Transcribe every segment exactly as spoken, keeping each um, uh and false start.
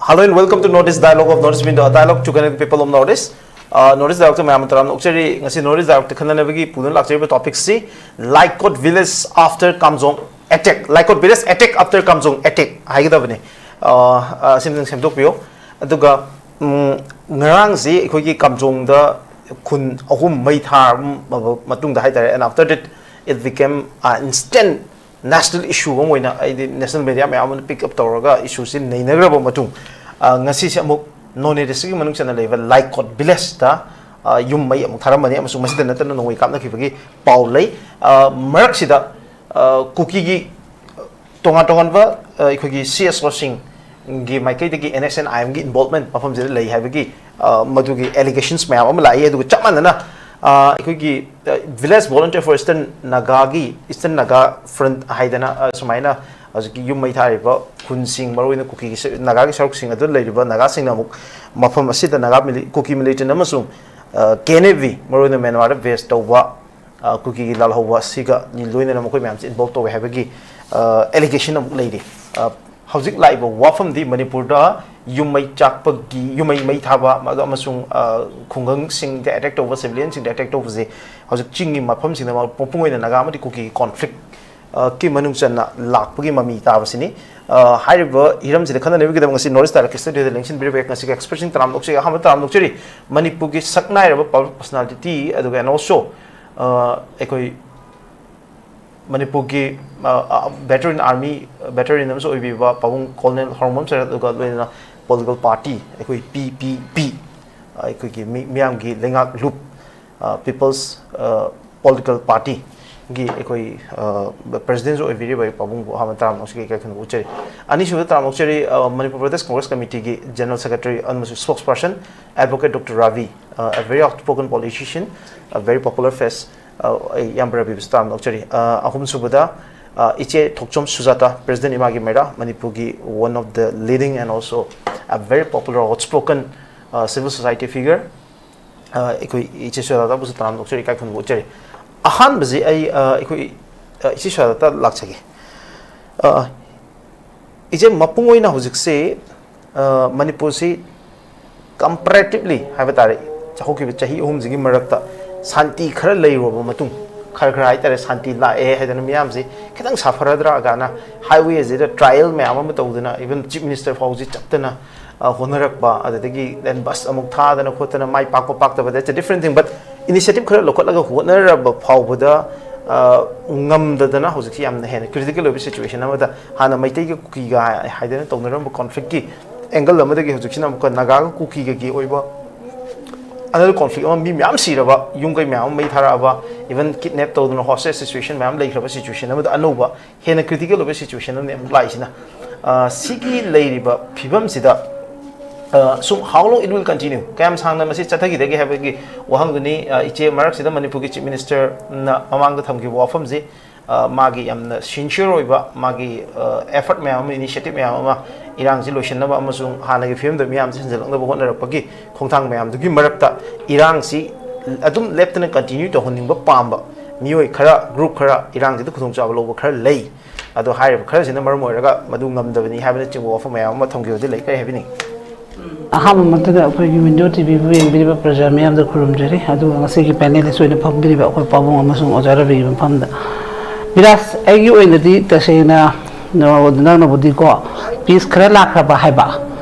Hello and welcome to North East Dialogue of North East Window, a dialogue to connect the people of North East. Uh, North East Dialogue ꯇ ꯃꯌꯥꯝ ꯑꯃ ꯇꯔꯥꯝꯅ ꯑꯣꯛꯆꯔꯤ꯫ ꯉꯁꯤ North East Dialogue ꯇ ꯈꯟꯅꯅꯕꯒꯤ ꯄꯨꯗꯨꯅ ꯂꯥꯛꯆꯔꯤꯕ topic ꯁꯤ Laikot Village after Kamjong attack, Laikot Village attack after Kamjong attack ꯍꯥꯏꯒꯗꯕꯅꯤ꯫ ꯑ, ꯑ, ꯁꯤꯝꯇꯪ ꯁꯦꯝꯗꯣꯛꯄꯤꯌꯨ꯫ ꯑꯗꯨꯒ, ꯎꯝ, ꯉꯔꯥꯡꯁꯤ ꯑꯩꯈꯣꯏꯒꯤ ꯀꯥꯝꯖꯣꯡꯗ ꯈꯨꯟ ꯑꯍꯨꯝ ꯃꯩ ꯊꯥꯔꯕ ꯃꯇꯨꯡꯗ ꯍꯥꯏꯇꯥꯔꯦ, and after that it became an instant national issue ꯑꯃ ꯑꯣꯏꯅ, ꯍꯥꯏꯗꯤ national media ꯃꯌꯥꯝ ꯑꯃꯅ pick up ꯇꯧꯔꯒ issue ꯁꯤ ꯅꯩꯅꯈ꯭ꯔꯕ ꯃꯇꯨꯡ, ꯑ, ꯉꯁꯤꯁꯦ ꯑꯃꯨꯛ Noney district ꯀꯤ ꯃꯅꯨꯡ ꯆꯟꯅ ꯂꯩꯕ Laikot Village ꯇ, ꯑ, ꯌꯨꯝ ꯃꯩ ꯑꯃꯨꯛ ꯊꯥꯔꯝꯕꯅꯤ ꯑꯃꯁꯨꯡ ꯃꯁꯤꯗ ꯅꯠꯇꯅ ꯅꯣꯡꯃꯩ ꯀꯥꯞꯅꯈꯤꯕꯒꯤ ꯄꯥꯎ ꯂꯩ꯫ ꯑ, ꯃꯔꯛꯁꯤꯗ, ꯑ, ꯀꯨꯀꯤꯒꯤ ꯇꯣꯉꯥꯟ ꯇꯣꯉꯥꯟꯕ, ꯑ, ꯑꯩꯈꯣꯏꯒꯤ C S O ꯁꯤꯡꯒꯤ ꯃꯥꯏꯀꯩꯗꯒꯤ N S N I M ꯒꯤ involvement ꯃꯐꯝꯁꯤꯗ ꯂꯩ ꯍꯥꯏꯕꯒꯤ, ꯑ, ꯃꯗꯨꯒꯤ allegations ꯃꯌꯥꯝ ꯑꯃ ꯂꯥꯛꯏ꯫ ꯑꯗꯨꯒ ꯆꯞ ꯃꯥꯟꯅꯅ, ꯑ, ꯑꯩꯈꯣꯏꯒꯤ, ꯑ, Village Volunteer for Eastern Naga ꯒꯤ, Eastern Naga Front ꯍꯥꯏꯗꯅ, ꯑ, ꯁꯨꯃꯥꯏꯅ ꯍꯧꯖꯤꯛꯀꯤ ꯌꯨꯝ ꯃꯩ ꯊꯥꯔꯤꯕ ꯈꯨꯟꯁꯤꯡ, ꯃꯔꯨꯑꯣꯏꯅ ꯀꯨꯀꯤꯒꯤ ꯁ-, ꯅꯥꯒꯥꯒꯤ ꯁꯔꯨꯛꯁꯤꯡ ꯑꯗꯨꯗ ꯂꯩꯔꯤꯕ ꯅꯥꯒꯥꯁꯤꯡꯅ ꯑꯃꯨꯛ ꯃꯐꯝ ꯑꯁꯤꯗ ꯅꯥꯒꯥ ꯃꯤꯂꯤ-, ꯀꯨꯀꯤ militant ꯑꯃꯁꯨꯡ, ꯑ, K N A V, ꯃꯔꯨꯑꯣꯏꯅ ꯃ꯭ꯌꯥꯟꯃꯥꯔꯗ base ꯇꯧꯕ, ꯑ, ꯀꯨꯀꯤꯒꯤ ꯂꯥꯜꯍꯧꯕ ꯑꯁꯤꯒ ꯂꯣꯏꯅꯅ ꯃꯈꯣꯏ ꯃꯌꯥꯝꯁꯦ involve ꯇꯧꯋꯦ ꯍꯥꯏꯕꯒꯤ, ꯑ, allegation ꯑꯃꯨꯛ ꯂꯩꯔꯤ꯫ ꯑ, ꯍꯧꯖꯤꯛ ꯂꯥꯛꯏꯕ ꯋꯥꯐꯝꯗꯤ ꯃꯅꯤꯄꯨꯔꯗ ꯌꯨꯝ ꯃꯩ ꯆꯥꯛꯄꯒꯤ, ꯌꯨꯝ ꯃꯩ, ꯃꯩ ꯊꯥꯕ ꯑꯃ-, ꯑꯃꯁꯨꯡ, ꯑ, ꯈꯨꯡꯒꯪꯁꯤꯡꯗ attack ꯇꯧꯕ, civilian ꯁꯤꯡꯗ attack ꯇꯧꯕꯁꯦ ꯍꯧꯖꯤꯛ ꯆꯤꯡꯒꯤ ꯃꯐꯝꯁꯤꯡꯗ ꯃꯄꯨꯡ ꯑꯣꯏꯅ ꯅꯥꯒꯥ ꯑꯃꯗꯤ ꯀꯨꯀꯤꯒꯤ conflict, ꯑ, ꯀꯤ ꯃꯅꯨꯡ ꯆꯟꯅ ꯂꯥꯛꯄꯒꯤ ꯃꯃꯤ ꯇꯥꯕꯁꯤꯅꯤ꯫ ꯑ, ꯍꯥꯏꯔꯤꯕ ꯍꯤꯔꯝꯁꯤꯗ ꯈꯟꯅꯅꯕꯒꯤꯗꯃꯛ ꯉꯁꯤ North East Dialogue studio ꯗ ꯂꯦꯡꯁꯤꯟꯕꯤꯔꯤꯕ ꯑꯩ ꯉꯁꯤꯒꯤ expert ꯁꯤꯡ ꯇꯔꯥꯝꯅ ꯑꯣꯛꯆꯔꯤ꯫ ꯑꯍꯥꯟꯕ ꯇꯔꯥꯝꯅ ꯑꯣꯛꯆꯔꯤ ꯃꯅꯤꯄꯨꯔꯒꯤ ꯁꯛꯅꯥꯏꯔꯕ public personality, ꯑꯗꯨꯒ and also, ꯑ, ꯑꯩꯈꯣꯏ ꯃꯅꯤꯄꯨꯔꯒꯤ, ꯑ, ꯑ, veteran army veteran ꯑꯃꯁꯨ ꯑꯣꯏꯕꯤꯕ ꯄꯥꯕꯨꯡ Colonel ꯍꯥꯎꯔꯝꯕꯝ ꯁꯔꯠ, ꯑꯗꯨꯒ ꯂꯣꯏꯅꯅ political party ꯑꯩꯈꯣꯏ P P P, ꯑ, ꯑꯩꯈꯣꯏꯒꯤ ꯃꯤ-, ꯃꯤꯌꯥꯝꯒꯤ ꯂꯩꯉꯥꯛ ꯂꯨꯞ, ꯑ, People's, ꯑ, Political Party ꯒꯤ ꯑꯩꯈꯣꯏ, ꯑ, president ꯁꯨ ꯑꯣꯏꯕꯤꯔꯤꯕ ꯑꯩ ꯄꯥꯕꯨꯡꯕꯨ ꯑꯍꯥꯟꯕ ꯇꯔꯥꯝꯅ ꯑꯣꯛꯆꯔꯤ, ꯏꯀꯥꯏ ꯈꯨꯝꯅꯕ ꯎꯠꯆꯔꯤ꯫ ꯑꯅꯤꯁꯨꯕꯗ ꯇꯔꯥꯝꯅ ꯑꯣꯛꯆꯔꯤ, ꯑ, Manipur Pradesh Congress Committee ꯒꯤ General Secretary ꯑꯃꯁꯨꯡ spokesperson Advocate Doctor Ravi, ꯑ, a very outspoken politician, a very popular face, ꯑ, ꯑꯩ ꯏꯌꯥꯝꯕ ꯔꯕꯤꯕꯨꯁꯨ ꯇꯔꯥꯝꯅ ꯑꯣꯛꯆꯔꯤ꯫ ꯑ, ꯑꯍꯨꯝꯁꯨꯕꯗ, ꯑ, ꯏꯆꯦ ꯊꯣꯛꯆꯣꯝ ꯁꯨꯖꯥꯇꯥ, President ꯏꯃꯥꯒꯤ ꯃꯩꯔꯥ, ꯃꯅꯤꯄꯨꯔꯒꯤ one of the leading and also a very popular outspoken, ꯑ, civil society figure, ꯑ, ꯑꯩꯈꯣꯏ ꯏꯆꯦ ꯁꯨꯖꯥꯇꯥꯕꯨꯁꯨ ꯇꯔꯥꯝꯅ ꯑꯣꯛꯆꯔꯤ, ꯏꯀꯥꯏ ꯈꯨꯝꯅꯕ ꯎꯠꯆꯔꯤ꯫ ꯑꯍꯥꯟꯕꯁꯤ ꯑꯩ, ꯑ, ꯑꯩꯈꯣꯏ, ꯑ, ꯏꯆꯦ ꯁꯨꯖꯥꯇꯥꯗ ꯂꯥꯛꯆꯒꯦ꯫ ꯑ, ꯏꯆꯦ, ꯃꯄꯨꯡ ꯑꯣꯏꯅ ꯍꯧꯖꯤꯛꯁꯦ ꯃꯅꯤꯄꯨꯔꯁꯤ ꯀꯝꯄꯦꯔꯦꯇꯤꯚꯂꯤ ꯍꯥꯏꯕ ꯇꯥꯔꯦ, ꯍꯧꯈꯤꯕ ꯆꯍꯤ ꯑꯍꯨꯝꯁꯤꯒꯤ ꯃꯔꯛꯇ ꯁꯥꯟꯇꯤ ꯈꯔ ꯂꯩꯔꯨꯔꯕ ꯃꯇꯨꯡ, ꯈꯔ ꯈꯔ ꯍꯥꯏꯇꯥꯔꯦ, ꯁꯥꯟꯇꯤ ꯂꯥꯛꯑꯦ ꯍꯥꯏꯗꯅ ꯃꯤꯌꯥꯝꯁꯤ ꯈꯤꯇꯪ ꯁꯥꯐꯔꯗ꯭ꯔꯥ ꯀꯥꯏꯅ ꯍꯥꯏꯋꯦꯁꯤꯗ ꯇ꯭ꯔꯥꯏꯌꯦꯜ ꯃꯌꯥꯝ ꯑꯃ ꯇꯧꯗꯅ, ꯏꯚꯟ ꯆꯤꯐ ꯃꯤꯅꯤꯁꯇꯔ ꯐꯥꯎꯁꯤ ꯆꯠꯇꯅ, ꯑ, ꯍꯣꯠꯅꯔꯛꯄ, ꯑꯗꯨꯗꯒꯤ ꯂꯦꯟ ꯕꯁ ꯑꯃꯨꯛ ꯊꯥꯗꯅ ꯈꯣꯠꯇꯅ, ꯃꯥꯏ ꯄꯥꯛꯄ ꯄꯥꯛꯇꯕ, that's a different thing, but initiative ꯈꯔ ꯂꯧꯈꯠꯂꯒ ꯍꯣꯠꯅꯔꯕ ꯐꯥꯎꯕꯗ, ꯑ, ꯉꯝꯗꯗꯅ ꯍꯧꯖꯤꯛꯁꯤ ꯌꯥꯝꯅ ꯍꯦꯟꯅ ꯀ꯭ꯔꯤꯇꯤꯀꯦꯜ ꯑꯣꯏꯕ ꯁꯤꯆꯨꯋꯦꯁꯟ ꯑꯃꯗ, ꯍꯥꯟꯅ ꯃꯩꯇꯩꯒꯤ ꯀꯨꯀꯤꯒ ꯍꯥꯏ-, ꯍꯥꯏꯗꯅ ꯇꯧꯅꯔꯝꯕ ꯀꯣꯟꯐ꯭ꯂꯤꯛꯀꯤ ꯑꯦꯡꯒꯜ ꯑꯃꯗꯒꯤ ꯍꯧꯖꯤꯛꯁꯤꯅ ꯑꯃꯨꯛꯀ ꯅꯥꯒꯥꯒ ꯀꯨꯀꯤꯒꯒꯤ ꯑꯣꯏꯕ ꯑꯅꯗꯔ ꯀꯣꯟꯐ꯭ꯂꯤꯛ ꯑꯃ, ꯃꯤ ꯃꯌꯥꯝ ꯁꯤꯔꯕ, ꯌꯨꯝ ꯀꯩ ꯃꯌꯥꯝ ꯑꯃ ꯃꯩ ꯊꯥꯔꯛꯑꯕ, ꯏꯚꯟ ꯀꯤꯗꯅꯦꯞ ꯇꯧꯗꯅ ꯍꯣꯁꯇꯦꯖ ꯁꯤꯆꯨꯋꯦꯁꯟ ꯃꯌꯥꯝ ꯂꯩꯈ꯭ꯔꯕ ꯁꯤꯆꯨꯋꯦꯁꯟ ꯑꯃꯗ ꯑꯅꯧꯕ ꯍꯦꯟꯅ ꯀ꯭ꯔꯤꯇꯤꯀꯦꯜ ꯑꯣꯏꯕ ꯁꯤꯆꯨꯋꯦꯁꯟ ꯑꯃꯅꯤ ꯑꯃꯨꯛ ꯂꯥꯛꯏꯁꯤꯅ꯫ ꯑ, ꯁꯤꯒꯤ ꯂꯩꯔꯤꯕ ꯐꯤꯕꯝꯁꯤꯗ, ꯑ, ꯁꯨꯝ how long it will continue, ꯀꯌꯥꯝ ꯁꯥꯡꯅ ꯃꯁꯤ ꯆꯠꯊꯈꯤꯗꯒꯦ ꯍꯥꯏꯕꯒꯤ ꯋꯥꯍꯪꯗꯨꯅꯤ꯫ ꯑ, ꯏꯆꯦ, ꯃꯔꯛꯁꯤꯗ ꯃꯅꯤꯄꯨꯔꯒꯤ ꯆꯤꯐ ꯃꯤꯅꯤꯁꯇꯔꯅ ꯃꯃꯥꯡꯗ ꯊꯝꯈꯤꯕ ꯋꯥꯐꯝꯁꯤ, ꯑ, ꯃꯥꯒꯤ ꯌꯥꯝꯅ ꯁꯤꯟꯁꯤꯌꯔ ꯑꯣꯏꯕ ꯃꯥꯒꯤ, ꯑ, ꯑꯦꯐꯔꯠ ꯃꯌꯥꯝ ꯑꯃ, ꯏꯅꯤꯁꯤꯌꯦꯇꯤꯚ ꯃꯌꯥꯝ ꯑꯃ, ꯏꯔꯥꯡꯁꯤ ꯂꯣꯏꯁꯤꯟꯅꯕ ꯑꯃꯁꯨꯡ ꯍꯥꯟꯅꯒꯤ ꯐꯤꯕꯝꯗ ꯃꯤꯌꯥꯝꯁꯤ ꯍꯟꯖꯤꯜꯂꯛꯅꯕ ꯍꯣꯠꯅꯔꯛꯄꯒꯤ ꯈꯣꯡꯊꯥꯡ ꯃꯌꯥꯝꯗꯨꯒꯤ ꯃꯔꯛꯇ ꯏꯔꯥꯡꯁꯤ ꯑꯗꯨꯝ ꯂꯦꯞꯇꯅ ꯀꯟꯇꯤꯅ꯭ꯌꯨ ꯇꯧꯍꯟꯅꯤꯡꯕ ꯄꯥꯝꯕ ꯃꯤꯑꯣꯏ ꯈꯔ, ꯒ꯭ꯔꯨꯞ ꯈꯔ, ꯏꯔꯥꯡꯁꯤꯗ ꯈꯨꯗꯣꯡꯆꯥꯕ ꯂꯧꯕ ꯈꯔ ꯂꯩ꯫ ꯑꯗꯣ ꯍꯥꯏꯔꯤꯕ ꯈꯔꯁꯤꯅ ꯃꯔꯝ ꯑꯣꯏꯔꯒ ꯃꯗꯨ ꯉꯝꯗꯕꯅꯤ ꯍꯥꯏꯕꯅꯆꯤꯡꯕ ꯋꯥꯐꯝ ꯃꯌꯥꯝ ꯑꯃ ꯊꯝꯈꯤꯕꯗꯤ ꯂꯩ꯫ ꯀꯔꯤ ꯍꯥꯏꯕꯤꯅꯤꯡꯉꯤ? ꯑꯍꯥꯟꯕ ꯃꯛꯇꯗ ꯑꯩꯈꯣꯏꯒꯤ ꯋꯤꯟꯗꯣ ꯇꯤ ꯚꯤꯕꯨ ꯌꯦꯡꯕꯤꯔꯤꯕ ꯄ꯭ꯔꯖꯥ ꯃꯤꯌꯥꯝꯗ ꯈꯨꯔꯨꯝꯖꯔꯤ, ꯑꯗꯨꯒ ꯉꯁꯤꯒꯤ ꯄꯦꯅꯦꯂꯤꯁ ꯑꯣꯏꯅ ꯐꯝꯕꯤꯔꯤꯕ ꯑꯩꯈꯣꯏ ꯄꯥꯕꯨꯡ ꯑꯃꯁꯨꯡ ꯑꯣꯖꯥ ꯔꯕꯤꯒꯤ ꯃꯐꯝꯗ꯫ ꯕꯤꯔꯥꯖ, ꯑꯩꯒꯤ ꯑꯣꯏꯅꯗꯤ ꯇꯁꯦꯡꯅ, ꯅ-, ꯅꯪꯅꯕꯨꯗꯤꯀꯣ, ꯄꯤꯁ ꯈꯔ ꯂꯥꯛꯈ꯭ꯔꯕ ꯍꯥꯏꯕ,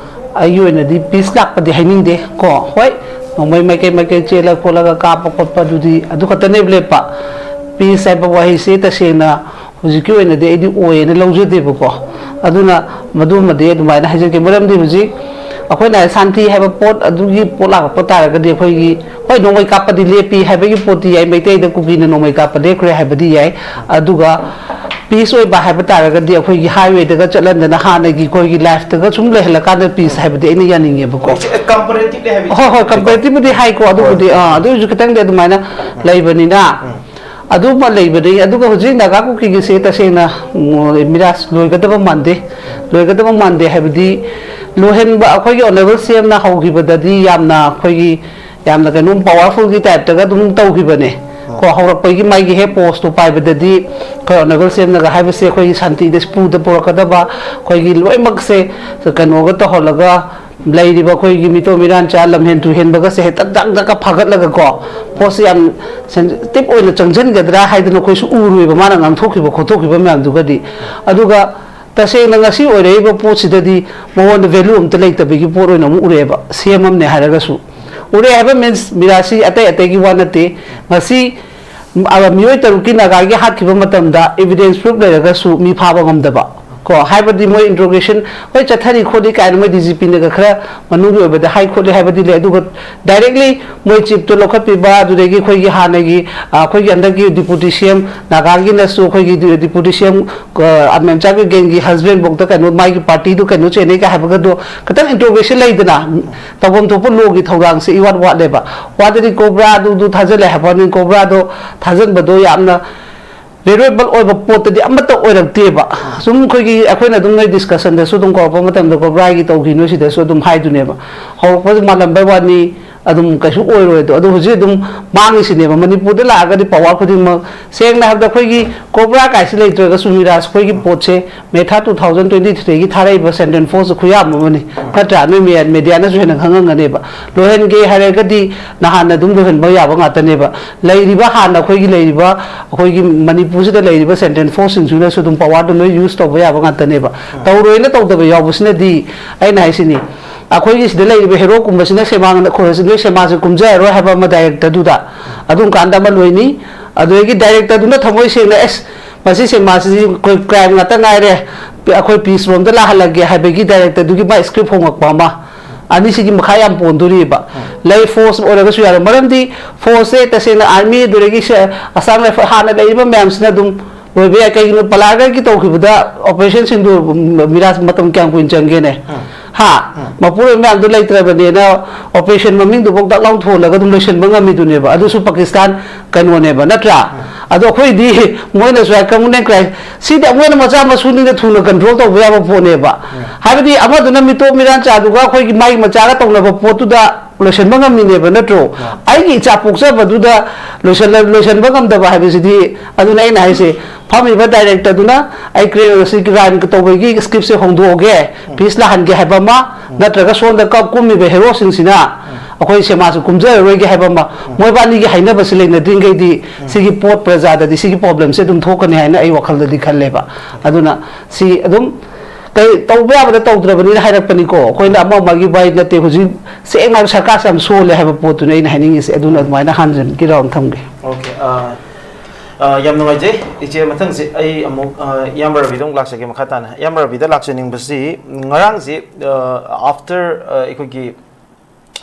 ꯑꯩꯒꯤ ꯑꯣꯏꯅꯗꯤ ꯄꯤꯁ ꯂꯥꯛꯄꯗꯤ ꯍꯥꯏꯅꯤꯡꯗꯦ ꯀꯣ꯫ ꯍꯣꯏ, ꯅꯣꯡꯃꯩ ꯃꯥꯏꯀꯩ ꯃꯥꯏꯀꯩ ꯆꯦꯜꯂ ꯈꯣꯠꯂꯒ ꯀꯥꯞꯄ ꯈꯣꯠꯄ, ꯑꯗꯨꯗꯤ ꯑꯗꯨ ꯈꯛꯇꯅꯦꯕ ꯂꯦꯞꯄ꯫ ꯄꯤꯁ ꯍꯥꯏꯕ ꯋꯥꯍꯩꯁꯤ ꯇꯁꯦꯡꯅ ꯍꯧꯖꯤꯛꯀꯤ ꯑꯣꯏꯅꯗꯤ ꯑꯩꯗꯤ ꯑꯣꯏꯌꯦꯅ ꯂꯧꯖꯗꯦꯕꯀꯣ꯫ ꯑꯗꯨꯅ ꯃꯗꯨꯃꯗꯤ ꯑꯗꯨꯃꯥꯏꯅ ꯍꯥꯏꯖꯒꯦ꯫ ꯃꯔꯝꯗꯤ ꯍꯧꯖꯤꯛ ꯑꯩꯈꯣꯏꯅ ꯁꯥꯟꯇꯤ ꯍꯥꯏꯕ ꯄꯣꯠ, ꯑꯗꯨꯒꯤ ꯄꯣꯠ ꯂꯥꯛꯂꯛꯄ ꯇꯥꯔꯒꯗꯤ ꯑꯩꯈꯣꯏꯒꯤ, ꯍꯣꯏ, ꯅꯣꯡꯃꯩ ꯀꯥꯞꯄꯗꯤ ꯂꯦꯞꯄꯤ ꯍꯥꯏꯕꯒꯤ ꯄꯣꯠꯇꯤ ꯌꯥꯏ, ꯃꯩꯇꯩꯗ ꯀꯨꯀꯤꯅ ꯅꯣꯡꯃꯩ ꯀꯥꯞꯄ ꯂꯦꯞꯈ꯭ꯔꯦ ꯍꯥꯏꯕꯗꯤ ꯌꯥꯏ꯫ ꯑꯗꯨꯒ ꯄꯤꯁ ꯑꯣꯏꯕ ꯍꯥꯏꯕ ꯇꯥꯔꯒꯗꯤ ꯑꯩꯈꯣꯏꯒꯤ ꯍꯥꯏꯋꯦꯗꯒ ꯆꯠꯍꯟꯗꯅ ꯍꯥꯟꯅꯒꯤ ꯑꯩꯈꯣꯏꯒꯤ ꯂꯥꯏꯐꯇꯒ ꯁꯨꯝ ꯂꯩꯍꯜꯂꯀꯥꯟꯗ ꯄꯤꯁ ꯍꯥꯏꯕꯗꯤ ꯑꯩꯅ ꯌꯥꯅꯤꯡꯉꯦꯕꯀꯣ꯫ ꯍꯣꯏ, ꯍꯣꯏ, ꯀꯝꯄꯦꯔꯦꯇꯤꯚꯂꯤ ꯍꯥꯏꯕ ꯍꯣꯏ, ꯍꯣꯏ, ꯀꯝꯄꯦꯔꯦꯇꯤꯚꯕꯨꯗꯤ ꯍꯥꯏꯀꯣ, ꯑꯗꯨꯕꯨꯗꯤ, ꯑꯥ, ꯑꯗꯨ ꯑꯣꯏꯔꯁꯨ ꯈꯤꯇꯪꯗꯤ ꯑꯗꯨꯃꯥꯏꯅ ꯂꯩꯕꯅꯤꯅ꯫ ꯑꯗꯨꯃ ꯂꯩꯕꯗꯒꯤ, ꯑꯗꯨꯒ ꯍꯧꯖꯤꯛ ꯅꯥꯒꯥ ꯀꯨꯀꯤꯒꯤꯁꯦ ꯇꯁꯦꯡꯅ, ꯎꯝ, ꯃꯤꯔꯥꯁ ꯂꯣꯏꯒꯗꯕ ꯃꯥꯟꯗꯦ꯫ ꯂꯣꯏꯒꯗꯕ ꯃꯥꯟꯗꯦ ꯍꯥꯏꯕꯗꯤ, ꯂꯣꯏꯍꯟꯕ, ꯑꯩꯈꯣꯏꯒꯤ ꯑꯣꯅꯔꯦꯕꯜ ꯁꯤ ꯑꯦꯝꯅ ꯍꯧꯈꯤꯕꯗꯗꯤ ꯌꯥꯝꯅ ꯑꯩꯈꯣꯏꯒꯤ, ꯌꯥꯝꯅ ꯀꯩꯅꯣꯝ ꯄꯋꯥꯔꯐꯨꯜꯒꯤ ꯇꯥꯏꯞꯇꯒ ꯑꯗꯨꯝ ꯇꯧꯈꯤꯕꯅꯦ꯫ ꯑꯣ꯫ ꯀꯣ, ꯍꯧꯔꯛꯄꯒꯤ ꯃꯥꯒꯤ ꯍꯦꯛ ꯄꯣꯁꯇꯣ ꯄꯥꯏꯕꯗꯗꯤ ꯑꯩꯈꯣꯏ ꯑꯣꯅꯔꯦꯕꯜ ꯁꯤ ꯑꯦꯝꯅꯒ ꯍꯥꯏꯕꯁꯦ, ꯑꯩꯈꯣꯏꯒꯤ ꯁꯥꯟꯇꯤꯗ ꯄꯨꯗ ꯄꯨꯔꯛꯀꯗꯕ, ꯑꯩꯈꯣꯏꯒꯤ ꯂꯣꯏꯅꯃꯛꯁꯦ ꯀꯩꯅꯣꯒ ꯇꯧꯍꯜꯂꯒ ꯂꯩꯔꯤꯕ ꯑꯩꯈꯣꯏꯒꯤ ꯃꯤꯇꯣꯞ ꯃꯤꯔꯥꯟꯆꯥ, ꯂꯝꯍꯦꯟ ꯇꯨꯍꯦꯟꯕꯒꯁꯦ ꯍꯦꯛꯇ ꯗꯛ ꯗꯛꯀ ꯐꯥꯒꯠꯂꯒ ꯀꯣ, ꯄꯣꯠꯁꯦ ꯌꯥꯝ ꯁꯦꯟꯁꯤꯇꯤꯞ ꯑꯣꯏꯅ ꯆꯪꯁꯤꯟꯒꯗ꯭ꯔꯥ ꯍꯥꯏꯗꯅ ꯑꯩꯈꯣꯏꯁꯨ ꯎꯔꯨꯏꯕ, ꯃꯥꯅ ꯉꯥꯡꯊꯣꯛꯈꯤꯕ ꯈꯣꯠꯇꯣꯛꯈꯤꯕ ꯃꯌꯥꯝꯗꯨꯒꯗꯤ꯫ ꯑꯗꯨꯒ ꯇꯁꯦꯡꯅ ꯉꯁꯤ ꯑꯣꯏꯔꯛꯏꯕ ꯄꯣꯠꯁꯤꯗꯗꯤ ꯃꯉꯣꯟꯗ ꯚꯦꯂꯨ ꯑꯝꯇ ꯂꯩꯇꯕꯒꯤ ꯄꯣꯠ ꯑꯣꯏꯅ ꯑꯃꯨꯛ ꯎꯔꯛꯑꯦꯕ, ꯁꯤ ꯑꯦꯝ ꯑꯃꯅꯦ ꯍꯥꯏꯔꯒꯁꯨ꯫ ꯎꯔꯛꯑꯦ ꯍꯥꯏꯕ ꯃꯤꯟꯁ, ꯃꯤꯔꯥꯁꯤ ꯑꯇꯩ ꯑꯇꯩꯒꯤ ꯋꯥ ꯅꯠꯇꯦ꯫ ꯉꯁꯤ, ꯑ, ꯃꯤꯑꯣꯏ ꯇꯔꯨꯛꯀꯤ ꯅꯥꯒꯥꯒꯤ ꯍꯥꯠꯈꯤꯕ ꯃꯇꯝꯗ ꯏꯕꯤꯗꯦꯟꯁ ꯄ꯭ꯔꯨꯐ ꯂꯩꯔꯒꯁꯨ ꯃꯤ ꯐꯥꯕ ꯉꯝꯗꯕ꯫ ꯀꯣ, ꯍꯥꯏꯕꯗꯤ ꯃꯣꯏ ꯏꯟꯇ꯭ꯔꯣꯒꯦꯁꯟ ꯍꯣꯏ ꯆꯠꯊꯔꯤ ꯈꯣꯠꯂꯤ ꯀꯥꯏꯅ ꯃꯣꯏ ꯗꯤ ꯖꯤ ꯄꯤꯅꯒ ꯈꯔ ꯃꯅꯨꯡꯒꯤ ꯑꯣꯏꯕꯗ ꯍꯥꯏ ꯈꯣꯠꯂꯤ ꯍꯥꯏꯕꯗꯤ ꯂꯩ, ꯑꯗꯨꯒ ꯗꯥꯏꯔꯦꯛꯂꯤ ꯃꯣꯏ ꯆꯤꯞꯇꯣ ꯂꯧꯈꯠꯄꯤꯕ, ꯑꯗꯨꯗꯒꯤ ꯑꯩꯈꯣꯏꯒꯤ ꯍꯥꯟꯅꯒꯤ, ꯑ, ꯑꯩꯈꯣꯏꯒꯤ ꯍꯟꯗꯛꯀꯤ ꯗꯤꯄꯨꯇꯤ ꯁꯤ ꯑꯦꯝ, ꯅꯥꯒꯥꯒꯤꯅꯁꯨ ꯑꯩꯈꯣꯏꯒꯤ ꯗꯤ-, ꯗꯤꯄꯨꯇꯤ ꯁꯤ ꯑꯦꯝ, ꯑ, ꯑꯃꯦꯝꯆꯥꯒꯤ ꯒꯦꯡꯒꯤ ꯍꯁꯕꯦꯟꯐꯧꯗ ꯀꯩꯅꯣ ꯃꯥꯒꯤ ꯄꯥꯔꯇꯤꯗꯨ ꯀꯩꯅꯣ ꯆꯦꯟꯅꯩ ꯀꯥꯏ ꯍꯥꯏꯕꯒꯗꯣ ꯈꯤꯇꯪ ꯏꯟꯇ꯭ꯔꯣꯒꯦꯁꯟ ꯂꯩꯗꯅ, ꯇꯧꯐꯝ ꯊꯣꯛꯄ ꯂꯣꯒꯤ ꯊꯧꯗꯥꯡꯁꯦ ꯏꯋꯥꯠ ꯋꯥꯠꯂꯦꯕ꯫ ꯋꯥꯗꯗꯤ ꯀꯣꯕ꯭ꯔꯥ ꯑꯗꯨꯗꯨ ꯊꯥꯖꯤꯜꯂꯦ ꯍꯥꯏꯕ ꯋꯥꯅꯤ, ꯀꯣꯕ꯭ꯔꯥꯗꯣ ꯊꯥꯖꯤꯟꯕꯗꯣ ꯌꯥꯝꯅ ꯚꯦꯂꯨꯑꯦꯕꯜ ꯑꯣꯏꯕ ꯄꯣꯠꯇꯗꯤ ꯑꯃꯠꯇ ꯑꯣꯏꯔꯛꯇꯦꯕ꯫ ꯁꯨꯝ ꯑꯩꯈꯣꯏꯒꯤ, ꯑꯩꯈꯣꯏꯅ ꯑꯗꯨꯝ ꯅꯣꯏ ꯗꯤꯁꯀꯁꯟꯗꯁꯨ ꯑꯗꯨꯝ ꯀꯧꯔꯛꯄ ꯃꯇꯝꯗ ꯀꯣꯕ꯭ꯔꯥꯒꯤ ꯇꯧꯈꯤ ꯅꯣꯏ ꯁꯤꯗꯁꯨ ꯑꯗꯨꯝ ꯍꯥꯏꯗꯨꯅꯦꯕ꯫ ꯍꯧꯔꯛꯄꯁꯦ ꯃꯥꯜꯂꯝꯕꯩ ꯋꯥꯅꯤ, ꯑꯗꯨꯝ ꯀꯩꯁꯨ ꯑꯣꯏꯔꯣꯏꯗꯣ꯫ ꯑꯗꯣ ꯍꯧꯖꯤꯛ ꯑꯗꯨꯝ ꯃꯥꯡꯉꯤꯁꯤꯅꯦꯕ꯫ ꯃꯅꯤꯄꯨꯔꯗ ꯂꯥꯛꯑꯒꯗꯤ ꯄꯋꯥꯔ ꯈꯨꯗꯤꯡꯃꯛ, ꯁꯦꯡꯅ ꯍꯥꯏꯕꯗ ꯑꯩꯈꯣꯏꯒꯤ ꯀꯣꯕ꯭ꯔꯥ ꯀꯥꯏꯁꯤ ꯂꯩꯇ꯭ꯔꯒꯁꯨ ꯃꯤꯔꯥꯁ ꯑꯩꯈꯣꯏꯒꯤ ꯄꯣꯠꯁꯦ ꯃꯦ ꯊꯥ ꯇꯨ ꯊꯥꯎꯖꯟ ꯇ꯭ꯋꯦꯟꯇꯤ ꯊ꯭ꯔꯤꯒꯤ ꯊꯥꯔꯛꯏꯕ ꯁꯦꯟꯇ꯭ꯔꯦꯜ ꯐꯣꯔꯁ ꯈꯨꯌꯥꯝ ꯑꯃꯅꯤ, ꯅꯠꯇ꯭ꯔꯥ? ꯅꯣꯏ ꯃꯦ-, ꯃꯦꯗꯤꯌꯥꯅꯁꯨ ꯍꯦꯟꯅ ꯈꯪꯉꯝꯒꯅꯦꯕ꯫ ꯂꯣꯏꯍꯟꯒꯦ ꯍꯥꯏꯔꯒꯗꯤ ꯅꯍꯥꯟꯅ ꯑꯗꯨꯝ ꯂꯣꯏꯍꯟꯕ ꯌꯥꯕ ꯉꯥꯛꯇꯅꯦꯕ꯫ ꯂꯩꯔꯤꯕ ꯍꯥꯟꯅ ꯑꯩꯈꯣꯏꯒꯤ ꯂꯩꯔꯤꯕ, ꯑꯩꯈꯣꯏꯒꯤ ꯃꯅꯤꯄꯨꯔꯁꯤꯗ ꯂꯩꯔꯤꯕ ꯁꯦꯟꯇ꯭ꯔꯦꯜ ꯐꯣꯔꯁꯁꯤꯡꯁꯤꯅꯁꯨ ꯑꯗꯨꯝ ꯄꯋꯥꯔꯗꯣ ꯂꯣꯏ ꯌꯨꯁ ꯇꯧꯕ ꯌꯥꯕ ꯉꯥꯛꯇꯅꯦꯕ꯫ ꯇꯧꯔꯣꯏꯅ ꯇꯧꯗꯕ ꯌꯥꯎꯕꯁꯤꯅꯗꯤ ꯑꯩꯅ ꯍꯥꯏꯁꯤꯅꯤ, ꯑꯩꯈꯣꯏꯒꯤ ꯁꯤꯗ ꯂꯩꯔꯤꯕ ꯍꯦꯔꯣ ꯀꯨꯝꯕꯁꯤꯅ ꯁꯦꯃꯥ, ꯅꯣꯏ ꯁꯦꯃꯥꯁꯦ ꯀꯨꯝꯖꯔꯔꯣꯏ ꯍꯥꯏꯕ ꯑꯃ ꯗꯥꯏꯔꯦꯛꯇꯔꯗꯨꯗ, ꯑꯗꯨꯝ ꯀꯥꯟꯗ ꯑꯃ ꯂꯣꯏꯅꯤ꯫ ꯑꯗꯨꯗꯒꯤ ꯗꯥꯏꯔꯦꯛꯇꯔꯗꯨꯅ ꯊꯃꯣꯏ ꯁꯦꯡꯅ, "ꯑꯦꯁ, ꯃꯁꯤ ꯁꯦꯃꯥꯁꯤꯗꯤ ꯑꯩꯈꯣꯏ ꯀ꯭ꯔꯥꯏꯝ ꯉꯥꯛꯇ ꯉꯥꯏꯔꯦ, ꯑꯩꯈꯣꯏ ꯄꯤꯁ ꯔꯣꯝꯗ ꯂꯥꯛꯍꯜꯂꯒꯦ" ꯍꯥꯏꯕꯒꯤ ꯗꯥꯏꯔꯦꯛꯇꯔꯗꯨꯒꯤ ꯃꯥ ꯁ꯭ꯀ꯭ꯔꯤꯞ ꯍꯣꯡꯉꯛꯄ ꯑꯃ, ꯑꯅꯤꯁꯤꯒꯤ ꯃꯈꯥ ꯌꯥꯝ ꯄꯣꯟꯗꯣꯔꯤꯕ꯫ ꯂꯩ ꯐꯣꯔꯁ ꯑꯣꯏꯔꯒꯁꯨ ꯌꯥꯔꯦ, ꯃꯔꯝꯗꯤ ꯐꯣꯔꯁꯁꯦ ꯇꯁꯦꯡꯅ ꯑꯥꯔꯃꯤ, ꯑꯗꯨꯗꯒꯤ ꯁꯦ-, ꯑꯁꯥꯝ ꯔꯥꯏꯐꯜ ꯍꯥꯟꯅ ꯂꯩꯔꯤꯕ ꯃꯌꯥꯝꯁꯤꯅ ꯑꯗꯨꯝ ꯂꯣꯏꯕ ꯌꯥꯏ꯫ ꯀꯩꯒꯤꯅꯣ, ꯄꯂꯥꯒꯔꯒꯤ ꯇꯧꯈꯤꯕꯗ ꯑꯣꯄꯔꯦꯁꯟꯁꯤꯡꯗꯨ, ꯎꯝ, ꯃꯤꯔꯥꯁ ꯃꯇꯝ ꯀꯌꯥꯝ ꯀꯨꯏꯅ ꯆꯪꯒꯦꯅꯦ? ꯍꯥ? ꯃꯄꯨꯔꯣꯏꯕ ꯃꯌꯥꯝꯗꯣ ꯂꯩꯇ꯭ꯔꯕꯅꯦꯅ ꯑꯣꯄꯔꯦꯁꯟ ꯃꯃꯤꯡꯗꯨꯐꯥꯎ ꯗꯛ ꯂꯥꯎ ꯊꯣꯜꯂꯒ ꯑꯗꯨꯝ ꯂꯣꯏꯁꯤꯟꯕ ꯉꯝꯃꯤꯗꯨꯅꯦꯕ꯫ ꯑꯗꯨꯁꯨ ꯄꯥꯀꯤꯁꯇꯥꯟ ꯀꯩꯅꯣꯅꯦꯕ, ꯅꯠꯇ꯭ꯔꯥ? ꯑꯗꯣ ꯑꯩꯈꯣꯏꯗꯤ ꯃꯣꯏꯅꯁꯨ ꯍꯥꯏ, ꯀꯃꯨꯅꯦꯜ ꯀ꯭ꯔꯥꯏꯝ, ꯁꯤꯗꯤ ꯑꯃꯨꯛ ꯍꯦꯟꯅ ꯃꯆꯥ ꯃꯁꯨꯅꯤꯅ ꯊꯨꯅ ꯀꯟꯇ꯭ꯔꯣꯜ ꯇꯧꯕ ꯌꯥꯕ ꯄꯣꯠꯅꯦꯕ꯫ ꯍꯥꯏꯕꯗꯤ ꯑꯃꯗꯨꯅ ꯃꯤꯇꯣꯞ ꯃꯤꯔꯥꯟ ꯆꯥꯗꯨꯒ ꯑꯩꯈꯣꯏꯒꯤ ꯃꯥꯒꯤ ꯃꯆꯥꯒ ꯇꯧꯅꯕ ꯄꯣꯠꯇꯨꯗ ꯂꯣꯏꯁꯤꯟꯕ ꯉꯝꯃꯤꯅꯦꯕ, ꯅꯠꯇ꯭ꯔꯣ? ꯑꯩꯒꯤ ꯏꯆꯥ ꯄꯣꯛꯆꯕꯗꯨꯗ ꯂꯣꯏꯁꯤꯜꯂ-, ꯂꯣꯏꯁꯤꯟꯕ ꯉꯝꯗꯕ ꯍꯥꯏꯕꯁꯤꯗꯤ, ꯑꯗꯨꯅ ꯑꯩꯅ ꯍꯥꯏꯁꯦ, ꯐꯝꯃꯤꯕ ꯗꯥꯏꯔꯦꯛꯇꯔꯗꯨꯅ ꯑꯩ ꯀ꯭ꯔꯦ-, ꯁꯤ ꯔꯥꯏꯝ ꯇꯧꯕꯒꯤ ꯁ꯭ꯀ꯭ꯔꯤꯞꯁꯦ ꯍꯣꯡꯗꯣꯛꯑꯒꯦ, ꯄꯤꯁ ꯂꯥꯛꯍꯟꯒꯦ ꯍꯥꯏꯕ ꯑꯃ, ꯅꯠꯇ꯭ꯔꯒ ꯁꯣꯝꯗ ꯀ-, ꯀꯨꯝꯃꯤꯕ ꯍꯦꯔꯣꯁꯤꯡꯁꯤꯅ ꯑꯩꯈꯣꯏ ꯁꯦꯃꯥꯁꯦ ꯀꯨꯝꯖꯔꯔꯣꯏꯒꯦ ꯍꯥꯏꯕ ꯑꯃ, ꯃꯣꯏꯕꯥꯅꯤꯒꯤ ꯍꯥꯏꯅꯕꯁꯤ ꯂꯩꯅꯗ꯭ꯔꯤꯉꯩꯗꯤ ꯁꯤꯒꯤ ꯄꯣꯠ ꯄ꯭ꯔꯖꯥꯗꯗꯤ ꯁꯤꯒꯤ ꯄ꯭ꯔꯣꯕ꯭ꯂꯦꯝꯁꯦ ꯑꯗꯨꯝ ꯊꯣꯛꯀꯅꯤ ꯍꯥꯏꯅ ꯑꯩ ꯋꯥꯈꯜꯗꯗꯤ ꯈꯜꯂꯦꯕ꯫ ꯑꯗꯨꯅ ꯁꯤ ꯑꯗꯨꯝ ꯀꯩ ꯇꯧꯕ ꯌꯥꯕꯗ ꯇꯧꯗ꯭ꯔꯕꯅꯤꯅ ꯍꯥꯏꯔꯛꯄꯅꯤꯀꯣ꯫ ꯑꯩꯈꯣꯏꯅ ꯑꯃ ꯑꯃꯒꯤ ꯋꯥꯔꯤ ꯅꯠꯇꯦ꯫ ꯍꯧꯖꯤꯛ ꯁꯦꯡꯅ ꯍꯥꯏꯕ ꯁꯔꯀꯥꯔꯁꯦ ꯌꯥꯝ ꯁꯣꯜꯂꯦ ꯍꯥꯏꯕ ꯄꯣꯠꯇꯨꯅꯤ ꯑꯩꯅ ꯍꯥꯏꯅꯤꯡꯉꯤꯁꯦ꯫ ꯑꯗꯨꯅ ꯑꯗꯨꯃꯥꯏꯅ ꯍꯟꯖꯤꯟꯈꯤꯔꯣ ꯊꯝꯒꯦ꯫ ꯑꯣꯀꯦ꯫ ꯑ, ꯑ, ꯌꯥꯝ ꯅꯨꯡꯉꯥꯏꯖꯩ꯫ ꯏꯆꯦ, ꯃꯊꯪꯁꯦ ꯑꯩ ꯑꯃꯨꯛ, ꯑ, ꯏꯌꯥꯝꯕ ꯔꯕꯤꯗ ꯑꯃꯨꯛ ꯂꯥꯛꯆꯒꯦ꯫ ꯃꯈꯥ ꯇꯥꯅ ꯏꯌꯥꯝꯕ ꯔꯕꯤꯗ ꯂꯥꯛꯆꯅꯤꯡꯕꯁꯤ, ꯉꯔꯥꯡꯁꯤ, ꯑ, ꯑꯥꯐꯇꯔ, ꯑ, ꯑꯩꯈꯣꯏꯒꯤ,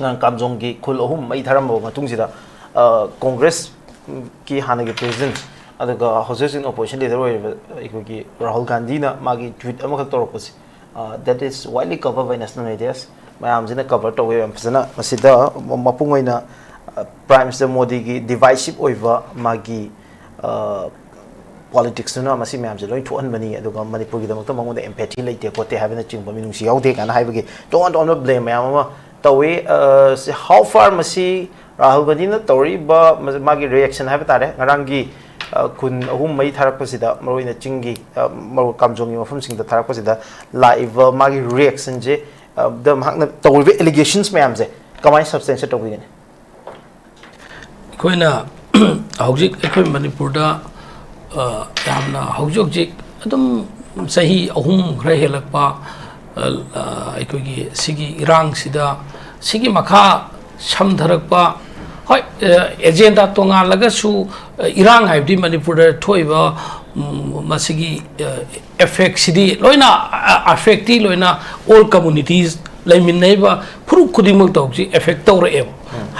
ꯑ, ꯀꯥꯝꯖꯣꯡꯒꯤ ꯈꯨꯜ ꯑꯍꯨꯝ ꯃꯩ ꯊꯥꯔꯝꯃꯕ ꯃꯇꯨꯡꯁꯤꯗ, ꯑ, ꯀꯣꯡꯒ꯭ꯔꯦꯁꯀꯤ ꯍꯥꯟꯅꯒꯤ ꯄ꯭ꯔꯦꯁꯤꯗꯦꯟ, ꯑꯗꯨꯒ ꯍꯧꯖꯤꯛ ꯍꯧꯖꯤꯛ ꯑꯣꯄꯣꯖꯤꯁꯟ ꯂꯤꯗꯔ ꯑꯣꯏꯔꯤꯕ ꯑꯩꯈꯣꯏꯒꯤ ꯔꯥꯍꯨꯜ ꯒꯥꯟꯙꯤꯅ ꯃꯥꯒꯤ ꯇ꯭ꯋꯤꯠ ꯑꯃꯈꯛ ꯇꯧꯔꯛꯄꯁꯦ, ꯑ, that is widely covered by national medias, ꯃꯌꯥꯝꯁꯤꯅ ꯀꯚꯔ ꯇꯧꯋꯦ ꯌꯥꯝ ꯐꯖꯅ꯫ ꯃꯁꯤꯗ ꯃ-, ꯃꯄꯨꯡ ꯑꯣꯏꯅ, ꯑ, ꯄ꯭ꯔꯥꯏꯝ ꯃꯤꯅꯤꯁꯇꯔ ꯃꯣꯗꯤꯒꯤ ꯗꯤꯚꯥꯏꯁꯤꯞ ꯑꯣꯏꯕ ꯃꯥꯒꯤ, ꯑ, ꯄꯣꯂꯤꯇꯤꯛꯁꯇꯨꯅ ꯃꯁꯤ ꯃꯌꯥꯝꯁꯦ ꯂꯣꯏ ꯊꯣꯛꯍꯟꯕꯅꯤ, ꯑꯗꯨꯒ ꯃꯅꯤꯄꯨꯔꯒꯤꯗꯃꯛꯇ ꯃꯉꯣꯟꯗ ꯑꯦꯝꯄꯦꯊꯤ ꯂꯩꯇꯦ ꯈꯣꯠꯇꯦ ꯍꯥꯏꯕꯅꯆꯤꯡꯕ, ꯃꯤꯅꯨꯡꯁꯤ ꯌꯥꯎꯗꯦ ꯀꯥꯏꯅ ꯍꯥꯏꯕꯒꯤ ꯇꯣꯉꯥꯟ ꯇꯣꯉꯥꯟꯕ ꯕ꯭ꯂꯦꯝ ꯃꯌꯥꯝ ꯑꯃ ꯇꯧꯋꯤ꯫ ꯑ, ꯁꯤ how far ꯃꯁꯤ ꯔꯥꯍꯨꯜ ꯒꯥꯟꯙꯤꯅ ꯇꯧꯔꯛꯏꯕ ꯃ-, ꯃꯥꯒꯤ ꯔꯤꯌꯦꯛꯁꯟ ꯍꯥꯏꯕ ꯇꯥꯔꯦ, ꯉꯔꯥꯡꯒꯤ, ꯑ, ꯈꯨꯟ ꯑꯍꯨꯝ ꯃꯩ ꯊꯥꯔꯛꯄꯁꯤꯗ, ꯃꯔꯨꯑꯣꯏꯅ ꯆꯤꯡꯒꯤ, ꯑ, ꯃꯔꯨ ꯀꯥꯝꯖꯣꯡꯒꯤ ꯃꯐꯝꯁꯤꯡꯗ ꯊꯥꯔꯛꯄꯁꯤꯗ ꯂꯥꯛꯏꯕ ꯃꯥꯒꯤ ꯔꯤꯌꯦꯛꯁꯟꯁꯦ, ꯑ, ꯗ ꯃꯍꯥꯛꯅ ꯇꯧꯔꯤꯕ ꯑꯦꯂꯤꯒꯦꯁꯟꯁ ꯃꯌꯥꯝꯁꯦ ꯀꯃꯥꯏꯅ ꯁꯕꯁꯇꯦꯟꯁꯦꯠ ꯇꯧꯕꯤꯒꯅꯤ? ꯑꯩꯈꯣꯏꯅ ꯍꯧꯖꯤꯛ ꯑꯩꯈꯣꯏ ꯃꯅꯤꯄꯨꯔꯗ, ꯑ, ꯌꯥꯝꯅ ꯍꯧꯖꯤꯛ ꯍꯧꯖꯤꯛ ꯑꯗꯨꯝ ꯆꯍꯤ ꯑꯍꯨꯝ ꯈꯔ ꯍꯦꯜꯂꯛꯄ, ꯑ, ꯑ, ꯑꯩꯈꯣꯏꯒꯤ ꯁꯤꯒꯤ ꯏꯔꯥꯡꯁꯤꯗ, ꯁꯤꯒꯤ ꯃꯈꯥ ꯁꯝꯊꯔꯛꯄ, ꯍꯣꯏ, ꯑ, ꯑꯦꯖꯦꯟꯗꯥ ꯇꯣꯉꯥꯜꯂꯒꯁꯨ, ꯑ, ꯏꯔꯥꯡ ꯍꯥꯏꯕꯗꯤ ꯃꯅꯤꯄꯨꯔꯗ ꯊꯣꯛꯏꯕ, ꯎꯝ, ꯃꯁꯤꯒꯤ, ꯑ, ꯑꯦꯐꯦꯛꯁꯤꯗꯤ ꯂꯣꯏꯅ, ꯑ, ꯑꯦꯐꯦꯛꯇꯤ ꯂꯣꯏꯅ ꯑꯣꯜ ꯀꯝꯃꯨꯅꯤꯇꯤꯁ ꯂꯩꯃꯤꯟꯅꯔꯤꯕ ꯐꯨꯔꯨꯞ ꯈꯨꯗꯤꯡꯃꯛꯇ ꯍꯧꯖꯤꯛ ꯑꯦꯐꯦꯛ ꯇꯧꯔꯛꯑꯦꯕ꯫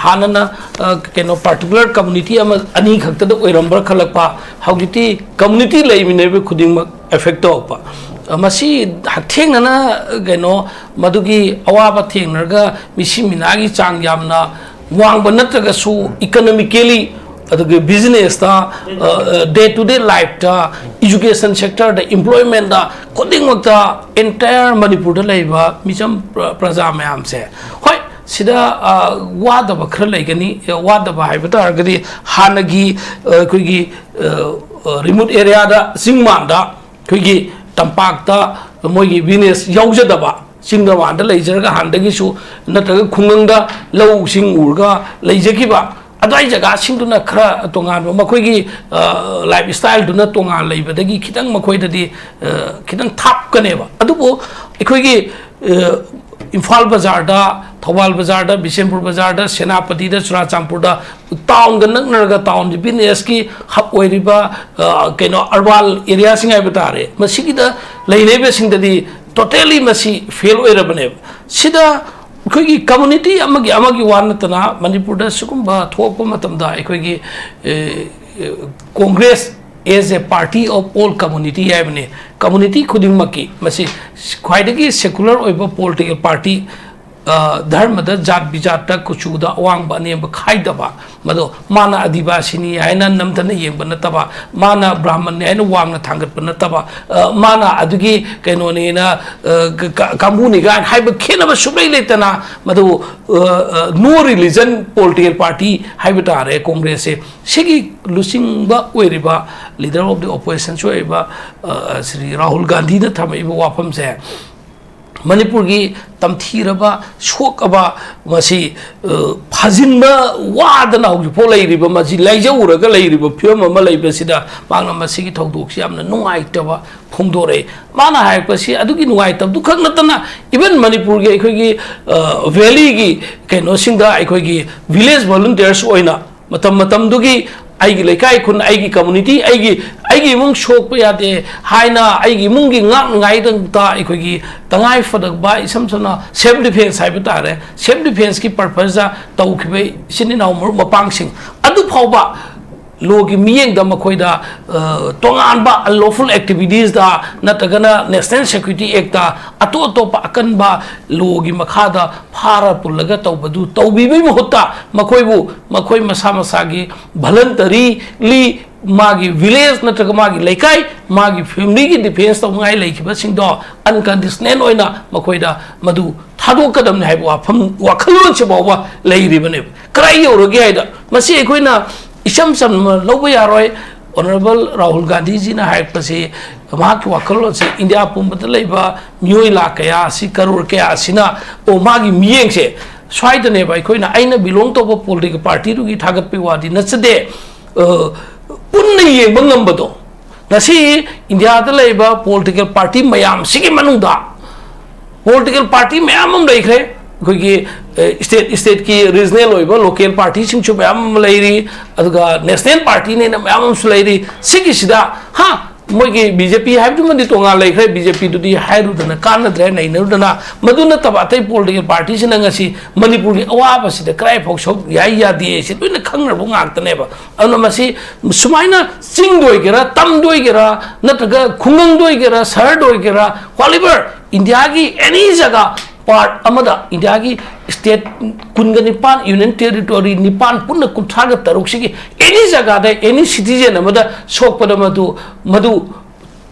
ꯍꯥꯟꯅꯅ, ꯑ, ꯀꯩꯅꯣ, ꯄꯥꯔꯇꯤꯀꯨꯂꯔ ꯀꯝꯃꯨꯅꯤꯇꯤ ꯑꯃ ꯑꯅꯤ ꯈꯛꯇꯗ ꯑꯣꯏꯔꯝꯕ꯭ꯔꯥ ꯈꯜꯂꯛꯄ, ꯍꯧꯖꯤꯛꯇꯤ ꯀꯝꯃꯨꯅꯤꯇꯤ ꯂꯩꯃꯤꯟꯅꯔꯤꯕ ꯈꯨꯗꯤꯡꯃꯛ ꯑꯦꯐꯦꯛ ꯇꯧꯔꯛꯄ꯫ ꯑ, ꯃꯁꯤ ꯍꯛꯊꯦꯡꯅꯅ, ꯀꯩꯅꯣ, ꯃꯗꯨꯒꯤ ꯑꯋꯥꯕ ꯊꯦꯡꯅꯔꯒ ꯃꯤꯁꯤ ꯃꯤꯅꯥꯒꯤ ꯆꯥꯡ ꯌꯥꯝꯅ ꯋꯥꯡꯕ ꯅꯠꯇ꯭ꯔꯒꯁꯨ, ꯏꯀꯅꯣꯃꯤꯀꯦꯂꯤ, ꯑꯗꯨꯒ ꯕꯤꯖꯤꯅꯦꯁꯇ, ꯗꯦ ꯇꯨ ꯗꯦ ꯂꯥꯏꯐꯇ, ꯏꯖꯨꯀꯦꯁꯟ ꯁꯦꯛꯇꯔꯗ, ꯏꯝꯄ꯭ꯂꯣꯏꯃꯦꯟꯗ, ꯈꯨꯗꯤꯡꯃꯛꯇ ꯑꯦꯟꯇꯥꯌꯔ ꯃꯅꯤꯄꯨꯔꯗ ꯂꯩꯔꯤꯕ ꯃꯤꯆꯝ ꯄ꯭ꯔ-, ꯄ꯭ꯔꯖꯥ ꯃꯌꯥꯝꯁꯦ, ꯍꯣꯏ, ꯁꯤꯗ ꯑ, ꯋꯥꯗꯕ ꯈꯔ ꯂꯩꯒꯅꯤ꯫ ꯑ, ꯋꯥꯗꯕ ꯍꯥꯏꯕ ꯇꯥꯔꯒꯗꯤ ꯍꯥꯟꯅꯒꯤ, ꯑ, ꯑꯩꯈꯣꯏꯒꯤ, ꯑ, ꯑ, remote areaꯗ, ꯆꯤꯡ ꯃꯥꯟꯗ, ꯑꯩꯈꯣꯏꯒꯤ ꯇꯝꯄꯥꯛꯇ ꯃꯣꯏꯒꯤ business ꯌꯥꯎꯖꯗꯕ, ꯆꯤꯡꯗ ꯃꯥꯟꯗ ꯂꯩꯖꯔꯒ ꯍꯥꯟꯅꯗꯒꯤꯁꯨ, ꯅꯠꯇ꯭ꯔꯒ ꯈꯨꯡꯒꯪꯗ ꯂꯧꯁꯤꯡ ꯎꯔꯒ ꯂꯩꯖꯈꯤꯕ ꯑꯗꯨꯋꯥꯏ ꯖꯒꯥꯁꯤꯡꯗꯨꯅ ꯈꯔ ꯇꯣꯉꯥꯟꯕ, ꯃꯈꯣꯏꯒꯤ, ꯑ, lifestyleꯗꯨꯅ ꯇꯣꯉꯥꯟ ꯂꯩꯕꯗꯒꯤ ꯈꯤꯇꯪ ꯃꯈꯣꯏꯗꯗꯤ, ꯑ, ꯈꯤꯇꯪ ꯊꯥꯞꯀꯅꯦꯕ꯫ ꯑꯗꯨꯕꯨ ꯑꯩꯈꯣꯏꯒꯤ, ꯑ, ꯏꯝꯐꯥꯜ ꯕꯖꯥꯔꯗ, ꯊꯧꯕꯥꯜ ꯕꯖꯥꯔꯗ, ꯕꯤꯁꯦꯝꯄꯨꯔ ꯕꯖꯥꯔꯗ, ꯁꯦꯅꯥꯄꯇꯤꯗ, ꯆꯨꯔꯥꯆꯥꯟꯄꯨꯔꯗ, townꯒ ꯅꯛꯅꯔꯒ townꯒꯤ businessꯀꯤ hub ꯑꯣꯏꯔꯤꯕ, ꯑ, ꯀꯩꯅꯣ, urban areaꯁꯤꯡ ꯍꯥꯏꯕ ꯇꯥꯔꯦ, ꯃꯁꯤꯒꯤꯗ ꯂꯩꯔꯤꯕꯁꯤꯡꯗꯗꯤ totally ꯃꯁꯤ fail ꯑꯣꯏꯔꯕꯅꯦꯕ꯫ ꯁꯤꯗ ꯑꯩꯈꯣꯏꯒꯤ community ꯑꯃꯒꯤ, ꯑꯃꯒꯤ ꯋꯥ ꯅꯠꯇꯅ ꯃꯅꯤꯄꯨꯔꯗ ꯁꯤꯒꯨꯝꯕ ꯊꯣꯛꯂꯛꯄ ꯃꯇꯝꯗ ꯑꯩꯈꯣꯏꯒꯤ, ꯑꯦ, ꯑꯦ, Congress as a party of all community ꯍꯥꯏꯕꯅꯤ꯫ Community ꯈꯨꯗꯤꯡꯃꯛꯀꯤ, ꯃꯁꯤ ꯈ꯭ꯋꯥꯏꯗꯒꯤ secular ꯑꯣꯏꯕ political party, ꯑ, ꯙꯔꯃꯗ, ꯖꯥꯠ ꯕꯤꯖꯥꯠꯇ, ꯀꯨꯆꯨꯗ ꯑꯋꯥꯡꯕ ꯑꯅꯦꯝꯕ ꯈꯥꯏꯗꯕ, ꯃꯗꯣ ꯃꯥꯅ ꯑꯗꯤꯕꯥꯁꯤꯅꯤ ꯍꯥꯏꯅ ꯅꯝꯊꯅ ꯌꯦꯡꯕ ꯅꯠꯇꯕ, ꯃꯥꯅ ꯕ꯭ꯔꯥꯍꯃꯟꯅꯤ ꯍꯥꯏꯅ ꯋꯥꯡꯅ ꯊꯥꯡꯒꯠꯄ ꯅꯠꯇꯕ, ꯑ, ꯃꯥꯅ ꯑꯗꯨꯒꯤ ꯀꯩꯅꯣꯅꯦꯅ, ꯑ, ꯀ-, ꯀ-, ꯀꯥꯡꯕꯨꯅꯤ ꯀꯥꯏꯅ ꯍꯥꯏꯕ ꯈꯦꯠꯅꯕ ꯁꯨꯛꯂꯩ ꯂꯩꯇꯅ, ꯃꯗꯨ, ꯑ, ꯑ, no religion political party ꯍꯥꯏꯕ ꯇꯥꯔꯦ ꯀꯣꯡꯒ꯭ꯔꯦꯁꯁꯦ꯫ ꯁꯤꯒꯤ ꯂꯨꯆꯤꯡꯕ ꯑꯣꯏꯔꯤꯕ, leader of the opposition ꯑꯣꯏꯔꯤꯕ, ꯑ, ꯁ꯭ꯔꯤ ꯔꯥꯍꯨꯜ ꯒꯥꯟꯙꯤꯅ ꯊꯝꯃꯛꯏꯕ ꯋꯥꯐꯝꯁꯦ, ꯃꯅꯤꯄꯨꯔꯒꯤ ꯇꯝꯊꯤꯔꯕ, ꯁꯣꯛꯑꯕ, ꯃꯁꯤ, ꯑ, ꯐꯥꯖꯤꯟꯕ ꯋꯥꯗꯅ ꯍꯧꯖꯤꯛꯐꯥꯎ ꯂꯩꯔꯤꯕ, ꯃꯁꯤ ꯂꯥꯏꯖꯧꯔꯒ ꯂꯩꯔꯤꯕ ꯐꯤꯕꯝ ꯑꯃ ꯂꯩꯕꯁꯤꯗ, ꯃꯍꯥꯛꯅ ꯃꯁꯤꯒꯤ ꯊꯧꯗꯣꯛꯁꯤ ꯌꯥꯝꯅ ꯅꯨꯡꯉꯥꯏꯇꯕ ꯐꯣꯡꯗꯣꯔꯛꯏ꯫ ꯃꯥꯅ ꯍꯥꯏꯔꯛꯄꯁꯤ ꯑꯗꯨꯒꯤ ꯅꯨꯡꯉꯥꯏꯇꯕꯗꯨ ꯈꯛ ꯅꯠꯇꯅ, even ꯃꯅꯤꯄꯨꯔꯒꯤ ꯑꯩꯈꯣꯏꯒꯤ, ꯑ, valleyꯒꯤ ꯀꯩꯅꯣꯁꯤꯡꯗ ꯑꯩꯈꯣꯏꯒꯤ village volunteers ꯑꯣꯏꯅ ꯃꯇꯝ ꯃꯇꯝꯗꯨꯒꯤ ꯑꯩꯒꯤ ꯂꯩꯀꯥꯏ, ꯈꯨꯟ, ꯑꯩꯒꯤ community, ꯑꯩꯒꯤ, ꯑꯩꯒꯤ ꯏꯃꯨꯡ ꯁꯣꯛꯄ ꯌꯥꯗꯦ ꯍꯥꯏꯅ ꯑꯩꯒꯤ ꯏꯃꯨꯡꯒꯤ ꯉꯥꯛꯅꯉꯥꯏꯗꯃꯛꯇ ꯑꯩꯈꯣꯏꯒꯤ ꯇꯉꯥꯏ ꯐꯗꯕ, ꯏꯁꯝ ꯁꯝꯅ self defence ꯍꯥꯏꯕ ꯇꯥꯔꯦ, self defenceꯀꯤ purposeꯇ ꯇꯧꯈꯤꯕ ꯏꯆꯤꯟ ꯏꯅꯥꯎ ꯃꯔꯨꯞ ꯃꯄꯥꯡꯁꯤꯡ ꯑꯗꯨ ꯐꯥꯎꯕ lawꯒꯤ ꯃꯤꯠꯌꯦꯡꯗ ꯃꯈꯣꯏꯗ, ꯑ, ꯇꯣꯉꯥꯟꯕ unlawful activitiesꯇ ꯅꯠꯇ꯭ꯔꯒꯅ National Security Actꯇ, ꯑꯇꯣꯞ ꯑꯇꯣꯞꯄ ꯑꯀꯟꯕ lawꯒꯤ ꯃꯈꯥꯗ ꯐꯥꯔ ꯄꯨꯜꯂꯒ ꯇꯧꯕꯗꯨ ꯇꯧꯕꯤꯕꯒꯤ ꯃꯍꯨꯠꯇ, ꯃꯈꯣꯏꯕꯨ ꯃꯈꯣꯏ ꯃꯁꯥ ꯃꯁꯥꯒꯤ voluntarily ꯃꯥꯒꯤ village ꯅꯠꯇ꯭ꯔꯒ ꯃꯥꯒꯤ ꯂꯩꯀꯥꯏ ꯃꯥꯒꯤ ꯐꯦꯃꯤꯂꯤꯒꯤ ꯗꯤꯐꯦꯟꯁ ꯇꯧꯅꯤꯡꯉꯥꯏ ꯂꯩꯈꯤꯕꯁꯤꯡꯗꯣ ꯑꯟꯀꯟꯗꯤꯁꯅꯦꯜ ꯑꯣꯏꯅ ꯃꯈꯣꯏꯗ ꯃꯗꯨ ꯊꯥꯗꯣꯛꯀꯗꯕꯅꯤ ꯍꯥꯏꯕ ꯋꯥꯐꯝ, ꯋꯥꯈꯜꯂꯣꯟꯁꯤ ꯐꯥꯎꯕ ꯂꯩꯔꯤꯕꯅꯦꯕ꯫ ꯀꯗꯥꯏ ꯌꯧꯔꯒꯦ ꯍꯥꯏꯗ, ꯃꯁꯤ ꯑꯩꯈꯣꯏꯅ ꯏꯆꯝ ꯆꯝꯅ ꯂꯧꯕ ꯌꯥꯔꯣꯏ꯫ ꯑꯣꯅꯔꯦꯕꯜ ꯔꯥꯍꯨꯜ ꯒꯥꯟꯙꯤꯖꯤꯅ ꯍꯥꯏꯔꯛꯄꯁꯤ, ꯃꯍꯥꯛꯀꯤ ꯋꯥꯈꯜꯂꯣꯟꯁꯤ ꯏꯟꯗꯤꯌꯥ ꯄꯨꯝꯕꯗ ꯂꯩꯕ ꯃꯤꯑꯣꯏ ꯂꯥꯈ ꯀꯌꯥ ꯑꯁꯤ, ꯀꯔꯣꯔ ꯀꯌꯥ ꯑꯁꯤꯅ, ꯑꯣ, ꯃꯥꯒꯤ ꯃꯤꯠꯌꯦꯡꯁꯦ ꯁ꯭ꯋꯥꯏꯗꯅꯦꯕ꯫ ꯑꯩꯈꯣꯏꯅ, ꯑꯩꯅ ꯕꯤꯂꯣꯡ ꯇꯧꯕ ꯄꯣꯂꯤꯇꯤꯀꯦꯜ ꯄꯥꯔꯇꯤꯗꯨꯒꯤ ꯊꯥꯒꯠꯄꯒꯤ ꯋꯥꯗꯤ ꯅꯠꯆꯗꯦ, ꯑ, ꯄꯨꯟꯅ ꯌꯦꯡꯕ ꯉꯝꯕꯗꯣ꯫ ꯉꯁꯤ ꯏꯟꯗꯤꯌꯥꯗ ꯂꯩꯔꯤꯕ ꯄꯣꯂꯤꯇꯤꯀꯦꯜ ꯄꯥꯔꯇꯤ ꯃꯌꯥꯝꯁꯤꯒꯤ ꯃꯅꯨꯡꯗ ꯄꯣꯂꯤꯇꯤꯀꯦꯜ ꯄꯥꯔꯇꯤ ꯃꯌꯥꯝ ꯑꯃ ꯂꯩꯈ꯭ꯔꯦ꯫ ꯑꯩꯈꯣꯏꯒꯤ, ꯑ, ꯁ꯭ꯇꯦꯠ, ꯁ꯭ꯇꯦꯠꯀꯤ ꯔꯤꯖꯅꯦꯜ ꯑꯣꯏꯕ ꯂꯣꯀꯦꯜ ꯄꯥꯔꯇꯤꯁꯤꯡꯁꯨ ꯃꯌꯥꯝ ꯑꯃ ꯂꯩꯔꯤ, ꯑꯗꯨꯒ ꯅꯦꯁꯅꯦꯜ ꯄꯥꯔꯇꯤꯅꯦꯅ ꯃꯌꯥꯝ ꯑꯃꯁꯨ ꯂꯩꯔꯤ꯫ ꯁꯤꯒꯤꯁꯤꯗ, ꯍꯥ, ꯃꯣꯏꯒꯤ ꯕꯤ ꯖꯦ ꯄꯤ ꯍꯥꯏꯕꯗꯨꯃꯗꯤ ꯇꯣꯉꯥꯟ ꯂꯩꯈ꯭ꯔꯦ, ꯕꯤ ꯖꯦ ꯄꯤꯗꯨꯗꯤ ꯍꯥꯏꯔꯨꯗꯅ ꯀꯥꯟꯅꯗ꯭ꯔꯦ, ꯅꯩꯅꯔꯨꯗꯅ꯫ ꯃꯗꯨ ꯅꯠꯇꯕ ꯑꯇꯩ ꯄꯣꯂꯤꯇꯤꯀꯦꯜ ꯄꯥꯔꯇꯤꯁꯤꯅ ꯉꯁꯤ ꯃꯅꯤꯄꯨꯔꯒꯤ ꯑꯋꯥꯕꯁꯤꯗ ꯀꯗꯥꯏꯐꯥꯎ ꯁꯔꯨꯛ ꯌꯥꯏ ꯌꯥꯗꯦ ꯁꯤ ꯂꯣꯏꯅ ꯈꯪꯅꯔꯕ ꯉꯥꯛꯇꯅꯦꯕ꯫ ꯑꯗꯨꯅ ꯃꯁꯤ ꯁꯨꯃꯥꯏꯅ ꯆꯤꯡꯗ ꯑꯣꯏꯒꯦꯔꯥ, ꯇꯝꯗ ꯑꯣꯏꯒꯦꯔꯥ, ꯅꯠꯇ꯭ꯔꯒ ꯈꯨꯡꯒꯪꯗ ꯑꯣꯏꯒꯦꯔꯥ, ꯁꯍꯔꯗ ꯑꯣꯏꯒꯦꯔꯥ, whatever, ꯏꯟꯗꯤꯌꯥꯒꯤ ꯑꯦꯅꯤ ꯖꯒꯥ, ꯄꯥꯔꯠ ꯑꯃꯗ ꯏꯟꯗꯤꯌꯥꯒꯤ ꯁ꯭ꯇꯦꯠ ꯀꯨꯟꯒ ꯅꯤꯄꯥꯟ, ꯌꯨꯅꯤꯌꯟ ꯇꯦꯔꯤꯇꯣꯔꯤ ꯅꯤꯄꯥꯟ, ꯄꯨꯟꯅ ꯀꯨꯟꯊ꯭ꯔꯥꯒ ꯇꯔꯨꯛꯁꯤꯒꯤ ꯑꯦꯅꯤ ꯖꯒꯥꯗ, ꯑꯦꯅꯤ ꯁꯤꯇꯤꯖꯦꯟ ꯑꯃꯗ ꯁꯣꯛꯄꯗ ꯃꯗꯨ, ꯃꯗꯨ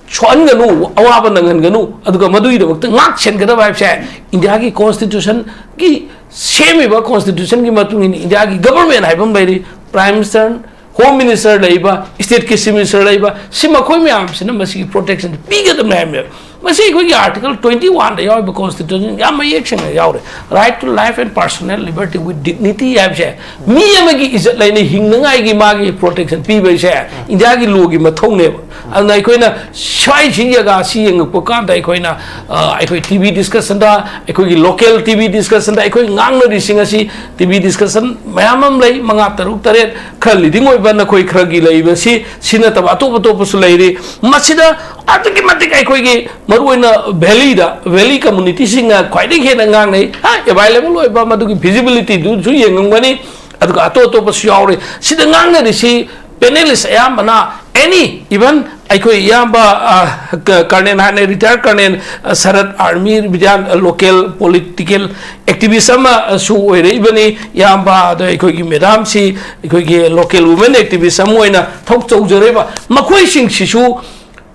ꯁꯣꯛꯍꯟꯒꯅꯨ, ꯑꯋꯥꯕ ꯅꯪꯍꯟꯒꯅꯨ, ꯑꯗꯨꯒ ꯃꯗꯨꯒꯤꯗꯃꯛꯇ ꯉꯥꯛ ꯁꯦꯟꯒꯗꯕ ꯍꯥꯏꯕꯁꯦ ꯏꯟꯗꯤꯌꯥꯒꯤ ꯀꯣꯟꯁꯇꯤꯇ꯭ꯌꯨꯁꯟꯒꯤ, ꯁꯦꯝꯃꯤꯕ ꯀꯣꯟꯁꯇꯤꯇ꯭ꯌꯨꯁꯟꯒꯤ ꯃꯇꯨꯡ ꯏꯟꯅ ꯏꯟꯗꯤꯌꯥꯒꯤ ꯒꯕꯔꯃꯦꯟ ꯍꯥꯏꯕ ꯑꯃ ꯂꯩꯔꯤ, ꯄ꯭ꯔꯥꯏꯝ ꯃꯤꯅꯤꯁꯇꯔ, ꯍꯣꯝ ꯃꯤꯅꯤꯁꯇꯔ ꯂꯩꯕ, ꯁ꯭ꯇꯦꯠꯀꯤ ꯆꯤꯐ ꯃꯤꯅꯤꯁꯇꯔ ꯂꯩꯕ, ꯁꯤ ꯃꯈꯣꯏ ꯃꯌꯥꯝꯁꯤꯅ ꯃꯁꯤꯒꯤ ꯄ꯭ꯔꯣꯇꯦꯛꯁꯟ ꯄꯤꯒꯗꯕꯅꯤ ꯍꯥꯏꯕꯅꯦꯕ꯫ ꯃꯁꯤ ꯑꯩꯈꯣꯏꯒꯤ ꯑꯥꯔꯇꯤꯀꯜ ꯇ꯭ꯋꯦꯟꯇꯤ ꯋꯥꯟꯗ ꯌꯥꯎꯔꯤꯕ ꯀꯣꯟꯁꯇꯤꯇ꯭ꯌꯨꯁꯟ ꯌꯥꯝ ꯃꯌꯦꯛ ꯁꯦꯡꯅ ꯌꯥꯎꯔꯦ꯫ Right to life and personal liberty with dignity ꯍꯥꯏꯕꯁꯦ, ꯃꯤ ꯑꯃꯒꯤ ꯏꯖꯠ ꯂꯩꯅ ꯍꯤꯡꯅꯉꯥꯏꯒꯤ ꯃꯥꯒꯤ ꯄ꯭ꯔꯣꯇꯦꯛꯁꯟ ꯄꯤꯕ ꯍꯥꯏꯁꯦ ꯏꯟꯗꯤꯌꯥꯒꯤ ꯂꯣꯒꯤ ꯃꯊꯧꯅꯦꯕ꯫ ꯑꯗꯨꯅ ꯑꯩꯈꯣꯏꯅ ꯁ꯭ꯋꯥꯏꯁꯤ ꯖꯒꯥꯁꯤ ꯌꯦꯡꯉꯛꯄ ꯀꯥꯟꯗ ꯑꯩꯈꯣꯏꯅ, ꯑ, ꯑꯩꯈꯣꯏ ꯇꯤ ꯚꯤ ꯗꯤꯁꯀꯁꯟꯗ, ꯑꯩꯈꯣꯏꯒꯤ ꯂꯣꯀꯦꯜ ꯇꯤ ꯚꯤ ꯗꯤꯁꯀꯁꯟꯗ ꯑꯩꯈꯣꯏ ꯉꯥꯡꯅꯔꯤꯁꯤꯡ ꯑꯁꯤ ꯇꯤ ꯚꯤ ꯗꯤꯁꯀꯁꯟ ꯃꯌꯥꯝ ꯑꯃ ꯂꯩ, ꯃꯉꯥ, ꯇꯔꯨꯛ, ꯇꯔꯦꯠ, ꯈꯔ ꯂꯤꯗꯤꯡ ꯑꯣꯏꯕ ꯅꯈꯣꯏ ꯈꯔꯒꯤ ꯂꯩꯔꯤꯕꯁꯤ, ꯁꯤ ꯅꯠꯇꯕ ꯑꯇꯣꯞ ꯑꯇꯣꯞꯄꯁꯨ ꯂꯩꯔꯤ꯫ ꯃꯁꯤꯗ ꯑꯗꯨꯛꯀꯤ ꯃꯇꯤꯛ ꯑꯩꯈꯣꯏꯒꯤ ꯃꯔꯨꯑꯣꯏꯅ ꯚꯦꯂꯤꯗ, ꯚꯦꯂꯤ ꯀꯝꯃꯨꯅꯤꯇꯤꯁꯤꯡꯅ ꯈ꯭ꯋꯥꯏꯗꯒꯤ ꯍꯦꯟꯅ ꯉꯥꯡꯅꯩ, ꯍꯥ, ꯑꯦꯚꯥꯏꯂꯦꯕꯜ ꯑꯣꯏꯕ ꯃꯗꯨꯒꯤ ꯐꯤꯖꯤꯕꯤꯂꯤꯇꯤꯗꯨꯁꯨ ꯌꯦꯡꯉꯝꯒꯅꯤ, ꯑꯗꯨꯒ ꯑꯇꯣꯞ ꯑꯇꯣꯞꯄꯁꯨ ꯌꯥꯎꯔꯤ꯫ ꯁꯤꯗ ꯉꯥꯡꯅꯔꯤꯁꯤ ꯄꯦꯅꯦꯂꯤꯁ ꯑꯌꯥꯝꯕꯅ ꯑꯦꯅꯤ, ꯏꯚꯟ ꯑꯩꯈꯣꯏ ꯏꯌꯥꯝꯕ, ꯑ, ꯀ-, ꯀꯔꯅꯦꯜ, ꯍꯥꯟꯅ ꯔꯤꯇꯥꯌꯔ ꯀꯔꯅꯦꯜ, ꯑ, ꯁꯔꯠ ꯑꯥꯔꯃꯤ ꯕꯤꯗ꯭ꯌꯥꯟ, ꯑ, ꯂꯣꯀꯦꯜ ꯄꯣꯂꯤꯇꯤꯀꯦꯜ ꯑꯦꯛꯇꯤꯚꯤꯁ ꯑꯃꯁꯨ ꯑꯣꯏꯔꯛꯏꯕꯅꯤ ꯏꯌꯥꯝꯕ꯫ ꯑꯗꯣ ꯑꯩꯈꯣꯏꯒꯤ ꯃꯦꯗꯥꯝꯁꯤ ꯑꯩꯈꯣꯏꯒꯤ ꯂꯣꯀꯦꯜ ꯋꯨꯃꯦꯟ ꯑꯦꯛꯇꯤꯚꯤꯁ ꯑꯃ ꯑꯣꯏꯅ ꯊꯕꯛ ꯇꯧꯖꯔꯦꯕ꯫ ꯃꯈꯣꯏꯁꯤꯡꯁꯤꯁꯨ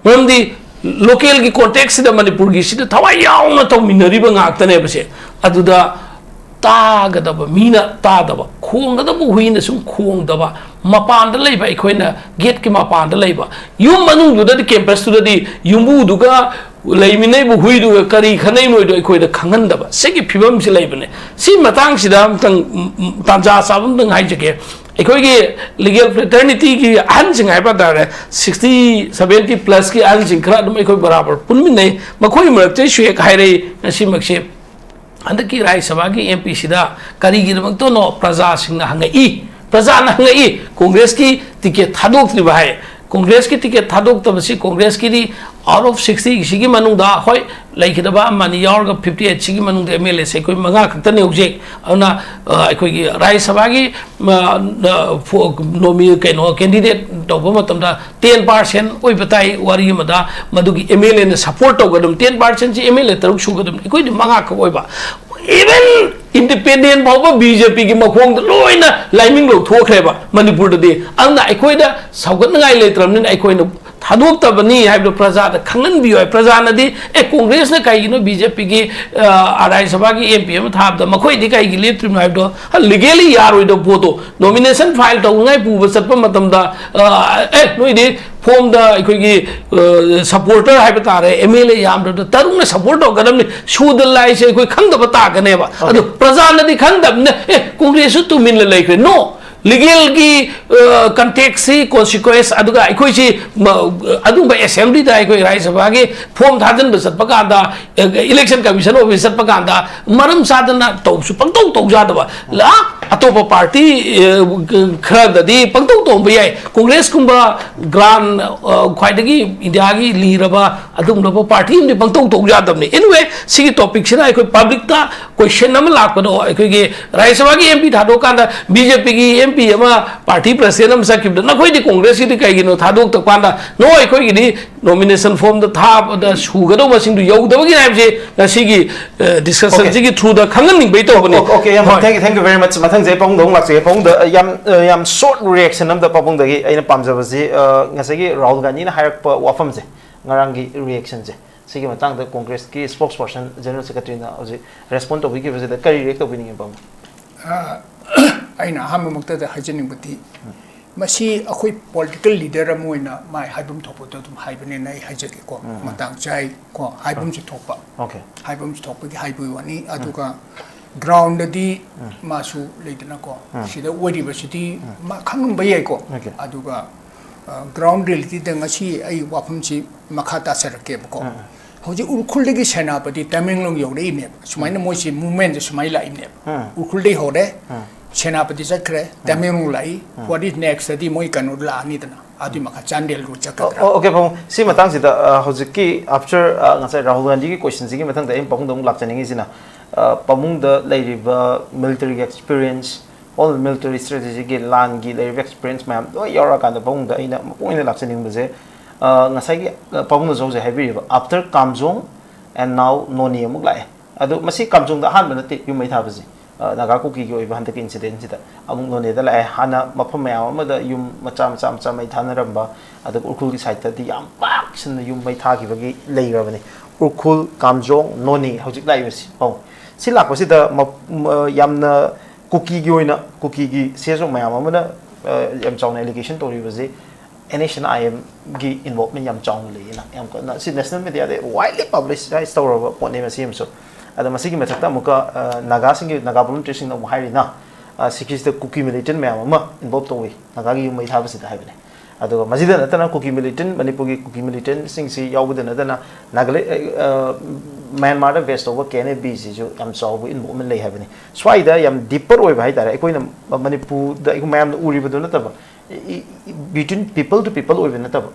ꯃꯔꯝꯗꯤ ꯂꯣꯀꯦꯜꯒꯤ ꯀꯣꯟꯇꯦꯛꯁꯁꯤꯗ ꯃꯅꯤꯄꯨꯔꯒꯤꯁꯤꯗ ꯊꯋꯥꯏ ꯌꯥꯎꯅ ꯇꯧꯃꯤꯟꯅꯔꯤꯕ ꯉꯥꯛꯇꯅꯦꯕꯁꯦ꯫ ꯑꯗꯨꯗ ꯇꯥꯒꯗꯕ ꯃꯤꯅ ꯇꯥꯗꯕ, ꯈꯣꯡꯒꯗꯕ ꯍꯨꯏꯅ ꯁꯨꯝ ꯈꯣꯡꯗꯕ, ꯃꯄꯥꯟꯗ ꯂꯩꯕ ꯑꯩꯈꯣꯏꯅ, ꯒꯦꯠꯀꯤ ꯃꯄꯥꯟꯗ ꯂꯩꯕ, ꯌꯨꯝ ꯃꯅꯨꯡꯗꯨꯗꯗꯤ, ꯀꯦꯝꯄꯁꯇꯨꯗꯗꯤ ꯌꯨꯝꯕꯨꯗꯨꯒ ꯂꯩꯃꯤꯟꯅꯩꯕ ꯍꯨꯏꯗꯨꯒ ꯀꯔꯤ ꯈꯟꯅꯩꯅꯣꯏꯗꯣ ꯑꯩꯈꯣꯏꯗ ꯈꯪꯍꯟꯗꯕ, ꯁꯤꯒꯤ ꯐꯤꯕꯝꯁꯤ ꯂꯩꯕꯅꯦ꯫ ꯁꯤ ꯃꯇꯥꯡꯁꯤꯗ ꯑꯝꯇꯪ, ꯎꯝ, ꯎꯝ, ꯇꯥꯟꯖꯥ ꯆꯥꯕ ꯑꯝꯇꯪ ꯍꯥꯏꯖꯒꯦ꯫ ꯑꯩꯈꯣꯏꯒꯤ ꯂꯤꯒꯦꯜ ꯐ꯭ꯔꯦꯇꯔꯅꯤꯇꯤꯒꯤ ꯑꯍꯟꯁꯤꯡ ꯍꯥꯏꯕ ꯇꯥꯔꯦ, ꯁꯤꯛꯁꯇꯤ, ꯁꯚꯦꯟꯇꯤ ꯄ꯭ꯂꯁꯀꯤ ꯑꯍꯟꯁꯤꯡ ꯈꯔ ꯑꯗꯨꯝ ꯑꯩꯈꯣꯏ ꯕꯔꯥꯕꯔ ꯄꯨꯟꯃꯤꯟꯅꯩ꯫ ꯃꯈꯣꯏ ꯃꯔꯛꯇꯁꯨ ꯍꯦꯛ ꯍꯥꯏꯔꯛꯏ, ꯉꯁꯤꯃꯛꯁꯦ ꯍꯟꯗꯛꯀꯤ ꯔꯥꯖ꯭ꯌ ꯁꯚꯥꯒꯤ ꯑꯦꯝ ꯄꯤꯁꯤꯗ ꯀꯔꯤꯒꯤꯗꯃꯛꯇꯅꯣ ꯄ꯭ꯔꯖꯥꯁꯤꯡꯅ ꯍꯪꯉꯛꯏ, ꯄ꯭ꯔꯖꯥꯅ ꯍꯪꯉꯛꯏ, ꯀꯣꯡꯒ꯭ꯔꯦꯁꯀꯤ ꯇꯤꯀꯦꯠ ꯊꯥꯗꯣꯛꯇ꯭ꯔꯤꯕ ꯍꯥꯏ꯫ ꯀꯣꯡꯒ꯭ꯔꯦꯁꯀꯤ ꯇꯤꯀꯦꯠ ꯊꯥꯗꯣꯛꯇꯕꯁꯤ, ꯀꯣꯡꯒ꯭ꯔꯦꯁꯀꯤꯗꯤ ꯑꯥꯎꯠ ꯑꯣꯐ ꯁꯤꯛꯁꯇꯤꯁꯤꯒꯤ ꯃꯅꯨꯡꯗ, ꯍꯣꯏ, ꯂꯩꯈꯤꯗꯕ ꯑꯃꯅꯤ ꯌꯥꯎꯔꯒ, ꯐꯤꯐꯇꯤ ꯑꯩꯠꯁꯤꯒꯤ ꯃꯅꯨꯡꯗ ꯑꯦꯝ ꯑꯦꯜ ꯑꯦꯁꯦ ꯑꯩꯈꯣꯏ ꯃꯉꯥ ꯈꯛꯇꯅꯤ ꯍꯧꯖꯤꯛ꯫ ꯑꯗꯨꯅ, ꯑ, ꯑꯩꯈꯣꯏꯒꯤ ꯔꯥꯖ꯭ꯌ ꯁꯚꯥꯒꯤ, ꯑ, ꯑ, ꯐꯣ-, ꯅꯣꯃꯤ-, ꯀꯩꯅꯣ, ꯀꯦꯟꯗꯤꯗꯦꯠ ꯇꯧꯕ ꯃꯇꯝꯗ ꯇꯦꯟ ꯄꯥꯔꯁꯦꯟ ꯑꯣꯏꯕ ꯇꯥꯏ ꯋꯥꯔꯤ ꯑꯃꯗ, ꯃꯗꯨꯒꯤ ꯑꯦꯝ ꯑꯦꯜ ꯑꯦꯅ ꯁꯄꯣꯔꯠ ꯇꯧꯒꯗꯕ, ꯇꯦꯟ ꯄꯥꯔꯁꯦꯟꯁꯤ ꯑꯦꯝ ꯑꯦꯜ ꯑꯦ ꯇꯔꯨꯛ ꯁꯨꯒꯗꯕꯅꯤ, ꯑꯩꯈꯣꯏꯗꯤ ꯃꯉꯥ ꯈꯛ ꯑꯣꯏꯕ꯫ ꯏꯚꯟ ꯏꯟꯗꯤꯄꯦꯟꯗꯦꯟ ꯐꯥꯎꯕ ꯕꯤ ꯖꯦ ꯄꯤꯒꯤ ꯃꯈꯣꯡꯗ ꯂꯣꯏꯅ ꯂꯥꯏꯃꯤꯡ ꯂꯧꯊꯣꯛꯈ꯭ꯔꯦꯕ ꯃꯅꯤꯄꯨꯔꯗꯗꯤ꯫ ꯑꯗꯨꯅ ꯑꯩꯈꯣꯏꯗ ꯁꯧꯒꯠꯅꯤꯡꯉꯥꯏ ꯂꯩꯇ꯭ꯔꯕꯅꯤꯅ ꯑꯩꯈꯣꯏꯅ ꯊꯥꯗꯣꯛꯇꯕꯅꯤ ꯍꯥꯏꯕꯗꯣ ꯄ꯭ꯔꯖꯥꯗ ꯈꯪꯍꯟꯕꯤꯌꯨ ꯍꯥꯏ꯫ ꯄ꯭ꯔꯖꯥꯅꯗꯤ, "ꯑꯦ, ꯀꯣꯡꯒ꯭ꯔꯦꯁꯅ ꯀꯩꯒꯤꯅꯣ ꯕꯤ ꯖꯦ ꯄꯤꯒꯤ, ꯑ, ꯔꯥꯖ꯭ꯌ ꯁꯚꯥꯒꯤ ꯑꯦꯝ ꯄꯤ ꯑꯃ ꯊꯥꯕꯗ ꯃꯈꯣꯏꯗꯤ ꯀꯩꯒꯤ ꯂꯦꯞꯇ꯭ꯔꯤꯅꯣ?" ꯍꯥꯏꯕꯗꯣ ꯂꯤꯒꯦꯂꯤ ꯌꯥꯔꯣꯏꯗꯕ ꯄꯣꯠꯇꯣ, ꯅꯣꯃꯤꯅꯦꯁꯟ ꯐꯥꯏꯜ ꯇꯧꯅꯤꯡꯉꯥꯏ ꯄꯨꯕ ꯆꯠꯄ ꯃꯇꯝꯗ, ꯑ, "ꯑꯦ, ꯅꯣꯏꯗꯤ ꯐꯣꯝꯗ ꯑꯩꯈꯣꯏꯒꯤ, ꯑ, ꯁꯄꯣꯔꯇꯔ ꯍꯥꯏꯕ ꯇꯥꯔꯦ, ꯑꯦꯝ ꯑꯦꯜ ꯑꯦ ꯌꯥꯝꯗ꯭ꯔꯕꯗ ꯇꯔꯨꯛꯅ ꯁꯄꯣꯔꯠ ꯇꯧꯒꯗꯕꯅꯤ, ꯁꯨꯗ ꯂꯥꯏꯁꯦ ꯑꯩꯈꯣꯏ ꯈꯪꯗꯕ ꯇꯥꯒꯅꯦꯕ"꯫ ꯑꯗꯣ ꯄ꯭ꯔꯖꯥꯅꯗꯤ ꯈꯪꯗꯕꯅꯤꯅ, "ꯑꯦ, ꯀꯣꯡꯒ꯭ꯔꯦꯁꯁꯨ ꯇꯨꯃꯤꯟꯅ ꯂꯩꯈ꯭ꯔꯦ"꯫ ꯅꯣ, ꯂꯤꯒꯦꯜꯒꯤ, ꯑ, ꯀꯟꯇꯦꯛꯁꯁꯤ, ꯀꯣꯟꯁꯤꯀ꯭ꯋꯦꯟꯁ, ꯑꯗꯨꯒ ꯑꯩꯈꯣꯏꯁꯤ ꯃ-, ꯑꯗꯨꯒꯨꯝꯕ ꯑꯦꯁꯦꯝꯕ꯭ꯂꯤꯗ, ꯑꯩꯈꯣꯏ ꯔꯥꯖ꯭ꯌ ꯁꯚꯥꯒꯤ ꯐꯣꯝ ꯊꯥꯖꯤꯟꯕ ꯆꯠꯄ ꯀꯥꯟꯗ, ꯑ, ꯏꯂꯦꯛꯁꯟ ꯀꯃꯤꯁꯟ ꯑꯣꯐꯤꯁ ꯆꯠꯄ ꯀꯥꯟꯗ ꯃꯔꯝ ꯆꯥꯗꯅ ꯇꯧꯕꯁꯨ ꯄꯪꯇꯧ ꯇꯧ ꯌꯥꯗꯕ꯫ ꯂꯥ-, ꯑꯇꯣꯞꯄ ꯄꯥꯔꯇꯤ, ꯑ, ꯈꯔꯗꯗꯤ ꯄꯪꯇꯧ ꯇꯧꯔꯝꯕ ꯌꯥꯏ꯫ ꯀꯣꯡꯒ꯭ꯔꯦꯁꯀꯨꯝꯕ ꯒ꯭ꯔꯥꯟ, ꯑ, ꯈ꯭ꯋꯥꯏꯗꯒꯤ ꯏꯟꯗꯤꯌꯥꯒꯤ ꯂꯤꯔꯕ ꯑꯗꯨꯒꯨꯝꯂꯕ ꯄꯥꯔꯇꯤ ꯑꯃꯗꯤ ꯄꯪꯇꯧ ꯇꯧ ꯌꯥꯗꯕꯅꯤ꯫ ꯑꯦꯅꯤꯋꯦ, ꯁꯤꯒꯤ ꯇꯣꯄꯤꯛꯁꯤꯅ ꯑꯩꯈꯣꯏ ꯄꯕ꯭ꯂꯤꯛꯇ ꯀꯣꯏꯁꯟ ꯑꯃ ꯂꯥꯛꯄꯗꯣ, ꯑꯩꯈꯣꯏꯒꯤ ꯔꯥꯖ꯭ꯌ ꯁꯚꯥꯒꯤ ꯑꯦꯝ ꯄꯤ ꯊꯥꯗꯣꯛꯑꯀꯥꯟꯗ ꯕꯤ ꯖꯦ ꯄꯤꯒꯤ ꯑꯦꯝ ꯄꯤ ꯑꯃ ꯄꯥꯔꯇꯤ ꯄ꯭ꯔꯁꯤꯗꯦꯟ ꯑꯃ ꯆꯠꯈꯤꯕꯗ, "ꯅꯈꯣꯏꯗꯤ ꯀꯣꯡꯒ꯭ꯔꯦꯁꯀꯤꯗꯤ ꯀꯩꯒꯤꯅꯣ ꯊꯥꯗꯣꯛꯇꯕ ꯀꯥꯟꯗ?" ꯅꯣ, ꯑꯩꯈꯣꯏꯒꯤꯗꯤ ꯅꯣꯃꯤꯅꯦꯁꯟ ꯐꯣꯝꯗ ꯊꯥꯕꯗ ꯁꯨꯒꯗꯧꯕꯁꯤꯡꯗꯨ ꯌꯧꯗꯕꯒꯤꯅꯤ ꯍꯥꯏꯕꯁꯤ ꯉꯁꯤꯒꯤ ꯗꯤꯁꯀꯁꯟꯁꯤꯒꯤ ꯊ꯭ꯔꯨꯗ ꯈꯪꯍꯟꯅꯤꯡꯕꯩ ꯇꯧꯕꯅꯤ꯫ Okay, okay, ꯌꯥꯝ ꯍꯣꯏ꯫ Thank you, thank you very much. ꯃꯊꯪꯁꯦ ꯑꯩ ꯄꯥꯕꯨꯡꯗ ꯑꯃꯨꯛ ꯂꯥꯛꯆꯒꯦ꯫ ꯄꯥꯕꯨꯡꯗ ꯑ, ꯌꯥꯝ ꯑ, ꯌꯥꯝ ꯁꯣꯔꯠ ꯔꯤꯌꯦꯛꯁꯟ ꯑꯃꯗ ꯄꯥꯕꯨꯡꯗꯒꯤ ꯑꯩꯅ ꯄꯥꯝꯖꯕꯁꯤ ꯑ, ꯉꯁꯥꯏꯒꯤ ꯔꯥꯍꯨꯜ ꯒꯥꯟꯙꯤꯅ ꯍꯥꯏꯔꯛꯄ ꯋꯥꯐꯝꯁꯦ, ꯉꯔꯥꯡꯒꯤ ꯔꯤꯌꯦꯛꯁꯟꯁꯦ, ꯁꯤꯒꯤ ꯃꯇꯥꯡꯗ ꯀꯣꯡꯒ꯭ꯔꯦꯁꯀꯤ ꯁ꯭ꯄꯣꯛꯁ ꯄꯔꯁꯟ ꯖꯦꯅꯔꯦꯜ ꯁꯦꯀ꯭ꯔꯦꯇꯔꯤꯅ ꯍꯧꯖꯤꯛ ꯔꯦꯁꯄꯣꯟ ꯇꯧꯕꯤꯈꯤꯕꯁꯤꯗ ꯀꯔꯤ ꯔꯤꯌꯦꯛ ꯇꯧꯕꯤꯅꯤꯡꯉꯤ ꯄꯥꯕꯨꯡ? ꯑ, ꯑꯩꯅ ꯑꯍꯥꯟꯕꯃꯛꯇꯗ ꯍꯥꯏꯖꯅꯤꯡꯕꯗꯤ, ꯃꯁꯤ ꯑꯩꯈꯣꯏ ꯄꯣꯂꯤꯇꯤꯀꯦꯜ ꯂꯤꯗꯔ ꯑꯃ ꯑꯣꯏꯅ ꯃꯥꯏ ꯍꯥꯏꯐꯝ ꯊꯣꯛꯄꯗꯣ ꯑꯗꯨꯝ ꯍꯥꯏꯕꯅꯦꯅ ꯑꯩ ꯍꯥꯏꯖꯒꯦꯀꯣ꯫ ꯃꯇꯥꯡ ꯆꯥꯏ ꯀꯣ, ꯍꯥꯏꯐꯝꯁꯨ ꯊꯣꯛꯄ, Okay. ꯍꯥꯏꯐꯝꯁꯨ ꯊꯣꯛꯄꯒꯤ ꯍꯥꯏꯕꯒꯤ ꯋꯥꯅꯤ꯫ ꯑꯗꯨꯒ ꯒ꯭ꯔꯥꯎꯟꯗꯗꯤ ꯃꯥꯁꯨ ꯂꯩꯗꯅꯀꯣ, ꯁꯤꯗ ꯑꯣꯏꯔꯤꯕꯁꯤꯗꯤ ꯃꯥ ꯈꯪꯉꯝꯕ ꯌꯥꯏꯀꯣ꯫ Okay. ꯑꯗꯨꯒ ꯒ꯭ꯔꯥꯎꯟ ꯔꯤꯌꯦꯂꯤꯇꯤꯗ ꯉꯁꯤ ꯑꯩ ꯋꯥꯐꯝꯁꯤ ꯃꯈꯥ ꯇꯥꯆꯔꯛꯀꯦꯕꯀꯣ꯫ ꯍꯧꯖꯤꯛ ꯎꯈ꯭ꯔꯨꯜꯗꯒꯤ ꯁꯦꯅꯥꯄꯇꯤ ꯇꯃꯦꯡꯂꯣꯡ ꯌꯧꯔꯛꯏꯅꯦꯕ꯫ ꯁꯨꯃꯥꯏꯅ ꯃꯣꯏꯁꯦ ꯃꯨꯚꯃꯦꯟꯁꯦ ꯁꯨꯃꯥꯏꯅ ꯂꯥꯛꯏꯅꯦꯕ꯫ ꯎꯈ꯭ꯔꯨꯜꯗꯒꯤ ꯍꯧꯔꯦ, ꯁꯦꯅꯥꯄꯇꯤ ꯆꯠꯈ꯭ꯔꯦ, ꯇꯃꯦꯡꯂꯣꯡ ꯂꯥꯛꯏ꯫ What is next? ꯑꯗꯤ ꯃꯣꯏ ꯀꯩꯅꯣ ꯂꯥꯛꯑꯅꯤꯗꯅ, ꯑꯗꯨꯏ ꯃꯈꯥ ꯆꯥꯟꯗꯦꯜ ꯔꯣꯗ ꯆꯠꯀꯗ꯭ꯔꯥ? ꯑꯣ, okay, ꯄꯥꯕꯨꯡ꯫ ꯁꯤ ꯃꯇꯥꯡꯁꯤꯗ ꯑ, ꯍꯧꯖꯤꯛꯀꯤ ꯑꯥꯐꯇꯔ ꯉꯁꯥꯏ ꯔꯥꯍꯨꯜ ꯒꯥꯟꯙꯤꯒꯤ ꯀꯣꯏꯁꯟꯁꯤꯒꯤ ꯃꯊꯪꯗ ꯑꯩꯅ ꯄꯥꯕꯨꯡꯗ ꯑꯃꯨꯛ ꯂꯥꯛꯆꯅꯤꯡꯉꯤꯁꯤꯅ, ꯑ, ꯄꯥꯕꯨꯡꯗ ꯂꯩꯔꯤꯕ ꯃꯤꯂꯤꯇꯔꯤꯒꯤ ꯑꯦꯛꯁꯄꯤꯔꯤꯌꯦꯟꯁ, ꯑꯣꯜ ꯃꯤꯂꯤꯇꯔꯤ ꯁ꯭ꯇ꯭ꯔꯦꯇꯦꯖꯤꯒꯤ ꯂꯥꯟꯒꯤ ꯂꯩꯔꯤꯕ ꯑꯦꯛꯁꯄꯤꯔꯤꯌꯦꯟꯁ ꯃꯌꯥꯝ ꯂꯣꯏ ꯌꯥꯎꯔꯛꯑꯀꯥꯟꯗ ꯄꯥꯕꯨꯡꯗ ꯑꯩꯅ ꯃꯄꯨꯡ ꯑꯣꯏꯅ ꯂꯥꯛꯆꯅꯤꯡꯕꯁꯦ, ꯑ, ꯉꯁꯥꯏꯒꯤ ꯑ, ꯄꯥꯕꯨꯡꯅꯁꯨ ꯍꯧꯖꯤꯛ ꯍꯥꯏꯕꯤꯔꯤꯕ, after Kamjong and now Noney ꯑꯃꯨꯛ ꯂꯥꯛꯑꯦ꯫ ꯑꯗꯣ ꯃꯁꯤ ꯀꯥꯝꯖꯣꯡꯗ ꯑꯍꯥꯟꯕ ꯅꯠꯇꯦ ꯌꯨꯝ ꯃꯩ ꯊꯥꯕꯁꯤ꯫ ꯑ, ꯅꯥꯒꯥ ꯀꯨꯀꯤꯒꯤ ꯑꯣꯏꯕ ꯍꯟꯗꯛꯀꯤ ꯏꯟꯁꯤꯗꯦꯟꯁꯤꯗ ꯑꯃꯨꯛ ꯅꯣꯅꯦꯗ ꯂꯥꯛꯑꯦ꯫ ꯍꯥꯟꯅ ꯃꯐꯝ ꯃꯌꯥꯝ ꯑꯃꯗ ꯌꯨꯝ ꯃꯆꯥ ꯃꯆꯥ ꯃꯆꯥ ꯃꯩ ꯊꯥꯅꯔꯝꯕ, ꯑꯗꯨꯒ ꯎꯈ꯭ꯔꯨꯜꯒꯤ ꯁꯥꯏꯠꯇꯗꯤ ꯌꯥꯝ ꯄꯥꯛ ꯁꯟꯅ ꯌꯨꯝ ꯃꯩ ꯊꯥꯈꯤꯕꯒꯤ ꯂꯩꯈ꯭ꯔꯕꯅꯤ꯫ ꯎꯈ꯭ꯔꯨꯜ, ꯀꯥꯝꯖꯣꯡ, ꯅꯣꯅꯦ ꯍꯧꯖꯤꯛ ꯂꯥꯛꯏꯕꯁꯤ ꯄꯥꯎ꯫ ꯁꯤ ꯂꯥꯛꯄꯁꯤꯗ ꯃ-, ꯃ-, ꯌꯥꯝꯅ ꯀꯨꯀꯤꯒꯤ ꯑꯣꯏꯅ, ꯀꯨꯀꯤꯒꯤ ꯁꯤ ꯑꯦꯁ ꯑꯣ ꯃꯌꯥꯝ ꯑꯃꯅ, ꯑ, ꯌꯥꯝ ꯆꯥꯎꯅ ꯑꯦꯂꯤꯒꯦꯁꯟ ꯇꯧꯔꯤꯕꯁꯤ ꯑꯦꯟ ꯑꯦꯁ ꯑꯦꯟ ꯑꯥꯏ ꯑꯦꯝꯒꯤ ꯏꯟꯚꯣꯜꯚꯃꯦꯟ ꯌꯥꯝ ꯆꯥꯎꯅ ꯂꯩꯌꯦꯅ ꯌꯥꯝ ꯀꯟꯅ ꯁꯤ ꯅꯦꯁꯅꯦꯜ ꯃꯦꯗꯤꯌꯥꯗ ꯋꯥꯏꯗꯂꯤ ꯄꯕ꯭ꯂꯤꯁꯥꯏꯁ ꯇꯧꯔꯕ ꯄꯣꯠꯅꯦ ꯃꯁꯤ ꯑꯃꯁꯨ꯫ ꯑꯗꯣ ꯃꯁꯤꯒꯤ ꯃꯊꯛꯇ ꯑꯃꯨꯛꯀ, ꯑ, ꯅꯥꯒꯥꯁꯤꯡꯒꯤ, ꯅꯥꯒꯥ ꯚꯣꯂꯨꯟꯇꯤꯌꯔꯁꯤꯡꯅ ꯑꯃꯨꯛ ꯍꯥꯏꯔꯤꯅ, ꯑ, ꯁꯤꯀꯤꯁꯇ ꯀꯨꯀꯤ ꯃꯤꯂꯤꯇꯦꯟ ꯃꯌꯥꯝ ꯑꯃ ꯏꯟꯚꯣꯜꯚ ꯇꯧꯏ ꯅꯥꯒꯥꯒꯤ ꯌꯨꯝ ꯃꯩ ꯊꯥꯕꯁꯤꯗ ꯍꯥꯏꯕꯅꯦ꯫ ꯑꯗꯨꯒ ꯃꯁꯤꯗ ꯅꯠꯇꯅ ꯀꯨꯀꯤ ꯃꯤꯂꯤꯇꯦꯟ, ꯃꯅꯤꯄꯨꯔꯒꯤ ꯀꯨꯀꯤ ꯃꯤꯂꯤꯇꯦꯟꯁꯤꯡꯁꯤ ꯌꯥꯎꯕꯗ ꯅꯠꯇꯅ ꯅꯥꯒꯥꯂꯦ-, ꯑ, ꯃ꯭ꯌꯥꯟꯃꯥꯔꯗ ꯕꯦꯁ ꯇꯧꯕ ꯀꯦ ꯑꯦꯟ ꯑꯦ ꯕꯤꯁꯤꯁꯨ ꯌꯥꯝ ꯆꯥꯎꯕ ꯏꯟꯚꯣꯜꯚꯃꯦꯟ ꯂꯩ ꯍꯥꯏꯕꯅꯤ꯫ ꯁ꯭ꯋꯥꯏꯗ ꯌꯥꯝ ꯗꯤꯄꯔ ꯑꯣꯏꯕ ꯍꯥꯏꯇꯥꯔꯦ, ꯑꯩꯈꯣꯏꯅ ꯃꯅꯤꯄꯨꯔꯗ ꯑꯩꯈꯣꯏ ꯃꯌꯥꯝꯅ ꯎꯔꯤꯕꯗꯨ ꯅꯠꯇꯕ, between people to people ꯑꯣꯏꯕ ꯅꯠꯇꯕ,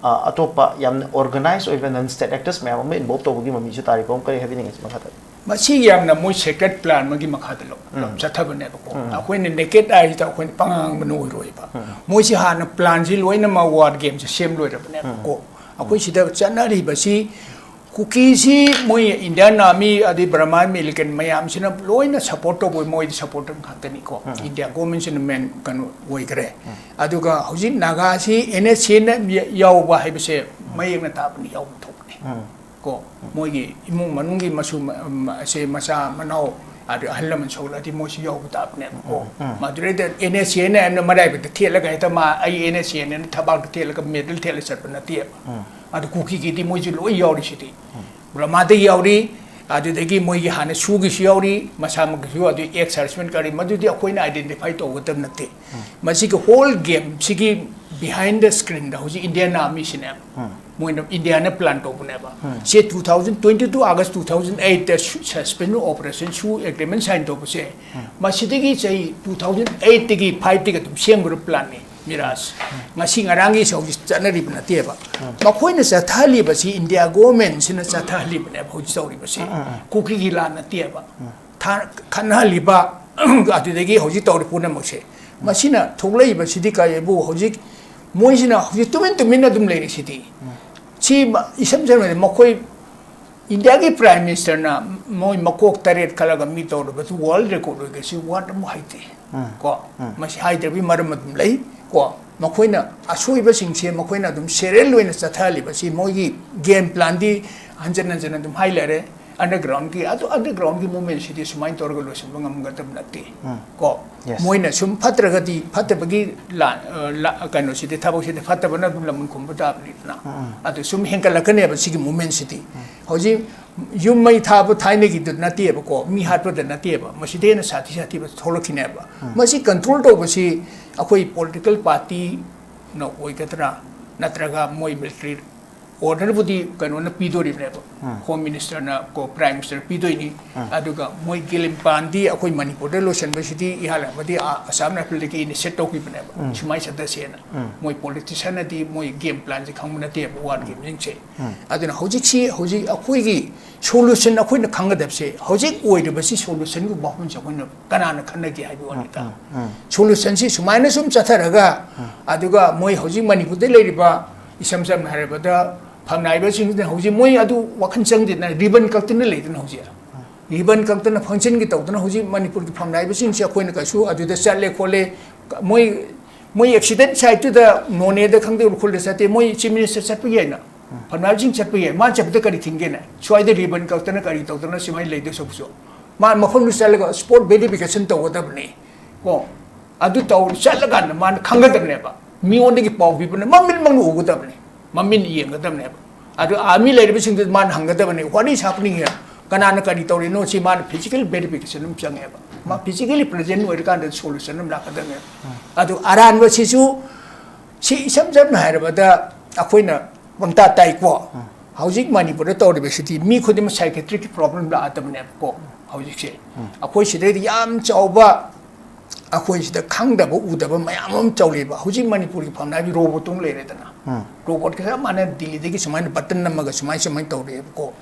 ꯑ, ꯑꯇꯣꯞꯄ ꯌꯥꯝꯅ ꯑꯣꯔꯒꯅꯥꯏꯖ ꯑꯣꯏꯕ ꯅꯟ ꯁ꯭ꯇꯦꯠ ꯑꯦꯛꯇꯔꯁ ꯃꯌꯥꯝ ꯑꯃ ꯏꯟꯚꯣꯜꯚ ꯇꯧꯕꯒꯤ ꯃꯃꯤꯁꯨ ꯇꯥꯔꯤ꯫ ꯄꯥꯕꯨꯡ ꯀꯔꯤ ꯍꯥꯏꯕꯤꯅꯤꯡꯉꯤ ꯃꯈꯥ ꯇꯥꯕꯤꯌꯨ꯫ ꯃꯁꯤ ꯌꯥꯝꯅ ꯃꯣꯏ ꯁꯦꯀ꯭ꯔꯦꯠ ꯄ꯭ꯂꯥꯟ ꯑꯃꯒꯤ ꯃꯈꯥꯗ ꯂꯧ ꯆꯠꯊꯕꯅꯦꯕ꯫ ꯑꯩꯈꯣꯏꯅ ꯅꯦꯀꯦꯠ ꯑꯥꯏꯁꯤꯗ ꯑꯩꯈꯣꯏꯅ ꯄꯪꯉꯥꯡꯕꯅ ꯑꯣꯏꯔꯣꯏꯕ꯫ ꯃꯣꯏꯁꯤ ꯍꯥꯟꯅ ꯄ꯭ꯂꯥꯟꯁꯤ ꯂꯣꯏꯅꯃꯛ ꯋꯥꯔ ꯒꯦꯝꯁꯦ ꯁꯦꯝ ꯂꯣꯏꯔꯕꯅꯦꯕꯀꯣ꯫ ꯑꯩꯈꯣꯏ ꯁꯤꯗ ꯆꯠꯅꯔꯤꯕꯁꯤ ꯀꯨꯀꯤꯁꯤ ꯃꯣꯏ ꯏꯟꯗꯤꯌꯥꯟ ꯑꯥꯔꯃꯤ ꯑꯗꯩ ꯕꯔꯃꯥ ꯃꯤꯂꯤꯇꯦꯟ ꯃꯌꯥꯝꯁꯤꯅ ꯂꯣꯏꯅ ꯁꯞꯄꯣꯔꯠ ꯇꯧꯕ, ꯃꯣꯏꯗꯤ ꯁꯞꯄꯣꯔꯇꯔ ꯉꯥꯛꯇꯅꯤꯀꯣ꯫ ꯏꯟꯗꯤꯌꯥ ꯒꯣꯔꯃꯦꯟꯁꯤꯅ ꯃꯦꯟ ꯀꯩꯅꯣ ꯑꯣꯏꯈ꯭ꯔꯦ꯫ ꯑꯗꯨꯒ ꯍꯧꯖꯤꯛ ꯅꯥꯒꯥꯁꯤ ꯑꯦꯟ ꯑꯦꯁ ꯑꯦꯅ ꯌꯥꯎꯕ ꯍꯥꯏꯕꯁꯦ ꯃꯌꯦꯛꯅ ꯇꯥꯕꯅꯤ, ꯌꯥꯎꯕ ꯊꯣꯛꯄꯅꯤ꯫ ꯀꯣ, ꯃꯣꯏꯒꯤ ꯏꯃꯨꯡ ꯃꯅꯨꯡꯒꯤ ꯃꯁꯨ ꯃ-, ꯃ-, ꯑꯁꯦ ꯃꯆꯥ ꯃꯅꯥꯎ ꯑꯗꯩ ꯑꯍꯜ ꯂꯃꯟ ꯁꯣꯛꯂꯛꯑꯗꯤ ꯃꯣꯏꯁꯨ ꯌꯥꯎꯕ ꯇꯥꯕꯅꯦꯕꯀꯣ꯫ ꯃꯗꯨꯗꯩꯗ ꯑꯦꯟ ꯑꯦꯁ ꯑꯦꯅ ꯍꯥꯏꯅ ꯃꯔꯥꯏꯕꯛꯇ ꯊꯦꯠꯂꯒ ꯍꯦꯛꯇ ꯃꯥ ꯑꯩ ꯑꯦꯟ ꯑꯦꯁ ꯑꯦꯅ ꯊꯕꯥꯛꯇ ꯊꯦꯠꯂꯒ ꯃꯦꯗꯜ ꯊꯦꯠꯂ ꯆꯠꯄ ꯅꯠꯇꯦꯕ꯫ ꯑꯗꯨ ꯀꯨꯀꯤꯒꯤꯗꯤ ꯃꯣꯏꯁꯨ ꯂꯣꯏ ꯌꯥꯎꯔꯤꯁꯤꯗꯤ꯫ ꯕ꯭ꯔꯍꯃꯥꯗ ꯌꯥꯎꯔꯤ, ꯑꯗꯨꯗꯒꯤ ꯃꯣꯏꯒꯤ ꯍꯥꯟꯅ ꯁꯨꯒꯤꯁꯨ ꯌꯥꯎꯔꯤ, ꯃꯁꯥꯃꯛꯀꯤꯁꯨ, ꯑꯗꯨ ꯑꯦꯛꯁ ꯁꯔꯚꯤꯁꯃꯦꯟ ꯀꯔꯤ, ꯃꯗꯨꯗꯤ ꯑꯩꯈꯣꯏꯅ ꯑꯥꯏꯗꯦꯟꯇꯤꯐꯥꯏ ꯇꯧꯒꯗꯕ ꯅꯠꯇꯦ꯫ ꯃꯁꯤꯒꯤ ꯍꯣꯜ ꯒꯦꯝꯁꯤꯒꯤ ꯕꯤꯍꯥꯏꯟ ꯗ ꯁ꯭ꯀ꯭ꯔꯤꯟꯗ ꯍꯧꯖꯤꯛ ꯏꯟꯗꯤꯌꯥꯟ ꯑꯥꯔꯃꯤꯁꯤꯅꯦꯕ꯫ ꯃꯣꯏꯅ ꯏꯟꯗꯤꯌꯥꯅ ꯄ꯭ꯂꯥꯟ ꯇꯧꯕꯅꯦꯕ꯫ ꯁꯦ two thousand twenty two August two thousand eight ꯁꯨ-, ꯁꯁꯄꯦꯟꯁꯟ ꯑꯣꯄꯔꯦꯁꯟ ꯁꯨ ꯑꯦꯒ꯭ꯔꯤꯃꯦꯟ ꯁꯥꯏꯟ ꯇꯧꯕꯁꯦ, ꯃꯁꯤꯗꯒꯤ ꯆꯍꯤ two thousand eight ꯇꯒꯤ five ꯇꯒꯤ ꯑꯗꯨꯝ ꯁꯦꯝꯈ꯭ꯔꯕ ꯄ꯭ꯂꯥꯟꯅꯤ꯫ ꯃꯤꯔꯥꯖ, ꯉꯁꯤ ꯉꯔꯥꯡꯒꯤ ꯍꯧꯖꯤꯛ ꯆꯠꯅꯔꯤꯕ ꯅꯠꯇꯦꯕ꯫ ꯃꯈꯣꯏꯅ ꯆꯠꯊꯍꯜꯂꯤꯕꯁꯤ ꯏꯟꯗꯤꯌꯥ ꯒꯣꯔꯃꯦꯟꯁꯤꯅ ꯆꯠꯊꯍꯜꯂꯤꯕꯅꯦꯕ ꯍꯧꯖꯤꯛ ꯇꯧꯔꯤꯕꯁꯤ꯫ ꯀꯨꯀꯤꯒꯤ ꯂꯥꯟ ꯅꯠꯇꯦꯕ꯫ ꯊꯥ-, ꯈꯠꯅꯍꯜꯂꯤꯕ ꯑꯗꯨꯗꯒꯤ ꯍꯧꯖꯤꯛ ꯇꯧꯔꯤ ꯄꯨꯝꯅꯃꯛꯁꯦ, ꯃꯁꯤꯅ ꯊꯣꯛꯂꯛꯏꯕꯁꯤꯗꯤ ꯀꯔꯤꯕꯨ ꯍꯧꯖꯤꯛ ꯃꯣꯏꯁꯤꯅ ꯍꯧꯖꯤꯛ ꯇꯨꯃꯤꯟ ꯇꯨꯃꯤꯟꯅ ꯑꯗꯨꯝ ꯂꯩꯔꯤꯁꯤꯗꯤ꯫ ꯁꯤ ꯃ-, ꯏꯁꯝ ꯁꯝꯅ ꯃꯈꯣꯏ ꯏꯟꯗꯤꯌꯥꯒꯤ ꯄ꯭ꯔꯥꯏꯝ ꯃꯤꯅꯤꯁꯇꯔꯅ ꯃꯣꯏ ꯃꯀꯣꯛ ꯇꯔꯦꯠ ꯈꯜꯂꯒ ꯃꯤ ꯇꯧꯔꯕꯁꯨ ꯋꯥꯔꯜ ꯔꯦꯀꯣꯔꯗ ꯑꯣꯏꯒꯁꯤ ꯋꯥꯔꯗ ꯑꯃꯨꯛ ꯍꯥꯏꯗꯦ꯫ ꯀꯣ, ꯃꯁꯤ ꯍꯥꯏꯗ꯭ꯔꯕꯒꯤ ꯃꯔꯝ ꯑꯗꯨꯝ ꯂꯩ꯫ ꯀꯣ, ꯃꯈꯣꯏꯅ ꯑꯁꯣꯏꯕꯁꯤꯡꯁꯦ ꯃꯈꯣꯏꯅ ꯑꯗꯨꯝ ꯁꯦꯔꯦꯜ ꯑꯣꯏꯅ ꯆꯠꯊꯍꯜꯂꯤꯕꯁꯤ ꯃꯣꯏꯒꯤ ꯒꯦꯝ ꯄ꯭ꯂꯥꯟꯗꯤ ꯍꯟꯖꯟ ꯍꯟꯖꯟ ꯑꯗꯨꯝ ꯍꯥꯏ ꯂꯩꯔꯦ꯫ ꯑꯟꯗꯔꯒ꯭ꯔꯥꯎꯟꯒꯤ ꯑꯗꯨ ꯑꯟꯗꯔꯒ꯭ꯔꯥꯎꯟꯒꯤ ꯃꯨꯞꯃꯦꯟꯁꯤꯗꯤ ꯁꯨꯃꯥꯏꯅ ꯇꯧꯔꯒ ꯂꯣꯏꯁꯤꯟꯕ ꯉꯝꯒꯗꯕ ꯅꯠꯇꯦ꯫ ꯀꯣ, ꯃꯣꯏꯅ ꯁꯨꯝ ꯐꯠꯇ꯭ꯔꯒꯗꯤ ꯐꯠꯇꯕꯒꯤ ꯂꯥꯟ, ꯑ, ꯂꯥ-, ꯀꯩꯅꯣꯁꯤꯗꯤ ꯊꯕꯛꯁꯤꯗꯤ ꯐꯠꯇꯕꯅ ꯑꯗꯨꯝ ꯂꯃꯟ ꯈꯨꯝꯕ ꯇꯥꯕꯅꯤꯗꯅ꯫ ꯑꯗꯨ ꯁꯨꯝ ꯍꯦꯟꯒꯠꯂꯛꯀꯅꯦꯕ ꯁꯤꯒꯤ ꯃꯨꯞꯃꯦꯟꯁꯤꯗꯤ꯫ ꯍꯧꯖꯤꯛ ꯌꯨꯝ ꯃꯩ ꯊꯥꯕ ꯊꯥꯏꯅꯒꯤꯗꯨ ꯅꯠꯇꯦꯕꯀꯣ, ꯃꯤ ꯍꯥꯠꯄꯗ ꯅꯠꯇꯦꯕ, ꯃꯁꯤꯗꯩ ꯍꯦꯟꯅ ꯁꯥꯊꯤ ꯁꯥꯊꯤꯕ ꯊꯣꯛꯂꯛꯈꯤꯅꯦꯕ꯫ ꯃꯁꯤ ꯀꯟꯇ꯭ꯔꯣꯜ ꯇꯧꯕꯁꯤ ꯑꯩꯈꯣꯏ ꯄꯣꯂꯤꯇꯤꯀꯦꯜ ꯄꯥꯔꯇꯤꯅ ꯑꯣꯏꯒꯗ꯭ꯔꯥ, ꯅꯠꯇ꯭ꯔꯒ ꯃꯣꯏ ꯃꯤꯂꯤꯇꯔꯤ ꯑꯣꯔꯗꯔꯕꯨꯗꯤ ꯀꯩꯅꯣꯅ ꯄꯤꯗꯣꯔꯤꯕꯅꯦꯕ, ꯍꯣꯝ ꯃꯤꯅꯤꯁꯇꯔꯅ ꯀꯣ, ꯄ꯭ꯔꯥꯏꯝ ꯃꯤꯅꯤꯁꯇꯔ ꯄꯤꯗꯣꯏꯅꯤ꯫ ꯑꯗꯨꯒ ꯃꯣꯏ ꯒꯦꯂꯤꯝꯄꯥꯟꯗꯤ ꯑꯩꯈꯣꯏ ꯃꯅꯤꯄꯨꯔꯗ ꯂꯣꯏꯁꯤꯟꯕꯁꯤꯗꯤ ꯏꯍꯥꯟ ꯍꯥꯟꯕꯗꯤ ꯑꯥ ꯑꯁꯥꯝ ꯔꯥꯏꯐꯜꯗꯒꯤ ꯏꯅꯤꯁꯤꯌꯦꯠ ꯇꯧꯈꯤꯕꯅꯦꯕ, ꯁꯨꯃꯥꯏꯅ ꯆꯠꯊꯁꯦꯅ꯫ ꯃꯣꯏ ꯄꯣꯂꯤꯇꯤꯁꯤꯌꯥꯟꯅꯗꯤ ꯃꯣꯏ ꯒꯦꯝ ꯄ꯭ꯂꯥꯟꯁꯦ ꯈꯪꯕ ꯅꯠꯇꯦꯕ, ꯋꯥꯔ ꯒꯦꯝꯁꯤꯡꯁꯦ꯫ ꯑꯗꯨꯅ ꯍꯧꯖꯤꯛꯁꯤ, ꯍꯧꯖꯤꯛ ꯑꯩꯈꯣꯏꯒꯤ ꯁꯣꯂꯨꯁꯟ ꯑꯩꯈꯣꯏꯅ ꯈꯪꯒꯗꯕꯁꯦ, ꯍꯧꯖꯤꯛ ꯑꯣꯏꯔꯤꯕꯁꯤ ꯁꯣꯂꯨꯁꯟꯒꯤ ꯋꯥꯐꯝꯁꯦ ꯑꯩꯈꯣꯏꯅ ꯀꯅꯥꯅ ꯈꯟꯅꯒꯦ ꯍꯥꯏꯕ ꯋꯥꯅꯤꯗ꯫ ꯁꯣꯂꯨꯁꯟꯁꯤ ꯁꯨꯃꯥꯏꯅ ꯁꯨꯝ ꯆꯠꯊꯔꯒ, ꯑꯗꯨꯒ ꯃꯣꯏ ꯍꯧꯖꯤꯛ ꯃꯅꯤꯄꯨꯔꯗ ꯂꯩꯔꯤꯕ, ꯏꯁꯝ ꯁꯝꯅ ꯍꯥꯏꯔꯕꯗ, ꯐꯝꯅꯥꯏꯕꯁꯤꯡꯁꯤꯅ ꯍꯧꯖꯤꯛ ꯃꯣꯏ ꯑꯗꯨ ꯋꯥꯈꯜ ꯆꯪꯗꯦꯗꯅ, ꯔꯤꯕꯟ ꯀꯛꯇꯅ ꯂꯩꯗꯅ ꯍꯧꯖꯤꯛ꯫ ꯔꯤꯕꯟ ꯀꯛꯇꯅ ꯐꯪꯁꯟꯒꯤ ꯇꯧꯗꯅ ꯍꯧꯖꯤꯛ ꯃꯅꯤꯄꯨꯔꯒꯤ ꯐꯝꯅꯥꯏꯕꯁꯤꯡꯁꯦ ꯑꯩꯈꯣꯏꯅ ꯀꯩꯁꯨ ꯑꯗꯨꯗ ꯆꯠꯂꯦ ꯈꯣꯠꯂꯦ, ꯃꯣꯏ, ꯃꯣꯏ ꯑꯦꯛꯁꯤꯗꯦꯟ ꯁꯥꯏꯠꯇꯨꯗ ꯅꯣꯅꯦꯗ ꯈꯪꯗꯦ ꯎꯈ꯭ꯔꯨꯜꯗ ꯆꯠꯇꯦ, ꯃꯣꯏ ꯆꯤꯐ ꯃꯤꯅꯤꯁꯇꯔ ꯆꯠꯄ ꯌꯥꯏꯅ, ꯐꯝꯅꯥꯏꯕꯁꯤꯡ ꯆꯠꯄ ꯌꯥꯏ, ꯃꯥ ꯆꯠꯄꯗ ꯀꯔꯤ ꯊꯤꯡꯒꯦꯅꯦ? ꯁ꯭ꯋꯥꯏꯗ ꯔꯤꯕꯟ ꯀꯛꯇꯅ ꯀꯔꯤ ꯇꯧꯗꯅ ꯁꯨꯃꯥꯏꯅ ꯂꯩꯗꯣꯏ ꯁꯔꯨꯛꯁꯨ, ꯃꯥ ꯃꯐꯝꯗꯨ ꯆꯠꯂꯒ ꯁ꯭ꯄꯣꯠ ꯚꯦꯔꯤꯐꯤꯀꯦꯁꯟ ꯇꯧꯒꯗꯕꯅꯤ꯫ ꯀꯣ, ꯑꯗꯨ ꯇꯧ ꯆꯠꯂꯀꯥꯟꯗ ꯃꯥꯅ ꯈꯪꯒꯗꯕꯅꯦꯕ, ꯃꯤꯉꯣꯟꯗꯒꯤ ꯄꯥꯎ ꯄꯤꯕꯅ ꯃꯃꯤꯠꯃꯛꯅ ꯎꯒꯗꯕꯅꯤ, ꯃꯃꯤꯠꯅ ꯌꯦꯡꯒꯗꯕꯅꯦꯕ꯫ ꯑꯗꯨ ꯑꯥꯔꯃꯤ ꯂꯩꯔꯤꯕꯁꯤꯡꯗꯨ ꯃꯥꯅ ꯍꯪꯒꯗꯕꯅꯤ, "What is happening here?" ꯀꯅꯥꯅ ꯀꯔꯤ ꯇꯧꯔꯤꯅꯣ? ꯁꯤ ꯃꯥꯅ ꯐꯤꯖꯤꯀꯦꯜ ꯚꯦꯔꯤꯐꯤꯀꯦꯁꯟ ꯑꯃ ꯆꯪꯉꯦꯕ꯫ ꯃꯥ ꯐꯤꯖꯤꯀꯦꯂꯤ ꯄ꯭ꯔꯖꯦꯟ ꯑꯣꯏꯔꯀꯥꯟꯗ ꯁꯣꯂꯨꯁꯟ ꯑꯃ ꯂꯥꯛꯀꯗꯕꯅꯦꯕ꯫ ꯑꯗꯨ ꯑꯔꯥꯟꯕꯁꯤꯁꯨ, ꯁꯤ ꯏꯁꯝ ꯁꯝꯅ ꯍꯥꯏꯔꯕꯗ ꯑꯩꯈꯣꯏꯅ ꯄꯪꯇꯥ ꯇꯥꯏꯀꯣ꯫ ꯍꯧꯖꯤꯛ ꯃꯅꯤꯄꯨꯔꯗ ꯇꯧꯔꯤꯕꯁꯤꯗꯤ ꯃꯤ ꯈꯨꯗꯤꯡꯃꯛ ꯁꯥꯏꯀꯦꯇ꯭ꯔꯤꯛꯀꯤ ꯄ꯭ꯔꯣꯕ꯭ꯂꯦꯝ ꯂꯥꯛꯑꯗꯕꯅꯦꯕꯀꯣ꯫ ꯍꯧꯖꯤꯛꯁꯦ ꯑꯩꯈꯣꯏ ꯁꯤꯗꯩꯗ ꯌꯥꯝ ꯆꯥꯎꯕ, ꯑꯩꯈꯣꯏ ꯁꯤꯗ ꯈꯪꯗꯕ ꯎꯗꯕ ꯃꯌꯥꯝ ꯑꯃ ꯆꯧꯂꯤꯕ꯫ ꯍꯧꯖꯤꯛ ꯃꯅꯤꯄꯨꯔꯒꯤ ꯐꯝꯅꯥꯏꯕꯤ ꯔꯣꯕꯣꯠꯇꯨ ꯂꯩꯔꯦꯗꯅ, ꯔꯣꯕꯣꯠꯀ ꯆꯞ ꯃꯥꯟꯅ ꯗꯤꯜꯂꯤꯗꯒꯤ ꯁꯨꯃꯥꯏꯅ ꯕꯇꯟ ꯅꯝꯃꯒ ꯁꯨꯃꯥꯏꯅ ꯁꯨꯃꯥꯏꯅ ꯇꯧꯔꯛꯑꯦꯕꯀꯣ꯫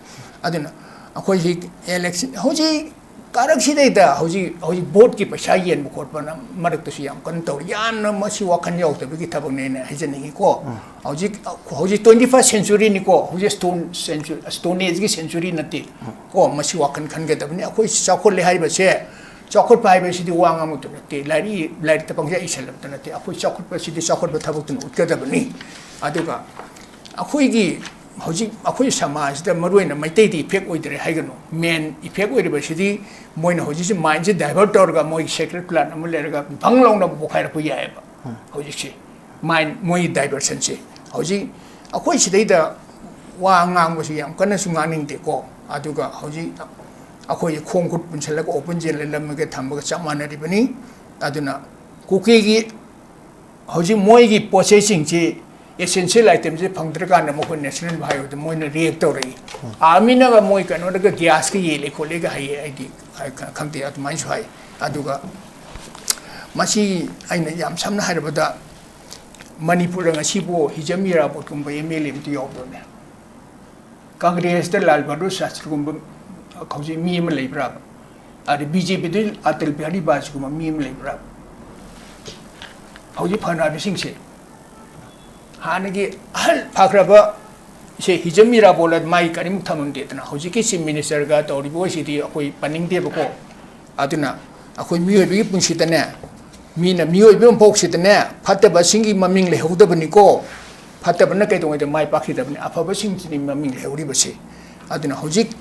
ꯑꯗꯨꯅ ꯑꯩꯈꯣꯏ ꯍꯧꯖꯤꯛ ꯏꯂꯦꯛꯁꯟ, ꯍꯧꯖꯤꯛ ꯀꯥꯔꯛꯁꯤꯗꯩꯗ ꯍꯧꯖꯤꯛ, ꯍꯧꯖꯤꯛ ꯚꯣꯠꯀꯤ ꯄꯩꯁꯥ ꯌꯦꯟꯕ ꯈꯣꯠꯄꯅ ꯃꯔꯛꯇꯁꯨ ꯌꯥꯝ ꯀꯟꯅ ꯇꯧꯔꯤ꯫ ꯌꯥꯝꯅ ꯃꯁꯤ ꯋꯥꯈꯜ ꯌꯥꯎꯗꯕꯒꯤ ꯊꯕꯛꯅꯦꯅ ꯍꯥꯏꯖꯅꯤꯡꯉꯤꯀꯣ꯫ ꯍꯧꯖꯤꯛ, ꯍꯧꯖꯤꯛ ꯇ꯭ꯋꯦꯟꯇꯤ ꯐꯥꯔꯁ ꯁꯦꯟꯆꯨꯔꯤꯅꯤꯀꯣ, ꯍꯧꯖꯤꯛ ꯁ꯭ꯇꯣꯟ ꯁꯦꯟꯆꯨ-, ꯁ꯭ꯇꯣꯟ ꯑꯦꯖꯀꯤ ꯁꯦꯟꯆꯨꯔꯤ ꯅꯠꯇꯦ ꯀꯣ꯫ ꯃꯁꯤ ꯋꯥꯈꯜ ꯈꯟꯒꯗꯕꯅꯤ꯫ ꯑꯩꯈꯣꯏ ꯆꯥꯎꯈꯠꯂꯦ ꯍꯥꯏꯕꯁꯦ, ꯆꯥꯎꯈꯠꯄ ꯍꯥꯏꯕꯁꯤꯗꯤ ꯋꯥ ꯉꯥꯡꯕꯇ ꯅꯠꯇꯦ, ꯂꯥꯏꯔꯤꯛ, ꯂꯥꯏꯔꯤꯛꯇ ꯄꯪꯆꯥ ꯏꯁꯜꯂꯕꯇ ꯅꯠꯇꯦ꯫ ꯑꯩꯈꯣꯏ ꯆꯥꯎꯈꯠꯄꯁꯤꯗꯤ ꯆꯥꯎꯈꯠꯄ ꯊꯕꯛꯇꯨꯅ ꯎꯠꯀꯗꯕꯅꯤ꯫ ꯑꯗꯨꯒ ꯑꯩꯈꯣꯏꯒꯤ ꯍꯧꯖꯤꯛ ꯑꯩꯈꯣꯏ ꯁꯃꯥꯖꯁꯤꯗ ꯃꯔꯨꯑꯣꯏꯅ ꯃꯩꯇꯩꯗꯤ ꯏꯐꯦꯛ ꯑꯣꯏꯗ꯭ꯔꯦ ꯍꯥꯏꯒꯅꯨ, ꯃꯦꯟ ꯏꯐꯦꯛ ꯑꯣꯏꯔꯤꯕꯁꯤꯗꯤ ꯃꯣꯏꯅ ꯍꯧꯖꯤꯛꯁꯤ ꯃꯥꯏꯟꯁꯦ ꯗꯥꯏꯚꯔꯠ ꯇꯧꯔꯒ ꯃꯣꯏꯒꯤ ꯁꯦꯀ꯭ꯔꯦꯠ ꯄ꯭ꯂꯥꯟ ꯑꯃ ꯂꯩꯔꯒ ꯚꯪ ꯂꯥꯎꯅ ꯄꯣꯈꯥꯏꯔꯛꯄ ꯌꯥꯏꯑꯕ꯫ ꯍꯧꯖꯤꯛꯁꯤ ꯃꯥꯏꯟ, ꯃꯣꯏꯒꯤ ꯗꯥꯏꯚꯔꯁꯟꯁꯦ ꯍꯧꯖꯤꯛ ꯑꯩꯈꯣꯏ ꯁꯤꯗꯩꯗ ꯋꯥ ꯉꯥꯡꯕꯁꯤ ꯌꯥꯝ ꯀꯟꯅꯁꯨ ꯉꯥꯡꯅꯤꯡꯗꯦꯀꯣ꯫ ꯑꯗꯨꯒ ꯍꯧꯖꯤꯛ ꯑꯩꯈꯣꯏ ꯈꯣꯡ ꯈꯨꯠ ꯄꯨꯟꯁꯤꯜꯂꯒ ꯑꯣꯄꯟ ꯖꯦꯜꯗ ꯂꯝꯃꯒ ꯊꯝꯕꯒ ꯆꯞ ꯃꯥꯟꯅꯔꯤꯕꯅꯤ꯫ ꯑꯗꯨꯅ ꯀꯨꯀꯤꯒꯤ ꯍꯧꯖꯤꯛ ꯃꯣꯏꯒꯤ ꯄꯣꯠ ꯆꯩꯁꯤꯡꯁꯤ essential itemꯁꯦ ꯐꯪꯗ꯭ꯔꯀꯥꯟꯗ ꯃꯈꯣꯏ national highwayꯗ ꯃꯣꯏꯅ react ꯇꯧꯔꯛꯏ꯫ Armyꯅꯒ ꯃꯣꯏ ꯀꯩꯅꯣꯗꯒ gasꯀ ꯌꯦꯜꯂꯦ ꯈꯣꯠꯂꯦꯒ ꯍꯥꯏꯌꯦ, ꯑꯩꯗꯤ ꯈ-, ꯈꯪꯗꯦ, ꯑꯗꯨꯃꯥꯏꯅꯁꯨ ꯍꯥꯏ꯫ ꯑꯗꯨꯒ ꯃꯁꯤ ꯑꯩꯅ ꯌꯥꯝ ꯁꯝꯅ ꯍꯥꯏꯔꯕꯗ, ꯃꯅꯤꯄꯨꯔꯗ ꯉꯁꯤꯕꯨ ꯍꯤꯖꯝ ꯏꯔꯥꯕꯣꯠꯀꯨꯝꯕ MLA ꯑꯝꯇ ꯌꯥꯎꯕ꯭ꯔꯅꯦ? ꯀꯪꯒ꯭ꯔꯦꯁꯇ ꯂꯥꯜ ꯕꯍꯥꯗꯨꯔ ꯁꯥꯁꯇ꯭ꯔꯤꯒꯨꯝꯕ ꯍꯧꯖꯤꯛ ꯃꯤ ꯑꯃ ꯂꯩꯕ꯭ꯔꯥꯕ? ꯑꯗꯩ BJPꯗ ꯑꯇꯜ ꯕꯤꯍꯥꯔꯤ ꯕꯥꯖꯄꯦꯌꯤꯒꯨꯝꯕ ꯃꯤ ꯑꯃ ꯂꯩꯕ꯭ꯔꯥꯕ? ꯍꯧꯖꯤꯛ ꯐꯅꯥꯕꯁꯤꯡꯁꯦ ꯍꯥꯟꯅꯒꯤ ꯑꯍꯜ ꯐꯈ꯭ꯔꯕ ꯁꯦ ꯍꯤꯖꯝ ꯏꯔꯥꯕꯣꯠ ꯃꯥꯏ ꯀꯔꯤꯝ ꯊꯝꯃꯝꯗꯦꯗꯅ, ꯍꯧꯖꯤꯛꯀꯤ chief ministerꯒ ꯇꯧꯔꯤꯕ ꯑꯣꯏꯁꯤꯗꯤ ꯑꯩꯈꯣꯏ ꯄꯟꯅꯤꯡꯗꯦꯕꯀꯣ꯫ ꯑꯗꯨꯅ ꯑꯩꯈꯣꯏ ꯃꯤꯑꯣꯏꯕꯒꯤ ꯄꯨꯟꯁꯤꯗꯅꯦ, ꯃꯤꯅ ꯃꯤꯑꯣꯏꯕ ꯑꯃ ꯄꯣꯛꯁꯤꯗꯅꯦ, ꯐꯠꯇꯕꯁꯤꯡꯒꯤ ꯃꯃꯤꯡ ꯂꯩꯍꯧꯗꯕꯅꯤꯀꯣ꯫ ꯐꯠꯇꯕꯅ ꯀꯩꯗꯧꯉꯩꯗ ꯃꯥꯏ ꯄꯥꯛꯈꯤꯗꯕꯅꯤ, ꯑꯐꯕꯁꯤꯡꯁꯤꯅꯤ ꯃꯃꯤꯡ ꯂꯩꯍꯧꯔꯤꯕꯁꯦ꯫ ꯑꯗꯨꯅ ꯍꯧꯖꯤꯛ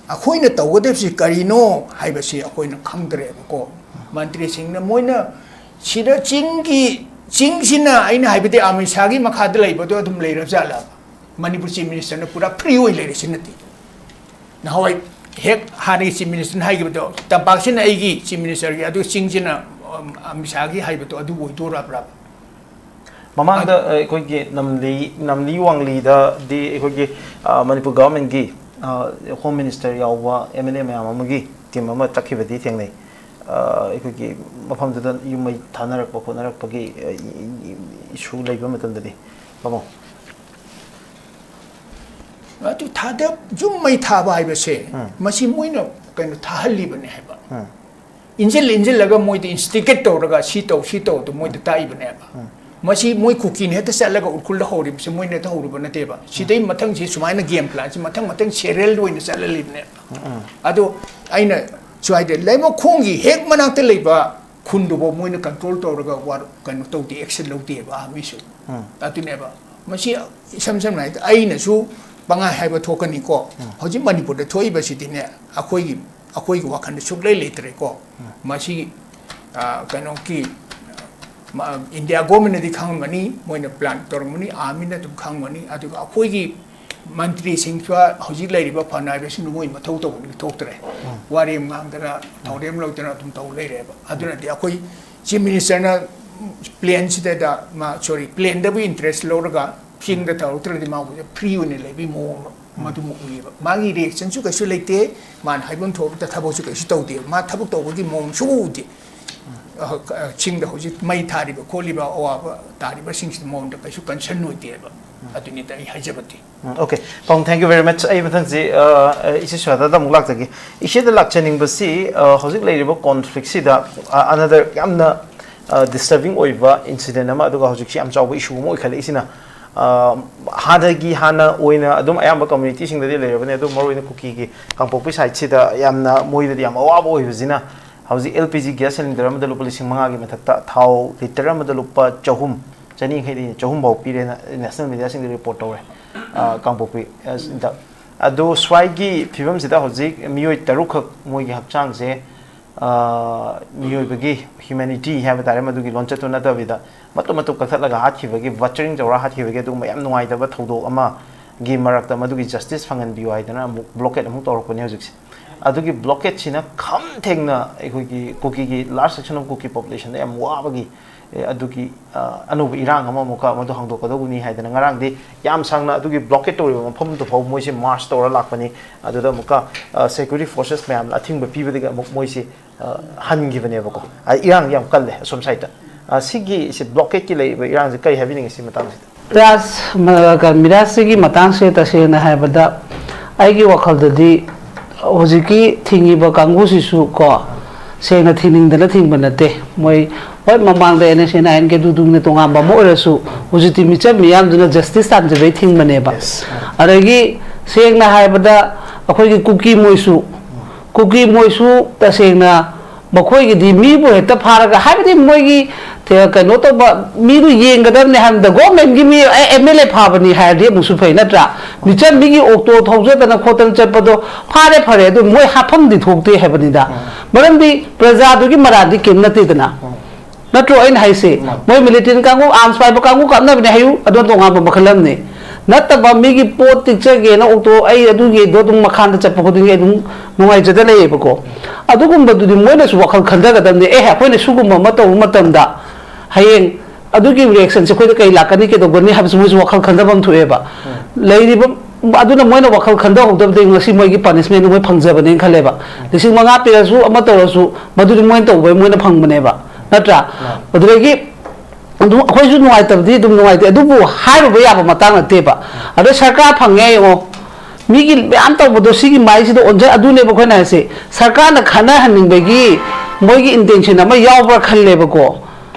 ꯑꯩꯈꯣꯏꯅ ꯇꯧꯒꯗꯕꯁꯤ ꯀꯔꯤꯅꯣ ꯍꯥꯏꯕꯁꯤ ꯑꯩꯈꯣꯏꯅ ꯈꯪꯗ꯭ꯔꯦꯕꯀꯣ꯫ ꯃꯟꯇ꯭ꯔꯤꯁꯤꯡꯅ ꯃꯣꯏꯅ ꯁꯤꯗ ꯆꯤꯡꯒꯤ, ꯆꯤꯡꯁꯤꯅ, ꯑꯩꯅ ꯍꯥꯏꯕꯗꯤ ꯑꯃꯤꯠ ꯁꯥꯍꯒꯤ ꯃꯈꯥꯗ ꯂꯩꯕꯗꯣ ꯑꯗꯨꯝ ꯂꯩꯔꯕ ꯖꯥꯠꯂꯕ? ꯃꯅꯤꯄꯨꯔ chief ministerꯅ ꯄꯨꯔꯥ free ꯑꯣꯏ ꯂꯩꯔꯤꯁꯤ ꯅꯠꯇꯦ꯫ ꯅꯍꯥꯟꯋꯥꯏ ꯍꯦꯛ ꯍꯥꯟꯅꯒꯤ chief ministerꯅ ꯍꯥꯏꯈꯤꯕꯗꯣ, "ꯇꯝꯄꯥꯛꯁꯤꯅ ꯑꯩꯒꯤ chief ministerꯒꯤ, ꯑꯗꯨ ꯆꯤꯡꯁꯤꯅ, ꯑꯝ, ꯑꯃꯤꯠ ꯁꯥꯍꯒꯤ" ꯍꯥꯏꯕꯗꯣ ꯑꯗꯨ ꯑꯣꯏꯗꯣꯔꯕ꯭ꯔꯥ? ꯃꯃꯥꯡꯗ, ꯑ, ꯑꯩꯈꯣꯏꯒꯤ ꯅꯝꯂꯤ, ꯅꯝꯂꯤ ꯋꯥꯡꯂꯤꯗꯗꯤ ꯑꯩꯈꯣꯏꯒꯤ, ꯑ, ꯃꯅꯤꯄꯨꯔ governmentꯀꯤ, ꯑ, home minister ꯌꯥꯎꯕ MLA ꯃꯌꯥꯝ ꯑꯃꯒꯤ team ꯑꯃ ꯆꯠꯈꯤꯕꯗꯤ ꯊꯦꯡꯅꯩ꯫ ꯑ, ꯑꯩꯈꯣꯏꯒꯤ ꯃꯐꯝꯗꯨꯗ ꯌꯨꯝ ꯃꯩ ꯊꯥꯅꯔꯛꯄ ꯈꯣꯠꯅꯔꯛꯄꯒꯤ, ꯑ, ꯏ-, ꯏ-, issue ꯂꯩꯕ ꯃꯇꯝꯗꯗꯤ, ꯄꯥꯕꯨꯡ꯫ ꯑꯗꯨ ꯊꯥꯗ-, ꯌꯨꯝ ꯃꯩ ꯊꯥꯕ ꯍꯥꯏꯕꯁꯦ, ꯎꯝ꯫ ꯃꯁꯤ ꯃꯣꯏꯅ ꯀꯩꯅꯣ ꯊꯥꯍꯜꯂꯤꯕꯅꯦ ꯍꯥꯏꯕ꯫ ꯎꯝ꯫ ꯏꯟꯖꯤꯜ ꯏꯟꯖꯤꯜꯂꯒ ꯃꯣꯏꯗ instigate ꯇꯧꯔꯒ ꯁꯤ ꯇꯧ, ꯁꯤ ꯇꯧ ꯑꯗꯨ ꯃꯣꯏꯗ ꯇꯥꯛꯏꯕꯅꯦꯕ꯫ ꯎꯝ꯫ ꯃꯁꯤ ꯃꯣꯏ ꯀꯨꯀꯤꯅ ꯍꯦꯛꯇ ꯆꯠꯂꯒ ꯎꯈ꯭ꯔꯨꯜꯗ ꯍꯧꯔꯤꯕꯁꯦ ꯃꯣꯏꯅ ꯍꯦꯛꯇ ꯍꯧꯔꯨꯕ ꯅꯠꯇꯦꯕ꯫ ꯁꯤꯗꯩ ꯃꯊꯪꯁꯤ ꯁꯨꯃꯥꯏꯅ game planꯁꯤ ꯃꯊꯪ ꯃꯊꯪ serialꯗ ꯑꯣꯏꯅ ꯆꯠꯍꯜꯂꯤꯕꯅꯦꯕ꯫ ꯎꯝ, ꯎꯝ꯫ ꯑꯗꯣ ꯑꯩꯅ ꯁ꯭ꯋꯥꯏꯗ ꯂꯩꯃꯈꯣꯡꯒꯤ ꯍꯦꯛ ꯃꯅꯥꯛꯇ ꯂꯩꯕ ꯈꯨꯟꯗꯨꯐꯥꯎ ꯃꯣꯏꯅ control ꯇꯧꯔꯒ ꯋꯥꯔ-, ꯀꯩꯅꯣ ꯇꯧꯗꯦ, action ꯂꯧꯗꯦꯕ ꯑꯥꯔꯃꯤꯁꯨ꯫ ꯎꯝ꯫ ꯑꯗꯨꯅꯦꯕ꯫ ꯃꯁꯤ ꯏꯁꯝ ꯁꯝꯅ ꯍꯥꯏꯗ ꯑꯩꯅꯁꯨ ꯄꯉꯥꯏ ꯍꯥꯏꯕ ꯊꯣꯛꯀꯅꯤꯀꯣ꯫ ꯎꯝ꯫ ꯍꯧꯖꯤꯛ ꯃꯅꯤꯄꯨꯔꯗ ꯊꯣꯛꯏꯕꯁꯤꯗꯤꯅꯦ, ꯑꯩꯈꯣꯏꯒꯤ, ꯑꯩꯈꯣꯏꯒꯤ ꯋꯥꯈꯜꯗ ꯁꯨꯛꯂꯩ ꯂꯩꯇ꯭ꯔꯦꯀꯣ꯫ ꯎꯝ꯫ ꯃꯁꯤ, ꯑ, ꯀꯩꯅꯣꯒꯤ, ꯃ-, ꯏꯟꯗꯤꯌꯥ governmentꯅꯗꯤ ꯈꯪꯉꯝꯒꯅꯤ, ꯃꯣꯏꯅ plan ꯇꯧꯔꯝꯒꯅꯤ, ꯑꯥꯔꯃꯤꯅ ꯑꯗꯨꯝ ꯈꯪꯉꯝꯒꯅꯤ꯫ ꯑꯗꯨꯒ ꯑꯩꯈꯣꯏꯒꯤ ꯃꯟꯇ꯭ꯔꯤꯁꯤꯡꯁꯨ ꯍꯧꯖꯤꯛ ꯂꯩꯔꯤꯕ ꯐꯅꯥꯏꯕꯁꯤꯡꯗꯨ ꯃꯣꯏ ꯃꯊꯧ ꯇꯧꯕꯗꯤ ꯊꯣꯛꯇ꯭ꯔꯦ꯫ ꯎꯝ꯫ ꯋꯥꯔꯦꯝ ꯉꯥꯡꯗꯅ, ꯊꯧꯔꯦꯝ ꯂꯧꯗꯅ ꯑꯗꯨꯝ ꯇꯧ ꯂꯩꯔꯦꯕ꯫ ꯑꯗꯨꯅꯗꯤ ꯑꯩꯈꯣꯏ chief ministerꯅ ꯄ꯭ꯂꯦꯟꯁꯤꯗ ꯃꯥ, ꯁꯣꯔꯤ, ꯄ꯭ꯂꯦꯟꯗꯕꯨ ꯏꯟꯇꯔꯦꯁ ꯂꯧꯔꯒ ꯐꯤꯜꯗ ꯇꯧꯔꯛꯇ꯭ꯔꯗꯤ ꯃꯥꯕꯨ ꯐ꯭ꯔꯤ ꯑꯣꯏꯅ ꯂꯩꯕꯒꯤ ꯃꯑꯣꯡ ꯃꯗꯨꯃ ꯎꯏꯌꯦꯕ꯫ ꯃꯥꯒꯤ ꯔꯤꯌꯦꯛꯁꯟꯁꯨ ꯀꯩꯁꯨ ꯂꯩꯇꯦ, ꯃꯥꯅ ꯍꯥꯏꯐꯝ ꯊꯣꯛꯄꯗ ꯊꯕꯛꯁꯨ ꯀꯩꯁꯨ ꯇꯧꯗꯦ, ꯃꯥ ꯊꯕꯛ ꯇꯧꯕꯒꯤ ꯃꯑꯣꯡ ꯁꯨꯡꯎ ꯎꯗꯦ꯫ ꯑ, ꯑ, ꯆꯤꯡꯗ ꯍꯧꯖꯤꯛ ꯃꯩ ꯊꯥꯔꯤꯕ ꯈꯣꯠꯂꯤꯕ ꯑꯋꯥꯕ ꯇꯥꯔꯤꯕꯁꯤꯡꯁꯤꯗ ꯃꯉꯣꯟꯗ ꯀꯩꯁꯨ ꯀꯟꯁꯔꯟ ꯑꯣꯏꯗꯦꯕ꯫ ꯑꯗꯨꯅꯤꯗ ꯑꯩ ꯍꯥꯏꯖꯕꯗꯤ꯫ ꯎꯝ, okay, ꯄꯥꯕꯨꯡ, thank you very much꯫ ꯑꯩ ꯃꯊꯪꯁꯤ, ꯑ, ꯑ, ꯏꯆꯦ ꯁ꯭ꯋꯦꯇꯥꯗ ꯑꯃꯨꯛ ꯂꯥꯛꯆꯒꯦ꯫ ꯏꯆꯦꯗ ꯂꯥꯛꯆꯅꯤꯡꯕꯁꯤ, ꯑ, ꯍꯧꯖꯤꯛ ꯂꯩꯔꯤꯕ ꯀꯣꯟꯐ꯭ꯂꯤꯛꯁꯤꯗ, ꯑ, another ꯌꯥꯝꯅ, ꯑ, disturbing ꯑꯣꯏꯕ ꯏꯟꯁꯤꯗꯦꯟ ꯑꯃ, ꯑꯗꯨꯒ ꯍꯧꯖꯤꯛꯁꯤ ꯌꯥꯝ ꯆꯥꯎꯕ ꯏꯁꯨ ꯑꯃ ꯑꯣꯏꯈꯠꯂꯛꯏꯁꯤꯅ, ꯑ, ꯍꯥꯟꯅꯒꯤ, ꯍꯥꯟꯅ ꯑꯣꯏꯅ ꯑꯗꯨꯝ ꯑꯌꯥꯝꯕ ꯀꯝꯃ꯭ꯌꯨꯅꯤꯇꯤꯁꯤꯡꯗꯗꯤ ꯂꯩꯔꯕꯅꯤ, ꯑꯗꯨ ꯃꯔꯨꯑꯣꯏꯅ ꯀꯨꯀꯤꯒꯤ ꯀꯥꯡꯄꯣꯛꯄꯤ ꯁꯥꯏꯠꯁꯤꯗ ꯌꯥꯝꯅ, ꯃꯣꯏꯗꯗꯤ ꯌꯥꯝ ꯑꯋꯥꯕ ꯑꯣꯏꯕꯁꯤꯅ, ꯍꯧꯖꯤꯛ L P G gas cylinder ꯑꯃꯗ ꯂꯨꯄꯥ ꯂꯤꯁꯤꯡ ꯃꯉꯥꯒꯤ ꯃꯊꯛꯇ, ꯊꯥꯎ ꯂꯤꯇꯔ ꯑꯃꯗ ꯂꯨꯄꯥ ꯆꯍꯨꯝ, ꯆꯅꯤ ꯌꯥꯡꯈꯩꯗꯒꯤ ꯆꯍꯨꯝ ꯐꯥꯎ ꯄꯤꯔꯦꯅ ꯅꯦꯁꯅꯦꯜ ꯃꯤꯗꯤꯌꯥꯁꯤꯡꯗ ꯔꯤꯄꯣꯔꯠ ꯇꯧꯔꯦ, ꯑ, ꯀꯥꯡꯄꯣꯛꯄꯤ, ꯑ, ꯗ꯫ ꯑꯗꯣ ꯁ꯭ꯋꯥꯏꯒꯤ ꯐꯤꯕꯝꯁꯤꯗ ꯍꯧꯖꯤꯛ ꯃꯤꯑꯣꯏ ꯇꯔꯨꯛꯈꯛ ꯃꯣꯏꯒꯤ ꯍꯛꯆꯥꯡꯁꯦ, ꯑ, ꯃꯤꯑꯣꯏꯕꯒꯤ ꯍ꯭ꯌꯨꯃꯦꯅꯤꯇꯤ ꯍꯥꯏꯕ ꯇꯥꯔꯦ, ꯃꯗꯨꯒꯤ ꯂꯣꯟꯆꯠꯇꯨ ꯅꯠꯇꯕꯤꯗ ꯃꯇꯨꯞ ꯃꯇꯨꯞ ꯀꯛꯊꯠꯂꯒ ꯍꯥꯠꯈꯤꯕꯒꯤ, ꯕꯆꯔꯤꯡ ꯇꯧꯔ ꯍꯥꯠꯈꯤꯕꯒꯤ ꯑꯗꯨꯒꯨꯝꯕ ꯌꯥꯝ ꯅꯨꯡꯉꯥꯏꯇꯕ ꯊꯧꯗꯣꯛ ꯑꯃꯒꯤ ꯃꯔꯛꯇ ꯃꯗꯨꯒꯤ ꯖꯁꯇꯤꯁ ꯐꯪꯍꯟꯕꯤꯌꯨ ꯍꯥꯏꯗꯅ ꯑꯃꯨꯛ ꯕ꯭ꯂꯣꯀꯦꯠ ꯑꯃꯨꯛ ꯇꯧꯔꯛꯄꯅꯦ ꯍꯧꯖꯤꯛꯁꯦ꯫ ꯑꯗꯨꯒꯤ ꯕ꯭ꯂꯣꯀꯦꯠꯁꯤꯅ ꯈꯝ ꯊꯦꯡꯅ ꯑꯩꯈꯣꯏꯒꯤ ꯀꯨꯀꯤꯒꯤ large section of Kuki populationꯗ ꯌꯥꯝ ꯋꯥꯕꯒꯤ, ꯑꯦ, ꯑꯗꯨꯒꯤ, ꯑ, ꯑꯅꯧꯕ ꯏꯔꯥꯡ ꯑꯃ ꯑꯃꯨꯛꯀ ꯃꯗꯨ ꯍꯥꯡꯗꯣꯛꯀꯗꯧꯕꯅꯤ ꯍꯥꯏꯗꯅ ꯉꯔꯥꯡꯗꯤ ꯌꯥꯝ ꯁꯥꯡꯅ ꯑꯗꯨꯒꯤ ꯕ꯭ꯂꯣꯀꯦꯠ ꯇꯧꯔꯤꯕ ꯃꯐꯝꯗꯨ ꯐꯥꯎ ꯃꯣꯏꯁꯦ ꯃꯥꯔꯆ ꯇꯧꯔ ꯂꯥꯛꯄꯅꯤ꯫ ꯑꯗꯨꯗ ꯑꯃꯨꯛꯀ, ꯑ, ꯁꯦꯀ꯭ꯌꯨꯔꯤꯇꯤ ꯐꯣꯔꯁꯦꯁ ꯃꯌꯥꯝꯅ ꯑꯊꯤꯡꯕ ꯄꯤꯕꯗꯒꯤ ꯑꯃꯨꯛ ꯃꯣꯏꯁꯦ, ꯑ, ꯍꯟꯈꯤꯕꯅꯦꯕꯀꯣ꯫ ꯑ, ꯏꯔꯥꯡ ꯌꯥꯝ ꯀꯜꯂꯦ ꯑꯁꯣꯝ ꯁꯥꯏꯠꯇ꯫ ꯑ, ꯁꯤꯒꯤ, ꯁꯤ ꯕ꯭ꯂꯣꯀꯦꯠꯀꯤ ꯂꯩꯔꯤꯕ ꯏꯔꯥꯡꯁꯦ ꯀꯔꯤ ꯍꯥꯏꯕꯤꯅꯤꯡꯉꯤ ꯁꯤ ꯃꯇꯥꯡꯁꯤꯗ? ꯔꯥꯖ, ꯃ-, ꯀ-, ꯃꯤꯔꯥꯖꯁꯤꯒꯤ ꯃꯇꯥꯡꯁꯦ ꯇꯁꯦꯡꯅ ꯍꯥꯏꯕꯗ ꯑꯩꯒꯤ ꯋꯥꯈꯜꯗꯗꯤ ꯍꯧꯖꯤꯛꯀꯤ ꯊꯤꯡꯉꯤꯕ ꯀꯥꯡꯕꯨꯁꯤꯁꯨ ꯀꯣ, ꯁꯦꯡꯅ ꯊꯤꯡꯅꯤꯡꯗꯅ ꯊꯤꯡꯕ ꯅꯠꯇꯦ꯫ ꯃꯣꯏ ꯍꯣꯏ ꯃꯃꯥꯡꯗ N S A nine K ꯗꯨꯗꯨꯅ ꯇꯣꯉꯥꯟꯕ ꯑꯃ ꯑꯣꯏꯔꯁꯨ ꯍꯧꯖꯤꯛꯇꯤ ꯃꯤꯆꯝ ꯃꯤꯌꯥꯝꯗꯨꯅ ꯖꯁꯇꯤꯁ ꯇꯥꯟꯖꯕꯩ ꯊꯤꯡꯕꯅꯦꯕ꯫ ꯑꯗꯒꯤ ꯁꯦꯡꯅ ꯍꯥꯏꯕꯗ ꯑꯩꯈꯣꯏꯒꯤ ꯀꯨꯀꯤ ꯃꯣꯏꯁꯨ, ꯀꯨꯀꯤ ꯃꯣꯏꯁꯨ ꯇꯁꯦꯡꯅ ꯃꯈꯣꯏꯒꯤꯗꯤ ꯃꯤꯕꯨ ꯍꯦꯛꯇ ꯐꯥꯔꯒ, ꯍꯥꯏꯕꯗꯤ ꯃꯣꯏꯒꯤ ꯀꯩꯅꯣ ꯇꯧꯕ ꯃꯤꯗꯨ ꯌꯦꯡꯒꯗꯕꯅꯤ ꯍꯥꯏꯕꯗ, ꯒꯣꯔꯃꯦꯟꯒꯤ ꯃꯤ ꯑꯦ, M L A ꯐꯥꯕꯅꯤ ꯍꯥꯏꯔꯗꯤ ꯑꯃꯨꯛꯁꯨ ꯐꯩ ꯅꯠꯇ꯭ꯔꯥ? ꯃꯤꯆꯝ ꯃꯤꯒꯤ ꯑꯣꯛꯇꯣ ꯊꯧꯖꯗꯅ ꯈꯣꯠꯇꯅ ꯆꯠꯄꯗꯣ ꯐꯥꯔꯦ ꯐꯔꯦ, ꯑꯗꯨ ꯃꯣꯏ ꯍꯥꯠꯐꯝꯗꯤ ꯊꯣꯛꯇꯦ ꯍꯥꯏꯕꯅꯤꯗ꯫ ꯃꯔꯝꯗꯤ ꯄ꯭ꯔꯖꯥꯗꯨꯒꯤ ꯃꯔꯥꯜꯗꯤ ꯀꯩꯝ ꯅꯠꯇꯦꯗꯅ꯫ ꯅꯠꯇ꯭ꯔꯣ ꯑꯩꯅ ꯍꯥꯏꯁꯦ? ꯃꯣꯏ ꯃꯤꯂꯤꯇꯦꯟ ꯀꯥꯡꯕꯨ, ꯑꯥꯔꯝꯁ ꯄꯥꯏꯕ ꯀꯥꯡꯕꯨ ꯀꯥꯞꯅꯕꯅꯦ ꯍꯥꯏꯌꯨ, ꯑꯗꯨ ꯇꯣꯉꯥꯟꯕ ꯃꯈꯜ ꯑꯃꯅꯤ꯫ ꯅꯠꯇꯕ ꯃꯤꯒꯤ ꯄꯣꯠ ꯇꯤꯛꯆꯒꯦꯅ ꯑꯣꯛꯇꯣ ꯑꯩ ꯑꯗꯨꯒꯤꯗꯣ ꯑꯗꯨꯝ ꯃꯈꯥꯗ ꯆꯠꯄ ꯈꯨꯗꯤꯡꯒꯤ ꯑꯗꯨꯝ ꯅꯨꯡꯉꯥꯏꯖꯗ ꯂꯩꯌꯦꯕꯀꯣ꯫ ꯑꯗꯨꯒꯨꯝꯕꯗꯨꯗꯤ ꯃꯣꯏꯅꯁꯨ ꯋꯥꯈꯜ ꯈꯟꯊꯒꯗꯕꯅꯦ꯫ ꯑꯦ, ꯑꯩꯈꯣꯏꯅ ꯁꯤꯒꯨꯝꯕ ꯑꯃ ꯇꯧꯕ ꯃꯇꯝꯗ ꯍꯌꯦꯡ ꯑꯗꯨꯒꯤ ꯔꯤꯑꯦꯛꯁꯟꯁꯦ ꯑꯩꯈꯣꯏꯗ ꯀꯩ ꯂꯥꯛꯀꯅꯤ, ꯀꯩꯗꯧꯒꯅꯤ ꯍꯥꯏꯕꯁꯤ ꯃꯣꯏꯁꯨ ꯋꯥꯈꯜ ꯈꯟꯊꯐꯝ ꯊꯣꯛꯑꯦꯕ꯫ ꯂꯩꯔꯤꯕ ꯑꯗꯨꯅ ꯃꯣꯏꯅ ꯋꯥꯈꯜ ꯈꯟꯊꯍꯧꯗꯕꯗꯒꯤ ꯉꯁꯤ ꯃꯣꯏꯒꯤ ꯄꯅꯤꯁꯃꯦꯟꯗꯨ ꯃꯣꯏ ꯐꯪꯖꯕꯅꯦꯅ ꯈꯜꯂꯦꯕ꯫ ꯂꯤꯁꯤꯡ ꯃꯉꯥ ꯄꯤꯔꯁꯨ, ꯑꯃ ꯇꯧꯔꯁꯨ, ꯃꯗꯨꯗꯤ ꯃꯣꯏꯅ ꯇꯧꯕꯩ ꯃꯣꯏꯅ ꯐꯪꯕꯅꯦꯕ, ꯅꯠꯇ꯭ꯔꯥ? ꯑꯗꯨꯗꯒꯤ ꯑꯗꯨꯝ ꯑꯩꯈꯣꯏꯁꯨ ꯅꯨꯡꯉꯥꯏꯇꯕꯗꯤ ꯑꯗꯨꯝ ꯅꯨꯡꯉꯥꯏꯇꯦ, ꯑꯗꯨꯕꯨ ꯍꯥꯏꯔꯨꯕ ꯌꯥꯕ ꯃꯇꯥꯡ ꯅꯠꯇꯦꯕ꯫ ꯑꯗꯣ ꯁꯔꯀꯥꯔ ꯐꯪꯉꯦ ꯌꯦꯡꯉꯣ, ꯃꯤꯒꯤ ꯃꯌꯥꯝ ꯇꯧꯕꯗꯣ ꯁꯤꯒꯤ ꯃꯥꯏꯁꯤꯗ ꯑꯣꯟꯖ-, ꯑꯗꯨꯅꯦꯕ ꯑꯩꯈꯣꯏꯅ ꯍꯥꯏꯁꯦ꯫ ꯁꯔꯀꯥꯔꯅ ꯈꯟꯅꯍꯟꯅꯤꯡꯕꯒꯤ ꯃꯣꯏꯒꯤ ꯏꯟꯇꯦꯟꯁꯟ ꯑꯃ ꯌꯥꯎꯕ꯭ꯔꯥ ꯈꯜꯂꯦꯕꯀꯣ꯫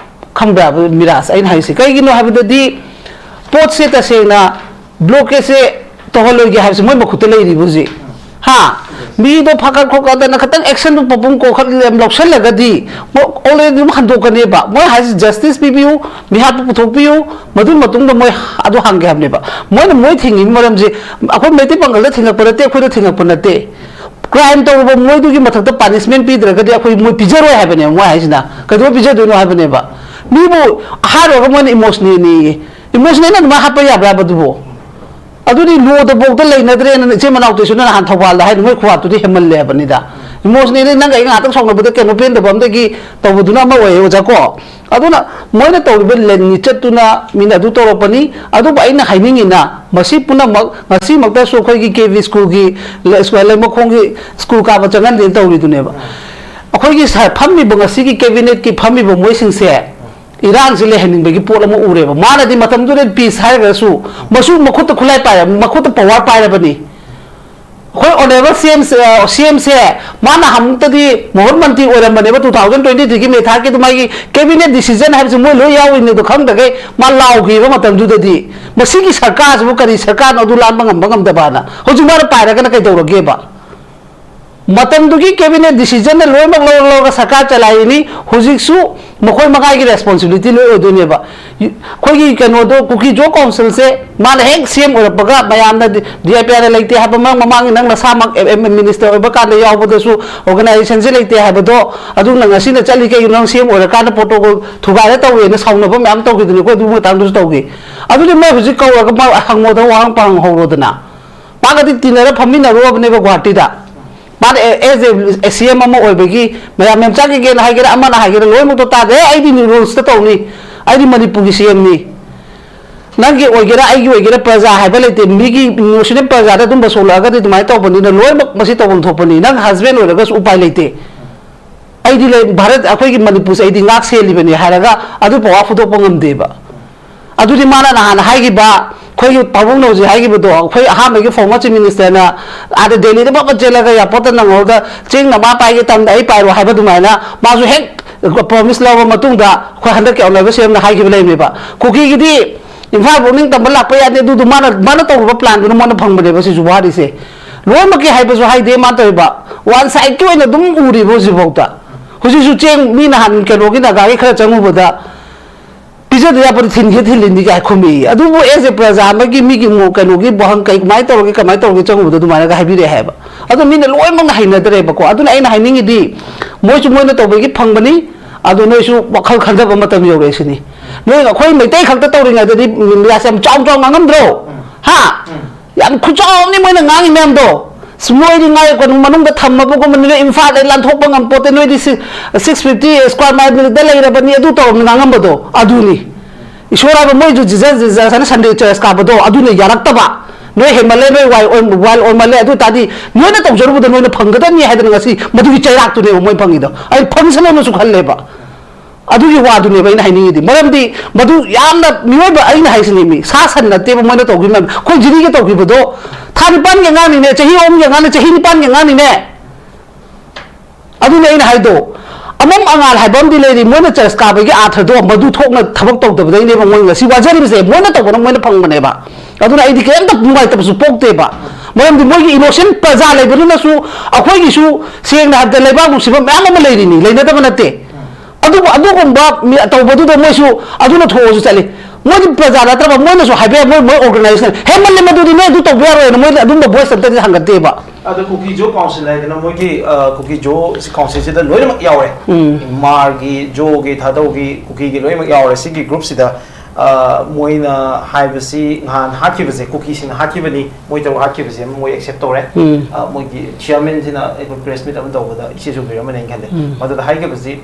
ꯈꯪꯕ꯭ꯔꯥ ꯃꯤꯔꯥꯖ, ꯑꯩꯅ ꯍꯥꯏꯁꯦ? ꯀꯩꯒꯤꯅꯣ ꯍꯥꯏꯕꯗꯗꯤ ꯄꯣꯠꯁꯦ ꯇꯁꯦꯡꯅ ꯕ꯭ꯂꯣꯀꯦꯠꯁꯦ ꯇꯧꯍꯜꯂꯣꯏꯒꯦ ꯍꯥꯏꯕꯁꯦ ꯃꯣꯏ ꯃꯈꯨꯠꯇ ꯂꯩꯔꯤꯕ ꯍꯧꯖꯤꯛ꯫ ꯍꯥ? ꯃꯤꯗꯣ ꯐꯥꯀꯠ ꯈꯣꯀꯠꯇꯅ ꯈꯤꯇꯪ ꯑꯦꯛꯁꯟꯗꯨ ꯄꯄꯨꯝ ꯀꯣꯛꯈꯠ ꯂꯧꯁꯜꯂꯒꯗꯤ ꯑꯣꯜꯔꯦꯗꯤ ꯑꯗꯨꯝ ꯍꯟꯗꯣꯛꯀꯅꯦꯕ꯫ ꯃꯣꯏ ꯍꯥꯏꯁꯦ ꯖꯁꯇꯤꯁ ꯄꯤꯕꯤꯌꯨ, ꯃꯤꯍꯥꯠꯄꯨ ꯄꯨꯊꯣꯛꯄꯤꯌꯨ, ꯃꯗꯨꯒꯤ ꯃꯇꯨꯡꯗ ꯃꯣꯏ ꯑꯗꯨ ꯍꯥꯡꯒꯦ ꯍꯥꯏꯕꯅꯦꯕ꯫ ꯃꯣꯏꯅ ꯃꯣꯏ ꯊꯤꯡꯉꯤꯕ ꯃꯔꯝꯁꯦ ꯑꯩꯈꯣꯏ ꯃꯩꯇꯩ ꯄꯥꯡꯒꯜꯗ ꯊꯤꯡꯉꯛꯄ ꯅꯠꯇꯦ, ꯑꯩꯈꯣꯏꯗ ꯊꯤꯡꯉꯛꯄ ꯅꯠꯇꯦ꯫ ꯀ꯭ꯔꯥꯏꯝ ꯇꯧꯔꯨꯕ ꯃꯣꯏꯗꯨꯒꯤ ꯃꯊꯛꯇ ꯄꯥꯅꯤꯁꯃꯦꯟ ꯄꯤꯗ꯭ꯔꯒꯗꯤ ꯑꯩꯈꯣꯏ ꯃꯣꯏ ꯄꯤꯖꯔꯣꯏ ꯍꯥꯏꯕꯅꯦꯕ ꯃꯣꯏ ꯍꯥꯏꯁꯤꯅ꯫ ꯀꯩꯗꯧꯕꯩ ꯄꯤꯖꯗꯣꯏꯅꯣ ꯍꯥꯏꯕꯅꯦꯕ꯫ ꯃꯤꯕꯨ ꯍꯥꯏꯔꯨꯔꯒ ꯃꯣꯏꯅ ꯏꯃꯣꯁꯅꯦꯜꯅꯦꯌꯦ꯫ ꯏꯃꯣꯁꯅꯦꯜꯅ ꯑꯗꯨꯃꯥꯏꯅ ꯍꯥꯠꯄ ꯌꯥꯕ꯭ꯔꯥ ꯑꯗꯨꯕꯨ? ꯑꯗꯨꯗꯤ ꯂꯣꯗꯐꯥꯎꯗ ꯂꯩꯅꯗ꯭ꯔꯦꯅ ꯏꯆꯦ ꯃꯅꯥꯎ ꯇꯩꯁꯨꯅ ꯅꯍꯥꯟ ꯊꯧꯕꯥꯜꯗ ꯍꯥꯏꯗꯣ, ꯃꯣꯏ ꯈꯨꯍꯥꯠꯇꯨꯗꯤ ꯍꯦꯟꯃꯜꯂꯦ ꯍꯥꯏꯕꯅꯤꯗ꯫ ꯏꯃꯣꯁꯅꯦꯜꯅꯤ, ꯅꯪꯒ ꯑꯩ ꯉꯥꯏꯍꯥꯛꯇꯪ ꯁꯥꯎꯅꯕꯗ ꯀꯩꯅꯣ ꯄꯦꯟꯗꯕ ꯑꯃꯗꯒꯤ ꯇꯧꯕꯗꯨꯅ ꯑꯃ ꯑꯣꯏꯌꯦ, ꯑꯣꯖꯥ ꯀꯣ꯫ ꯑꯗꯨꯅ ꯃꯣꯏꯅ ꯇꯧꯔꯤꯕ ꯂꯤꯆꯠꯇꯨꯅ ꯃꯤꯅ ꯑꯗꯨ ꯇꯧꯔꯛꯄꯅꯤ꯫ ꯑꯗꯨꯕꯨ ꯑꯩꯅ ꯍꯥꯏꯅꯤꯡꯉꯤꯅ, ꯃꯁꯤ ꯄꯨꯝꯅꯃꯛ ꯉꯁꯤꯃꯛꯇꯁꯨ ꯑꯩꯈꯣꯏꯒꯤ ꯀꯦ ꯚꯤ ꯁ꯭ꯀꯨꯜꯒꯤ ꯂꯩ-, ꯂꯩꯃꯈꯣꯡꯒꯤ ꯁ꯭ꯀꯨꯜ ꯀꯥꯕ ꯆꯪꯍꯟꯗꯦꯅ ꯇꯧꯔꯤꯗꯨꯅꯦꯕ꯫ ꯑꯩꯈꯣꯏꯒꯤ ꯁ-, ꯐꯝꯃꯤꯕ ꯉꯁꯤꯒꯤ ꯀꯦꯕꯤꯅꯦꯠꯀꯤ ꯐꯝꯃꯤꯕ ꯃꯣꯏꯁꯤꯡꯁꯦ ꯏꯔꯥꯡꯁꯦ ꯂꯩꯍꯟꯅꯤꯡꯕꯒꯤ ꯄꯣꯠ ꯑꯃ ꯎꯔꯦꯕ꯫ ꯃꯥꯅꯗꯤ ꯃꯇꯝꯗꯨꯗ ꯄꯤꯁ ꯍꯥꯏꯔꯒꯁꯨ ꯃꯁꯨ ꯃꯈꯨꯠꯇ ꯈꯨꯠꯂꯥꯏ ꯄꯥꯏꯔ-, ꯃꯈꯨꯠꯇ ꯄꯋꯥꯔ ꯄꯥꯏꯔꯕꯅꯤ꯫ ꯑꯩꯈꯣꯏ ꯑꯣꯅꯔꯦꯕꯜ ꯁꯤ ꯑꯦꯝ, ꯑ, ꯁꯤ ꯑꯦꯝꯁꯦ ꯃꯥꯅ ꯑꯃꯨꯛꯇꯗꯤ ꯃꯣꯍꯟ ꯃꯟꯇ꯭ꯔꯤ ꯑꯣꯏꯔꯝꯕꯅꯦꯕ, two thousand twenty three ꯒꯤ ꯃꯦ ꯊꯥꯔꯠꯀꯤꯗꯨ ꯃꯥꯒꯤ ꯀꯦꯕꯤꯅꯦꯠ ꯗꯤꯁꯤꯖꯟ ꯍꯥꯏꯕꯁꯤ ꯃꯣꯏ ꯂꯣꯏ ꯌꯥꯎꯔꯤꯅꯤꯗꯣ ꯈꯪꯗꯒꯩ ꯃꯥ ꯂꯥꯎꯈꯤꯕ ꯃꯇꯝꯗꯨꯗꯗꯤ꯫ ꯃꯁꯤꯒꯤ ꯁꯔꯀꯥꯔꯁꯤꯕꯨ ꯀꯔꯤ ꯁꯔꯀꯥꯔꯅꯣ, ꯑꯗꯨ ꯂꯥꯟꯕ ꯉꯝꯕ ꯉꯝꯗꯕꯅ? ꯍꯧꯖꯤꯛ ꯃꯥꯅ ꯄꯥꯏꯔꯒꯅ ꯀꯩꯗꯧꯔꯒꯦꯕ? ꯃꯇꯝꯗꯨꯒꯤ ꯀꯦꯕꯤꯅꯦꯠ ꯗꯤꯁꯤꯖꯟꯅ ꯂꯣꯏꯅꯃꯛ ꯂꯧꯔ ꯂꯧꯔꯒ ꯁꯔꯀꯥꯔ ꯆꯂꯥꯏꯔꯤꯅꯤ꯫ ꯍꯧꯖꯤꯛꯁꯨ ꯃꯈꯣꯏ ꯃꯉꯥꯒꯤ ꯔꯦꯁꯄꯣꯟꯁꯤꯕꯤꯂꯤꯇꯤ ꯂꯣꯏ ꯑꯣꯏꯗꯣꯏꯅꯦꯕ꯫ ꯌꯨ-, ꯑꯩꯈꯣꯏꯒꯤ ꯀꯩꯅꯣꯗꯣ, ꯀꯨꯀꯤ ꯖꯣ ꯀꯥꯎꯟꯁꯤꯜꯁꯦ ꯃꯥꯅ ꯍꯦꯛ ꯁꯤ ꯑꯦꯝ ꯑꯣꯏꯔꯛꯄꯒ ꯃꯌꯥꯝꯅ ꯗꯤ-, ꯗꯤ ꯑꯥꯏ ꯄꯤ ꯑꯥꯔ ꯂꯩꯇꯦ ꯍꯥꯏꯕ, ꯃꯔꯝ ꯃꯃꯥꯡꯒꯤ ꯅꯪ ꯅꯁꯥꯃꯛ ꯑꯦꯝ-, ꯑꯦꯝ-, ꯃꯤꯅꯤꯁꯇꯔ ꯑꯣꯏꯕ ꯀꯥꯟꯗ ꯌꯥꯎꯕꯗꯁꯨ ꯑꯣꯔꯒꯅꯥꯏꯖꯦꯁꯟꯁꯦ ꯂꯩꯇꯦ ꯍꯥꯏꯕꯗꯣ, ꯑꯗꯨꯅ ꯉꯁꯤꯅ ꯆꯠꯂꯤ ꯀꯩꯒꯤꯅꯣ? ꯅꯪ ꯁꯤ ꯑꯦꯝ ꯑꯣꯏꯔꯀꯥꯟꯗ ꯄ꯭ꯔꯣꯇꯣꯀꯣꯜ ꯊꯨꯒꯥꯏꯔ ꯇꯧꯋꯦꯅ ꯁꯥꯎꯅꯕ ꯃꯌꯥꯝ ꯇꯧꯈꯤꯗꯨꯅꯤ, ꯑꯩꯈꯣꯏ ꯑꯗꯨ ꯃꯇꯥꯡꯗꯁꯨ ꯇꯧꯈꯤ꯫ ꯑꯗꯨꯗꯤ ꯃꯣꯏ ꯍꯧꯖꯤꯛ ꯀꯧꯔꯒ ꯃꯥ ꯍꯪꯉꯣꯗ ꯋꯥꯍꯪ ꯄꯥꯡꯍꯧꯔꯣꯗꯅ꯫ ꯃꯥꯒꯗꯤ ꯇꯤꯟꯅꯔ ꯐꯝꯃꯤꯟꯅꯔꯨꯔꯕꯅꯦꯕ ꯒꯨꯍꯥꯇꯤꯗ꯫ ꯃꯥꯅ ꯑꯦ ꯑꯦꯁ ꯑꯦ ꯁꯤ ꯑꯦꯝ ꯑꯃ ꯑꯣꯏꯕꯒꯤ ꯃꯌꯥꯝ ꯃꯦꯝꯆꯥ ꯀꯦꯀꯦꯅ ꯍꯥꯏꯒꯦꯔꯥ, ꯑꯃꯅ ꯍꯥꯏꯒꯦꯔꯥ, ꯂꯣꯏꯅꯃꯛꯇꯣ ꯇꯥꯗꯦ꯫ "ꯑꯦ, ꯑꯩꯗꯤ ꯔꯨꯜꯁꯇ ꯇꯧꯅꯤ, ꯑꯩꯗꯤ ꯃꯅꯤꯄꯨꯔꯒꯤ ꯁꯤ ꯑꯦꯝꯅꯤ, ꯅꯪꯒꯤ ꯑꯣꯏꯒꯦꯔꯥ, ꯑꯩꯒꯤ ꯑꯣꯏꯒꯦꯔꯥ, ꯄ꯭ꯔꯖꯥ ꯍꯥꯏꯕ ꯂꯩꯇꯦ, ꯃꯤꯒꯤ ꯏꯅꯣꯁꯦꯟ ꯄ꯭ꯔꯖꯥꯗ ꯑꯗꯨꯝꯕ ꯁꯣꯛꯂꯛꯑꯒꯗꯤ ꯑꯗꯨꯃꯥꯏꯅ ꯇꯧꯕꯅꯤꯅ ꯂꯣꯏꯅꯃꯛ ꯃꯁꯤ ꯇꯧꯐꯝ ꯊꯣꯛꯄꯅꯤ꯫ ꯅꯪ ꯍꯁꯕꯦꯟ ꯑꯣꯏꯔꯒꯁꯨ ꯎꯄꯥꯏ ꯂꯩꯇꯦ꯫ ꯑꯩꯗꯤ ꯂꯩ, ꯚꯥꯔꯠ, ꯑꯩꯈꯣꯏꯒꯤ ꯃꯅꯤꯄꯨꯔꯁꯦ ꯑꯩꯗꯤ ꯉꯥꯛ ꯁꯦꯜꯂꯤꯕꯅꯤ" ꯍꯥꯏꯔꯒ ꯑꯗꯨ ꯄꯋꯥ ꯐꯨꯗꯣꯛꯄ ꯉꯝꯗꯦꯕ꯫ ꯑꯗꯨꯗꯤ ꯃꯥꯅ ꯅꯍꯥꯟ ꯍꯥꯏꯈꯤꯕ, ꯑꯩꯈꯣꯏꯒꯤ ꯄꯥꯕꯨꯡꯅ ꯍꯧꯖꯤꯛ ꯍꯥꯏꯈꯤꯕꯗꯣ, ꯑꯩꯈꯣꯏ ꯑꯍꯥꯟꯕꯒꯤ former chief minister ꯅ ꯑꯥꯗ ꯗꯦꯜꯂꯤꯗ ꯐꯠ ꯐꯠ ꯆꯦꯜꯂꯒ airport ꯇ ꯅꯪꯍꯧꯗ, "ꯆꯦꯡꯅ ꯃꯥ ꯄꯥꯏꯒꯦ ꯇꯝꯗ ꯑꯩ ꯄꯥꯏꯔꯣ" ꯍꯥꯏꯕ ꯑꯗꯨꯃꯥꯏꯅ ꯃꯥꯁꯨ ꯍꯦꯛ promise ꯂꯧꯔꯕ ꯃꯇꯨꯡꯗ ꯑꯩꯈꯣꯏ ꯍꯟꯗꯛꯀꯤ ꯑꯣꯅꯔꯕꯜ ꯁꯤ ꯑꯦꯝꯅ ꯍꯥꯏꯈꯤꯕ ꯂꯩꯕꯅꯦꯕ꯫ ꯀꯨꯀꯤꯒꯤꯗꯤ ꯏꯝꯐꯥꯜ ꯐꯥꯎ ꯅꯤꯡ ꯇꯝꯕ ꯂꯥꯛꯄ ꯌꯥꯗꯦ, ꯑꯗꯨꯗꯨ ꯃꯥꯅ, ꯃꯥꯅ ꯇꯧꯔꯨꯕ plan ꯗꯨꯅ ꯃꯥꯅ ꯐꯪꯕꯅꯦꯕ ꯁꯤꯁꯨ ꯋꯥꯔꯤꯁꯦ꯫ ꯂꯣꯏꯅꯃꯛꯀꯤ ꯍꯥꯏꯕꯁꯨ ꯍꯥꯏꯗꯦ ꯃꯥꯅ ꯇꯧꯔꯤꯕ꯫ One side ꯀꯤ ꯑꯣꯏꯅ ꯑꯗꯨꯝ ꯎꯔꯤꯕ ꯍꯧꯖꯤꯛꯐꯥꯎꯗ꯫ ꯍꯧꯖꯤꯛꯁꯨ ꯆꯦꯡ ꯃꯤ ꯅꯍꯥꯟ ꯀꯩꯅꯣꯒꯤ ꯅꯥꯒꯥꯒꯤ ꯈꯔ ꯆꯪꯉꯨꯕꯗ ꯄꯤꯖꯗ ꯌꯥꯄꯣꯠꯇꯦ, ꯊꯤꯟꯒꯦ ꯊꯤꯜꯂꯤꯅꯤ ꯀꯥꯏ ꯈꯨꯝꯃꯛꯏ꯫ ꯑꯗꯨꯕꯨ as a ꯄ꯭ꯔꯖꯥ ꯑꯃꯒꯤ ꯃꯤꯒꯤ ꯃꯣ-, ꯀꯩꯅꯣꯒꯤ ꯋꯥꯍꯪ ꯀꯩ, ꯀꯃꯥꯏꯅ ꯇꯧꯔꯒꯦ, ꯀꯃꯥꯏꯅ ꯇꯧꯔꯒꯦ ꯆꯪꯉꯨꯕꯗꯣ ꯑꯗꯨꯃꯥꯏꯅꯒ ꯍꯥꯏꯕꯤꯔꯛꯑꯦ ꯍꯥꯏꯕ꯫ ꯑꯗꯣ ꯃꯤꯅ ꯂꯣꯏꯅꯃꯛꯅ ꯍꯩꯅꯗ꯭ꯔꯦꯕꯀꯣ꯫ ꯑꯗꯨꯅ ꯑꯩꯅ ꯍꯥꯏꯅꯤꯡꯉꯤꯗꯤ ꯃꯣꯏꯁꯨ ꯃꯣꯏꯅ ꯇꯧꯕꯒꯤ ꯐꯪꯕꯅꯤ, ꯑꯗꯣ ꯅꯣꯏꯁꯨ ꯋꯥꯈꯜ ꯈꯟꯊꯕ ꯃꯇꯝ ꯌꯧꯔꯛꯑꯦ ꯁꯤꯅꯤ꯫ ꯅꯣꯏ ꯑꯩꯈꯣꯏ ꯃꯩꯇꯩ ꯈꯛꯇ ꯇꯧꯔꯤꯉꯩꯗꯗꯤ ꯃꯤꯗꯤꯌꯥꯁꯦ ꯌꯥꯝ ꯆꯥꯎ ꯆꯥꯎ ꯉꯥꯡꯉꯝꯗ꯭ꯔꯣ? ꯍꯥ? ꯌꯥꯝ ꯈꯨꯆꯥꯎ ꯑꯃꯅꯤ ꯃꯣꯏꯅ ꯉꯥꯡꯉꯤ ꯃꯌꯥꯝꯗꯣ꯫ ꯑꯁ, ꯃꯣꯏꯗꯤ ꯉꯥꯏ ꯀꯩꯅꯣ ꯃꯅꯨꯡꯗ ꯊꯝꯃꯕꯒꯨꯝꯕꯅꯤꯅ ꯏꯝꯐꯥꯜꯗ ꯂꯥꯟꯊꯣꯛꯄ ꯉꯝꯄꯣꯠꯇꯦ꯫ ꯅꯣꯏꯗꯤ ꯁꯤ-, six fifty square mile ꯗ ꯂꯩꯔꯕꯅꯤ, ꯑꯗꯨ ꯇꯧꯔꯕꯅꯤ ꯉꯥꯡꯉꯝꯕꯗꯣ ꯑꯗꯨꯅꯤ꯫ ꯏꯁꯣꯔ ꯍꯥꯏꯕ ꯃꯣꯏꯁꯨ Jesus, Jesus ꯍꯥꯏꯅ Sunday church ꯀꯥꯕꯗꯣ ꯑꯗꯨꯅ ꯌꯥꯔꯛꯇꯕ꯫ "ꯅꯣꯏ ꯍꯦꯟꯃꯜꯂꯦ, ꯅꯣꯏ ꯋꯥꯏ ꯑꯣꯏ-, ꯋꯥꯏꯜ ꯑꯣꯏꯃꯜꯂꯦ", ꯑꯗꯨ ꯑꯣꯏ ꯇꯥꯔꯗꯤ ꯅꯣꯏꯅ ꯇꯧꯖꯔꯨꯕꯗꯣ ꯅꯣꯏꯅ ꯐꯪꯒꯗꯕꯅꯤ ꯍꯥꯏꯗꯅ ꯉꯁꯤ ꯃꯗꯨꯒꯤ ꯆꯩꯔꯥꯛꯇꯨꯅꯦꯕ ꯃꯣꯏ ꯐꯪꯉꯤꯗꯣ꯫ ꯑꯩ ꯐꯪꯁꯅꯨꯅꯁꯨ ꯈꯜꯂꯦꯕ꯫ ꯑꯗꯨꯒꯤ ꯋꯥꯗꯨꯅꯦꯕ ꯑꯩꯅ ꯍꯥꯏꯅꯤꯡꯉꯤꯗꯤ꯫ ꯃꯔꯝꯗꯤ ꯃꯗꯨ ꯌꯥꯝꯅ ꯃꯤꯑꯣꯏꯕ, ꯑꯩꯅ ꯍꯥꯏꯁꯤꯅꯦ ꯃꯤ, ꯁꯥ ꯁꯟ ꯅꯠꯇꯦꯕ ꯃꯣꯏꯅ ꯇꯧꯈꯤꯕ ꯃꯌꯥꯝ꯫ ꯑꯩꯈꯣꯏ ꯖꯤꯔꯤꯒ ꯇꯧꯈꯤꯕꯗꯣ ꯊꯥ ꯅꯤꯄꯥꯟꯒꯤ ꯑꯉꯥꯡꯅꯤꯅꯦ, ꯆꯍꯤ ꯑꯍꯨꯝꯒꯤ ꯑꯉꯥꯡꯅꯤ, ꯆꯍꯤ ꯅꯤꯄꯥꯟꯒꯤ ꯑꯉꯥꯡꯅꯤꯅꯦ꯫ ꯑꯗꯨꯅꯦ ꯑꯩꯅ ꯍꯥꯏꯗꯣ, ꯑꯃꯝ ꯑꯉꯥꯜ ꯍꯥꯏꯕ ꯑꯃꯗꯤ ꯂꯩꯔꯤ꯫ ꯃꯣꯏꯅ ꯆꯔꯆ ꯀꯥꯕꯒꯤ ꯑꯥꯔꯊꯗꯣ ꯃꯗꯨ ꯊꯣꯛꯅ ꯊꯕꯛ ꯇꯧꯗꯕꯗꯩꯅꯦꯕ ꯃꯣꯏ ꯉꯁꯤ ꯋꯥꯖꯔꯤꯕꯁꯦ꯫ ꯃꯣꯏꯅ ꯇꯧꯕꯅ ꯃꯣꯏꯅ ꯐꯪꯕꯅꯦꯕ꯫ ꯑꯗꯨꯅ ꯑꯩꯗꯤ ꯀꯩꯝꯇ ꯅꯨꯡꯉꯥꯏꯇꯕꯁꯨ ꯄꯣꯛꯇꯦꯕ꯫ ꯃꯔꯝꯗꯤ ꯃꯣꯏꯒꯤ ꯏꯅꯣꯁꯦꯟ ꯄ꯭ꯔꯖꯥ ꯂꯩꯕꯗꯨꯅꯁꯨ ꯑꯩꯈꯣꯏꯒꯤꯁꯨ, ꯁꯦꯡꯅ ꯍꯥꯏꯕꯗ, ꯂꯩꯕꯥꯛ ꯅꯨꯡꯁꯤꯕ ꯃꯌꯥꯝ ꯑꯃ ꯂꯩꯔꯤꯅꯤ, ꯂꯩꯅꯗꯕ ꯅꯠꯇꯦ꯫ ꯑꯗꯨꯕꯨ ꯑꯗꯨꯒꯨꯝꯕ ꯃꯤ ꯇꯧꯕꯗꯨꯗ ꯃꯣꯏꯁꯨ ꯑꯗꯨꯅ ꯊꯣꯛꯑꯁꯨ ꯆꯠꯂꯤ꯫ ꯃꯣꯏꯗꯤ ꯄ꯭ꯔꯖꯥ ꯅꯠꯇ꯭ꯔꯕ, ꯃꯣꯏꯅꯁꯨ ꯍꯥꯏꯕ ꯌꯥꯏ, ꯃꯣꯏ, ꯃꯣꯏ organization ꯍꯦꯟꯃꯜꯂꯦ, ꯃꯗꯨꯗꯤ ꯅꯣꯏ ꯑꯗꯨ ꯇꯧꯕ ꯌꯥꯔꯣꯏꯅ ꯃꯣꯏꯅ ꯑꯗꯨꯝꯕ voice ꯑꯝꯇꯗꯤ ꯊꯥꯡꯒꯠꯇꯦꯕ꯫ ꯑꯗꯣ ꯀꯨꯀꯤ ꯖꯣ ꯀꯥꯎꯟꯁꯤꯜ ꯍꯥꯏꯗꯅ ꯃꯣꯏꯒꯤ, ꯑ, ꯀꯨꯀꯤ ꯖꯣ ꯀꯥꯎꯟꯁꯤꯜꯁꯤꯗ ꯂꯣꯏꯅꯃꯛ ꯌꯥꯎꯔꯦ꯫ ꯎꯝ꯫ ꯏꯃꯥꯔꯒꯤ, ꯖꯣꯒꯤ, ꯊꯥꯗꯧꯒꯤ, ꯀꯨꯀꯤꯒꯤ ꯂꯣꯏꯅꯃꯛ ꯌꯥꯎꯔꯦ ꯁꯤꯒꯤ ꯒ꯭ꯔꯨꯞꯁꯤꯗ꯫ ꯑ, ꯃꯣꯏꯅ ꯍꯥꯏꯕꯁꯤ ꯅꯍꯥꯟ ꯍꯥꯠꯈꯤꯕꯁꯦ, ꯀꯨꯀꯤꯁꯤꯡꯅ ꯍꯥꯠꯈꯤꯕꯅꯤ, ꯃꯣꯏ ꯇꯔꯨꯛ ꯍꯥꯠꯈꯤꯕꯁꯦ ꯑꯃ ꯃꯣꯏ ꯑꯦꯛꯁꯦꯞ ꯇꯧꯔꯦ꯫ ꯎꯝ꯫ ꯑ, ꯃꯣꯏꯒꯤ ꯆꯤꯌꯔꯃꯦꯟꯁꯤꯅ ꯑꯩꯈꯣꯏ ꯄ꯭ꯔꯦꯁ ꯃꯤꯠ ꯑꯃ ꯇꯧꯕꯗ ꯏꯆꯦꯁꯨ ꯎꯕꯤꯔꯝꯃꯅꯤ ꯍꯥꯏꯅ ꯈꯜꯂꯦ꯫ ꯎꯝ꯫ ꯃꯗꯨꯗ ꯍꯥꯏꯈꯤꯕꯁꯤ,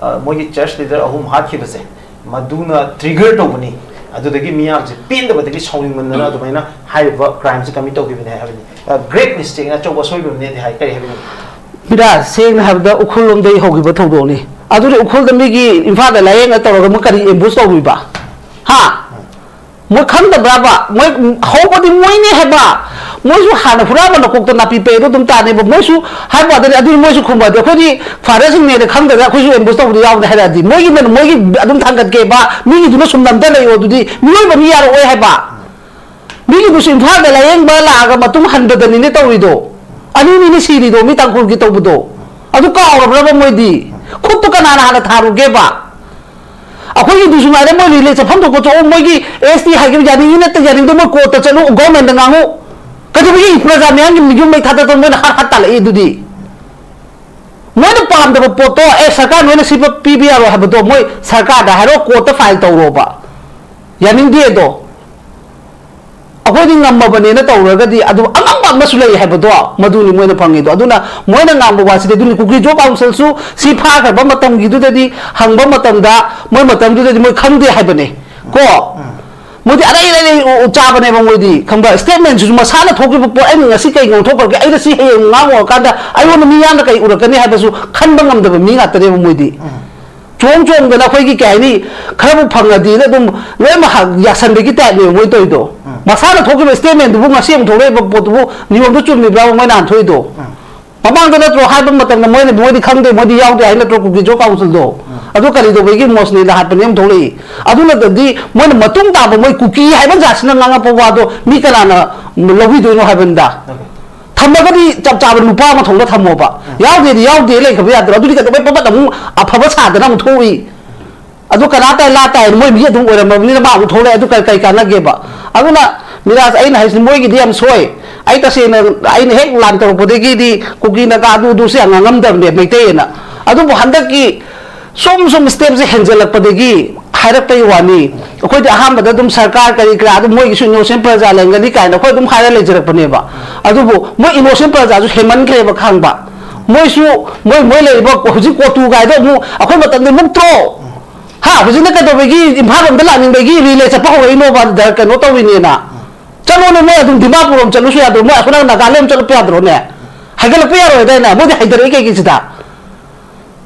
ꯑ, ꯃꯣꯏꯒꯤ ꯆꯔꯆ ꯂꯤꯗꯔ ꯑꯍꯨꯝ ꯍꯥꯠꯈꯤꯕꯁꯦ, ꯃꯗꯨꯅ ꯇ꯭ꯔꯤꯒꯔ ꯇꯧꯕꯅꯤ, ꯑꯗꯨꯗꯒꯤ ꯃꯤꯌꯥꯝꯁꯦ ꯄꯦꯟꯗꯕꯗꯒꯤ ꯁꯥꯎꯅꯤꯡꯃꯟꯗꯅ ꯑꯗꯨꯃꯥꯏꯅ ꯍꯥꯏꯔꯤꯕ ꯀ꯭ꯔꯥꯏꯝꯁꯦ ꯀꯃꯤꯠ ꯇꯧꯈꯤꯕꯅꯦ ꯍꯥꯏꯕꯅꯤ꯫ ꯑ, ꯒ꯭ꯔꯦꯠ ꯃꯤꯁꯇꯦꯛꯅ, ꯑꯆꯧꯕ ꯑꯁꯣꯏꯕ ꯑꯃꯅꯦꯗꯤ ꯍꯥꯏ꯫ ꯀꯔꯤ ꯍꯥꯏꯕꯤꯅꯤꯡꯉꯤ? ꯃꯤꯔꯥ, ꯁꯦꯡꯅ ꯍꯥꯏꯕꯗ ꯎꯈ꯭ꯔꯨꯜ ꯂꯣꯝꯗꯒꯤ ꯍꯧꯈꯤꯕ ꯊꯧꯗꯣꯛꯅꯤ꯫ ꯑꯗꯨꯗꯤ ꯎꯈ꯭ꯔꯨꯜꯗ ꯃꯤꯒꯤ ꯏꯝꯐꯥꯜꯗ ꯂꯥꯏꯌꯦꯡꯉ ꯇꯧꯔꯒ ꯑꯃꯨꯛ ꯀꯔꯤ ꯑꯦꯝꯕꯨꯁ ꯇꯧꯔꯨꯏꯕ? ꯍꯥ? ꯃꯣꯏ ꯈꯪꯗꯕ꯭ꯔꯕ? ꯃꯣꯏ ꯍꯧꯕꯗꯤ ꯃꯣꯏꯅꯦ ꯍꯥꯏꯕ꯫ ꯃꯣꯏꯁꯨ ꯍꯥꯟꯅ ꯍꯨꯔꯥꯟꯕ ꯅꯀꯣꯛꯇ ꯅꯥꯄꯤ ꯄꯩꯗꯣ ꯑꯗꯨꯝ ꯇꯥꯅꯦꯕ꯫ ꯃꯣꯏꯁꯨ ꯍꯥꯏꯕ ꯋꯥꯗꯅꯤ, ꯑꯗꯨꯗꯤ ꯃꯣꯏꯁꯨ ꯈꯨꯝꯕꯗꯤ ꯑꯩꯈꯣꯏꯗꯤ ꯐꯥꯗꯔꯁꯤꯡꯅꯦꯅ ꯈꯪꯗꯅ ꯑꯩꯈꯣꯏꯁꯨ ꯑꯦꯝꯕꯨꯁ ꯇꯧꯕꯗꯤ ꯌꯥꯎꯕꯅꯦ ꯍꯥꯏꯔꯛꯑꯗꯤ ꯃꯣꯏꯒꯤꯅ ꯃꯣꯏꯒꯤ ꯑꯗꯨꯝ ꯊꯥꯡꯒꯠꯀꯦꯕ, ꯃꯤꯒꯤꯗꯨꯅ ꯁꯨꯝ ꯅꯝꯊ ꯂꯩꯌꯣ, ꯑꯗꯨꯗꯤ ꯃꯤꯑꯣꯏꯕ ꯃꯤ ꯌꯥꯔꯛꯑꯣꯏ ꯍꯥꯏꯕ꯫ ꯃꯤꯒꯤꯗꯨꯁꯨ ꯏꯝꯐꯥꯜꯗ ꯂꯥꯏꯌꯦꯡꯕ ꯂꯥꯛꯑꯒ ꯃꯇꯨꯡ ꯍꯟꯕꯗꯅꯤꯅꯦ ꯇꯧꯔꯤꯗꯣ꯫ ꯑꯅꯤꯅꯤꯅꯦ ꯁꯤꯔꯤꯗꯣ ꯃꯤ ꯇꯥꯡꯈꯨꯜꯒꯤ ꯇꯧꯕꯗꯣ꯫ ꯑꯗꯨ ꯀꯥꯎꯔꯕ꯭ꯔꯕ ꯃꯣꯏꯗꯤ? ꯈꯨꯠꯇꯨ ꯀꯅꯥꯅ ꯍꯥꯟꯅ ꯊꯥꯔꯨꯒꯦꯕ? ꯑꯩꯈꯣꯏꯒꯤꯗꯨꯁꯨ ꯉꯥꯏꯔꯦ, ꯃꯣꯏ ꯔꯤꯂꯦ ꯆꯠꯐꯝ ꯊꯣꯛꯄ ꯊꯣꯛꯎ, ꯃꯣꯏꯒꯤ ꯑꯦꯁ ꯇꯤ ꯍꯥꯏꯈꯤꯕ ꯌꯥꯅꯤꯡꯉꯤ ꯅꯠꯇꯦ, ꯌꯥꯅꯤꯡꯗꯦ, ꯃꯣꯏ ꯀꯣꯔꯠꯇ ꯆꯠꯂꯨ, ꯒꯣꯔꯃꯦꯟꯗ ꯉꯥꯡꯉꯨ꯫ ꯀꯩꯗꯧꯕꯒꯤ ꯄ꯭ꯔꯖꯥ ꯃꯌꯥꯝꯒꯤ ꯌꯨꯝ ꯃꯩ ꯊꯥꯗꯠꯇꯅ ꯃꯣꯏꯅ ꯍꯥꯠ ꯍꯥꯠ ꯇꯥꯜꯂꯛꯏ ꯑꯗꯨꯗꯤ? ꯃꯣꯏꯅ ꯄꯥꯝꯗꯕ ꯄꯣꯠꯇꯣ, ꯑꯦ, ꯁꯔꯀꯥꯔ ꯅꯣꯏꯅ ꯁꯤ ꯄꯤꯕ ꯌꯥꯔꯣꯏ ꯍꯥꯏꯕꯗꯣ ꯃꯣꯏ ꯁꯔꯀꯥꯔꯗ ꯍꯥꯏꯔꯣ, ꯀꯣꯔꯠꯇ ꯐꯥꯏꯜ ꯇꯧꯔꯣꯕ꯫ ꯌꯥꯅꯤꯡꯗꯦ ꯑꯗꯣ꯫ ꯑꯩꯈꯣꯏꯗꯤ ꯉꯝꯃꯕꯅꯦꯅ ꯇꯧꯔꯒꯗꯤ ꯑꯗꯨ ꯑꯉꯝꯕ ꯑꯃꯁꯨ ꯂꯩ ꯍꯥꯏꯕꯗꯣ ꯃꯗꯨꯅꯤ ꯃꯣꯏꯅ ꯐꯪꯉꯤꯗꯣ꯫ ꯑꯗꯨꯅ ꯃꯣꯏꯅ ꯉꯥꯡꯕ ꯋꯥꯁꯤꯗꯤ ꯑꯗꯨꯅꯤ, ꯀꯨꯀꯤ ꯖꯣꯕ ꯀꯥꯎꯟꯁꯤꯜꯁꯨ ꯁꯤ ꯐꯥꯈ꯭ꯔꯕ ꯃꯇꯝꯒꯤꯗꯨꯗꯗꯤ ꯍꯪꯕ ꯃꯇꯝꯗ ꯃꯣꯏ ꯃꯇꯝꯗꯨꯗꯗꯤ ꯃꯣꯏ ꯈꯪꯗꯦ ꯍꯥꯏꯕꯅꯦ ꯀꯣ꯫ ꯎꯝ꯫ ꯃꯣꯏꯗꯤ ꯑꯔꯩ ꯑꯔꯩ ꯎ-, ꯎ-, ꯆꯥꯕꯅꯦꯕ ꯃꯣꯏꯗꯤ, ꯈꯪꯕ꯭ꯔꯥ? ꯁ꯭ꯇꯦꯠꯃꯦꯟꯁꯤꯁꯨ ꯃꯁꯥꯅ ꯊꯣꯛꯈꯤꯕ ꯄꯣꯠ, ꯑꯩꯅ ꯉꯁꯤ ꯀꯩ ꯉꯥꯡꯊꯣꯛꯈ꯭ꯔꯒꯦ, ꯑꯩꯅ ꯁꯤ ꯍꯌꯦꯡ ꯉꯥꯡꯉꯨꯔꯀꯥꯟꯗ ꯑꯩꯉꯣꯟꯗ ꯃꯤ ꯌꯥꯝꯅ ꯀꯩ ꯎꯔꯛꯀꯅꯤ ꯍꯥꯏꯕꯁꯨ ꯈꯟꯕ ꯉꯝꯗꯕ ꯃꯤ ꯉꯥꯛꯇꯅꯦꯕ ꯃꯣꯏꯗꯤ꯫ ꯎꯝ꯫ ꯆꯣꯡ ꯆꯣꯡꯗꯅ ꯑꯩꯈꯣꯏꯒꯤ ꯀꯩ ꯍꯥꯏꯅꯤ, ꯈꯔꯕꯨ ꯐꯪꯉꯗꯤꯅ ꯑꯗꯨꯝ ꯂꯣꯏꯅꯃꯛ ꯍꯥ-, ꯌꯥꯁꯟꯕꯒꯤ ꯇꯥꯏꯞꯅꯦꯕ ꯃꯣꯏ ꯇꯧꯔꯤꯗꯣ꯫ ꯎꯝ꯫ ꯃꯁꯥꯅ ꯊꯣꯛꯈꯤꯕ ꯁ꯭ꯇꯦꯠꯃꯦꯟꯗꯨꯕꯨ ꯉꯁꯤ ꯑꯃꯨꯛ ꯊꯣꯛꯂꯛꯏꯕ ꯄꯣꯠꯇꯨꯕꯨ ꯅꯤꯌꯣꯝꯗꯣ ꯆꯨꯝꯃꯤꯕ꯭ꯔꯥꯕ ꯃꯣꯏ ꯅꯍꯥꯟ ꯊꯣꯛꯏꯗꯣ? ꯎꯝ꯫ ꯃꯃꯥꯡꯗ ꯅꯠꯇ꯭ꯔꯣ ꯍꯥꯏꯕ ꯃꯇꯝꯗ ꯃꯣꯏꯅ, ꯃꯣꯏꯗꯤ ꯈꯪꯗꯦ, ꯃꯣꯏꯗꯤ ꯌꯥꯎꯗꯦ ꯍꯥꯏ ꯅꯠꯇ꯭ꯔꯣ ꯀꯨꯀꯤ ꯖꯣꯕ ꯀꯥꯎꯟꯁꯤꯜꯗꯣ? ꯎꯝ꯫ ꯑꯗꯨ ꯀꯔꯤ ꯇꯧꯕꯒꯤ ꯃꯣꯁꯅꯦꯅ ꯍꯥꯠꯄꯅꯦ ꯑꯃ ꯊꯣꯛꯂꯛꯏ? ꯑꯗꯨ ꯅꯠꯇ꯭ꯔꯗꯤ ꯃꯣꯏꯅ ꯃꯇꯨꯡ ꯇꯥꯕ ꯃꯣꯏ ꯀꯨꯀꯤ ꯍꯥꯏꯕ ꯖꯥꯠꯁꯤꯅ ꯉꯥꯡꯉꯛꯄ ꯋꯥꯗꯣ ꯃꯤ ꯀꯅꯥꯅ ꯂꯧꯕꯤꯗꯣꯏꯅꯣ ꯍꯥꯏꯕꯅꯤꯗ? ꯊꯝꯃꯒꯗꯤ ꯆꯞ ꯆꯥꯕ ꯅꯨꯄꯥ ꯑꯃ ꯊꯣꯛꯂ ꯊꯝꯃꯣꯕ꯫ ꯎꯝ꯫ ꯌꯥꯎꯗꯦꯗꯤ ꯌꯥꯎꯗꯦ ꯂꯩꯈ꯭ꯔꯕ ꯌꯥꯗ꯭ꯔꯣ? ꯑꯗꯨꯗꯤ ꯀꯩꯗꯧꯕꯩ ꯄꯠ ꯄꯠ ꯑꯃꯨꯛ ꯑꯐꯕ ꯁꯥꯗꯅ ꯑꯃꯨꯛ ꯊꯣꯛꯏ? ꯑꯗꯨ ꯀꯅꯥ ꯇꯥꯏ ꯂꯥ ꯇꯥꯏ ꯃꯣꯏ ꯃꯤ ꯑꯗꯨꯝ ꯑꯣꯏꯔꯝꯃꯕꯅꯤꯅ ꯃꯥ ꯑꯃꯨꯛ ꯊꯣꯛꯂꯛꯑꯦ꯫ ꯑꯗꯨ ꯀꯔꯤ, ꯀꯔꯤ ꯀꯥꯟꯅꯒꯦꯕ? ꯑꯗꯨꯅ ꯃꯤꯔꯥꯖ, ꯑꯩꯅ ꯍꯥꯏꯁꯤ ꯃꯣꯏꯒꯤꯗꯤ ꯌꯥꯝ ꯁꯣꯏ꯫ ꯑꯩ ꯇꯁꯦꯡꯅ ꯑꯩꯅ ꯍꯦꯛ ꯂꯥꯟ ꯇꯧꯔꯛꯄꯗꯒꯤꯗꯤ ꯀꯨꯀꯤ ꯅꯥꯒꯥ ꯑꯗꯨ ꯑꯗꯨꯁꯨ ꯌꯥꯝ ꯉꯥꯡꯉꯝꯗꯕꯅꯦ ꯃꯩꯇꯩ ꯑꯅ꯫ ꯑꯗꯨꯕꯨ ꯍꯟꯗꯛꯀꯤ ꯁꯨꯝ ꯁꯨꯝ ꯁ꯭ꯇꯦꯞꯁꯦ ꯍꯦꯟꯖꯜꯂꯛꯄꯗꯒꯤ ꯍꯥꯏꯔꯛꯄꯒꯤ ꯋꯥꯅꯤ꯫ ꯑꯩꯈꯣꯏꯗꯤ ꯑꯍꯥꯟꯕꯗ ꯑꯗꯨꯝ ꯁꯔꯀꯥꯔ ꯀꯔꯤ ꯀꯔꯥ ꯑꯗꯨꯝ ꯃꯣꯏꯒꯤꯁꯨ ꯏꯅꯣꯁꯦꯟ ꯄ꯭ꯔꯖꯥ ꯂꯩꯔꯝꯒꯅꯤ ꯀꯥꯏꯅ ꯑꯩꯈꯣꯏ ꯑꯗꯨꯝ ꯍꯥꯏꯔ ꯂꯩꯖꯔꯛꯄꯅꯦꯕ꯫ ꯑꯗꯨꯕꯨ ꯃꯣꯏ ꯏꯅꯣꯁꯦꯟ ꯄ꯭ꯔꯖꯥꯁꯨ ꯍꯦꯟꯃꯟꯈ꯭ꯔꯦꯕ ꯈꯪꯕ꯫ ꯃꯣꯏꯁꯨ ꯃꯣꯏ ꯃꯣꯏ ꯂꯩꯔꯤꯕ ꯍꯧꯖꯤꯛ ꯀꯣꯇꯨ ꯀꯥꯏꯗꯣ ꯑꯃꯨꯛ ꯑꯩꯈꯣꯏ ꯃꯇꯝꯗ ꯃꯨꯛꯇ꯭ꯔꯣ? ꯍꯥ, ꯍꯧꯖꯤꯛꯅ ꯀꯩꯗꯧꯕꯒꯤ ꯏꯝꯐꯥꯜ ꯂꯣꯝꯗ ꯂꯥꯛꯅꯤꯡꯕꯒꯤ ꯔꯤꯂꯦ ꯆꯠꯄ ꯍꯧꯔꯛꯏꯅꯣꯕ? ꯀꯩꯅꯣ ꯇꯧꯔꯤꯅꯦꯅ꯫ ꯆꯠꯂꯣꯅꯦ, ꯃꯣꯏ ꯑꯗꯨꯝ ꯗꯤꯃꯥꯄꯨꯔ ꯑꯃ ꯆꯠꯂꯨꯁꯨ ꯌꯥꯗ꯭ꯔꯣ? ꯃꯣꯏ ꯑꯁꯣꯝ ꯅꯥꯀꯟ ꯅꯥꯒꯥꯂꯦꯟ ꯑꯃ ꯆꯠꯂꯨ ꯌꯥꯗ꯭ꯔꯣꯅꯦ? ꯍꯥꯏꯒꯠꯂꯛꯄ ꯌꯥꯔꯣꯏꯗꯥꯏꯅꯦ? ꯃꯣꯏꯗꯤ ꯍꯩꯊꯔꯛꯏ ꯀꯩꯒꯤꯁꯤꯗ?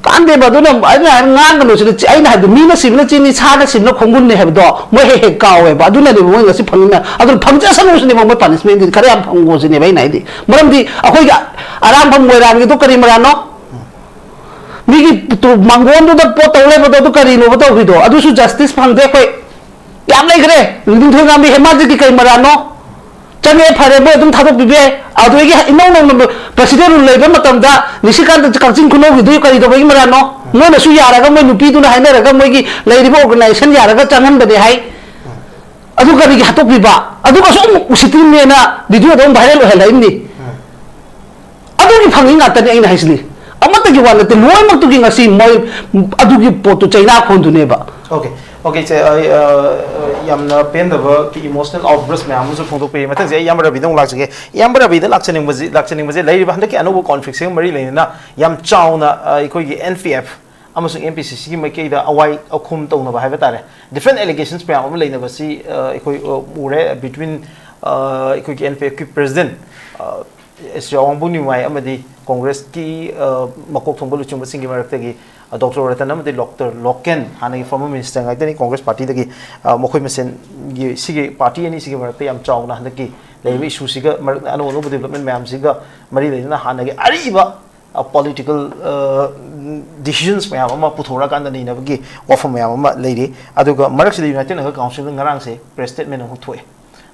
ꯀꯥꯟꯗꯦꯕ꯫ ꯑꯗꯨꯅ ꯑꯩꯅ ꯍꯥꯏ, ꯉꯥꯡꯒꯅꯨ ꯁꯤꯗ꯫ ꯆꯤ-, ꯑꯩꯅ ꯍꯥꯏꯕꯗꯤ ꯃꯤꯅ ꯁꯤꯕꯅ ꯆꯤꯅꯤ, ꯁꯥꯅ ꯁꯤꯕꯅ ꯈꯣꯡꯒꯨꯟꯅꯤ ꯍꯥꯏꯕꯗꯣ ꯃꯣꯏ ꯍꯦꯛ ꯍꯦꯛ ꯀꯥꯎꯋꯦꯕ꯫ ꯑꯗꯨꯅꯅꯦꯕ ꯃꯣꯏ ꯉꯁꯤ ꯐꯪꯉꯤ ꯃꯌꯥꯝ꯫ ꯑꯗꯨꯅ ꯐꯪꯖꯁꯅꯨ ꯁꯤꯅꯦꯕ ꯃꯣꯏ ꯄꯥꯅꯤꯁꯃꯦꯟꯗꯤ ꯈꯔ ꯌꯥꯝ ꯐꯪꯉꯣ ꯁꯤꯅꯦꯕ ꯑꯩꯅ ꯍꯥꯏꯗꯤ꯫ ꯃꯔꯝꯗꯤ ꯑꯩꯈꯣꯏꯒꯤ ꯑꯔꯥꯡꯐꯝ ꯃꯣꯏꯔꯥꯡꯒꯤꯗꯣ ꯀꯔꯤ ꯃꯔꯥꯅꯣ? ꯃꯤꯒꯤ ꯇꯨ-, ꯃꯥꯡꯒꯣꯟꯗꯨꯗ ꯄꯣꯠ ꯇꯧ ꯂꯩꯕꯗꯣ ꯑꯗꯨ ꯀꯔꯤꯅꯣꯕ ꯇꯧꯈꯤꯗꯣ? ꯑꯗꯨꯁꯨ ꯖꯁꯇꯤꯁ ꯐꯪꯗꯦ ꯑꯩꯈꯣꯏ꯫ ꯌꯥꯝ ꯂꯩꯈ꯭ꯔꯦ꯫ ꯅꯤꯡꯊꯧꯉꯥꯝꯕꯤ ꯍꯦꯃꯥꯖꯤꯠꯀꯤ ꯀꯔꯤ ꯃꯔꯥꯅꯣ? ꯆꯪꯉꯦ, ꯐꯔꯦ, ꯃꯣꯏ ꯑꯗꯨꯝ ꯊꯥꯗꯣꯛꯄꯤꯕ ꯌꯥꯏ꯫ ꯑꯗꯨꯗꯒꯤ ꯏꯅꯧ ꯅꯧꯅ ꯄ꯭ꯔꯁꯤꯗꯦꯟ ꯔꯨꯜ ꯂꯩꯕ ꯃꯇꯝꯗ ꯅꯤꯁꯤꯀꯥꯟꯇ ꯀꯛꯆꯤꯡ ꯈꯨꯅꯧꯒꯤꯗꯨ ꯀꯔꯤ ꯇꯧꯕꯒꯤ ꯃꯔꯥꯅꯣ? ꯃꯣꯏꯅꯁꯨ ꯌꯥꯔꯒ ꯃꯣꯏ ꯅꯨꯄꯤꯗꯨꯅ ꯍꯥꯏꯅꯔꯒ ꯃꯣꯏꯒꯤ ꯂꯩꯔꯤꯕ ꯑꯣꯔꯒꯅꯥꯏꯖꯦꯁꯟ ꯌꯥꯔꯒ ꯆꯪꯍꯟꯕꯅꯦ ꯍꯥꯏ꯫ ꯑꯗꯨ ꯀꯔꯤꯒꯤ ꯍꯥꯠꯇꯣꯛꯄꯤꯕ? ꯑꯗꯨꯒꯁꯨ ꯑꯃꯨꯛ ꯎꯁꯤꯠꯇ꯭ꯔꯤꯅꯦꯅ ꯚꯤꯗꯤꯑꯣꯗ ꯑꯃꯨꯛ ꯚꯥꯏꯔꯦꯜ ꯑꯣꯏꯍꯜꯂꯛꯏꯕꯅꯤ꯫ ꯑꯗꯨꯒꯤ ꯐꯪꯉꯤ ꯉꯥꯛꯇꯅꯤ ꯑꯩꯅ ꯍꯥꯏꯁꯤꯗꯤ꯫ ꯑꯃꯠꯇꯒꯤ ꯋꯥ ꯅꯠꯇꯦ, ꯂꯣꯏꯅꯃꯛꯇꯨꯒꯤ ꯉꯁꯤ ꯃꯣꯏ ꯑꯗꯨꯒꯤ ꯄꯣꯠꯇꯨ ꯆꯩꯅꯥ ꯈꯣꯟꯗꯨꯅꯦꯕ꯫ ꯑꯣꯀꯦ, ꯑꯣꯀꯦ, ꯏꯆꯦ, ꯑꯩ, ꯑ, ꯑ, ꯌꯥꯝꯅ ꯄꯦꯟꯗꯕ ꯏꯃꯣꯁꯅꯦꯜ ꯑꯥꯎꯠꯕ꯭ꯔꯁ ꯃꯌꯥꯝ ꯑꯃꯁꯨ ꯐꯣꯡꯗꯣꯛꯄꯤꯔꯤ꯫ ꯃꯊꯪꯁꯦ ꯑꯩ ꯏꯌꯥꯝꯕ ꯔꯕꯤꯗ ꯑꯃꯨꯛ ꯂꯥꯛꯆꯒꯦ꯫ ꯏꯌꯥꯝꯕ ꯔꯕꯤꯗ ꯂꯥꯛꯆꯅꯤꯡꯕꯁꯤ, ꯂꯥꯛꯆꯅꯤꯡꯕꯁꯦ ꯂꯩꯔꯤꯕ ꯍꯟꯗꯛꯀꯤ ꯑꯅꯧꯕ ꯀꯣꯟꯐ꯭ꯂꯤꯛꯁꯤꯒ ꯃꯔꯤ ꯂꯩꯅꯅ ꯌꯥꯝ ꯆꯥꯎꯅ, ꯑ, ꯑꯩꯈꯣꯏꯒꯤ ꯑꯦꯟ ꯄꯤ ꯑꯦꯐ ꯑꯃꯁꯨꯡ ꯑꯦꯝ ꯄꯤ ꯁꯤ ꯁꯤꯒꯤ ꯃꯥꯏꯀꯩꯗ ꯑꯋꯥꯏ ꯑꯈꯨꯝ ꯇꯧꯅꯕ ꯍꯥꯏꯕ ꯇꯥꯔꯦ, ꯗꯤꯐ꯭ꯔꯦꯟ ꯑꯦꯂꯤꯒꯦꯁꯟꯁ ꯃꯌꯥꯝ ꯑꯃ ꯂꯩꯅꯕꯁꯤ, ꯑ, ꯑꯩꯈꯣꯏ, ꯑ, ꯎꯔꯦ꯫ ꯕꯤꯇ꯭ꯋꯤꯟ, ꯑ, ꯑꯩꯈꯣꯏꯒꯤ ꯑꯦꯟ ꯄꯤ ꯑꯦꯐꯀꯤ ꯄ꯭ꯔꯦꯁꯤꯗꯦꯟ, ꯑ, ꯁ꯭ꯔꯤ ꯑꯋꯥꯡꯕꯨ ꯅꯤꯎꯃꯥꯏ ꯑꯃꯗꯤ ꯀꯣꯡꯒ꯭ꯔꯦꯁꯀꯤ, ꯑ, ꯃꯀꯣꯛ ꯊꯣꯡꯕ ꯂꯨꯆꯤꯡꯕꯁꯤꯡꯒꯤ ꯃꯔꯛꯇꯒꯤ, ꯑ, ꯗꯣꯛꯇꯔ ꯔꯇꯟ ꯑꯃꯗꯤ ꯗꯣꯛꯇꯔ ꯂꯣꯀꯦꯟ, ꯍꯥꯟꯅꯒꯤ ꯐꯣꯔꯃꯔ ꯃꯤꯅꯤꯁꯇꯔ ꯉꯥꯛꯇꯅꯤ ꯀꯣꯡꯒ꯭ꯔꯦꯁ ꯄꯥꯔꯇꯤꯗꯒꯤ, ꯑ, ꯃꯈꯣꯏ ꯃꯁꯦꯟꯒꯤ, ꯁꯤꯒꯤ ꯄꯥꯔꯇꯤ ꯑꯅꯤꯁꯤꯒꯤ ꯃꯔꯛꯇ ꯌꯥꯝ ꯆꯥꯎꯅ ꯍꯟꯗꯛꯀꯤ ꯂꯩꯔꯤꯕ ꯏꯁꯨꯁꯤꯒ, ꯃꯔꯛ ꯑꯅꯧ ꯑꯅꯧꯕ ꯗꯤꯕ꯭ꯂꯞꯃꯦꯟ ꯃꯌꯥꯝꯁꯤꯒ ꯃꯔꯤ ꯂꯩꯅꯅ ꯍꯥꯟꯅꯒꯤ ꯑꯔꯤꯕ, ꯑ, ꯄꯣꯂꯤꯇꯤꯀꯦꯜ, ꯑ, ꯗꯤꯁꯤꯖꯟꯁ ꯃꯌꯥꯝ ꯑꯃ ꯄꯨꯊꯣꯔꯛꯑꯀꯥꯟꯗ ꯅꯩꯅꯕꯒꯤ ꯋꯥꯐꯝ ꯃꯌꯥꯝ ꯑꯃ ꯂꯩꯔꯤ꯫ ꯑꯗꯨꯒ ꯃꯔꯛꯁꯤꯗ ꯌꯨꯅꯥꯏꯇꯦꯠ ꯅꯒꯔ ꯀꯥꯎꯟꯁꯤꯜꯗ ꯉꯔꯥꯡꯁꯦ ꯄ꯭ꯔꯦꯁ ꯁ꯭ꯇꯦꯠꯃꯦꯟ ꯑꯃꯈꯛ ꯊꯣꯛꯑꯦ꯫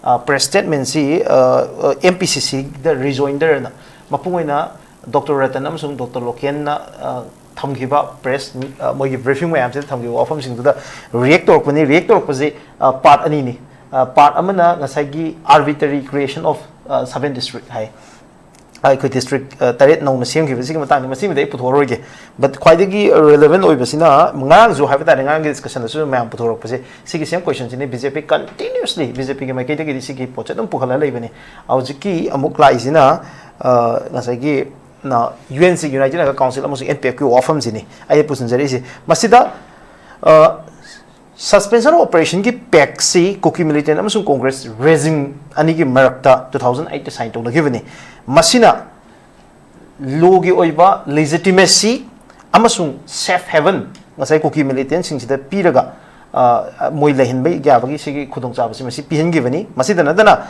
ꯑ, ꯄ꯭ꯔꯦꯁ ꯁ꯭ꯇꯦꯠꯃꯦꯟꯁꯤ, ꯑ, ꯑ, ꯑꯦꯝ ꯄꯤ ꯁꯤ ꯁꯤꯗ ꯔꯤꯖꯣꯏꯟꯗꯔꯅ ꯃꯄꯨꯡ ꯑꯣꯏꯅ ꯗꯣꯛꯇꯔ ꯔꯇꯟ ꯑꯃꯁꯨꯡ ꯗꯣꯛꯇꯔ ꯂꯣꯀꯦꯟꯅ, ꯑ, ꯊꯝꯈꯤꯕ ꯄ꯭ꯔꯦꯁ ꯃꯤ-, ꯑ, ꯃꯣꯏꯒꯤ ꯕ꯭ꯔꯤꯐꯤꯡ ꯃꯌꯥꯝꯁꯤꯗ ꯊꯝꯈꯤꯕ ꯋꯥꯐꯝꯁꯤꯡꯗꯨꯗ ꯔꯤꯌꯦꯛ ꯇꯧꯔꯛꯄꯅꯤ꯫ ꯔꯤꯌꯦꯛ ꯇꯧꯔꯛꯄꯁꯤ, ꯑ, ꯄꯥꯔꯠ ꯑꯅꯤꯅꯤ꯫ ꯑ, ꯄꯥꯔꯠ ꯑꯃꯅ ꯉꯁꯥꯏꯒꯤ arbitrary creation of, ꯑ, seven district ꯍꯥꯏ꯫ ꯑꯩꯈꯣꯏ ꯗꯤꯁꯇ꯭ꯔꯤꯛ ꯇꯔꯦꯠ ꯅꯧꯅ ꯁꯦꯝꯈꯤꯕꯁꯤꯒꯤ ꯃꯇꯥꯡꯗ, ꯃꯁꯤꯃꯗꯤ ꯑꯩ ꯄꯨꯊꯣꯛꯑꯔꯣꯏꯒꯦ꯫ But ꯈ꯭ꯋꯥꯏꯗꯒꯤ ꯔꯤꯂꯦꯚꯦꯟ ꯑꯣꯏꯕꯁꯤꯅ, ꯉꯔꯥꯡꯁꯨ ꯍꯥꯏꯕ ꯇꯥꯔꯦ, ꯉꯔꯥꯡꯒꯤ ꯗꯤꯁꯀꯁꯟꯗꯁꯨ ꯃꯌꯥꯝ ꯄꯨꯊꯣꯔꯛꯄꯁꯦ, ꯁꯤꯒꯤ ꯁꯦꯝ ꯀꯣꯏꯁꯟꯁꯤꯅꯤ ꯕꯤ ꯖꯦ ꯄꯤ ꯀꯟꯇꯤꯅ꯭ꯌꯨꯁꯂꯤ, ꯕꯤ ꯖꯦ ꯄꯤꯒꯤ ꯃꯥꯏꯀꯩꯗꯒꯤꯗꯤ ꯁꯤꯒꯤ ꯄꯣꯠꯁꯦ ꯑꯗꯨꯝ ꯄꯨꯈꯠꯂ ꯂꯩꯕꯅꯤ꯫ ꯍꯧꯖꯤꯛꯀꯤ ꯑꯃꯨꯛ ꯂꯥꯛꯏꯁꯤꯅ, ꯑ, ꯉꯁꯥꯏꯒꯤ ꯅ, U N C, United Naga Council ꯑꯃꯁꯨꯡ ꯑꯦꯟ ꯄꯤ ꯑꯦꯐꯀꯤ ꯋꯥꯐꯝꯁꯤꯅꯤ ꯑꯩꯅ ꯄꯨꯁꯤꯟꯖꯔꯛꯏꯁꯦ꯫ ꯃꯁꯤꯗ, ꯑ, Suspension of Operationꯒꯤ ꯄꯦꯛꯁꯤ ꯀꯨꯀꯤ ꯃꯤꯂꯤꯇꯦꯟ ꯑꯃꯁꯨꯡ ꯀꯣꯡꯒ꯭ꯔꯦꯁ ꯔꯦꯖꯤꯝ ꯑꯅꯤꯒꯤ ꯃꯔꯛꯇ two thousand eight sign ꯇꯧꯅꯈꯤꯕꯅꯤ꯫ ꯃꯁꯤꯅ ꯂꯣꯒꯤ ꯑꯣꯏꯕ ꯂꯤꯖꯤꯇꯤꯃꯦꯁꯤ ꯑꯃꯁꯨꯡ ꯁꯦꯐ ꯍꯦꯕꯟ ꯉꯁꯥꯏ ꯀꯨꯀꯤ ꯃꯤꯂꯤꯇꯦꯟꯁꯤꯡꯁꯤꯗ ꯄꯤꯔꯒ, ꯑ, ꯃꯣꯏ ꯂꯩꯍꯟꯕ ꯌꯥꯕꯒꯤ ꯁꯤꯒꯤ ꯈꯨꯗꯣꯡꯆꯥꯕꯁꯤ ꯃꯁꯤ ꯄꯤꯍꯟꯈꯤꯕꯅꯤ꯫ ꯃꯁꯤꯗ ꯅꯠꯇꯅ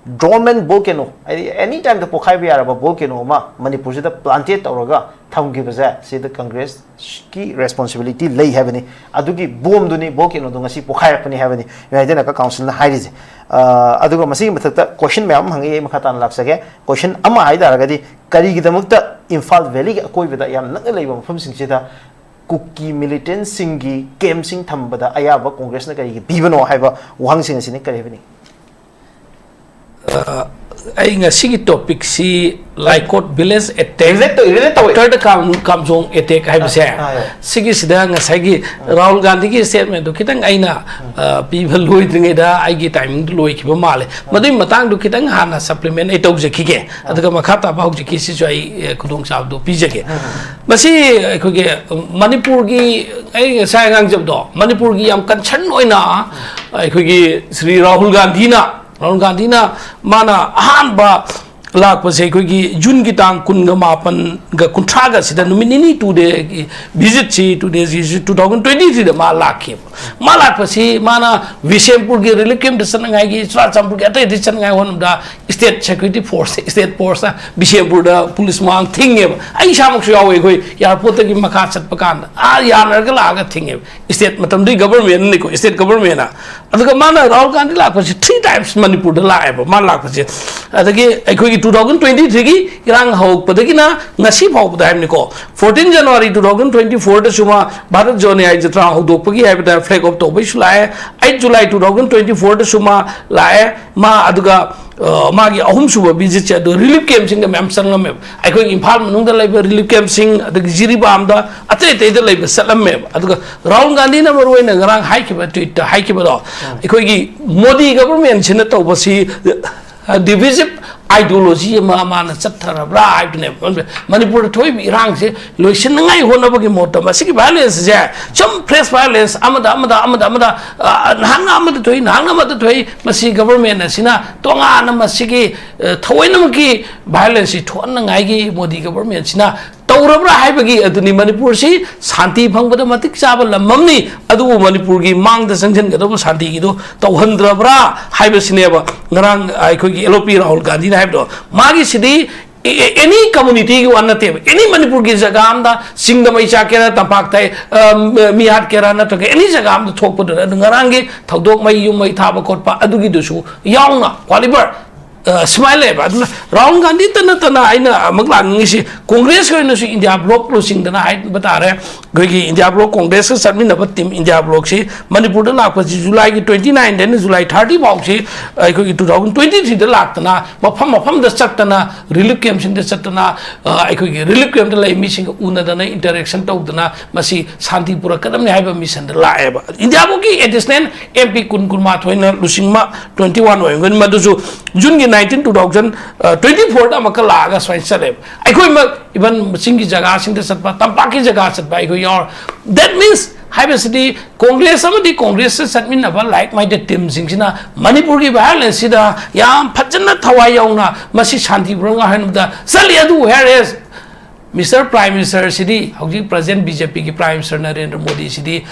dormant volcano, ꯍꯥꯏꯗꯤ ꯑꯦꯅꯤ ꯇꯥꯏꯝꯗ ꯄꯣꯛꯈꯥꯏꯕ ꯌꯥꯔꯕ ꯚꯣꯜꯀꯦꯅꯣ ꯑꯃ ꯃꯅꯤꯄꯨꯔꯁꯤꯗ ꯄ꯭ꯂꯥꯟꯇꯦꯠ ꯇꯧꯔꯒ ꯊꯝꯈꯤꯕꯁꯦ, ꯁꯤꯗ ꯀꯪꯒ꯭ꯔꯦꯁꯀꯤ ꯔꯦꯁꯄꯣꯟꯁꯤꯕꯤꯂꯤꯇꯤ ꯂꯩ ꯍꯥꯏꯕꯅꯤ꯫ ꯑꯗꯨꯒꯤ ꯕꯣꯝꯗꯨꯅꯤ, ꯚꯣꯜꯀꯦꯅꯣꯗꯣ ꯉꯁꯤ ꯄꯣꯛꯈꯥꯏꯔꯛꯄꯅꯤ ꯍꯥꯏꯕꯅꯤ United Naga Councilꯅ ꯍꯥꯏꯔꯤꯁꯦ꯫ ꯑ, ꯑꯗꯨꯒ ꯃꯁꯤꯒꯤ ꯃꯊꯛꯇ ꯀꯣꯏꯁꯟ ꯃꯌꯥꯝ ꯑꯃ ꯍꯪꯉꯛꯏ, ꯑꯩ ꯃꯈꯥ ꯇꯥꯅ ꯂꯥꯛꯆꯒꯦ꯫ ꯀꯣꯏꯁꯟ ꯑꯃ ꯍꯥꯏ ꯇꯥꯔꯒꯗꯤ, ꯀꯔꯤꯒꯤꯗꯃꯛꯇ ꯏꯝꯐꯥꯜ ꯚꯦꯂꯤꯒꯤ ꯑꯀꯣꯏꯕꯗ ꯌꯥꯝ ꯅꯛꯅ ꯂꯩꯕ ꯃꯐꯝꯁꯤꯡꯁꯤꯗ ꯀꯨꯀꯤ ꯃꯤꯂꯤꯇꯦꯟꯁꯤꯡꯒꯤ ꯀꯦꯝꯞꯁꯤꯡ ꯊꯝꯕꯗ ꯑꯌꯥꯕ ꯀꯣꯡꯒ꯭ꯔꯦꯁꯅ ꯀꯔꯤꯒꯤ ꯄꯤꯕꯅꯣ ꯍꯥꯏꯕ ꯋꯥꯍꯪꯁꯤꯡ ꯑꯁꯤꯅꯤ꯫ ꯀꯔꯤ ꯍꯥꯏꯕꯅꯤ? ꯑ, ꯑꯩ ꯉꯁꯤꯒꯤ ꯇꯣꯄꯤꯛꯁꯤ ꯂꯥꯏꯀꯣꯠ ꯚꯤꯂꯦꯖ ꯑꯦꯇꯦꯛ, ꯔꯤꯂꯦꯠ ꯇꯧꯏ, ꯔꯤꯂꯦꯠ ꯇꯧꯏ꯫ ꯎꯠꯇꯔꯗ ꯀꯥꯝ-, ꯀꯥꯝꯖꯣꯡ ꯑꯦꯇꯦꯛ ꯍꯥꯏꯕꯁꯦ, ꯑꯥ, ꯑꯥ, ꯑꯥ꯫ ꯁꯤꯒꯤꯁꯤꯗ ꯉꯁꯥꯏꯒꯤ ꯔꯥꯍꯨꯜ ꯒꯥꯟꯙꯤꯒꯤ ꯁ꯭ꯇꯦꯠꯃꯦꯟꯗꯣ ꯈꯤꯇꯪ ꯑꯩꯅ, ꯑ, ꯄꯤꯕ ꯂꯣꯏꯗ꯭ꯔꯤꯉꯩꯗ ꯑꯩꯒꯤ ꯇꯥꯏꯃꯤꯡꯗꯣ ꯂꯣꯏꯈꯤꯕ ꯃꯥꯜꯂꯦ꯫ ꯃꯗꯨꯒꯤ ꯃꯇꯥꯡꯗꯣ ꯈꯤꯇꯪ ꯍꯥꯟꯅ ꯁꯄ꯭ꯂꯤꯃꯦꯟ ꯑꯩ ꯇꯧꯖꯈꯤꯒꯦ, ꯑꯗꯨꯒ ꯃꯈꯥ ꯇꯥꯕ ꯍꯧꯖꯤꯛꯀꯤꯁꯤꯁꯨ ꯑꯩ, ꯑ, ꯈꯨꯗꯣꯡꯆꯥꯕꯗꯣ ꯄꯤꯖꯒꯦ꯫ ꯃꯁꯤ ꯑꯩꯈꯣꯏꯒꯤ ꯃꯅꯤꯄꯨꯔꯒꯤ, ꯑꯩ ꯉꯁꯥꯏ ꯉꯥꯡꯖꯕꯗꯣ, ꯃꯅꯤꯄꯨꯔꯒꯤ ꯌꯥꯝ ꯀꯟꯁꯔꯟ ꯑꯣꯏꯅ ꯑꯩꯈꯣꯏꯒꯤ ꯁ꯭ꯔꯤ ꯔꯥꯍꯨꯜ ꯒꯥꯟꯙꯤꯅ, ꯔꯥꯍꯨꯜ ꯒꯥꯟꯙꯤꯅ ꯃꯥꯅ ꯑꯍꯥꯟꯕ ꯂꯥꯛꯄꯁꯦ ꯑꯩꯈꯣꯏꯒꯤ ꯖꯨꯟꯒꯤ ꯇꯥꯡ ꯀꯨꯟꯒ ꯃꯥꯄꯟꯒ ꯀꯨꯟꯊ꯭ꯔꯥꯒ ꯁꯤꯗ ꯅꯨꯃꯤꯠ ꯅꯤꯅꯤ, two day ꯚꯤꯖꯤꯠꯁꯤ, two days ꯁꯤ two thousand twenty threeꯗ ꯃꯥ ꯂꯥꯛꯈꯤꯕ꯫ ꯃꯥ ꯂꯥꯛꯄꯁꯤ ꯃꯥꯅ ꯕꯤꯁꯦꯝꯄꯨꯔꯒꯤ ꯔꯤꯂꯤꯐ ꯀꯦꯝꯞꯇ ꯆꯠꯅꯉꯥꯏꯒꯤ, ꯆꯨꯔꯥꯆꯥꯟꯄꯨꯔꯒꯤ ꯑꯇꯩ ꯑꯇꯩ ꯆꯠꯅꯉꯥꯏ ꯍꯣꯠꯅꯕꯗ ꯁ꯭ꯇꯦꯠ ꯁꯦꯀ꯭ꯌꯨꯔꯤꯇꯤ ꯐꯣꯔꯁ, ꯁ꯭ꯇꯦꯠ ꯐꯣꯔꯁꯅ ꯕꯤꯁꯦꯝꯄꯨꯔꯗ ꯄꯨꯂꯤꯁ ꯃꯃꯥꯡ ꯊꯤꯡꯉꯦꯕ꯫ ꯑꯩ ꯏꯁꯥꯃꯛꯁꯨ ꯌꯥꯎꯋꯦ, ꯑꯩꯈꯣꯏ ꯑꯦꯌꯥꯔꯄꯣꯔꯠꯇꯒꯤ ꯃꯈꯥ ꯆꯠꯄ ꯀꯥꯟꯗ ꯑꯥ ꯌꯥꯅꯔꯒ ꯂꯥꯛꯑꯒ ꯊꯤꯡꯉꯦꯕ꯫ ꯁ꯭ꯇꯦꯠ ꯃꯇꯝꯗꯨꯒꯤ ꯒꯕꯔꯃꯦꯟꯅꯤꯀꯣ, ꯁ꯭ꯇꯦꯠ ꯒꯕꯔꯃꯦꯟꯅ꯫ ꯑꯗꯨꯒ ꯃꯥꯅ ꯔꯥꯍꯨꯜ ꯒꯥꯟꯙꯤ ꯂꯥꯛꯄꯁꯤ three times ꯃꯅꯤꯄꯨꯔꯗ ꯂꯥꯛꯑꯦꯕ ꯃꯥ ꯂꯥꯛꯄꯁꯦ꯫ ꯑꯗꯒꯤ ꯑꯩꯈꯣꯏꯒꯤ two thousand twenty threeꯒꯤ ꯏꯔꯥꯡ ꯍꯧꯔꯛꯄꯗꯒꯤꯅ ꯉꯁꯤ ꯐꯥꯎꯕꯗ ꯍꯥꯏꯕꯅꯤꯀꯣ, fourteen January two thousand twenty fourꯗꯁꯨ ꯃꯥ ꯚꯥꯔꯠ ꯖꯣꯟ ꯅ꯭ꯌꯥꯌ ꯖꯇ꯭ꯔꯥ ꯍꯧꯗꯣꯛꯄꯒꯤ ꯍꯥꯏꯕꯗ ꯐ꯭ꯂꯦꯒ ꯑꯣꯐ ꯇꯧꯕꯩꯁꯨ ꯂꯥꯛꯑꯦ꯫ Eight July two thousand twenty fourꯗꯁꯨ ꯃꯥ ꯂꯥꯛꯑꯦ꯫ ꯃꯥ ꯑꯗꯨꯒ ꯑ, ꯃꯥꯒꯤ ꯑꯍꯨꯝꯁꯨꯕ ꯚꯤꯖꯤꯠꯁꯦ ꯑꯗꯨ ꯔꯤꯂꯤꯐ ꯀꯦꯝꯞꯁꯤꯡꯗ ꯃꯌꯥꯝ ꯆꯪꯂꯝꯃꯦꯕ꯫ ꯑꯩꯈꯣꯏꯒꯤ ꯏꯝꯐꯥꯜ ꯃꯅꯨꯡꯗ ꯂꯩꯕ ꯔꯤꯂꯤꯐ ꯀꯦꯝꯞꯁꯤꯡ, ꯑꯗꯒꯤ ꯖꯤꯔꯤꯕꯥꯝꯗ, ꯑꯇꯩ ꯑꯇꯩꯗ ꯂꯩꯕ ꯆꯠꯂꯝꯃꯦꯕ꯫ ꯑꯗꯨꯒ ꯔꯥꯍꯨꯜ ꯒꯥꯟꯙꯤꯅ ꯃꯔꯨ ꯑꯣꯏꯅ ꯉꯔꯥꯡ ꯍꯥꯏꯈꯤꯕ, ꯇ꯭ꯋꯤꯠꯇ ꯍꯥꯏꯈꯤꯕꯗꯣ, ꯑꯩꯈꯣꯏꯒꯤ ꯃꯣꯗꯤ ꯒꯚꯔꯟꯃꯦꯟꯠꯁꯤꯅ ꯇꯧꯕꯁꯤ, ꯑ, ꯗꯤꯚꯤꯖꯤꯞ ꯑꯥꯏꯗꯤꯌꯣꯂꯣꯖꯤ ꯑꯃ ꯃꯥꯅ ꯆꯠꯊꯔꯕ꯭ꯔꯥ ꯍꯥꯏꯕꯗꯨꯅꯦꯕ꯫ ꯃꯅꯤꯄꯨꯔꯗ ꯊꯣꯛꯏꯕ ꯏꯔꯥꯡꯁꯦ ꯂꯣꯏꯁꯤꯟꯅꯉꯥꯏ ꯍꯣꯠꯅꯕꯒꯤ ꯃꯍꯨꯠꯇ ꯃꯁꯤꯒꯤ ꯚꯥꯏꯑꯣꯂꯦꯟꯁꯁꯦ ꯁꯨꯝ ꯐ꯭ꯔꯦꯁ ꯚꯥꯏꯑꯣꯂꯦꯟꯁ ꯑꯃꯗ, ꯑꯃꯗ, ꯑꯃꯗ, ꯑꯃꯗ, ꯑ, ꯅꯍꯥꯛꯅ ꯑꯃꯗ ꯊꯣꯛꯏ, ꯅꯍꯥꯛꯅ ꯑꯃꯗ ꯊꯣꯛꯏ, ꯃꯁꯤ ꯒꯚꯔꯟꯃꯦꯟꯠ ꯑꯁꯤꯅ ꯇꯣꯉꯥꯟꯅ ꯃꯁꯤꯒꯤ, ꯑ, ꯊꯑꯣꯏꯅꯃꯛꯀꯤ ꯚꯥꯏꯑꯣꯂꯦꯟꯁꯁꯤ ꯊꯣꯛꯍꯟꯅꯉꯥꯏꯒꯤ ꯃꯣꯗꯤ ꯒꯚꯔꯟꯃꯦꯟꯠꯁꯤꯅ ꯇꯧꯔꯕ꯭ꯔꯥ ꯍꯥꯏꯕꯒꯤ ꯑꯗꯨꯅꯤ꯫ ꯃꯅꯤꯄꯨꯔꯁꯤ ꯁꯥꯟꯇꯤ ꯐꯪꯕꯗ ꯃꯇꯤꯛ ꯆꯥꯕ ꯂꯝ ꯑꯃꯅꯤ, ꯑꯗꯨꯕꯨ ꯃꯅꯤꯄꯨꯔꯒꯤ ꯃꯥꯡꯗ ꯆꯪꯁꯤꯟꯒꯗꯧꯕ ꯁꯥꯟꯇꯤꯒꯤꯗꯣ ꯇꯧꯍꯟꯗ꯭ꯔꯕ꯭ꯔꯥ ꯍꯥꯏꯕꯁꯤꯅꯦꯕ ꯉꯔꯥꯡ ꯑꯩꯈꯣꯏꯒꯤ ꯑꯦꯜ ꯑꯣ ꯄꯤ ꯔꯥꯍꯨꯜ ꯒꯥꯟꯙꯤꯅ ꯍꯥꯏꯕꯗꯣ꯫ ꯃꯥꯒꯤꯁꯤꯗꯤ ꯑꯦꯅꯤ ꯀꯝꯃꯨꯅꯤꯇꯤꯒꯤ ꯋꯥ ꯅꯠꯇꯦꯕ, ꯑꯦꯅꯤ ꯃꯅꯤꯄꯨꯔꯒꯤ ꯖꯒꯥ ꯑꯝꯗ, ꯆꯤꯡꯗ ꯃꯩ ꯆꯥꯛꯀꯦꯔꯥ, ꯇꯝꯄꯥꯛꯇ, ꯑ, ꯃꯤ ꯍꯥꯠꯀꯦꯔꯥ, ꯅꯠꯇ꯭ꯔꯒ ꯑꯦꯅꯤ ꯖꯒꯥ ꯑꯝꯗ ꯊꯣꯛꯄꯗꯨꯅ꯫ ꯑꯗꯨ ꯉꯔꯥꯡꯒꯤ ꯊꯧꯗꯣꯛ, ꯃꯩ, ꯌꯨꯝ ꯃꯩ ꯊꯥꯕ ꯈꯣꯠꯄ ꯑꯗꯨꯒꯤꯗꯨꯁꯨ ꯌꯥꯎꯅ, ꯀ꯭ꯋꯥꯂꯤꯕꯔ, ꯑ, ꯁꯨꯃꯥꯏꯅ ꯂꯩꯌꯦꯕ꯫ ꯑꯗꯨꯅ ꯔꯥꯍꯨꯜ ꯒꯥꯟꯙꯤꯇ ꯅꯠꯇꯅ ꯑꯩꯅ ꯑꯃꯨꯛ ꯂꯥꯛꯅꯤꯡꯉꯤꯁꯤ, ꯀꯣꯡꯒ꯭ꯔꯦꯁꯀꯤ ꯑꯣꯏꯅꯁꯨ ꯏꯟꯗꯤꯌꯥ ꯕ꯭ꯂꯣꯛ ꯂꯨꯆꯤꯡꯗꯅ ꯍꯥꯏꯕ ꯇꯥꯔꯦ, ꯑꯩꯈꯣꯏꯒꯤ ꯏꯟꯗꯤꯌꯥ ꯕ꯭ꯂꯣꯛ, ꯀꯣꯡꯒ꯭ꯔꯦꯁꯀ ꯆꯠꯃꯤꯟꯅꯕ ꯇꯤꯝ ꯏꯟꯗꯤꯌꯥ ꯕ꯭ꯂꯣꯛꯁꯤ ꯃꯅꯤꯄꯨꯔꯗ ꯂꯥꯛꯄꯁꯤ ꯖꯨꯂꯥꯏꯒꯤ ꯇ꯭ꯋꯦꯟꯇꯤ ꯅꯥꯏꯟꯗꯩꯅ ꯖꯨꯂꯥꯏ ꯊꯥꯔꯇꯤ ꯐꯥꯎꯁꯤ ꯑꯩꯈꯣꯏꯒꯤ ꯇꯨ ꯊꯥꯎꯖꯟ ꯇ꯭ꯋꯦꯟꯇꯤ ꯊ꯭ꯔꯤꯗ ꯂꯥꯛꯇꯅ, ꯃꯐꯝ ꯃꯐꯝꯗ ꯆꯠꯇꯅ, ꯔꯤꯂꯤꯐ ꯀꯦꯝꯞꯁꯤꯡꯗ ꯆꯠꯇꯅ, ꯑ, ꯑꯩꯈꯣꯏꯒꯤ ꯔꯤꯂꯤꯐ ꯀꯦꯝꯞꯇ ꯂꯩ ꯃꯤꯁꯤꯡꯒ ꯎꯅꯗꯅ, ꯏꯟꯇꯔꯦꯛꯁꯟ ꯇꯧꯗꯅ ꯃꯁꯤ ꯁꯥꯟꯇꯤ ꯄꯨꯔꯛꯀꯗꯕꯅꯤ ꯍꯥꯏꯕ ꯃꯤꯁꯟꯗ ꯂꯥꯛꯑꯦꯕ꯫ ꯏꯟꯗꯤꯌꯥ ꯕ꯭ꯂꯣꯛꯀꯤ ꯑꯦꯗꯤꯁꯅꯦꯜ ꯑꯦꯝ ꯄꯤ ꯀꯨꯟ, ꯀꯨꯟꯃꯥꯊꯣꯏꯅ ꯂꯨꯆꯤꯡꯕ, ꯇ꯭ꯋꯦꯟꯇꯤ ꯋꯥꯟ ꯑꯣꯏꯔꯝꯒꯅꯤ, ꯃꯗꯨꯁꯨ ꯖꯨꯟꯒꯤ ꯅꯥꯏꯟꯇꯤꯟ, ꯇꯨ ꯊꯥꯎꯖꯟ ꯇ꯭ꯋꯦꯟꯇꯤ ꯐꯣꯔꯗ ꯑꯃꯨꯛꯀ ꯂꯥꯛꯑꯒ ꯁꯨꯃꯥꯏꯅ ꯆꯠꯂꯦꯕ꯫ ꯑꯩꯈꯣꯏꯃꯛ ꯏꯚꯟ ꯆꯤꯡꯒꯤ ꯖꯒꯥꯁꯤꯡꯗ ꯆꯠꯄ, ꯇꯝꯄꯥꯛꯀꯤ ꯖꯒꯥ ꯆꯠꯄ ꯑꯩꯈꯣꯏ ꯌꯥꯎꯔꯦ꯫ That means ꯍꯥꯏꯕꯁꯤꯗꯤ ꯀꯣꯡꯒ꯭ꯔꯦꯁ ꯑꯃꯗꯤ ꯀꯣꯡꯒ꯭ꯔꯦꯁꯇ ꯆꯠꯃꯤꯟꯅꯕ like minded ꯇꯤꯝꯁꯤꯡꯁꯤꯅ ꯃꯅꯤꯄꯨꯔꯒꯤ ꯚꯥꯏꯑꯣꯂꯦꯟꯁꯁꯤꯗ ꯌꯥꯝ ꯐꯖꯅ ꯊꯋꯥꯏ ꯌꯥꯎꯅ ꯃꯁꯤ ꯁꯥꯟꯇꯤ ꯄꯨꯔꯛꯅꯕ ꯍꯥꯏꯅꯕꯗ ꯆꯠꯂꯤ꯫ ꯑꯗꯨꯕꯨ here is Mister Prime Minister ꯁꯤꯗꯤ, ꯍꯧꯖꯤꯛ present ꯕꯤ ꯖꯦ ꯄꯤꯒꯤ Prime Minister ꯅꯔꯦꯟꯗ꯭ꯔ ꯃꯣꯗꯤꯁꯤꯗꯤ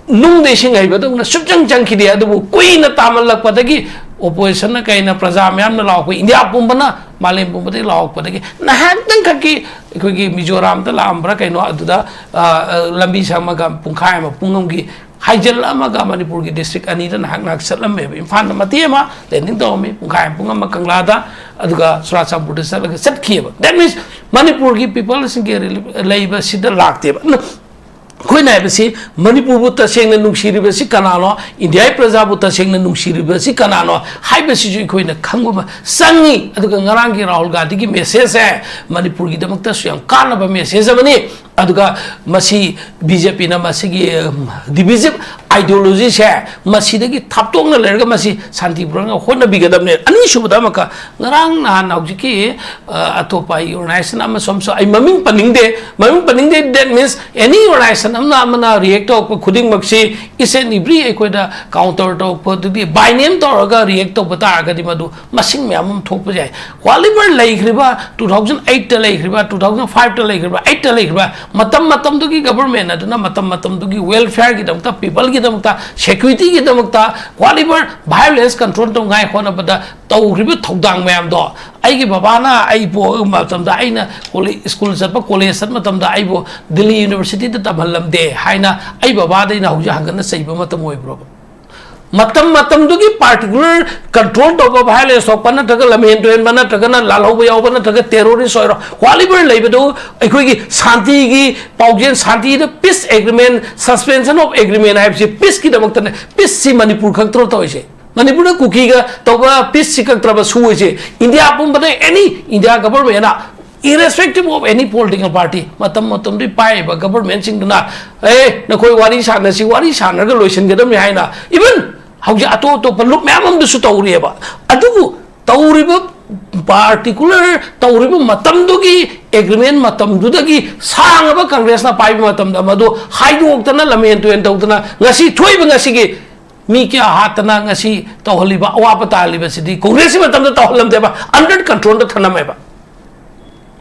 ꯅꯨꯡꯗ ꯏꯁꯤꯡ ꯍꯩꯕꯗꯧꯅ ꯁꯨꯞꯆꯪ ꯆꯪꯈꯤꯗꯦ꯫ ꯑꯗꯨꯕꯨ ꯀꯨꯏꯅ ꯇꯥꯃꯜꯂꯛꯄꯗꯒꯤ ꯑꯣꯄꯣꯖꯤꯁꯟꯅ ꯀꯩꯅ, ꯄ꯭ꯔꯖꯥ ꯃꯌꯥꯝꯅ ꯂꯥꯎꯔꯛꯄ, ꯏꯟꯗꯤꯌꯥ ꯄꯨꯝꯕꯅ, ꯃꯥꯂꯦꯝ ꯄꯨꯝꯕꯗꯒꯤ ꯂꯥꯎꯔꯛꯄꯗꯒꯤ ꯅꯍꯥꯛꯇꯪ ꯈꯛꯀꯤ ꯑꯩꯈꯣꯏꯒꯤ ꯃꯤꯖꯣꯔꯥꯝꯗ ꯂꯥꯛꯑꯝꯕ꯭ꯔꯥ ꯀꯩꯅꯣ, ꯑꯗꯨꯗ, ꯑ, ꯑ, ꯂꯝꯕꯤ ꯁꯦꯝꯃꯒ ꯄꯨꯡꯈꯥꯏ ꯑꯃ, ꯄꯨꯡ ꯑꯃꯒꯤ ꯍꯥꯏꯖꯤꯜꯂꯝꯃꯒ ꯃꯅꯤꯄꯨꯔꯒꯤ ꯗꯤꯁꯇ꯭ꯔꯤꯛ ꯑꯅꯤꯗ ꯅꯍꯥꯛ ꯅꯍꯥꯛ ꯆꯠꯂꯝꯃꯦꯕ꯫ ꯏꯝꯐꯥꯜꯗ ꯃꯇꯦꯛ ꯑꯃ ꯂꯦꯟꯗꯤꯡ ꯇꯧꯔꯝꯃꯤ, ꯄꯨꯡꯈꯥꯏ ꯑꯃ, ꯄꯨꯡ ꯑꯃ ꯀꯪꯂꯥꯗ, ꯑꯗꯨꯒ ꯆꯨꯔꯥꯆꯥꯟꯄꯨꯔꯗ ꯆꯠꯂꯒ ꯆꯠꯈꯤꯑꯕ꯫ That means ꯃꯅꯤꯄꯨꯔꯒꯤ ꯄꯤꯄꯜꯁꯤꯡꯒꯤ ꯔꯤꯂꯤꯐ ꯂꯩꯕꯁꯤꯗ ꯂꯥꯛꯇꯦꯕ꯫ ꯑꯗꯨꯅ ꯑꯩꯈꯣꯏꯅ ꯍꯥꯏꯕꯁꯤ ꯃꯅꯤꯄꯨꯔꯕꯨ ꯇꯁꯦꯡꯅ ꯅꯨꯡꯁꯤꯔꯤꯕꯁꯤ ꯀꯅꯥꯅꯣ, ꯏꯟꯗꯤꯌꯥꯒꯤ ꯄ꯭ꯔꯖꯥꯕꯨ ꯇꯁꯦꯡꯅ ꯅꯨꯡꯁꯤꯔꯤꯕꯁꯤ ꯀꯅꯥꯅꯣ ꯍꯥꯏꯕꯁꯤꯁꯨ ꯑꯩꯈꯣꯏꯅ ꯈꯪꯕ ꯑꯃ ꯆꯪꯉꯤ꯫ ꯑꯗꯨꯒ ꯉꯔꯥꯡꯒꯤ ꯔꯥꯍꯨꯜ ꯒꯥꯟꯙꯤꯒꯤ ꯃꯦꯁꯦꯖꯁꯦ ꯃꯅꯤꯄꯨꯔꯒꯤꯗꯃꯛꯇꯁꯨ ꯌꯥꯝ ꯀꯥꯟꯅꯕ ꯃꯦꯁꯦꯖ ꯑꯃꯅꯤ꯫ ꯑꯗꯨꯒ ꯃꯁꯤ ꯕꯤ ꯖꯦ ꯄꯤꯅ ꯃꯁꯤꯒꯤ, ꯎꯝ, divisive ideologyꯁꯦ ꯃꯁꯤꯗꯒꯤ ꯊꯥꯞꯇꯣꯛꯅ ꯂꯩꯔꯒ ꯃꯁꯤ ꯁꯥꯟꯇꯤ ꯄꯨꯔꯛꯅꯕ ꯍꯣꯠꯅꯕꯤꯒꯗꯕꯅꯤ꯫ ꯑꯅꯤꯁꯨꯕꯗ ꯑꯃꯨꯛꯀ ꯉꯔꯥꯡ ꯅꯍꯥꯟ ꯍꯧꯖꯤꯛꯀꯤ, ꯑ, ꯑꯇꯣꯞꯄ ꯑꯩ organization ꯑꯃꯁꯨ ꯑꯃꯁꯨ ꯑꯩ ꯃꯃꯤꯡ ꯄꯟꯅꯤꯡꯗꯦ, ꯃꯃꯤꯡ ꯄꯟꯅꯤꯡꯗꯦ, that means any organization ꯑꯃꯅ ꯑꯃꯅ react ꯇꯧꯔꯛꯄ ꯈꯨꯗꯤꯡꯃꯛꯁꯤ each and every ꯑꯩꯈꯣꯏꯗ counter ꯇꯧꯔꯛꯄꯗꯨꯗꯤ by name ꯇꯧꯔꯒ react ꯇꯧꯕ ꯇꯥꯔꯒꯗꯤ ꯃꯗꯨ ꯃꯁꯤꯡ ꯃꯌꯥꯝ ꯑꯃ ꯊꯣꯛꯄ ꯌꯥꯏ꯫ Whatever ꯂꯩꯈ꯭ꯔꯤꯕ two thousand eightꯇ ꯂꯩꯈ꯭ꯔꯤꯕ, two thousand fiveꯇ ꯂꯩꯈ꯭ꯔꯤꯕ, eightꯇ ꯂꯩꯈ꯭ꯔꯤꯕ ꯃꯇꯝ ꯃꯇꯝꯗꯨꯒꯤ government ꯑꯗꯨꯅ ꯃꯇꯝ ꯃꯇꯝꯗꯨꯒꯤ welfareꯒꯤꯗꯃꯛꯇ, peopleꯒꯤꯗꯃꯛꯇ, securityꯒꯤꯗꯃꯛꯇ, whatever violence control ꯇꯧꯅꯉꯥꯏ ꯍꯣꯠꯅꯕꯗ ꯇꯧꯈ꯭ꯔꯤꯕ ꯊꯧꯗꯥꯡ ꯃꯌꯥꯝꯗꯣ, ꯑꯩꯒꯤ ꯕꯕꯥꯅ ꯑꯩ ꯄꯣꯛꯄ ꯃꯇꯝꯗ ꯑꯩꯅ ꯀꯣꯂꯦ-, school ꯆꯠꯄ, college ꯆꯠꯄ ꯃꯇꯝꯗ ꯑꯩꯕꯨ ꯗꯤꯜꯂꯤ universityꯗ ꯇꯝꯍꯜꯂꯝꯗꯦ ꯍꯥꯏꯅ ꯑꯩ ꯕꯕꯥꯗ ꯑꯩꯅ ꯍꯧꯖꯤꯛ ꯍꯟꯒꯠꯅ ꯆꯩꯕ ꯃꯇꯝ ꯑꯣꯏꯕ꯭ꯔꯣꯕ? ꯃꯇꯝ ꯃꯇꯝꯗꯨꯒꯤ particular control ꯇꯧꯕ, violence ꯊꯣꯛꯄ ꯅꯠꯇ꯭ꯔꯒ ꯂꯝꯍꯦꯟ ꯇꯨꯍꯦꯟꯕ ꯅꯠꯇ꯭ꯔꯒꯅ ꯂꯥꯜꯍꯧꯕ ꯌꯥꯎꯕ ꯅꯠꯇ꯭ꯔꯒ terrorist ꯑꯣꯏꯔꯣ, whatever ꯂꯩꯕꯗꯨ ꯑꯩꯈꯣꯏꯒꯤ ꯁꯥꯟꯇꯤꯒꯤ ꯄꯥꯎꯖꯦꯜ, ꯁꯥꯟꯇꯤꯗ peace agreement, suspension of agreement ꯍꯥꯏꯕꯁꯤ peaceꯀꯤꯗꯃꯛꯇꯅꯦ꯫ Peaceꯁꯤ ꯃꯅꯤꯄꯨꯔ ꯈꯛꯇꯔꯣ ꯇꯧꯔꯤꯁꯦ? ꯃꯅꯤꯄꯨꯔꯗ ꯀꯨꯀꯤꯒ ꯇꯧꯕ peaceꯁꯤ ꯈꯛꯇ꯭ꯔꯕ ꯁꯨꯔꯤꯁꯦ? ꯏꯟꯗꯤꯌꯥ ꯄꯨꯝꯕꯗ any India governmentꯅ irrespective of any political party, ꯃꯇꯝ ꯃꯇꯝꯗꯨꯒꯤ ꯄꯥꯏꯔꯤꯕ governmentꯁꯤꯡꯗꯨꯅ, "ꯑꯦ, ꯅꯈꯣꯏ ꯋꯥꯔꯤ ꯁꯥꯟꯅꯁꯤ, ꯋꯥꯔꯤ ꯁꯥꯟꯅꯔꯒ ꯂꯣꯏꯁꯤꯟꯒꯗꯕꯅꯤ" ꯍꯥꯏꯅ even ꯍꯧꯖꯤꯛ ꯑꯇꯣꯞ ꯑꯇꯣꯞꯄ ꯂꯨꯞ ꯃꯌꯥꯝ ꯑꯃꯗꯁꯨ ꯇꯧꯔꯤꯑꯕ꯫ ꯑꯗꯨꯕꯨ ꯇꯧꯔꯤꯕ particular ꯇꯧꯔꯤꯕ ꯃꯇꯝꯗꯨꯒꯤ agreement ꯃꯇꯝꯗꯨꯗꯒꯤ ꯁꯥꯡꯉꯕ Congressꯅ ꯄꯥꯏꯕ ꯃꯇꯝꯗ ꯃꯗꯨ ꯍꯥꯏꯗꯣꯛꯇꯅ ꯂꯝꯍꯦꯟ ꯇꯨꯍꯦꯟ ꯇꯧꯗꯅ ꯉꯁꯤ ꯊꯣꯛꯏꯕ ꯉꯁꯤꯒꯤ ꯃꯤ ꯀꯌꯥ ꯍꯥꯠꯇꯅ ꯉꯁꯤ ꯇꯧꯍꯜꯂꯤꯕ, ꯑꯋꯥꯕ ꯇꯥꯍꯜꯂꯤꯕꯁꯤꯗꯤ Congressꯀꯤ ꯃꯇꯝꯗ ꯇꯧꯍꯜꯂꯝꯗꯦꯕ, under controlꯗ ꯊꯝꯂꯝꯃꯦꯕ꯫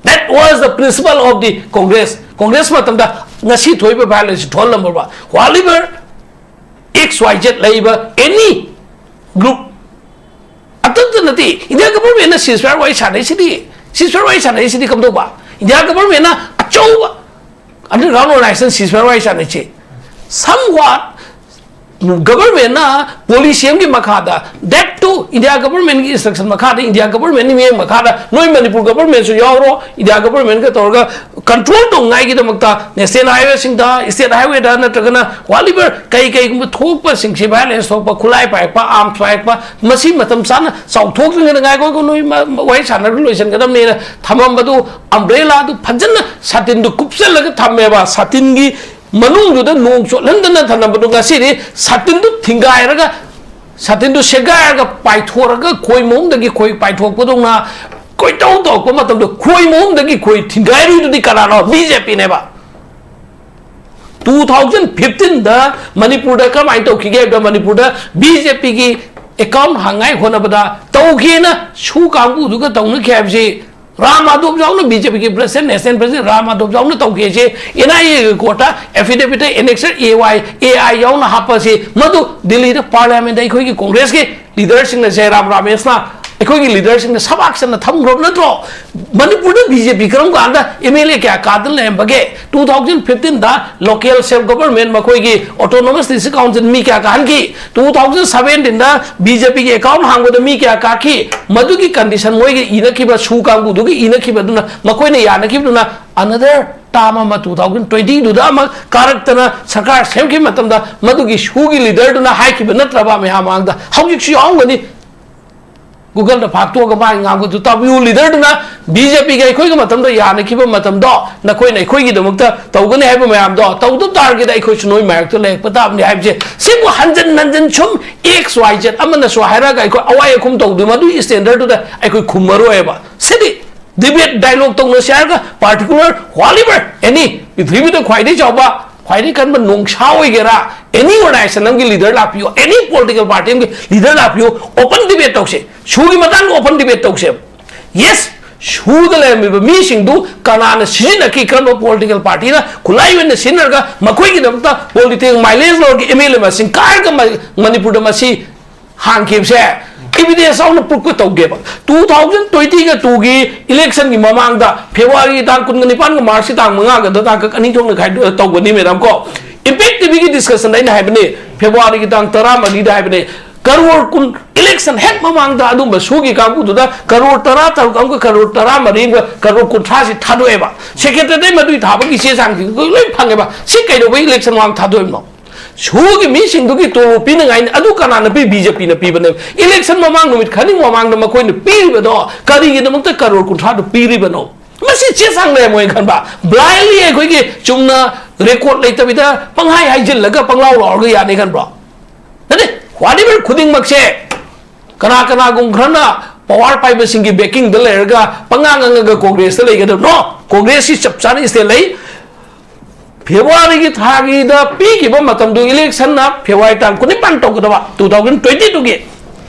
That was the principle of the Congress. Congress ꯃꯇꯝꯗ ꯉꯁꯤ ꯊꯣꯛꯏꯕ violence ꯊꯣꯛꯍꯜꯂꯝꯃꯕ꯫ Whatever X Y Z ꯂꯩꯕ any group ꯑꯇꯩꯇ ꯅꯠꯇꯦ, India governmentꯅ ceasefire ꯋꯥꯔꯤ ꯁꯥꯟꯅꯩꯁꯤꯗꯤ, ceasefire ꯋꯥꯔꯤ ꯁꯥꯟꯅꯩꯁꯤꯗꯤ ꯀꯝꯗꯧꯕ? India governmentꯅ ꯑꯆꯧꯕ underground organization ceasefire ꯋꯥꯔꯤ ꯁꯥꯟꯅꯩꯁꯤ somewhat governmentꯅ policy ꯑꯃꯒꯤ ꯃꯈꯥꯗ, that too India governmentꯀꯤ instruction ꯃꯈꯥꯗ, India governmentꯀꯤ ꯃꯤꯠꯌꯦꯡ ꯃꯈꯥꯗ ꯅꯣꯏ ꯃꯅꯤꯄꯨꯔ governmentꯁꯨ ꯌꯥꯎꯔꯣ, India governmentꯀ ꯇꯧꯔꯒ ꯀꯟꯇ꯭ꯔꯣꯜ ꯇꯧꯅꯉꯥꯏꯒꯤꯗꯃꯛꯇ ꯅꯦꯁꯅꯦꯜ ꯍꯥꯏꯋꯦꯁꯤꯡꯗ, ꯏꯁꯇꯦꯠ ꯍꯥꯏꯋꯦꯗ ꯅꯠꯇ꯭ꯔꯒꯅ ꯋꯥꯠꯂꯤꯕ ꯀꯩ ꯀꯩꯒꯨꯝꯕ ꯊꯣꯛꯄꯁꯤꯡꯁꯦ, ꯚꯥꯏꯑꯣꯂꯦꯟꯁ ꯊꯣꯛꯄ, ꯈꯨꯠꯂꯥꯏ ꯄꯥꯏꯔꯛꯄ, ꯑꯥꯔꯝꯁ ꯄꯥꯏꯔꯛꯄ, ꯃꯁꯤ ꯃꯇꯝ ꯆꯥꯅ ꯆꯥꯎꯊꯣꯛꯇ꯭ꯔꯤꯉꯩꯗ ꯉꯥꯏꯈꯣ, ꯉꯥꯏꯈꯣ, ꯅꯣꯏ ꯃ-, ꯃ-, ꯋꯥꯔꯤ ꯁꯥꯟꯅꯔꯒ ꯂꯣꯏꯁꯤꯟꯒꯗꯕꯅꯦꯅ ꯊꯝꯃꯝꯕꯗꯨ, ꯑꯝꯕ꯭ꯔꯦꯂꯥꯗꯨ ꯐꯖꯅ ꯁꯥꯇꯤꯟꯗꯨ ꯀꯨꯞꯁꯜꯂꯒ ꯊꯝꯃꯦꯕ꯫ ꯁꯥꯇꯤꯟꯒꯤ ꯃꯅꯨꯡꯗꯨꯗ ꯅꯣꯡ ꯆꯣꯠꯍꯟꯗꯅ ꯊꯝꯃꯝꯕꯗꯨ ꯉꯁꯤꯗꯤ ꯁꯥꯇꯤꯟꯗꯨ ꯊꯤꯡꯒꯥꯏꯔꯒ, ꯁꯥꯇꯤꯟꯗꯨ ꯁꯦꯒꯥꯏꯔꯒ ꯄꯥꯏꯊꯣꯔꯒ ꯈꯣꯏ ꯃꯍꯨꯝꯗꯒꯤ ꯈꯣꯏ ꯄꯥꯏꯊꯣꯛꯄꯗꯧꯅ ꯀꯣꯏꯇꯧ ꯇꯧꯔꯛꯄ ꯃꯇꯝꯗ ꯈꯣꯏ ꯃꯍꯨꯝꯗꯒꯤ ꯈꯣꯏ ꯊꯤꯡꯒꯥꯏꯔꯨꯏꯗꯨꯗꯤ ꯀꯅꯥꯅꯣ? ꯕꯤ ꯖꯦ ꯄꯤꯅꯦꯕ꯫ ꯇꯨ ꯊꯥꯎꯖꯟ ꯐꯤꯐꯇꯤꯟꯗ ꯃꯅꯤꯄꯨꯔꯗ ꯀꯃꯥꯏꯅ ꯇꯧꯈꯤꯒꯦ ꯍꯥꯏꯕꯗ, ꯃꯅꯤꯄꯨꯔꯗ ꯕꯤ ꯖꯦ ꯄꯤꯒꯤ ꯑꯦꯀꯥꯎꯟ ꯍꯥꯡꯉꯥꯏ ꯍꯣꯠꯅꯕꯗ ꯇꯧꯒꯦꯅ ꯁꯨ ꯀꯥꯡꯕꯨꯗꯨꯒ ꯇꯧꯅꯈꯤ ꯍꯥꯏꯕꯁꯤ, ꯔꯥꯝ ꯃꯥꯙꯣꯞ ꯌꯥꯎꯅ, ꯕꯤ ꯖꯦ ꯄꯤꯒꯤ president, national president Ram Madhav ꯌꯥꯎꯅ ꯇꯧꯈꯤ ꯍꯥꯏꯁꯦ, ꯑꯦꯟ ꯑꯥꯏ ꯑꯦꯒꯤ ꯀꯣꯔꯠꯇ ꯑꯦꯐꯤꯗꯦꯚꯤꯠꯇ ꯑꯦꯅꯦꯛꯁꯔ ꯑꯦ ꯋꯥꯏ, ꯑꯦ ꯑꯥꯏ ꯌꯥꯎꯅ ꯍꯥꯞꯄ ꯑꯁꯤ, ꯃꯗꯨ ꯗꯤꯜꯂꯤꯗ ꯄꯥꯔꯂꯤꯌꯥꯃꯦꯟꯗ ꯑꯩꯈꯣꯏꯒꯤ ꯀꯣꯡꯒ꯭ꯔꯦꯁꯀꯤ ꯂꯤꯗꯔꯁꯤꯡꯅ, ꯖꯌꯔꯥꯝ ꯔꯥꯃꯦꯁꯅ ꯑꯩꯈꯣꯏꯒꯤ ꯂꯤꯗꯔꯁꯤꯡꯅ ꯁꯕꯥꯛ ꯆꯟꯅ ꯊꯝꯈ꯭ꯔꯕ ꯅꯠꯇ꯭ꯔꯣ? ꯃꯅꯤꯄꯨꯔꯗ ꯕꯤ ꯖꯦ ꯄꯤ ꯀꯔꯝ ꯀꯥꯟꯗ ꯑꯦꯝ ꯑꯦꯜ ꯑꯦ ꯀꯌꯥ ꯀꯥꯗꯅ ꯂꯩꯔꯝꯕꯒꯦ? ꯇꯨ ꯊꯥꯎꯖꯟ ꯐꯤꯐꯇꯤꯟꯗ ꯂꯣꯀꯦꯜ ꯁꯦꯜꯐ ꯒꯚꯔꯟꯃꯦꯟ, ꯃꯈꯣꯏꯒꯤ ꯑꯣꯇꯣꯅꯣꯃꯁ ꯗꯤꯁꯇ꯭ꯔꯤꯛ ꯀꯥꯎꯟꯁꯤꯜ ꯃꯤ ꯀꯌꯥ ꯀꯥꯍꯟꯈꯤ? ꯇꯨ ꯊꯥꯎꯖꯟ ꯁꯚꯦꯟꯇꯤꯟꯗ ꯕꯤ ꯖꯦ ꯄꯤꯒꯤ ꯑꯦꯀꯥꯎꯟ ꯍꯥꯡꯕꯗ ꯃꯤ ꯀꯌꯥ ꯀꯥꯈꯤ? ꯃꯗꯨꯒꯤ ꯀꯟꯗꯤꯁꯟ, ꯃꯣꯏꯒꯤ ꯏꯅꯈꯤꯕ, ꯁꯨ ꯀꯥꯡꯕꯨꯗꯨꯒꯤ ꯏꯅꯈꯤꯕꯗꯨꯅ, ꯃꯈꯣꯏꯅ ꯌꯥꯅꯈꯤꯕꯗꯨꯅ, ꯑꯅꯗꯔ ꯇꯥꯔꯝ ꯑꯃ ꯇꯨ ꯊꯥꯎꯖꯟ ꯇ꯭ꯋꯦꯟꯇꯤꯗꯨꯗ ꯑꯃ ꯀꯥꯔꯛꯇꯅ ꯁꯔꯀꯥꯔ ꯁꯦꯝꯈꯤꯕ ꯃꯇꯝꯗ ꯃꯗꯨꯒꯤ ꯁꯨꯒꯤ ꯂꯤꯗꯔꯗꯨꯅ ꯍꯥꯏꯈꯤꯕ ꯅꯠꯇ꯭ꯔꯕ ꯃꯌꯥꯝ ꯃꯥꯡꯗ? ꯍꯧꯖꯤꯛꯁꯨ ꯌꯥꯎꯔꯝꯒꯅꯤ꯫ ꯒꯨꯒꯜꯗ ꯐꯥꯛꯇꯣꯛꯑꯒ ꯃꯥꯒꯤ ꯉꯥꯡꯕꯗꯨ ꯇꯥꯕꯤꯌꯨ꯫ ꯂꯤꯗꯔꯗꯨꯅ ꯕꯤ ꯖꯦ ꯄꯤꯒ ꯑꯩꯈꯣꯏꯒ ꯃꯇꯝꯗ ꯌꯥꯅꯈꯤꯕ ꯃꯇꯝꯗꯣ, ꯅꯈꯣꯏꯅ ꯑꯩꯈꯣꯏꯒꯤꯗꯃꯛꯇ ꯇꯧꯒꯅꯤ ꯍꯥꯏꯕ ꯃꯌꯥꯝꯗꯣ ꯇꯧꯗ ꯇꯥꯔꯒꯗꯤ ꯑꯩꯈꯣꯏꯁꯨ ꯅꯣꯏ ꯃꯥꯌꯣꯛꯇ ꯂꯩꯔꯛꯄ ꯇꯥꯕꯅꯤ ꯍꯥꯏꯕꯁꯦ, ꯁꯤꯕꯨ ꯍꯟꯖꯤꯟ ꯍꯟꯖꯤꯟ ꯁꯨꯝ ꯑꯦꯛꯁ ꯋꯥꯏ ꯖꯦꯠ ꯑꯃꯅꯁꯨ ꯍꯥꯏꯔꯛꯑꯒ ꯑꯩꯈꯣꯏ ꯑꯋꯥꯏ ꯑꯈꯨꯝ ꯇꯧꯗꯣꯏ, ꯃꯗꯨꯒꯤ ꯁ꯭ꯇꯦꯟꯗꯔꯗꯨꯗ ꯑꯩꯈꯣꯏ ꯈꯨꯝꯃꯔꯣꯏꯕ꯫ ꯁꯤꯗꯤ ꯗꯤꯕꯦꯠ ꯗꯥꯏꯂꯣꯒ ꯇꯧꯅꯁꯤ ꯍꯥꯏꯔꯒ, ꯄꯥꯔꯇꯤꯀꯨꯂꯔ ꯋꯥꯠꯂꯤꯕꯔ ꯑꯦꯅꯤ ꯄ꯭ꯔꯤꯊꯤꯕꯤꯗ ꯈ꯭ꯋꯥꯏꯗꯒꯤ ꯆꯥꯎꯕ, ꯈ꯭ꯋꯥꯏꯗꯒꯤ ꯀꯟꯕ ꯅꯣꯡꯁꯥ ꯑꯣꯏꯒꯦꯔꯥ, ꯑꯦꯅꯤ ꯑꯣꯔꯒꯅꯥꯏꯖꯦꯁꯟ ꯑꯃꯒꯤ ꯂꯤꯗꯔ ꯂꯥꯛꯄꯤꯌꯣ, ꯑꯦꯅꯤ ꯄꯣꯂꯤꯇꯤꯀꯦꯜ ꯄꯥꯔꯇꯤ ꯑꯃꯒꯤ ꯂꯤꯗꯔ ꯂꯥꯛꯄꯤꯌꯣ, ꯑꯣꯄꯟ ꯗꯤꯕꯦꯠ ꯇꯧꯁꯦ꯫ ꯁꯨꯒꯤ ꯃꯇꯥꯡꯗ ꯑꯣꯄꯟ ꯗꯤꯕꯦꯠ ꯇꯧꯁꯦ꯫ ꯌꯦꯁ, ꯁꯨꯗ ꯂꯩꯔꯝꯃꯤꯕ ꯃꯤꯁꯤꯡꯗꯨ ꯀꯅꯥꯅ ꯁꯤꯖꯤꯟꯅꯈꯤ, ꯀꯔꯝꯕ ꯄꯣꯂꯤꯇꯤꯀꯦꯜ ꯄꯥꯔꯇꯤꯅ ꯈꯨꯠꯂꯥꯏ ꯑꯣꯏꯅ ꯁꯤꯖꯤꯟꯅꯔꯒ ꯃꯈꯣꯏꯒꯤꯗꯃꯛꯇ ꯄꯣꯂꯤꯇꯤꯀꯦꯜ ꯃꯥꯏꯂꯦꯖ ꯂꯧꯔꯒ ꯑꯦꯝ ꯑꯦꯜ ꯑꯦ ꯃꯁꯤꯡ ꯀꯥꯔꯒ ꯃ-, ꯃꯅꯤꯄꯨꯔꯗ ꯃꯁꯤ ꯍꯥꯡꯈꯤꯕꯁꯦ ꯑꯦꯚꯤꯗꯦꯟꯁ ꯌꯥꯎꯅ ꯄ꯭ꯔꯨꯐꯀ ꯇꯧꯒꯦꯕ꯫ ꯇꯨ ꯊꯥꯎꯖꯟ ꯇ꯭ꯋꯦꯟꯇꯤꯒ ꯇꯨꯒꯤ ꯏꯂꯦꯛꯁꯟꯒꯤ ꯃꯃꯥꯡꯗ ꯐꯦꯕ꯭ꯔꯨꯋꯥꯔꯤꯒꯤ ꯇꯥꯡ ꯀꯨꯟꯒ ꯅꯤꯄꯥꯟꯒ ꯃꯥꯔꯆꯀꯤ ꯇꯥꯡ ꯃꯉꯥꯒꯗ ꯇꯥꯡꯀꯛ ꯑꯅꯤ ꯊꯣꯛꯅ ꯈꯥꯏꯗꯣꯛꯑ ꯇꯧꯒꯅꯤ, ꯃꯦꯗꯥꯝ ꯀꯣ꯫ ꯏꯝꯄꯦꯛ ꯇꯤꯚꯤꯒꯤ ꯗꯤꯁꯀꯁꯟꯗ ꯑꯩꯅ ꯍꯥꯏꯕꯅꯤ, ꯐꯦꯕ꯭ꯔꯨꯋꯥꯔꯤꯒꯤ ꯇꯥꯡ ꯇꯔꯥꯃꯔꯤꯗ ꯍꯥꯏꯕꯅꯤ, ꯀꯔꯣꯔ ꯀꯨꯟ, ꯏꯂꯦꯛꯁꯟ ꯍꯦꯛ ꯃꯃꯥꯡꯗ ꯑꯗꯨꯝꯕ ꯁꯨꯒꯤ ꯀꯥꯡꯕꯨꯗꯨꯗ ꯀꯔꯣꯔ ꯇꯔꯥ ꯇꯔꯨꯛ ꯑꯃꯒ ꯀꯔꯣꯔ ꯇꯔꯥ ꯃꯔꯤ ꯑꯃꯒ ꯀꯔꯣꯔ ꯀꯨꯟꯊ꯭ꯔꯥꯁꯤ ꯊꯥꯗꯣꯛꯑꯦꯕ꯫ ꯁꯦꯀ꯭ꯔꯦꯇꯔꯤꯗꯩ ꯃꯗꯨꯏ ꯊꯥꯕꯒꯤ ꯆꯦ ꯆꯥꯡꯁꯤꯡ ꯂꯣꯏ ꯐꯪꯉꯦꯕ꯫ ꯁꯤ ꯀꯩꯗꯧꯕꯩ ꯏꯂꯦꯛꯁꯟ ꯃꯃꯥꯡ ꯊꯥꯗꯣꯛꯏꯕꯅꯣ? ꯁꯨꯒꯤ ꯃꯤꯁꯤꯡꯗꯨꯒꯤ ꯇꯣꯂꯣꯞ ꯄꯤꯅꯉꯥꯏꯅꯤ꯫ ꯑꯗꯨ ꯀꯅꯥꯅ ꯄꯤ? ꯕꯤ ꯖꯦ ꯄꯤꯅ ꯄꯤꯕꯅꯦꯕ꯫ ꯏꯂꯦꯛꯁꯟ ꯃꯃꯥꯡ ꯅꯨꯃꯤꯠ ꯈꯔꯅꯤ ꯃꯃꯥꯡꯗ ꯃꯈꯣꯏꯅ ꯄꯤꯔꯤꯕꯗꯣ ꯀꯔꯤꯒꯤꯗꯃꯛꯇ ꯀꯔꯣꯔ ꯀꯨꯟꯊ꯭ꯔꯥꯗꯨ ꯄꯤꯔꯤꯕꯅꯣ? ꯃꯁꯤ ꯆꯦ ꯆꯥꯡ ꯂꯩꯔꯝꯃꯣꯏꯅ ꯈꯟꯕ꯫ ꯕ꯭ꯂꯥꯏꯟꯂꯤ ꯑꯩꯈꯣꯏꯒꯤ ꯆꯨꯝꯅ ꯔꯦꯀꯣꯔꯗ ꯂꯩꯇꯕꯤꯗ ꯄꯪꯍꯥꯏ ꯍꯥꯏꯖꯤꯜꯂꯒ ꯄꯪꯂꯥꯎ ꯂꯥꯎꯔꯒ ꯌꯥꯅꯤ ꯈꯟꯕ꯭ꯔꯣ? ꯅꯠꯇꯦ, ꯋꯥꯔꯤꯕ ꯈꯨꯗꯤꯡꯃꯛꯁꯦ ꯀꯅꯥ ꯀꯅꯥꯒꯨꯝ ꯈꯔꯅ ꯄꯋꯥꯔ ꯄꯥꯏꯕꯁꯤꯡꯒꯤ ꯕꯦꯀꯤꯡꯗ ꯂꯩꯔꯒ ꯄꯉꯥꯡ ꯉꯥꯡꯉꯒ ꯀꯣꯡꯒ꯭ꯔꯦꯁꯇ ꯂꯩꯒꯗꯕ? ꯅꯣ! ꯀꯣꯡꯒ꯭ꯔꯦꯁꯁꯤ ꯆꯞ ꯆꯥꯅ ꯏꯁꯇꯦꯠ ꯂꯩ꯫ ꯐꯦꯕ꯭ꯔꯨꯋꯥꯔꯤꯒꯤ ꯊꯥꯒꯤꯗ ꯄꯤꯈꯤꯕ ꯃꯇꯝꯗꯨ, ꯏꯂꯦꯛꯁꯟꯅ ꯐꯦꯕ꯭ꯔꯨꯋꯥꯔꯤ ꯇꯥꯡ ꯀꯨꯟꯅꯤꯄꯥꯟ ꯇꯧꯒꯗꯕ, ꯇꯨ ꯊꯥꯎꯖꯟ ꯇ꯭ꯋꯦꯟꯇꯤ ꯇꯨꯒꯤ,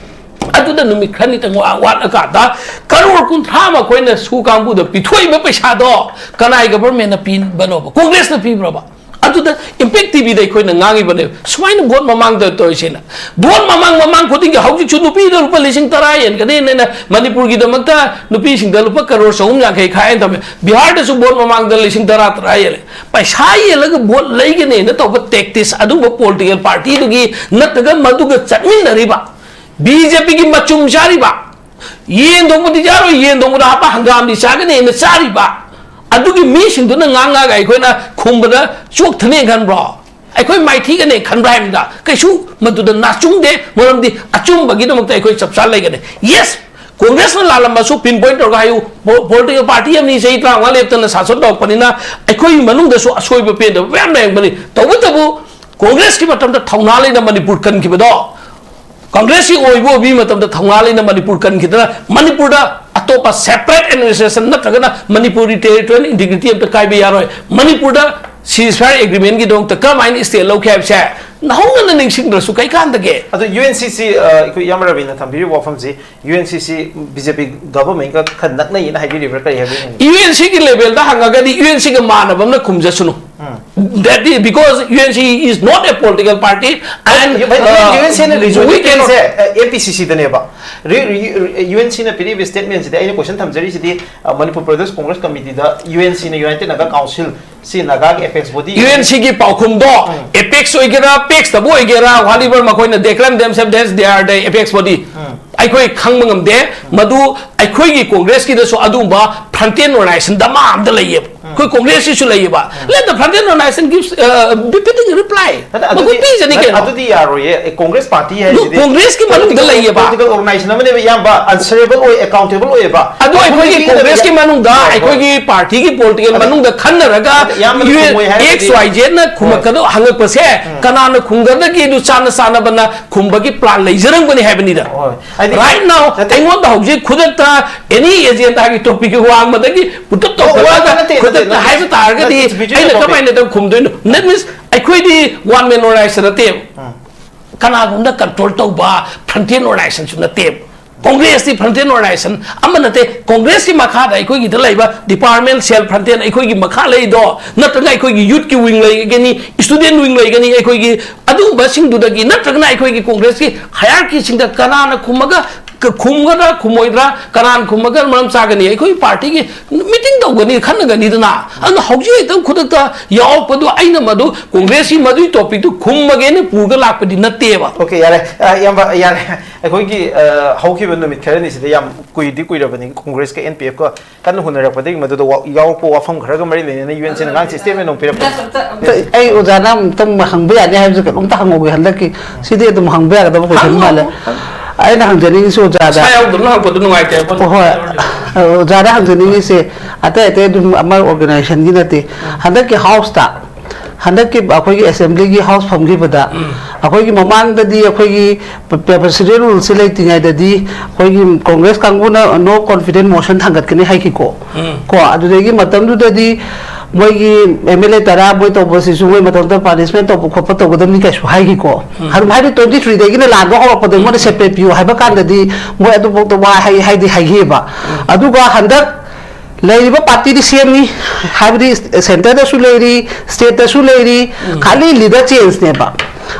ꯑꯗꯨꯗ ꯅꯨꯃꯤꯠ ꯈꯔꯅꯤꯇꯪ ꯋꯥ-, ꯋꯥꯠꯂꯀꯥꯟꯗ ꯀꯔꯣꯔ ꯀꯨꯟꯊ꯭ꯔꯥ ꯃꯈꯣꯏꯅ ꯁꯨ ꯀꯥꯡꯕꯨꯗ ꯄꯤꯊꯣꯛꯏꯕ ꯄꯩꯁꯥꯗꯣ ꯀꯅꯥꯏ ꯒꯕꯔꯃꯦꯟꯅ ꯄꯤꯕꯅꯣꯕ? ꯀꯣꯡꯒ꯭ꯔꯦꯁꯅ ꯄꯤꯕ꯭ꯔꯕ? ꯑꯗꯨꯗ ꯏꯝꯄꯦꯛ ꯇꯤ ꯚꯤꯗ ꯑꯩꯈꯣꯏꯅ ꯉꯥꯡꯉꯤꯕꯅꯦꯕ, ꯁꯨꯃꯥꯏꯅ ꯚꯣꯠ ꯃꯃꯥꯡꯗ ꯇꯧꯔꯤꯁꯦꯅ꯫ ꯚꯣꯠ ꯃꯃꯥꯡ, ꯃꯃꯥꯡ ꯈꯨꯗꯤꯡꯒꯤ ꯍꯧꯖꯤꯛꯁꯨ ꯅꯨꯄꯤꯗ ꯂꯨꯄꯥ ꯂꯤꯁꯤꯡ ꯇꯔꯥ ꯌꯦꯟꯒꯅꯤ ꯍꯥꯏꯅ ꯃꯅꯤꯄꯨꯔꯒꯤꯗꯃꯛꯇ ꯅꯨꯄꯤꯁꯤꯡꯗ ꯂꯨꯄꯥ ꯀꯔꯣꯔ ꯆꯍꯨꯝ ꯌꯥꯡꯈꯩ ꯈꯥꯏ ꯍꯥꯏꯅ ꯊꯝꯃꯦ꯫ ꯕꯤꯍꯥꯔꯗꯁꯨ ꯚꯣꯠ ꯃꯃꯥꯡꯗ ꯂꯤꯁꯤꯡ ꯇꯔꯥ, ꯇꯔꯥ ꯌꯦꯜꯂꯦ꯫ ꯄꯩꯁꯥ ꯌꯦꯜꯂꯒ ꯚꯣꯠ ꯂꯩꯒꯅꯦꯅ ꯇꯧꯕ ꯇꯦꯛꯇꯤꯁ ꯑꯗꯨꯒꯨꯝꯕ ꯄꯣꯂꯤꯇꯤꯀꯦꯜ ꯄꯥꯔꯇꯤꯗꯨꯒꯤ ꯅꯠꯇ꯭ꯔꯒ ꯃꯗꯨꯒ ꯆꯠꯃꯤꯟꯅꯔꯤꯕ ꯕꯤ ꯖꯦ ꯄꯤꯒꯤ ꯃꯆꯨꯝ ꯆꯥꯔꯤꯕ, ꯌꯦꯟ ꯊꯣꯡꯕꯗꯤ ꯆꯥꯔꯣꯏ, ꯌꯦꯟ ꯊꯣꯡꯕꯗ ꯍꯥꯞꯄ ꯍꯪꯒꯥꯝꯗꯤ ꯆꯥꯒꯅꯦꯅ ꯆꯥꯔꯤꯕ ꯑꯗꯨꯒꯤ ꯃꯤꯁꯤꯡꯗꯨꯅ ꯉꯥꯡꯉꯒ ꯑꯩꯈꯣꯏꯅ ꯈꯨꯝꯕꯗ ꯆꯣꯛꯊꯅꯦ ꯈꯟꯕ꯭ꯔꯣ? ꯑꯩꯈꯣꯏ ꯃꯥꯏꯊꯤꯒꯅꯦ ꯈꯟꯕ꯭ꯔꯥ ꯍꯥꯏꯕꯗ ꯀꯩꯁꯨ ꯃꯗꯨꯗ ꯅꯥꯆꯨꯡꯗꯦ꯫ ꯃꯔꯝꯗꯤ ꯑꯆꯨꯝꯕꯒꯤꯗꯃꯛꯇ ꯑꯩꯈꯣꯏ ꯆꯞ ꯆꯥꯅ ꯂꯩꯒꯅꯤ꯫ ꯌꯦꯁ, ꯀꯣꯡꯒ꯭ꯔꯦꯁꯅ ꯂꯥꯜꯂꯝꯕꯁꯨ ꯄꯤꯟ ꯄꯣꯏꯟ ꯇꯧꯔꯒ ꯍꯥꯏꯌꯨ꯫ ꯄꯣ-, ꯄꯣꯂꯤꯇꯤꯀꯦꯜ ꯄꯥꯔꯇꯤ ꯑꯃꯅꯤ ꯆꯍꯤ ꯇꯔꯥꯃꯉꯥ ꯂꯦꯞꯇꯅ ꯁꯥꯁꯟ ꯇꯧꯔꯛꯄꯅꯤꯅ ꯑꯩꯈꯣꯏꯒꯤ ꯃꯅꯨꯡꯗꯁꯨ ꯑꯁꯣꯏꯕ ꯄꯦꯟꯗꯕ ꯃꯌꯥꯝ ꯂꯩꯔꯝꯒꯅꯤ꯫ ꯇꯧꯕꯇꯕꯨ ꯀꯣꯡꯒ꯭ꯔꯦꯁꯀꯤ ꯃꯇꯝꯗ ꯊꯧꯅꯥ ꯂꯩꯅ ꯃꯅꯤꯄꯨꯔ ꯀꯟꯈꯤꯕꯗꯣ, ꯀꯪꯒ꯭ꯔꯦꯁꯀꯤ ꯑꯣꯏꯕ ꯑꯣꯏꯕꯤ ꯃꯇꯝꯗ ꯊꯧꯅꯥ ꯂꯩꯅ ꯃꯅꯤꯄꯨꯔ ꯀꯟꯈꯤꯗꯅ ꯃꯅꯤꯄꯨꯔꯗ ꯑꯇꯣꯞꯄ separate administration ꯅꯠꯇ꯭ꯔꯒꯅ ꯃꯅꯤꯄꯨꯔꯒꯤ territorial integrity ꯑꯝꯇ ꯀꯥꯏꯕ ꯌꯥꯔꯣꯏ꯫ ꯃꯅꯤꯄꯨꯔꯗ ceasefire agreement ꯒꯤꯗꯃꯛꯇ ꯀꯔꯝꯍꯥꯏꯅ stay ꯂꯧꯈꯤ ꯍꯥꯏꯕꯁꯦ ꯅꯧꯍꯧꯅꯅ ꯅꯤꯡꯁꯤꯡꯗ꯭ꯔꯁꯨ ꯀꯩ ꯀꯥꯟꯗꯒꯦ? ꯑꯗꯣ ꯌꯨ ꯑꯦꯟ ꯁꯤ ꯁꯤ, ꯑ, ꯑꯩꯈꯣꯏ ꯏꯌꯥꯝꯕ ꯔꯕꯤꯅ ꯊꯝꯕꯤꯔꯤꯕ ꯋꯥꯐꯝꯁꯤ ꯌꯨ ꯑꯦꯟ ꯁꯤ ꯁꯤ ꯕꯤ ꯖꯦ ꯄꯤ ꯒꯚꯔꯟꯃꯦꯟꯒ ꯈꯔ ꯅꯛꯅꯩꯌꯦꯅ ꯍꯥꯏꯕꯤꯔꯤꯕ꯭ꯔꯥ, ꯀꯔꯤ ꯍꯥꯏꯕꯤꯅꯤꯡꯉꯤ? ꯌꯨ ꯑꯦꯟ ꯁꯤꯒꯤ ꯂꯦꯚꯦꯜꯗ ꯍꯪꯉꯒꯗꯤ ꯌꯨ ꯑꯦꯟ ꯁꯤꯒ ꯃꯥꯟꯅꯕ ꯑꯃꯅ ꯈꯨꯝꯖꯁꯅꯨ꯫ That is because U N C is not a political party and, U N ꯁꯤꯅ uh, ꯔꯤꯖꯣꯂꯨꯁꯟꯁꯦ ꯑꯦ ꯄꯤ ꯁꯤ ꯁꯤꯗꯅꯦꯕ꯫ ꯌꯨ ꯑꯦꯟ ꯁꯤꯅ ꯄꯤꯔꯤꯕ ꯁ꯭ꯇꯦꯠꯃꯦꯟꯁꯤꯗ ꯑꯩꯅ ꯀꯣꯏꯁꯟ ꯊꯝꯖꯔꯤꯁꯤꯗꯤ, ꯑ, ꯃꯅꯤꯄꯨꯔ ꯄ꯭ꯔꯗꯦꯁ ꯀꯣꯡꯒ꯭ꯔꯦꯁ ꯀꯃꯤꯇꯤꯗ ꯌꯨ ꯑꯦꯟ ꯁꯤꯅ, ꯌꯨꯅꯥꯏꯇꯦꯗ ꯅꯥꯒꯥ ꯀꯥꯎꯟꯁꯤꯜ, ꯁꯤ ꯅꯥꯒꯥꯒꯤ apex body ꯌꯨ ꯑꯦꯟ ꯁꯤꯒꯤ ꯄꯥꯎꯈꯨꯝꯗꯣ, apex ꯑꯣꯏꯒꯦꯔꯥ, apex ꯇꯕꯨ ꯑꯣꯏꯒꯦꯔꯥ, whatever, ꯃꯈꯣꯏꯅ declare themselves as they are the apex body, ꯑꯩꯈꯣꯏ ꯈꯪꯕ ꯉꯝꯗꯦ꯫ ꯃꯗꯨ ꯑꯩꯈꯣꯏꯒꯤ ꯀꯣꯡꯒ꯭ꯔꯦꯁꯀꯤꯗꯁꯨ ꯑꯗꯨꯒꯨꯝꯕ frontier organization ꯗꯃꯥ ꯑꯃꯗ ꯂꯩꯌꯦꯕ꯫ ꯑꯩꯈꯣꯏ ꯀꯣꯡꯒ꯭ꯔꯦꯁꯀꯤꯁꯨ ꯂꯩꯌꯦꯕ꯫ Let the frontier organization give befitting reply. ꯅꯠꯇꯦ, ꯃꯈꯣꯏ ꯑꯗꯨꯗꯤ ꯄꯤꯖꯅꯤ ꯅꯠꯇꯦ, ꯀꯩꯅꯣ꯫ ꯑꯗꯨꯗꯤ ꯌꯥꯔꯣꯏꯌꯦ꯫ ꯑꯦ, ꯀꯣꯡꯒ꯭ꯔꯦꯁ ꯄꯥꯔꯇꯤ ꯍꯥꯏꯁꯤꯗꯤ ꯀꯣꯡꯒ꯭ꯔꯦꯁꯀꯤ ꯃꯅꯨꯡꯗ political- ꯂꯩꯌꯦꯕ꯫ Political organization ꯑꯃꯅꯦꯕ, ꯏꯌꯥꯝꯕ, answerable ꯑꯣꯏ, accountable ꯑꯣꯏꯌꯦꯕ꯫ ꯑꯗꯣ ꯑꯩꯈꯣꯏꯒꯤ ꯑꯩꯈꯣꯏꯒꯤ ꯀꯣꯡꯒ꯭ꯔꯦꯁꯀꯤ ꯃꯅꯨꯡꯗ, ꯍꯣꯏ, ꯍꯣꯏ꯫ ꯑꯩꯈꯣꯏꯒꯤ ꯄꯥꯔꯇꯤꯒꯤ ꯄꯣꯂꯤꯇꯤꯀꯦꯜ ꯃꯅꯨꯡꯗ ꯈꯟꯅꯔꯒ ꯏꯌꯥꯝꯕꯅ ꯈꯨꯝꯃꯣꯏ ꯍꯥꯏꯔꯒꯗꯤ X Y Z ꯅ ꯈꯨꯝꯃꯛꯀꯗꯕ, ꯍꯪꯉꯛꯄꯁꯦ ꯀꯅꯥꯅ ꯈꯨꯝꯒꯗꯒꯦ ꯑꯗꯨ ꯆꯥꯟꯅ ꯆꯥꯟꯅꯕꯅ ꯈꯨꯝꯕꯒꯤ plan ꯂꯩꯖꯔꯝꯒꯅꯤ ꯍꯥꯏꯕꯅꯤꯗ꯫ ꯍꯣꯏ꯫ ꯍꯥꯏꯗꯤ Right now, ꯅꯠꯇꯦ꯫ ꯑꯩꯉꯣꯟꯗ ꯍꯧꯖꯤꯛ ꯈꯨꯗꯛꯇ any agenda ꯒꯤ topic ꯋꯥꯡꯃꯗꯒꯤ ꯄꯨꯇꯞ ꯑꯣ, ꯇꯧꯈꯠꯂꯒ ꯋꯥ ꯅꯠꯇꯦ, ꯅꯠꯇꯦ, ꯈꯨꯗꯛꯇ ꯅꯠꯇꯦ꯫ ꯍꯥꯏꯕ ꯇꯥꯔꯒꯗꯤ ꯅꯠꯇꯦ, ꯁꯨꯕꯤꯖꯨ ꯑꯩꯅ ꯇꯧꯕꯤ꯫ ꯀꯃꯥꯏꯅ ꯇꯧ ꯈꯨꯝꯗꯣꯏꯅꯣ? That means ꯑꯩꯈꯣꯏꯗꯤ one man organization ꯅꯠꯇꯦꯕ꯫ ꯀꯅꯥꯒꯨꯝꯕꯅ control ꯇꯧꯕ frontier organization ꯁꯨ ꯅꯠꯇꯦꯕ꯫ ꯀꯣꯡꯒ꯭ꯔꯦꯁꯇꯤ frontier organization ꯑꯃ ꯅꯠꯇꯦ꯫ ꯀꯣꯡꯒ꯭ꯔꯦꯁꯀꯤ ꯃꯈꯥꯗ ꯑꯩꯈꯣꯏꯒꯤꯗ ꯂꯩꯕ department, cell, frontier ꯑꯩꯈꯣꯏꯒꯤ ꯃꯈꯥ ꯂꯩꯗꯣ, ꯅꯠꯇ꯭ꯔꯒ ꯑꯩꯈꯣꯏꯒꯤ youth ꯀꯤ wing ꯂꯩꯒꯅꯤ, student wing ꯂꯩꯒꯅꯤ, ꯑꯩꯈꯣꯏꯒꯤ ꯑꯗꯨꯒꯨꯝꯕꯁꯤꯡꯗꯨꯗꯒꯤ, ꯅꯠꯇ꯭ꯔꯒꯅ ꯑꯩꯈꯣꯏꯒꯤ ꯀꯣꯡꯒ꯭ꯔꯦꯁꯀꯤ hierarchy ꯁꯤꯡꯗ ꯀꯅꯥꯅ ꯈꯨꯝꯃꯒ ꯈꯨꯝꯒꯗ꯭ꯔꯥ ꯈꯨꯝꯃꯣꯏꯗ꯭ꯔꯥ, ꯀꯅꯥꯅ ꯈꯨꯝꯃꯒ ꯃꯔꯝ ꯆꯥꯒꯅꯤ? ꯑꯩꯈꯣꯏ ꯄꯥꯔꯇꯤꯒꯤ meeting ꯇꯧꯒꯅꯤ, ꯈꯟꯅꯒꯅꯤꯗꯅ꯫ ꯑꯗꯨꯅ ꯍꯧꯖꯤꯛ ꯍꯦꯛꯇ ꯈꯨꯗꯛꯇ ꯌꯥꯎꯔꯛꯄꯗꯣ, ꯑꯩꯅ ꯃꯗꯨ ꯀꯣꯡꯒ꯭ꯔꯦꯁꯀꯤ ꯃꯗꯨꯒꯤ topic ꯇꯨ ꯈꯨꯝꯃꯒꯦꯅ ꯄꯨꯔꯒ ꯂꯥꯛꯄꯗꯤ ꯅꯠꯇꯦꯕ꯫ Okay, ꯌꯥꯔꯦ꯫ ꯑ, ꯏꯌꯥꯝꯕ, ꯌꯥꯔꯦ꯫ ꯑꯩꯈꯣꯏꯒꯤ, ꯑ, ꯍꯧꯈꯤꯕ ꯅꯨꯃꯤꯠ ꯈꯔꯅꯤꯁꯤꯗ ꯌꯥꯝ ꯀꯨꯏꯗꯤ ꯀꯨꯏꯔꯕꯅꯤ ꯀꯣꯡꯒ꯭ꯔꯦꯁꯀ N P F ꯀ ꯀꯟꯅ ꯍꯨꯟꯅꯔꯛꯄꯗꯒꯤ ꯃꯗꯨꯗ ꯋꯥ-, ꯌꯥꯎꯔꯛꯄ ꯋꯥꯐꯝ ꯈꯔꯒ ꯃꯔꯤ ꯂꯩꯅꯅ U N C ꯅ ꯉꯔꯥꯡꯁꯦ statement ꯑꯃ ꯄꯤꯔꯛꯄ꯫ ꯑꯩ ꯑꯣꯖꯥꯅ ꯑꯃꯨꯛꯇꯪ ꯍꯪꯕ ꯌꯥꯅꯤ ꯍꯥꯏꯕꯁꯦ ꯀꯩꯅꯣꯝꯇ ꯍꯪꯍꯧꯒꯦ꯫ ꯍꯟꯗꯛꯀꯤ ꯁꯤꯗꯤ ꯑꯗꯨꯝ ꯍꯪꯕ ꯌꯥꯒꯗꯕ question ꯍꯪꯉꯣ, ꯃꯥꯜꯂꯦ꯫ ꯍꯪꯉꯣ꯫ ꯑꯩꯅ ꯍꯪꯖꯅꯤꯡꯉꯤꯁꯤ ꯑꯣꯖꯥꯗ, ꯄꯩꯁꯥ ꯌꯥꯎꯗꯕꯅ ꯍꯪꯉꯛꯄꯗꯣ ꯅꯨꯡꯉꯥꯏꯇꯦ꯫ ꯍꯣꯏ, ꯑꯣꯖꯥꯗ ꯍꯪꯖꯅꯤꯡꯉꯤꯁꯦ ꯑꯇꯩ ꯑꯇꯩ ꯑꯗꯨꯝ ꯑꯃ organization ꯒꯤ ꯅꯠꯇꯦ꯫ ꯍꯟꯗꯛꯀꯤ house ꯇ, ꯍꯟꯗꯛꯀꯤ ꯑꯩꯈꯣꯏꯒꯤ assembly ꯒꯤ house ꯐꯝꯈꯤꯕꯗ ꯑꯩꯈꯣꯏꯒꯤ ꯃꯃꯥꯡꯗꯗꯤ ꯑꯩꯈꯣꯏꯒꯤ presidential rule ꯁꯦ ꯂꯩꯇ꯭ꯔꯤꯉꯩꯗꯗꯤ ꯑꯩꯈꯣꯏꯒꯤ ꯀꯣꯡꯒ꯭ꯔꯦꯁ ꯀꯥꯡꯕꯨꯅ no confidence motion ꯊꯥꯡꯒꯠꯀꯅꯤ ꯍꯥꯏꯈꯤꯀꯣ꯫ ꯀꯣ, ꯑꯗꯨꯗꯒꯤ ꯃꯇꯝꯗꯨꯗꯗꯤ ꯃꯣꯏꯒꯤ M L A ꯇꯔꯥ ꯃꯣꯏ ꯇꯧꯕꯁꯤꯁꯨ ꯃꯣꯏ ꯃꯇꯝꯗ punishment ꯇꯧꯕ ꯈꯣꯠꯄ ꯇꯧꯒꯗꯕꯅꯤ ꯀꯥꯏꯁꯨ ꯍꯥꯏꯈꯤꯀꯣ꯫ ꯑꯗꯨꯝ ꯍꯥꯏꯗꯤ twenty three ꯗꯒꯤꯅ ꯂꯥꯟꯗꯣ ꯍꯧꯔꯛꯄꯗ ꯃꯣꯏꯅ separate ꯄꯤꯌꯨ ꯍꯥꯏꯕ ꯀꯥꯟꯗꯗꯤ ꯃꯣꯏ ꯑꯗꯨꯐꯥꯎꯗ ꯋꯥ ꯍꯥꯏ-, ꯍꯥꯏꯗꯤ ꯍꯥꯏꯈꯤꯑꯕ꯫ ꯑꯗꯨꯒ ꯍꯟꯗꯛ ꯂꯩꯔꯤꯕ party ꯗꯤ same ꯅꯤ, ꯍꯥꯏꯕꯗꯤ centre ꯗꯁꯨ ꯂꯩꯔꯤ, state ꯇꯁꯨ ꯂꯩꯔꯤ, ꯈꯥꯂꯤ leader change ꯅꯦꯕ꯫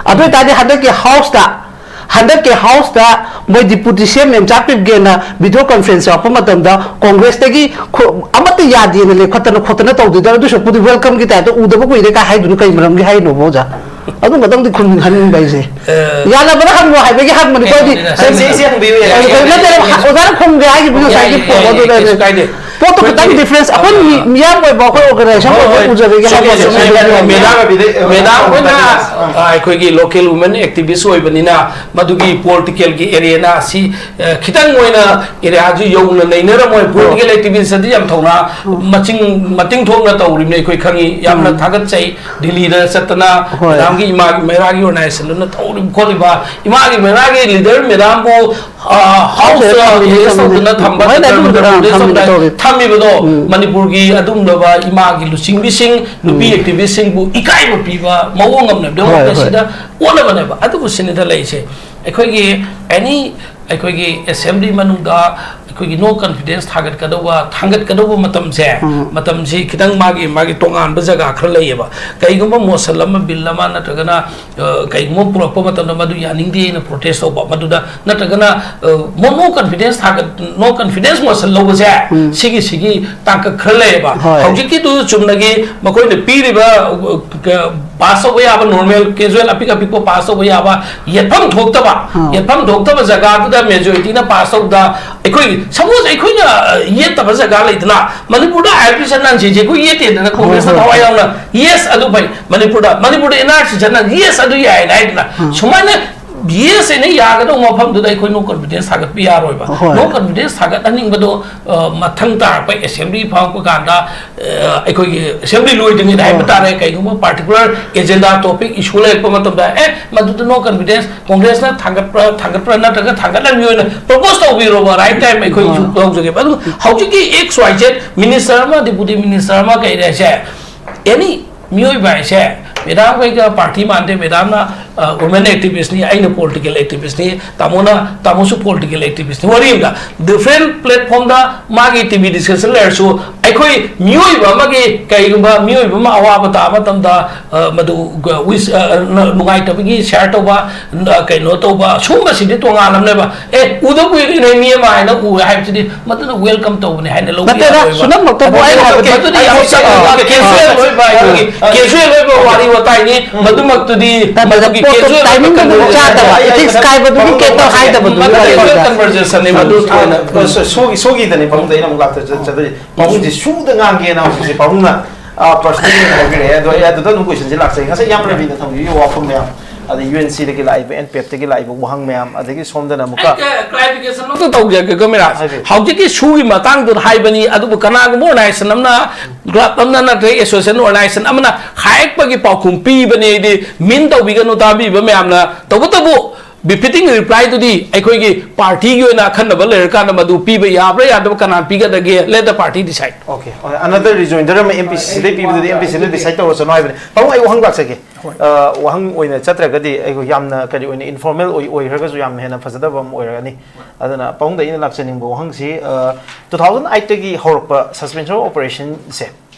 ꯑꯗꯨ ꯑꯣꯏꯇꯥꯔꯗꯤ ꯍꯟꯗꯛꯀꯤ house ꯇ, ꯍꯟꯗꯛꯀꯤ house ꯇ ꯃꯣꯏ ꯗꯤꯄꯨꯇꯤ ꯁꯤ ꯑꯦꯝ ꯃꯦꯝꯆꯥ ꯄꯤꯞꯒꯦꯅ ꯚꯤꯗꯤꯑꯣ ꯀꯣꯟꯐꯔꯦꯟꯁ ꯌꯥꯎꯔꯛꯄ ꯃꯇꯝꯗ ꯀꯣꯡꯒ꯭ꯔꯦꯁꯇꯒꯤ ꯈꯨ-, ꯑꯃꯠꯇ ꯌꯥꯗꯦꯅ ꯂꯦꯞꯈꯠꯇꯅ ꯈꯣꯠꯇꯅ ꯇꯧꯗꯣꯏꯗ, ꯑꯗꯨꯁꯨ ꯄꯨꯗꯤ ꯋꯦꯜꯀꯝꯒꯤ ꯇꯥꯏꯞꯇ ꯎꯗꯕ ꯀꯨꯏꯔꯦ ꯀꯥꯏ ꯍꯥꯏꯗꯨꯅ ꯀꯩ ꯃꯔꯝꯒꯤ ꯍꯥꯏꯅꯣꯕ, ꯑꯣꯖꯥ? ꯑꯗꯨ ꯈꯛꯇꯪꯗꯤ ꯈꯨꯝꯍꯟꯅꯤꯡꯕ ꯑꯩꯁꯦ꯫ ꯑꯦ, ꯌꯥꯅꯕꯅ ꯍꯪꯉꯣ ꯍꯥꯏꯕꯒꯤ ꯍꯪꯕꯅꯤꯀꯣ, ꯑꯩꯗꯤ ꯌꯥꯅꯤꯅ ꯁꯤ, ꯁꯤ, ꯁꯤ ꯍꯪꯕꯤꯌꯨ ꯌꯥꯏ꯫ ꯑꯩꯈꯣꯏ ꯅꯠꯇꯦ, ꯑꯣꯖꯥꯅ ꯈꯨꯝꯒꯦ ꯍꯥꯏꯈꯤꯕꯗꯨ ꯌꯥꯏ, ꯉꯁꯥꯏꯒꯤ ꯌꯥꯏ, ꯄꯣꯠ ꯌꯥꯏ, ꯑꯗꯨꯗ ꯀꯩꯁꯨ ꯀꯥꯏꯗꯦ꯫ ꯄꯣꯠꯇꯣ ꯑꯩꯈꯣꯏ ꯈꯤꯇꯪ ꯗꯤꯐ꯭ꯔꯦꯟꯁ, ꯑꯩꯈꯣꯏ ꯃꯤ-, ꯃꯤꯌꯥꯝ ꯑꯣꯏꯕ, ꯑꯩꯈꯣꯏ ꯑꯣꯔꯒꯅꯥꯏꯖꯦꯁꯟ ꯍꯣꯏ, ꯑꯣꯏꯕ ꯍꯣꯏ꯫ ꯎꯖꯕꯒꯤ ꯆꯨꯝꯃꯦ, ꯍꯥꯏꯕ ꯆꯨꯝꯃꯦ, ꯋꯥꯅꯤ꯫ ꯆꯨꯝꯃꯦ꯫ ꯃꯦꯗꯥꯝ, ꯃꯦꯗꯥꯝ ꯍꯣꯏꯅ, ꯑ, ꯑꯩꯈꯣꯏꯒꯤ ꯂꯣꯀꯦꯜ ꯋꯨꯃꯦꯟ ꯑꯦꯛꯇꯤꯚꯤꯁ ꯑꯣꯏꯕꯅꯤꯅ, ꯃꯗꯨꯒꯤ ꯄꯣꯂꯤꯇꯤꯀꯦꯜꯒꯤ ꯑꯦꯔꯦꯅꯥ ꯑꯁꯤ, ꯑ, ꯈꯤꯇꯪ ꯑꯣꯏꯅ ꯑꯦꯔꯤꯌꯥꯁꯨ ꯌꯧꯅ ꯅꯩꯅꯔꯝꯃꯣꯏ꯫ ꯄꯣꯂꯤꯇꯤꯀꯦꯜ ꯑꯦꯛꯇꯤꯚꯤꯁ ꯑꯗꯤ ꯌꯥꯝ ꯊꯧꯅꯥ ꯃꯆꯤꯡ, ꯃꯇꯤꯡ ꯊꯣꯛꯅ ꯇꯧꯔꯤꯕꯅꯤ꯫ ꯑꯩꯈꯣꯏ ꯈꯪꯉꯤ꯫ ꯌꯥꯝꯅ ꯎꯝ꯫ ꯊꯥꯒꯠꯆꯩ꯫ ꯗꯤꯜꯂꯤꯗ ꯆꯠꯇꯅ ꯍꯣꯏ꯫ ꯃꯦꯗꯥꯝꯒꯤ ꯏꯃꯥꯒꯤ ꯃꯩꯔꯥꯒꯤ ꯑꯣꯔꯒꯅꯥꯏꯖꯦꯁꯟꯗꯨꯅ ꯇꯧꯔꯤꯕ ꯈꯣꯠꯂꯤꯕ, ꯏꯃꯥꯒꯤ ꯃꯩꯔꯥꯒꯤ ꯂꯤꯗꯔ ꯃꯦꯗꯥꯝꯕꯨ, ꯑ, ꯍꯥꯎꯁꯇ ꯊꯝꯃꯤꯅꯦ, ꯑꯦꯔꯦꯁ ꯊꯝꯃꯤꯅꯦ꯫ ꯇꯧꯗꯨꯅ ꯊꯝꯕ ꯍꯣꯏꯅꯦ, ꯅꯠꯇ꯭ꯔꯒ ꯑꯗꯨꯝ ꯃꯦꯗꯥꯝ ꯄ꯭ꯔꯣꯇꯦꯁ ꯊꯝꯃꯤꯅꯦ ꯇꯧꯗꯨꯅ ꯇꯧꯔꯤ꯫ ꯊꯝꯃꯤꯕꯗꯣ ꯎꯝ꯫ ꯃꯅꯤꯄꯨꯔꯒꯤ ꯑꯗꯨꯒꯨꯝꯂꯕ ꯏꯃꯥꯒꯤ ꯂꯨꯆꯤꯡꯕꯤꯁꯤꯡ, ꯅꯨꯄꯤ ꯎꯝ꯫ ꯑꯦꯛꯇꯤꯚꯤꯁ꯭ꯇꯁꯤꯡꯕꯨ ꯏꯀꯥꯏꯕ ꯄꯤꯕ ꯃꯑꯣꯡ ꯑꯃꯅꯦꯕ꯫ ꯍꯣꯏ, ꯍꯣꯏ꯫ ꯗꯦꯃꯣꯀ꯭ꯔꯦꯁꯤꯗ ꯑꯣꯟꯅꯕꯅꯦꯕ꯫ ꯑꯗꯨꯕꯨ ꯁꯤꯅꯤꯗ ꯂꯩꯔꯤꯁꯦ꯫ ꯑꯩꯈꯣꯏꯒꯤ ꯑꯦꯅꯤ ꯑꯩꯈꯣꯏꯒꯤ ꯑꯦꯁꯦꯝꯕ꯭ꯂꯤ ꯃꯅꯨꯡꯗ ꯑꯩꯈꯣꯏꯒꯤ ꯅꯣ ꯀꯟꯐꯤꯗꯦꯟꯁ ꯊꯥꯒꯠꯀꯗꯧꯕ, ꯊꯥꯡꯒꯠꯀꯗꯧꯕ ꯃꯇꯝꯁꯦ, ꯎꯝ꯫ ꯃꯇꯝꯁꯤ ꯈꯤꯇꯪ ꯃꯥꯒꯤ, ꯃꯥꯒꯤ ꯇꯣꯉꯥꯟꯕ ꯖꯒꯥ ꯈꯔ ꯂꯩꯌꯦꯕ꯫ ꯀꯩꯒꯨꯝꯕ ꯃꯣꯁꯟ ꯑꯃ, ꯕꯤꯜ ꯑꯃ ꯅꯠꯇ꯭ꯔꯒꯅ, ꯑ, ꯀꯩꯒꯨꯝꯕ ꯄꯨꯔꯛꯄ ꯃꯇꯝꯗ ꯃꯗꯨ ꯌꯥꯅꯤꯡꯗꯦꯅ ꯄ꯭ꯔꯣꯇꯦꯁ ꯇꯧꯕ, ꯃꯗꯨꯗ ꯅꯠꯇ꯭ꯔꯒꯅ, ꯑ, ꯃꯣ-, ꯅꯣ ꯀꯟꯐꯤꯗꯦꯟꯁ ꯊꯥꯒꯠ-, ꯅꯣ ꯀꯟꯐꯤꯗꯦꯟꯁ ꯃꯣꯁꯟ ꯂꯧꯕꯁꯦ, ꯎꯝ꯫ ꯁꯤꯒꯤ, ꯁꯤꯒꯤ ꯇꯥꯡꯀꯛ ꯈꯔ ꯂꯩꯌꯦꯕ꯫ ꯍꯣꯏ꯫ ꯍꯧꯖꯤꯛꯀꯤꯗꯨ ꯆꯨꯝꯅꯒꯤ ꯃꯈꯣꯏꯅ ꯄꯤꯔꯤꯕ, ꯑ, ꯀ-, ꯄꯥꯁ ꯇꯧꯕ ꯌꯥꯕ, ꯅꯣꯔꯃꯦꯜ, ꯀꯦꯖꯨꯋꯦꯜ, ꯑꯄꯤꯛ ꯑꯄꯤꯛꯄ ꯄꯥꯁ ꯇꯧꯕ ꯌꯥꯕ, ꯌꯦꯠꯐꯝ ꯊꯣꯛꯇꯕ, ꯑꯥ꯫ ꯌꯦꯠꯐꯝ ꯊꯣꯛꯇꯕ ꯖꯒꯥꯗꯨꯗ ꯃꯦꯖꯣꯔꯤꯇꯤꯅ ꯄꯥꯁ ꯇꯧꯕꯗ, ꯑꯩꯈꯣꯏ, ꯁꯄꯣꯁ ꯑꯩꯈꯣꯏꯅ, ꯑ, ꯌꯦꯠꯇꯕ ꯖꯒꯥ ꯂꯩꯗꯅ, ꯃꯅꯤꯄꯨꯔꯗ ꯑꯥꯏ ꯑꯦꯜ ꯄꯤ ꯁꯟ ꯅꯥꯏꯟ ꯁꯤ ꯁꯤ ꯑꯩꯈꯣꯏ ꯌꯦꯠꯇꯦꯗꯅ, ꯍꯣꯏ, ꯀꯣꯡꯒ꯭ꯔꯦꯁꯅ ꯍꯣꯏ, ꯊꯋꯥꯏ ꯍꯣꯏ꯫ ꯌꯥꯎꯅ, ꯌꯦꯁ, ꯑꯗꯨ ꯐꯩ꯫ ꯃꯅꯤꯄꯨꯔꯗ, ꯃꯅꯤꯄꯨꯔꯗ ꯑꯦꯟ ꯑꯥꯔ ꯁꯤ ꯆꯠꯅ, ꯌꯦꯁ, ꯑꯗꯨ ꯌꯥꯏꯅ ꯍꯥꯏꯗꯅ, ꯑꯥ꯫ ꯁꯨꯃꯥꯏꯅ ꯌꯦꯁ ꯍꯥꯏꯅ ꯌꯥꯒꯗꯧꯕ ꯃꯐꯝꯗꯨꯗ ꯑꯩꯈꯣꯏ ꯅꯣ ꯀꯟꯐꯤꯗꯦꯟꯁ ꯊꯥꯒꯠꯄ ꯌꯥꯔꯣꯏꯕ꯫ ꯍꯣꯏ꯫ ꯅꯣ ꯀꯟꯐꯤꯗꯦꯟꯁ ꯊꯥꯒꯠꯍꯟꯅꯤꯡꯕꯗꯣ, ꯑ, ꯃꯊꯪ ꯇꯥꯔꯛꯄ ꯑꯦꯁꯦꯝꯕ꯭ꯂꯤ ꯐꯝꯃꯛꯄ ꯀꯥꯟꯗ, ꯑ, ꯑꯩꯈꯣꯏꯒꯤ ꯑꯦꯁꯦꯝꯕ꯭ꯂꯤ ꯂꯣꯏꯗ꯭ꯔꯤꯉꯩꯗ ꯍꯥꯏꯕ ꯍꯣꯏ꯫ ꯇꯥꯔꯦ, ꯀꯩꯒꯨꯝꯕ ꯄꯥꯔꯇꯤꯀꯨꯂꯔ ꯑꯦꯖꯦꯟꯗꯥ ꯇꯣꯄꯤꯛ ꯏꯁꯨ ꯂꯩꯔꯛꯄ ꯃꯇꯝꯗ, ꯑꯦ, ꯃꯗꯨꯗ ꯅꯣ ꯀꯟꯐꯤꯗꯦꯟꯁ ꯀꯣꯡꯒ꯭ꯔꯦꯁꯅ ꯊꯥꯡꯒꯠꯄ꯭ꯔꯥ, ꯊꯥꯡꯒꯠꯄ꯭ꯔꯥ ꯅꯠꯇ꯭ꯔꯒ ꯊꯥꯡꯒꯠꯍꯟꯕꯤ ꯑꯣꯏꯅ ꯄ꯭ꯔꯣꯄꯣꯁ ꯇꯧꯕꯤꯔꯣꯕ, ꯔꯥꯏꯠ ꯇꯥꯏꯝ ꯑꯩꯈꯣꯏ ꯍꯣꯏ꯫ ꯏꯁꯨ ꯂꯧꯖꯒꯦꯕ꯫ ꯑꯗꯨ ꯍꯧꯖꯤꯛꯀꯤ ꯑꯦꯛꯁ ꯋꯥꯏ ꯖꯦꯠ ꯃꯤꯅꯤꯁꯇꯔ ꯑꯃ, ꯗꯤꯄꯨꯇꯤ ꯃꯤꯅꯤꯁꯇꯔ ꯑꯃ ꯀꯩ ꯍꯥꯏꯁꯦ, ꯑꯦꯅꯤ ꯃꯤꯑꯣꯏꯕ ꯍꯥꯏꯁꯦ ꯃꯦꯗꯥꯝ ꯀꯩꯒ ꯄꯥꯔꯇꯤ ꯃꯥꯟꯗꯦ꯫ ꯃꯦꯗꯥꯝꯅ ꯋꯨꯃꯦꯟ ꯑꯦꯛꯇꯤꯚꯤꯁꯅꯤ, ꯑꯩꯅ ꯄꯣꯂꯤꯇꯤꯀꯦꯜ ꯑꯦꯛꯇꯤꯚꯤꯁꯅꯤ, ꯇꯥꯃꯣꯅ, ꯇꯥꯃꯣꯁꯨ ꯄꯣꯂꯤꯇꯤꯀꯦꯜ ꯑꯦꯛꯇꯤꯚꯤꯁꯅꯤ꯫ ꯋꯥꯔꯤ ꯑꯃꯗ ꯗꯤꯐ꯭ꯔꯦꯟ ꯄ꯭ꯂꯦꯠꯐꯣꯝꯗ ꯃꯥꯒꯤ ꯇꯤ ꯚꯤ ꯗꯤꯁꯀꯁꯟ ꯂꯩꯔꯁꯨ, ꯑꯩꯈꯣꯏ ꯃꯤꯑꯣꯏꯕ ꯑꯃꯒꯤ, ꯀꯩꯒꯨꯝꯕ ꯃꯤꯑꯣꯏꯕ ꯑꯃ ꯑꯋꯥꯕ ꯇꯥꯕ ꯃꯇꯝꯗ, ꯑ, ꯃꯗꯨ ꯒ-, ꯋꯤꯁ-, ꯑ, ꯅ-, ꯅꯨꯡꯉꯥꯏꯇꯕꯒꯤ ꯁꯤꯌꯥꯔ ꯇꯧꯕ, ꯅ-, ꯀꯩꯅꯣ ꯇꯧꯕ, ꯁꯨꯝꯕꯁꯤꯗꯤ ꯇꯣꯉꯥꯟ ꯑꯃꯅꯦꯕ꯫ ꯑꯦ, ꯎꯗ ꯀꯨꯏꯔꯦꯅꯦ ꯃꯤ ꯑꯃ ꯍꯥꯏꯅ ꯎꯔꯦ ꯍꯥꯏꯕꯁꯤꯗꯤ ꯃꯗꯨꯅ ꯋꯦꯜꯀꯝ ꯇꯧꯕꯅꯦ ꯍꯥꯏꯅ ꯂꯧꯕ ꯅꯠꯇꯦꯗ, ꯌꯥꯔꯣꯏꯕ꯫ ꯁꯨꯅꯝꯃꯛꯇꯕꯨ ꯑꯗꯨ ꯑꯩꯅ ꯍꯥꯏꯕꯗꯤ ꯃꯗꯨꯗꯤ ꯌꯥꯝ ꯑꯩ ꯆꯥꯎꯅ ꯀꯦꯖꯨꯋꯦꯜ ꯑꯣꯏꯕ ꯍꯥꯏꯕꯒꯤ, ꯀꯦꯖꯨꯋꯦꯜ ꯑꯣꯏꯕ ꯋꯥꯔꯤ ꯋꯥꯇꯥꯏꯅꯤ꯫ ꯃꯗꯨꯃꯛꯇꯨꯗꯤ ꯅꯠꯇꯦꯗ, ꯃꯗꯨꯒꯤ ꯄꯣꯠꯇꯣ ꯀꯦꯖꯨꯋꯦꯜ ꯑꯣꯏꯕ ꯇꯥꯏꯃꯤꯡꯗꯨ ꯑꯗꯨꯝ ꯀꯟꯚꯔꯖꯦꯁꯟ ꯆꯥꯗꯕ, ꯑꯩ, ꯑꯩ, ꯏꯊꯤꯛꯁ ꯀꯥꯏꯕꯗꯨꯗꯤ ꯀꯩꯝꯇ ꯍꯥꯏꯗꯕꯗꯨ ꯃꯗꯨ ꯀꯦꯖꯨꯋꯦꯜ ꯋꯥꯔꯤꯗ꯫ ꯀꯟꯚꯔꯖꯦꯁꯟꯅꯦ, ꯃꯗꯨ ꯊꯣꯏꯅ ꯁꯣ-, ꯁꯣꯒꯤ, ꯁꯣꯒꯤꯗꯅꯦ ꯄꯥꯕꯨꯡꯗ ꯑꯩꯅ ꯑꯃꯨꯛ ꯂꯥꯛꯇ ꯆꯠ-, ꯆꯠꯇꯣꯏꯁꯦ꯫ ꯄꯥꯕꯨꯡꯁꯦ ꯁꯨꯗ ꯉꯥꯡꯒꯦꯅ ꯍꯧꯖꯤꯛꯁꯦ ꯄꯥꯕꯨꯡꯅ, ꯑ, ꯄꯔꯁꯅꯦꯜ ꯑꯣꯏꯅ ꯍꯥꯏꯕꯤꯔꯛꯑꯦ꯫ ꯑꯗꯣ ꯑꯩ ꯑꯗꯨꯗ ꯑꯗꯨꯝ ꯀꯣꯏꯁꯟꯁꯦ ꯂꯥꯛꯆꯩ꯫ ꯉꯁꯥꯏ ꯏꯌꯥꯝꯕ ꯔꯕꯤꯅ ꯊꯝꯕꯤꯔꯤꯕ ꯋꯥꯐꯝ ꯃꯌꯥꯝ, ꯑꯗꯩ ꯌꯨ ꯑꯦꯟ ꯁꯤꯗꯒꯤ ꯂꯥꯛꯏꯕ, ꯑꯦꯟ ꯄꯤ ꯑꯦꯐꯇꯒꯤ ꯂꯥꯛꯏꯕ ꯋꯥꯍꯪ ꯃꯌꯥꯝ, ꯑꯗꯒꯤ ꯁꯣꯝꯗꯅ ꯑꯃꯨꯛꯀ ꯑꯩ ꯀ꯭ꯂꯥꯔꯤꯐꯤꯀꯦꯁꯟ ꯑꯝꯇ ꯇꯧꯖꯔꯛꯀꯦꯀꯣ ꯃꯤꯔꯥꯖ꯫ ꯍꯥꯏꯕꯤꯌꯨ꯫ ꯍꯧꯖꯤꯛꯀꯤ ꯁꯨꯒꯤ ꯃꯇꯥꯡꯗꯨꯗ ꯍꯥꯏꯕꯅꯤ, ꯑꯗꯨꯕꯨ ꯀꯅꯥꯒꯨꯝꯕ ꯑꯣꯔꯒꯅꯥꯏꯖꯦꯁꯟ ꯑꯃꯅ, ꯀ꯭ꯂꯕ ꯑꯃꯅ ꯅꯠꯇ꯭ꯔꯒ ꯑꯦꯁꯣꯁꯤꯌꯦꯁꯟ ꯑꯣꯔꯒꯅꯥꯏꯖꯦꯁꯟ ꯑꯃꯅ ꯍꯥꯏꯔꯛꯄꯒꯤ ꯄꯥꯎꯈꯨꯝ ꯄꯤꯕꯅꯦꯗꯤ ꯃꯤꯟ ꯇꯧꯕꯤꯒꯅꯨ, ꯇꯥꯕꯤꯕ ꯃꯌꯥꯝꯅ꯫ ꯇꯧꯕꯇꯕꯨ ꯕꯤꯐꯤꯇꯤꯡ ꯔꯤꯄ꯭ꯂꯥꯏꯗꯨꯗꯤ ꯑꯩꯈꯣꯏꯒꯤ ꯄꯥꯔꯇꯤꯒꯤ ꯑꯣꯏꯅ ꯑꯈꯟꯅꯕ ꯂꯩꯔꯀꯥꯟꯗ ꯃꯗꯨ ꯄꯤꯕ ꯌꯥꯕ꯭ꯔꯥ ꯌꯥꯗꯕ ꯀꯅꯥꯅ ꯄꯤꯒꯗꯒꯦ? Let the party decide. Okay, another rejoinder ꯑꯃ ꯑꯦꯝ ꯄꯤ ꯁꯤ ꯁꯤꯗꯩ ꯄꯤꯕꯗꯨꯗꯤ ꯑꯦꯝ ꯄꯤ ꯁꯤꯅ ꯗꯤꯁꯥꯏꯠ ꯇꯧꯔꯁꯅꯨ ꯍꯥꯏꯕꯅꯤ꯫ ꯄꯥꯕꯨꯡ, ꯑꯩ ꯋꯥꯍꯪ ꯂꯥꯛꯆꯒꯦ꯫ ꯍꯣꯏ꯫ ꯑ, ꯋꯥꯍꯪ ꯑꯣꯏꯅ ꯆꯠꯇ꯭ꯔꯒꯗꯤ ꯑꯩꯈꯣꯏ ꯌꯥꯝꯅ ꯀꯔꯤ ꯑꯣꯏꯅ ꯏꯟꯐꯣꯔꯃꯦꯜ ꯑꯣꯏ-, ꯑꯣꯏꯈ꯭ꯔꯒꯁꯨ ꯌꯥꯝꯅ ꯍꯦꯟꯅ ꯐꯖꯗꯕ ꯑꯃ ꯑꯣꯏꯔꯒꯅꯤ꯫ ꯑꯗꯨꯅ ꯄꯥꯕꯨꯡꯗ ꯑꯩꯅ ꯂꯥꯛꯆꯅꯤꯡꯕ ꯋꯥꯍꯪꯁꯤ, ꯑ, two thousand eight ꯇꯒꯤ ꯍꯧꯔꯛꯄ suspension of operation ꯁꯦ,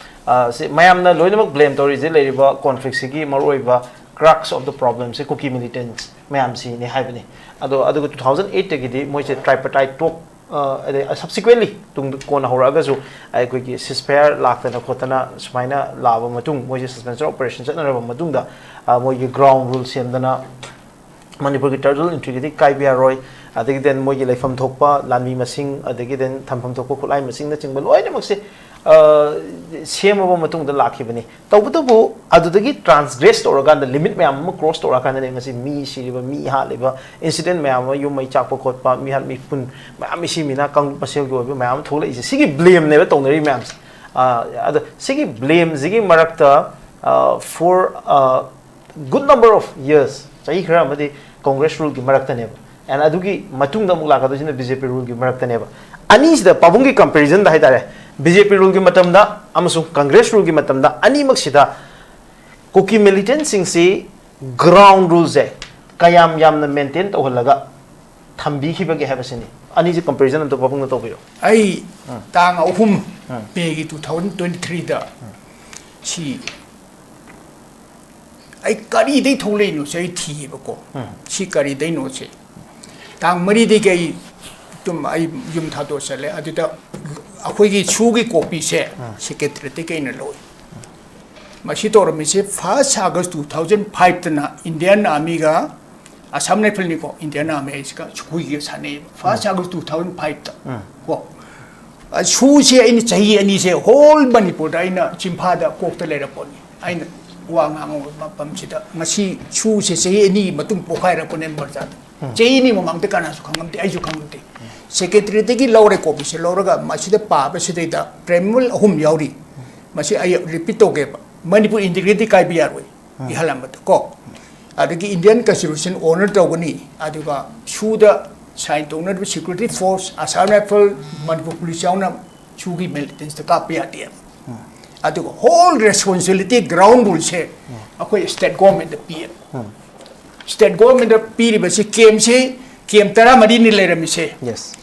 ꯑ, ꯁꯤ ꯃꯌꯥꯝꯅ ꯂꯣꯏꯅꯃꯛ ꯕ꯭ꯂꯦꯝ ꯇꯧꯔꯤꯁꯦ ꯂꯩꯔꯤꯕ ꯀꯣꯟꯐ꯭ꯂꯤꯛꯁꯤꯒꯤ ꯃꯔꯨꯑꯣꯏꯕ crux of the problemꯁꯦ ꯀꯨꯀꯤ ꯃꯤꯂꯤꯇꯦꯟꯠꯁ ꯃꯌꯥꯝꯁꯤꯅꯤ ꯍꯥꯏꯕꯅꯤ꯫ ꯑꯗꯣ ꯑꯗꯨꯒ two thousand eight ꯇꯒꯤꯗꯤ ꯃꯣꯏꯁꯦ tripartite talk, ꯑ, ꯑꯗꯩ subsequently ꯇꯨꯡ ꯀꯣꯟꯅ ꯍꯧꯔꯛꯑꯒꯁꯨ ꯑꯩꯈꯣꯏꯒꯤ ceasefire ꯂꯥꯛꯇꯅ ꯈꯣꯠꯇꯅ ꯁꯨꯃꯥꯏꯅ ꯂꯥꯛꯑꯕ ꯃꯇꯨꯡ, ꯃꯣꯏꯁꯦ suspension of operation ꯆꯠꯅꯔꯕ ꯃꯇꯨꯡꯗ, ꯑ, ꯃꯣꯏꯒꯤ ground rule ꯁꯦꯝꯗꯅ ꯃꯅꯤꯄꯨꯔꯒꯤ territorial integrityꯗꯤ ꯀꯥꯏꯕ ꯌꯥꯔꯣꯏ, ꯑꯗꯒꯤ then ꯃꯣꯏꯒꯤ ꯂꯩꯐꯝ ꯊꯣꯛꯄ ꯂꯥꯟꯃꯤ ꯃꯁꯤꯡ, ꯑꯗꯒꯤ then ꯊꯝꯐꯝ ꯊꯣꯛꯄ ꯈꯨꯠꯂꯥꯏ ꯃꯁꯤꯡꯅꯆꯤꯡꯕ ꯂꯣꯏꯅꯃꯛꯁꯦ, ꯑ, ꯁꯦꯝꯃꯕ ꯃꯇꯨꯡꯗ ꯂꯥꯛꯈꯤꯕꯅꯤ꯫ ꯇꯧꯕꯇꯕꯨ ꯑꯗꯨꯗꯒꯤ transgress ꯇꯧꯔꯀꯥꯟꯗ, limit ꯃꯌꯥꯝ ꯑꯃ cross ꯇꯧꯔꯀꯥꯟꯗꯅꯦ ꯉꯁꯤ ꯃꯤ ꯁꯤꯔꯤꯕ, ꯃꯤ ꯍꯥꯠꯂꯤꯕ, incident ꯃꯌꯥꯝ ꯑꯃ, ꯌꯨꯝ ꯃꯩ ꯆꯥꯛꯄ ꯈꯣꯠꯄ, ꯃꯤꯍꯥꯠ ꯃꯤꯄꯨꯟ ꯃꯌꯥꯝ, ꯃꯤꯁꯤ ꯃꯤꯅꯥ ꯀꯥꯡꯂꯨꯞ ꯃꯁꯦꯜꯒꯤ ꯑꯣꯏꯕ ꯃꯌꯥꯝ ꯑꯃ ꯊꯣꯛꯂꯛꯏꯁꯦ꯫ ꯁꯤꯒꯤ blameꯅꯦꯕ ꯇꯧꯅꯔꯤ ꯃꯌꯥꯝꯁꯦ꯫ ꯑ, ꯑꯗꯣ ꯁꯤꯒꯤ blameꯁꯤꯒꯤ ꯃꯔꯛꯇ, ꯑ, for, ꯑ, good number of years, ꯆꯍꯤ ꯈꯔ ꯑꯃꯗꯤ Congress ruleꯒꯤ ꯃꯔꯛꯇꯅꯦꯕ, and ꯑꯗꯨꯒꯤ ꯃꯇꯨꯡꯗ ꯑꯃꯨꯛ ꯂꯥꯛꯀꯗꯣꯏꯁꯤꯅ ꯕꯤ ꯖꯦ ꯄꯤ ruleꯒꯤ ꯃꯔꯛꯇꯅꯦꯕ꯫ ꯑꯅꯤꯁꯤꯗ ꯄꯥꯕꯨꯡꯒꯤ comparisonꯗ ꯍꯥꯏꯇꯥꯔꯦ, ꯕꯤ ꯖꯦ ꯄꯤ ruleꯒꯤ ꯃꯇꯝꯗ ꯑꯃꯁꯨꯡ Congress ruleꯒꯤ ꯃꯇꯝꯗ ꯑꯅꯤꯃꯛꯁꯤꯗ ꯀꯨꯀꯤ ꯃꯤꯂꯤꯇꯦꯟꯁꯤꯡꯁꯤ ꯒ꯭ꯔꯥꯎꯟ ꯔꯨꯜꯁꯦ ꯀꯌꯥꯝ ꯌꯥꯝꯅ ꯃꯦꯟꯇꯦꯟ ꯇꯧꯍꯜꯂꯒ ꯊꯝꯕꯤꯈꯤꯕꯒꯦ ꯍꯥꯏꯕꯁꯤꯅꯤ꯫ ꯑꯅꯤꯁꯤ ꯀꯝꯄꯦꯔꯤꯖꯟ ꯑꯝꯇ ꯄꯥꯕꯨꯡꯅ ꯇꯧꯕꯤꯌꯨ꯫ ꯑꯩ ꯎꯝ꯫ ꯇꯥꯡ ꯑꯍꯨꯝ ꯎꯝ꯫ ꯃꯦꯒꯤ ꯇꯨ ꯊꯥꯎꯖꯟ ꯇ꯭ꯋꯦꯟꯇꯤ ꯊ꯭ꯔꯤꯗ ꯁꯤ ꯑꯩ ꯀꯔꯤꯗꯩ ꯊꯣꯛꯂꯛꯏꯅꯣꯁꯦ ꯑꯩ ꯊꯤꯌꯦꯕꯀꯣ꯫ ꯎꯝ꯫ ꯁꯤ ꯀꯔꯤꯗꯩꯅꯣꯁꯦ꯫ ꯇꯥꯡ ꯃꯔꯤꯗꯒꯤ ꯑꯩ ꯑꯗꯨꯝ ꯑꯩ ꯌꯨꯝ ꯊꯥꯗꯣꯛꯑ ꯆꯠꯂꯦ꯫ ꯑꯗꯨꯗ ꯑꯩꯈꯣꯏꯒꯤ ꯁꯨꯒꯤ ꯀꯣꯄꯤꯁꯦ ꯎꯝ꯫ ꯁꯦꯀ꯭ꯔꯦꯇꯔꯤꯗꯒꯤ ꯑꯩꯅ ꯂꯧꯏ꯫ ꯃꯁꯤ ꯇꯧꯔꯝꯃꯤꯁꯦ ꯐꯥꯔꯁ ꯑꯥꯒꯁ ꯇꯨ ꯊꯥꯎꯖꯟ ꯐꯥꯏꯚꯇꯅ ꯏꯟꯗꯤꯌꯥꯟ ꯑꯥꯔꯃꯤꯒ ꯑꯁꯥꯝ ꯔꯥꯏꯐꯜꯅꯤꯀꯣ, ꯏꯟꯗꯤꯌꯥꯟ ꯑꯥꯔꯃꯤ ꯍꯥꯏꯁꯤꯒ ꯁꯨꯈꯨꯏꯒ ꯁꯥꯟꯅꯩꯌꯦꯕ ꯐꯥꯔꯁ ꯑꯥꯒꯁ ꯇꯨ ꯊꯥꯎꯖꯟ ꯐꯥꯏꯚꯇ꯫ ꯎꯝ꯫ ꯀꯣ꯫ ꯑ, ꯁꯨꯁꯦ ꯑꯩꯅ ꯆꯍꯤ ꯑꯅꯤꯁꯦ ꯍꯣꯜ ꯃꯅꯤꯄꯨꯔꯗ ꯑꯩꯅ ꯆꯤꯝꯐꯥꯗ ꯀꯣꯛꯇ ꯂꯩꯔꯛꯄꯅꯤ꯫ ꯑꯩꯅ ꯋꯥ ꯉꯥꯡꯕ ꯃꯐꯝꯁꯤꯗ ꯉꯁꯤ ꯁꯨꯁꯦ ꯆꯍꯤ ꯑꯅꯤ ꯃꯇꯨꯡ ꯄꯣꯛꯈꯥꯏꯔꯛꯄꯅꯦ ꯕꯔꯖꯥꯗ꯫ ꯎꯝ꯫ ꯆꯍꯤ ꯑꯅꯤ ꯃꯃꯥꯡꯗ ꯀꯅꯥꯁꯨ ꯈꯪꯉꯝꯗꯦ, ꯑꯩꯁꯨ ꯈꯪꯉꯝꯗꯦ꯫ ꯁꯦꯀ꯭ꯔꯦꯇꯔꯤꯗꯒꯤ ꯂꯧꯔꯦ ꯀꯣꯄꯤꯁꯦ, ꯂꯧꯔꯒ ꯃꯁꯤꯗ ꯄꯥꯕꯁꯤꯗꯩꯗ ꯄ꯭ꯔꯦꯃꯨꯜ ꯑꯍꯨꯝ ꯌꯥꯎꯔꯤ꯫ ꯃꯁꯤ ꯑꯩ ꯔꯤꯄꯤꯠ ꯇꯧꯒꯦꯕ꯫ ꯃꯅꯤꯄꯨꯔ ꯏꯟꯇꯤꯒ꯭ꯔꯤꯇꯤ ꯀꯥꯏꯕ ꯌꯥꯔꯣꯏ꯫ ꯎꯝ꯫ ꯏꯍꯜ ꯑꯃꯗ ꯀꯣ꯫ ꯑꯗꯒꯤ ꯏꯟꯗꯤꯌꯥꯟ ꯀꯟꯁꯇꯤꯇ꯭ꯌꯨꯁꯟ ꯑꯣꯅꯔ ꯇꯧꯒꯅꯤ꯫ ꯑꯗꯨꯒ ꯁꯨꯗ ꯁꯥꯏꯟ ꯇꯧꯅꯔꯤꯕ security force, Assam rifle, Manipur police ꯌꯥꯎꯅ ꯁꯨꯒꯤ ꯃꯤꯂꯤꯇꯦꯟꯁꯇ ꯀꯥꯞꯄ ꯌꯥꯗꯦꯕ꯫ ꯎꯝ꯫ ꯑꯗꯨꯒ ꯍꯣꯜ ꯔꯦꯁꯄꯣꯟꯁꯤꯕꯤꯂꯤꯇꯤ ꯒ꯭ꯔꯥꯎꯟ ꯔꯨꯜꯁꯦ ꯎꯝ꯫ ꯑꯩꯈꯣꯏ ꯁ꯭ꯇꯦꯠ ꯒꯣꯔꯃꯦꯟꯗ ꯄꯤꯌꯦꯕ꯫ ꯎꯝ꯫ ꯁ꯭ꯇꯦꯠ ꯒꯣꯔꯃꯦꯟꯗ ꯄꯤꯔꯤꯕꯁꯤ ꯀꯦꯝꯁꯤ, ꯀꯦꯝ ꯇꯔꯥꯃꯔꯤꯅꯤ ꯂꯩꯔꯝꯃꯤꯁꯦ꯫ ꯌꯦꯁ꯫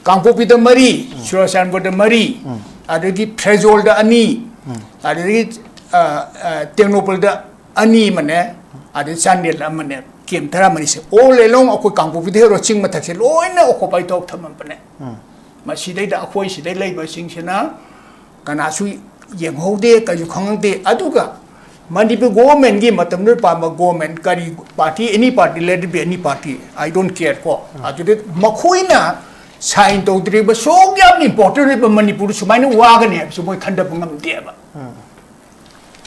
ꯀꯥꯡꯄꯣꯛꯄꯤꯗ ꯃꯔꯤ, ꯎꯝ꯫ ꯆꯨꯔꯥꯆꯥꯟꯄꯨꯔꯗ ꯃꯔꯤ, ꯎꯝ꯫ ꯑꯗꯒꯤ ꯐ꯭ꯔꯦꯖꯣꯜꯗ ꯑꯅꯤ, ꯎꯝ꯫ ꯑꯗꯒꯤ, ꯑ, ꯑ, ꯇꯦꯡꯅꯧꯄꯜꯗ ꯑꯅꯤ ꯑꯃꯅꯦ, ꯑꯗꯩ ꯆꯥꯟꯗꯦꯜꯗ ꯑꯃꯅꯦ, ꯀꯦꯝ ꯇꯔꯥꯃꯔꯤꯁꯦ꯫ All along ꯑꯩꯈꯣꯏ ꯀꯥꯡꯄꯣꯛꯄꯤꯗ ꯍꯦꯔꯣ ꯆꯤꯡ ꯃꯊꯛꯁꯦ ꯂꯣꯏꯅ ꯑꯣꯀꯨꯄꯥꯏ ꯇꯧ ꯊꯝꯃꯝꯕꯅꯦ꯫ ꯎꯝ꯫ ꯃꯁꯤꯗꯩꯗ ꯑꯩꯈꯣꯏ ꯁꯤꯗꯩ ꯂꯩꯕꯁꯤꯡꯁꯤꯅ ꯀꯅꯥꯁꯨ ꯌꯦꯡꯍꯧꯗꯦ, ꯀꯩꯁꯨ ꯈꯪꯍꯧꯗꯦ꯫ ꯑꯗꯨꯒ ꯃꯅꯤꯄꯨꯔ ꯒꯣꯔꯃꯦꯟꯒꯤ ꯃꯇꯝꯗꯨꯗ ꯄꯥꯟꯕ ꯒꯣꯔꯃꯦꯟ, ꯀꯔꯤ party, any party, let it be any party, I don't care ꯀꯣ꯫ ꯎꯝ꯫ ꯑꯗꯨꯗ ꯃꯈꯣꯏꯅ ꯁꯥꯏꯟ ꯇꯧꯗ꯭ꯔꯤꯕ ꯁꯨꯛ ꯌꯥꯝꯅ ꯏꯝꯄꯣꯔꯇꯦꯟ ꯑꯣꯏꯕ ꯃꯅꯤꯄꯨꯔꯗ ꯁꯨꯃꯥꯏꯅ ꯋꯥꯒꯅꯤ ꯍꯥꯏꯕꯁꯨ ꯃꯣꯏ ꯈꯟꯊꯕ ꯉꯝꯗꯦꯕ꯫ ꯎꯝ꯫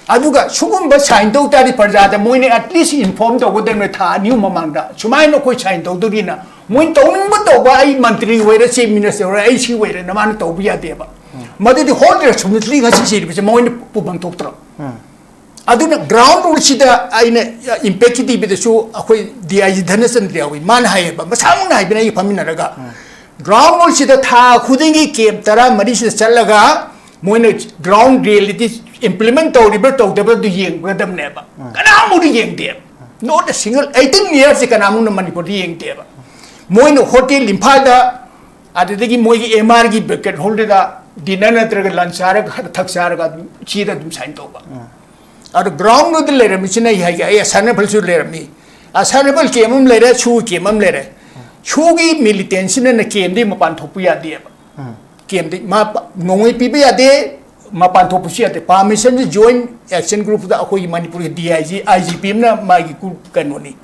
ꯑꯗꯨꯒ ꯁꯨꯒꯨꯝꯕ ꯁꯥꯏꯟ ꯇꯧ ꯇꯥꯔꯗꯤ ꯄ꯭ꯔꯖꯥꯗ ꯃꯣꯏꯅ ꯑꯦꯠꯂꯤꯁ ꯏꯟꯐꯣꯔꯝ ꯇꯧꯒꯗꯕꯅꯤ, ꯊꯥ ꯑꯅꯤ ꯑꯍꯨꯝ ꯃꯃꯥꯡꯗ ꯁꯨꯃꯥꯏꯅ ꯑꯩꯈꯣꯏ ꯁꯥꯏꯟ ꯇꯧꯗꯣꯔꯤꯅ꯫ ꯃꯣꯏ ꯇꯧꯅꯤꯡꯕ ꯇꯧꯕ, ꯑꯩ ꯃꯟꯇ꯭ꯔꯤ ꯑꯣꯏꯔꯦ, ꯆꯤꯐ ꯃꯤꯅꯤꯁꯇꯔ ꯑꯣꯏꯔꯦ, ꯑꯩ ꯁꯤ ꯑꯣꯏꯔꯦ, ꯅꯃꯥꯅ ꯇꯧꯕ ꯌꯥꯗꯦꯕ꯫ ꯎꯝ꯫ ꯃꯗꯨꯗꯤ ꯍꯣꯜ ꯔꯦꯁꯄꯣꯟꯁꯤꯕꯤꯂꯤꯇꯤ ꯉꯁꯤ ꯁꯤꯔꯤꯕꯁꯦ ꯃꯣꯏꯅ ꯄꯨꯐꯝ ꯊꯣꯛꯇ꯭ꯔꯣ? ꯎꯝ꯫ ꯑꯗꯨꯅ ꯒ꯭ꯔꯥꯎꯟ ꯔꯨꯜꯁꯤꯗ ꯑꯩꯅ ꯏꯝꯄꯦꯛꯀꯤ ꯇꯤꯚꯤꯗꯁꯨ ꯑꯩꯈꯣꯏ ꯗꯤ ꯑꯥꯏ ꯖꯤ ꯙꯅꯆꯟꯗ꯭ꯔ ꯌꯥꯎꯏ, ꯃꯥꯅ ꯍꯥꯏꯌꯦꯕ, ꯃꯁꯥꯃꯛꯅ ꯍꯥꯏꯕꯅ ꯑꯩꯒ ꯐꯝꯃꯤꯟꯅꯔꯒ, ꯎꯝ꯫ ꯒ꯭ꯔꯥꯎꯟ ꯔꯨꯜꯁꯤꯗ ꯊꯥ ꯈꯨꯗꯤꯡꯒꯤ ꯀꯦꯝ ꯇꯔꯥꯃꯔꯤꯁꯤꯗ ꯆꯠꯂꯒ ꯃꯣꯏꯅ ꯒ꯭ꯔꯥꯎꯟ ꯔꯤꯌꯦꯂꯤꯇꯤ implement ꯇꯧꯔꯤꯕ꯭ꯔꯥ ꯇꯧꯗꯕ꯭ꯔꯥ ꯑꯗꯨ ꯌꯦꯡꯒꯗꯕꯅꯦꯕ꯫ ꯀꯅꯥꯃꯨꯛꯇ ꯌꯦꯡꯗꯦꯕ꯫ Not a single, eighteen years ꯁꯦ ꯀꯅꯥꯃꯨꯛꯅ ꯃꯅꯤꯄꯨꯔꯗ ꯌꯦꯡꯗꯦꯕ꯫ ꯃꯣꯏꯅ ꯍꯣꯇꯦꯜ ꯏꯝꯐꯥꯜꯗ, ꯑꯗꯨꯗꯒꯤ ꯃꯣꯏꯒꯤ M R ꯒꯤ banquet hall ꯗꯨꯗ dinner ꯅꯠꯇ꯭ꯔꯒ lunch ꯆꯥꯔꯒ ꯈꯔ ꯊꯛ ꯆꯥꯔꯒ ꯑꯗꯨꯝ ꯆꯦꯗ ꯑꯗꯨꯝ sign ꯇꯧꯕ꯫ ꯑꯗꯣ ground ꯗꯨꯗ ꯂꯩꯔꯝꯃꯤꯁꯤꯅ ꯑꯩ ꯍꯥꯏꯒꯦ, ꯑꯩ ꯑꯁꯥꯅꯐꯜꯁꯨ ꯂꯩꯔꯝꯃꯤ꯫ ꯑꯁꯥꯅꯐꯜ camp ꯑꯃ ꯂꯩꯔꯦ, ꯁꯨ camp ꯑꯃ ꯂꯩꯔꯦ꯫ ꯁꯨꯒꯤ militant ꯁꯤꯅ camp ꯗꯩ ꯃꯄꯥꯟ ꯊꯣꯛꯄ ꯌꯥꯗꯦꯕ꯫ Camp ꯗꯩ ꯃꯥ ꯄ-, ꯅꯣꯡꯃꯩ ꯄꯤꯕ ꯌꯥꯗꯦ, ꯃꯄꯥꯟ ꯊꯣꯛꯄꯁꯨ ꯌꯥꯗꯦ꯫ Permission ꯁꯦ Joint Action Group ꯇ ꯑꯩꯈꯣꯏꯒꯤ ꯃꯅꯤꯄꯨꯔꯒꯤ D I G, I G P ꯑꯃꯅ ꯃꯥꯒꯤ ꯀꯨ-, ꯀꯩꯅꯣꯅꯤ꯫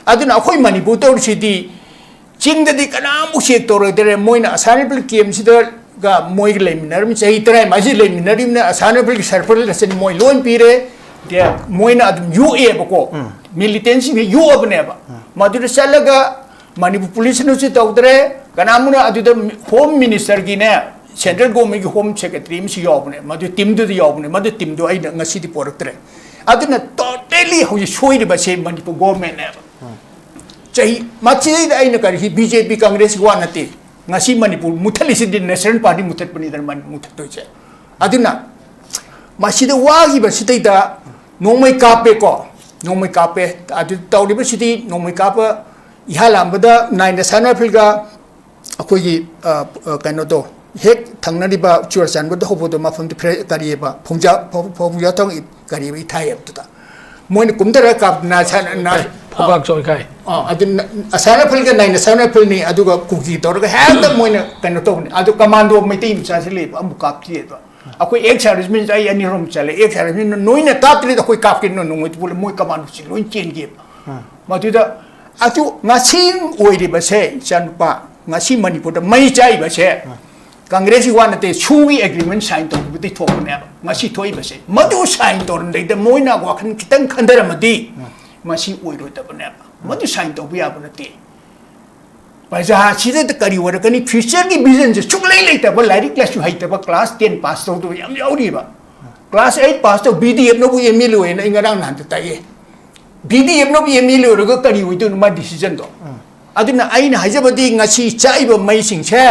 ꯑꯗꯨꯅ ꯑꯩꯈꯣꯏ ꯃꯅꯤꯄꯨꯔ ꯇꯧꯔꯤꯁꯤꯗꯤ ꯆꯤꯡꯗꯗꯤ ꯀꯅꯥꯃꯨꯛ check ꯇꯧꯔꯣꯏꯗꯔꯦ꯫ ꯃꯣꯏꯅ ꯑꯁꯥꯅꯐꯜ camp ꯁꯤꯗꯒ ꯃꯣꯏꯒ ꯂꯩꯃꯤꯟꯅꯔꯝꯃꯤ, ꯆꯍꯤ ꯇꯔꯥꯃꯥꯏꯁꯤ ꯂꯩꯃꯤꯟꯅꯔꯤꯕꯅ ꯑꯁꯥꯅꯐꯜꯒꯤ surplus ꯑꯁꯤ ꯃꯣꯏ ꯂꯣꯏ ꯄꯤꯔꯦ꯫ ꯗꯦ ꯃꯣꯏꯅ ꯑꯗꯨꯝ ꯌꯣꯛꯑꯦꯕꯀꯣ꯫ Militant ꯁꯤꯡꯁꯦ ꯌꯣꯛꯑꯕꯅꯦꯕ꯫ ꯃꯗꯨꯗ ꯆꯠꯂꯒ ꯃꯅꯤꯄꯨꯔ police ꯅꯁꯨ ꯇꯧꯗ꯭ꯔꯦ, ꯀꯅꯥꯃꯨꯛꯅ ꯑꯗꯨꯗ Home Minister ꯒꯤꯅꯦ, Central Government ꯒꯤ Home Secretary ꯑꯃꯁꯨ ꯌꯥꯎꯕꯅꯦ, ꯃꯗꯨ team ꯗꯨꯗ ꯌꯥꯎꯕꯅꯦ, ꯃꯗꯨ team ꯗꯨ ꯑꯩꯅ ꯉꯁꯤꯗꯤ ꯄꯣꯔꯛꯇ꯭ꯔꯦ꯫ ꯑꯗꯨꯅ totally ꯍꯧꯖꯤꯛ ꯁꯣꯏꯔꯤꯕꯁꯦ ꯃꯅꯤꯄꯨꯔ government ꯅꯦꯕ꯫ ꯆꯍꯤ ꯃꯁꯤꯗꯩꯗ ꯑꯩꯅ ꯀꯔꯤ, ꯁꯤ B J P Congress ꯋꯥ ꯅꯠꯇꯦ꯫ ꯉꯁꯤ ꯃꯅꯤꯄꯨꯔ ꯃꯨꯠꯊꯠꯂꯤꯁꯤꯗꯤ National Party ꯃꯨꯠꯊꯠꯄꯅꯤꯗꯅ ꯃꯅꯤꯄꯨꯔ ꯃꯨꯠꯊꯠꯇꯣꯏꯁꯦ꯫ ꯑꯗꯨꯅ ꯃꯁꯤꯗ ꯋꯥꯈꯤꯕꯁꯤꯗꯩꯗ ꯅꯣꯡꯃꯩ ꯀꯥꯞꯄꯦꯀꯣ, ꯅꯣꯡꯃꯩ ꯀꯥꯞꯄꯦ꯫ ꯑꯗꯨ ꯇꯧꯔꯤꯕꯁꯤꯗꯤ ꯅꯣꯡꯃꯩ ꯀꯥꯞꯄ ꯏꯍꯥꯟ ꯍꯥꯟꯕꯗ ꯅꯥꯏꯟ ꯑꯁꯥꯅꯐꯜꯒ ꯑꯩꯈꯣꯏꯒꯤ, ꯑ, ꯑ, ꯀꯩꯅꯣꯗꯣ, ꯍꯦꯛ ꯊꯪꯅꯔꯤꯕ ꯆꯨꯔꯆꯥꯟꯄꯨꯔꯗ ꯍꯧꯕꯗꯣ, ꯃꯐꯝꯗꯨ ꯐ꯭ꯔꯦ-, ꯀꯔꯤꯑꯕ, ꯐꯣꯡꯖꯥ-, ꯐꯧ-, ꯐꯧꯖꯥꯊꯣꯡ ꯏ-, ꯀꯔꯤꯑꯕ, ꯏꯊꯥꯏ ꯍꯥꯏꯕꯗꯨꯗ꯫ ꯃꯣꯏꯅ ꯀꯨꯝꯊꯔꯒ ꯀꯥꯞ-, ꯅꯥ-, ꯁꯥ-, ꯅꯥ-, ꯐꯧꯕꯥꯛ ꯆꯣꯏꯈꯥꯏ꯫ ꯑ, ꯑꯗꯨ ꯅ-, ꯑꯁꯥꯅꯐꯜꯒ ꯅꯥꯏꯅ ꯑꯁꯥꯅꯐꯜꯅꯤ, ꯑꯗꯨꯒ ꯀꯨꯀꯤ ꯇꯧꯔꯒ ꯍꯦꯛꯇ ꯃꯣꯏꯅ ꯀꯩꯅꯣ ꯇꯧꯕꯅꯤ꯫ ꯑꯗꯨ commando ꯃꯩꯇꯩ ꯃꯆꯥꯁꯤ ꯂꯩꯕ, ꯑꯃꯨꯛ ꯀꯥꯞꯇꯦꯕ꯫ ꯑꯩꯈꯣꯏ ex servicemen ꯑꯩ ꯑꯅꯤ ꯑꯍꯨꯝ ꯆꯠꯂꯦ, ex servicemen ꯅꯣꯏꯅ ꯀꯥꯞꯇ꯭ꯔꯤꯗ ꯑꯩꯈꯣꯏ ꯀꯥꯞꯀꯦ, ꯅꯣꯏ ꯅꯣꯡꯃꯩ ꯄꯨꯔ ꯃꯣꯏ commando ꯁꯤ ꯂꯣꯏ ꯆꯦꯟꯒꯦꯕ꯫ ꯃꯗꯨꯗ ꯑꯗꯨ ꯉꯁꯤ ꯑꯣꯏꯔꯤꯕꯁꯦ, ꯏꯆꯥꯅꯨꯄꯥ, ꯉꯁꯤ ꯃꯅꯤꯄꯨꯔꯗ ꯃꯩ ꯆꯥꯛꯏꯕꯁꯦ Congress ꯀꯤ ꯋꯥ ꯅꯠꯇꯦ, ꯁꯨꯒꯤ agreement sign ꯇꯧꯈꯤꯕꯗꯒꯤ ꯊꯣꯛꯄꯅꯦꯕ꯫ ꯉꯁꯤ ꯊꯣꯛꯏꯕꯁꯦ, ꯃꯗꯨ sign ꯇꯧꯔꯝꯗꯩꯗ ꯃꯣꯏꯅ ꯋꯥꯈꯜ ꯈꯤꯇꯪ ꯈꯟꯊꯔꯝꯃꯗꯤ ꯃꯁꯤ ꯑꯣꯏꯔꯣꯏꯗꯕꯅꯦꯕ꯫ ꯃꯗꯨ sign ꯇꯧꯕ ꯌꯥꯕ ꯅꯠꯇꯦ꯫ ꯄ꯭ꯔꯖꯥꯁꯤꯗ ꯀꯔꯤ ꯑꯣꯏꯔꯛꯀꯅꯤ? Future ꯒꯤ vision ꯁꯦ ꯁꯨꯛꯂꯩ ꯂꯩꯇꯕ, ꯂꯥꯏꯔꯤꯛ ꯂꯥꯏꯁꯨ ꯍꯩꯇꯕ, class ten pass ꯇꯧꯗꯕ ꯌꯥꯝ ꯌꯥꯎꯔꯤꯕ꯫ Class eight pass ꯇꯧ, B D F ꯅꯕꯨ M L A ꯑꯣꯏꯅ ꯑꯩ ꯉꯔꯥꯡ ꯅꯍꯥꯟꯗ ꯇꯥꯛꯑꯦ꯫ B D F ꯅꯕꯨ M L A ꯑꯣꯏꯔꯒ ꯀꯔꯤ ꯑꯣꯏꯗꯣꯏꯅꯣ ꯃꯥ decision ꯗꯣ? ꯑꯗꯨꯅ ꯑꯩꯅ ꯍꯥꯏꯖꯕꯗꯤ ꯉꯁꯤ ꯆꯥꯛꯏꯕ ꯃꯩꯁꯤꯡꯁꯦ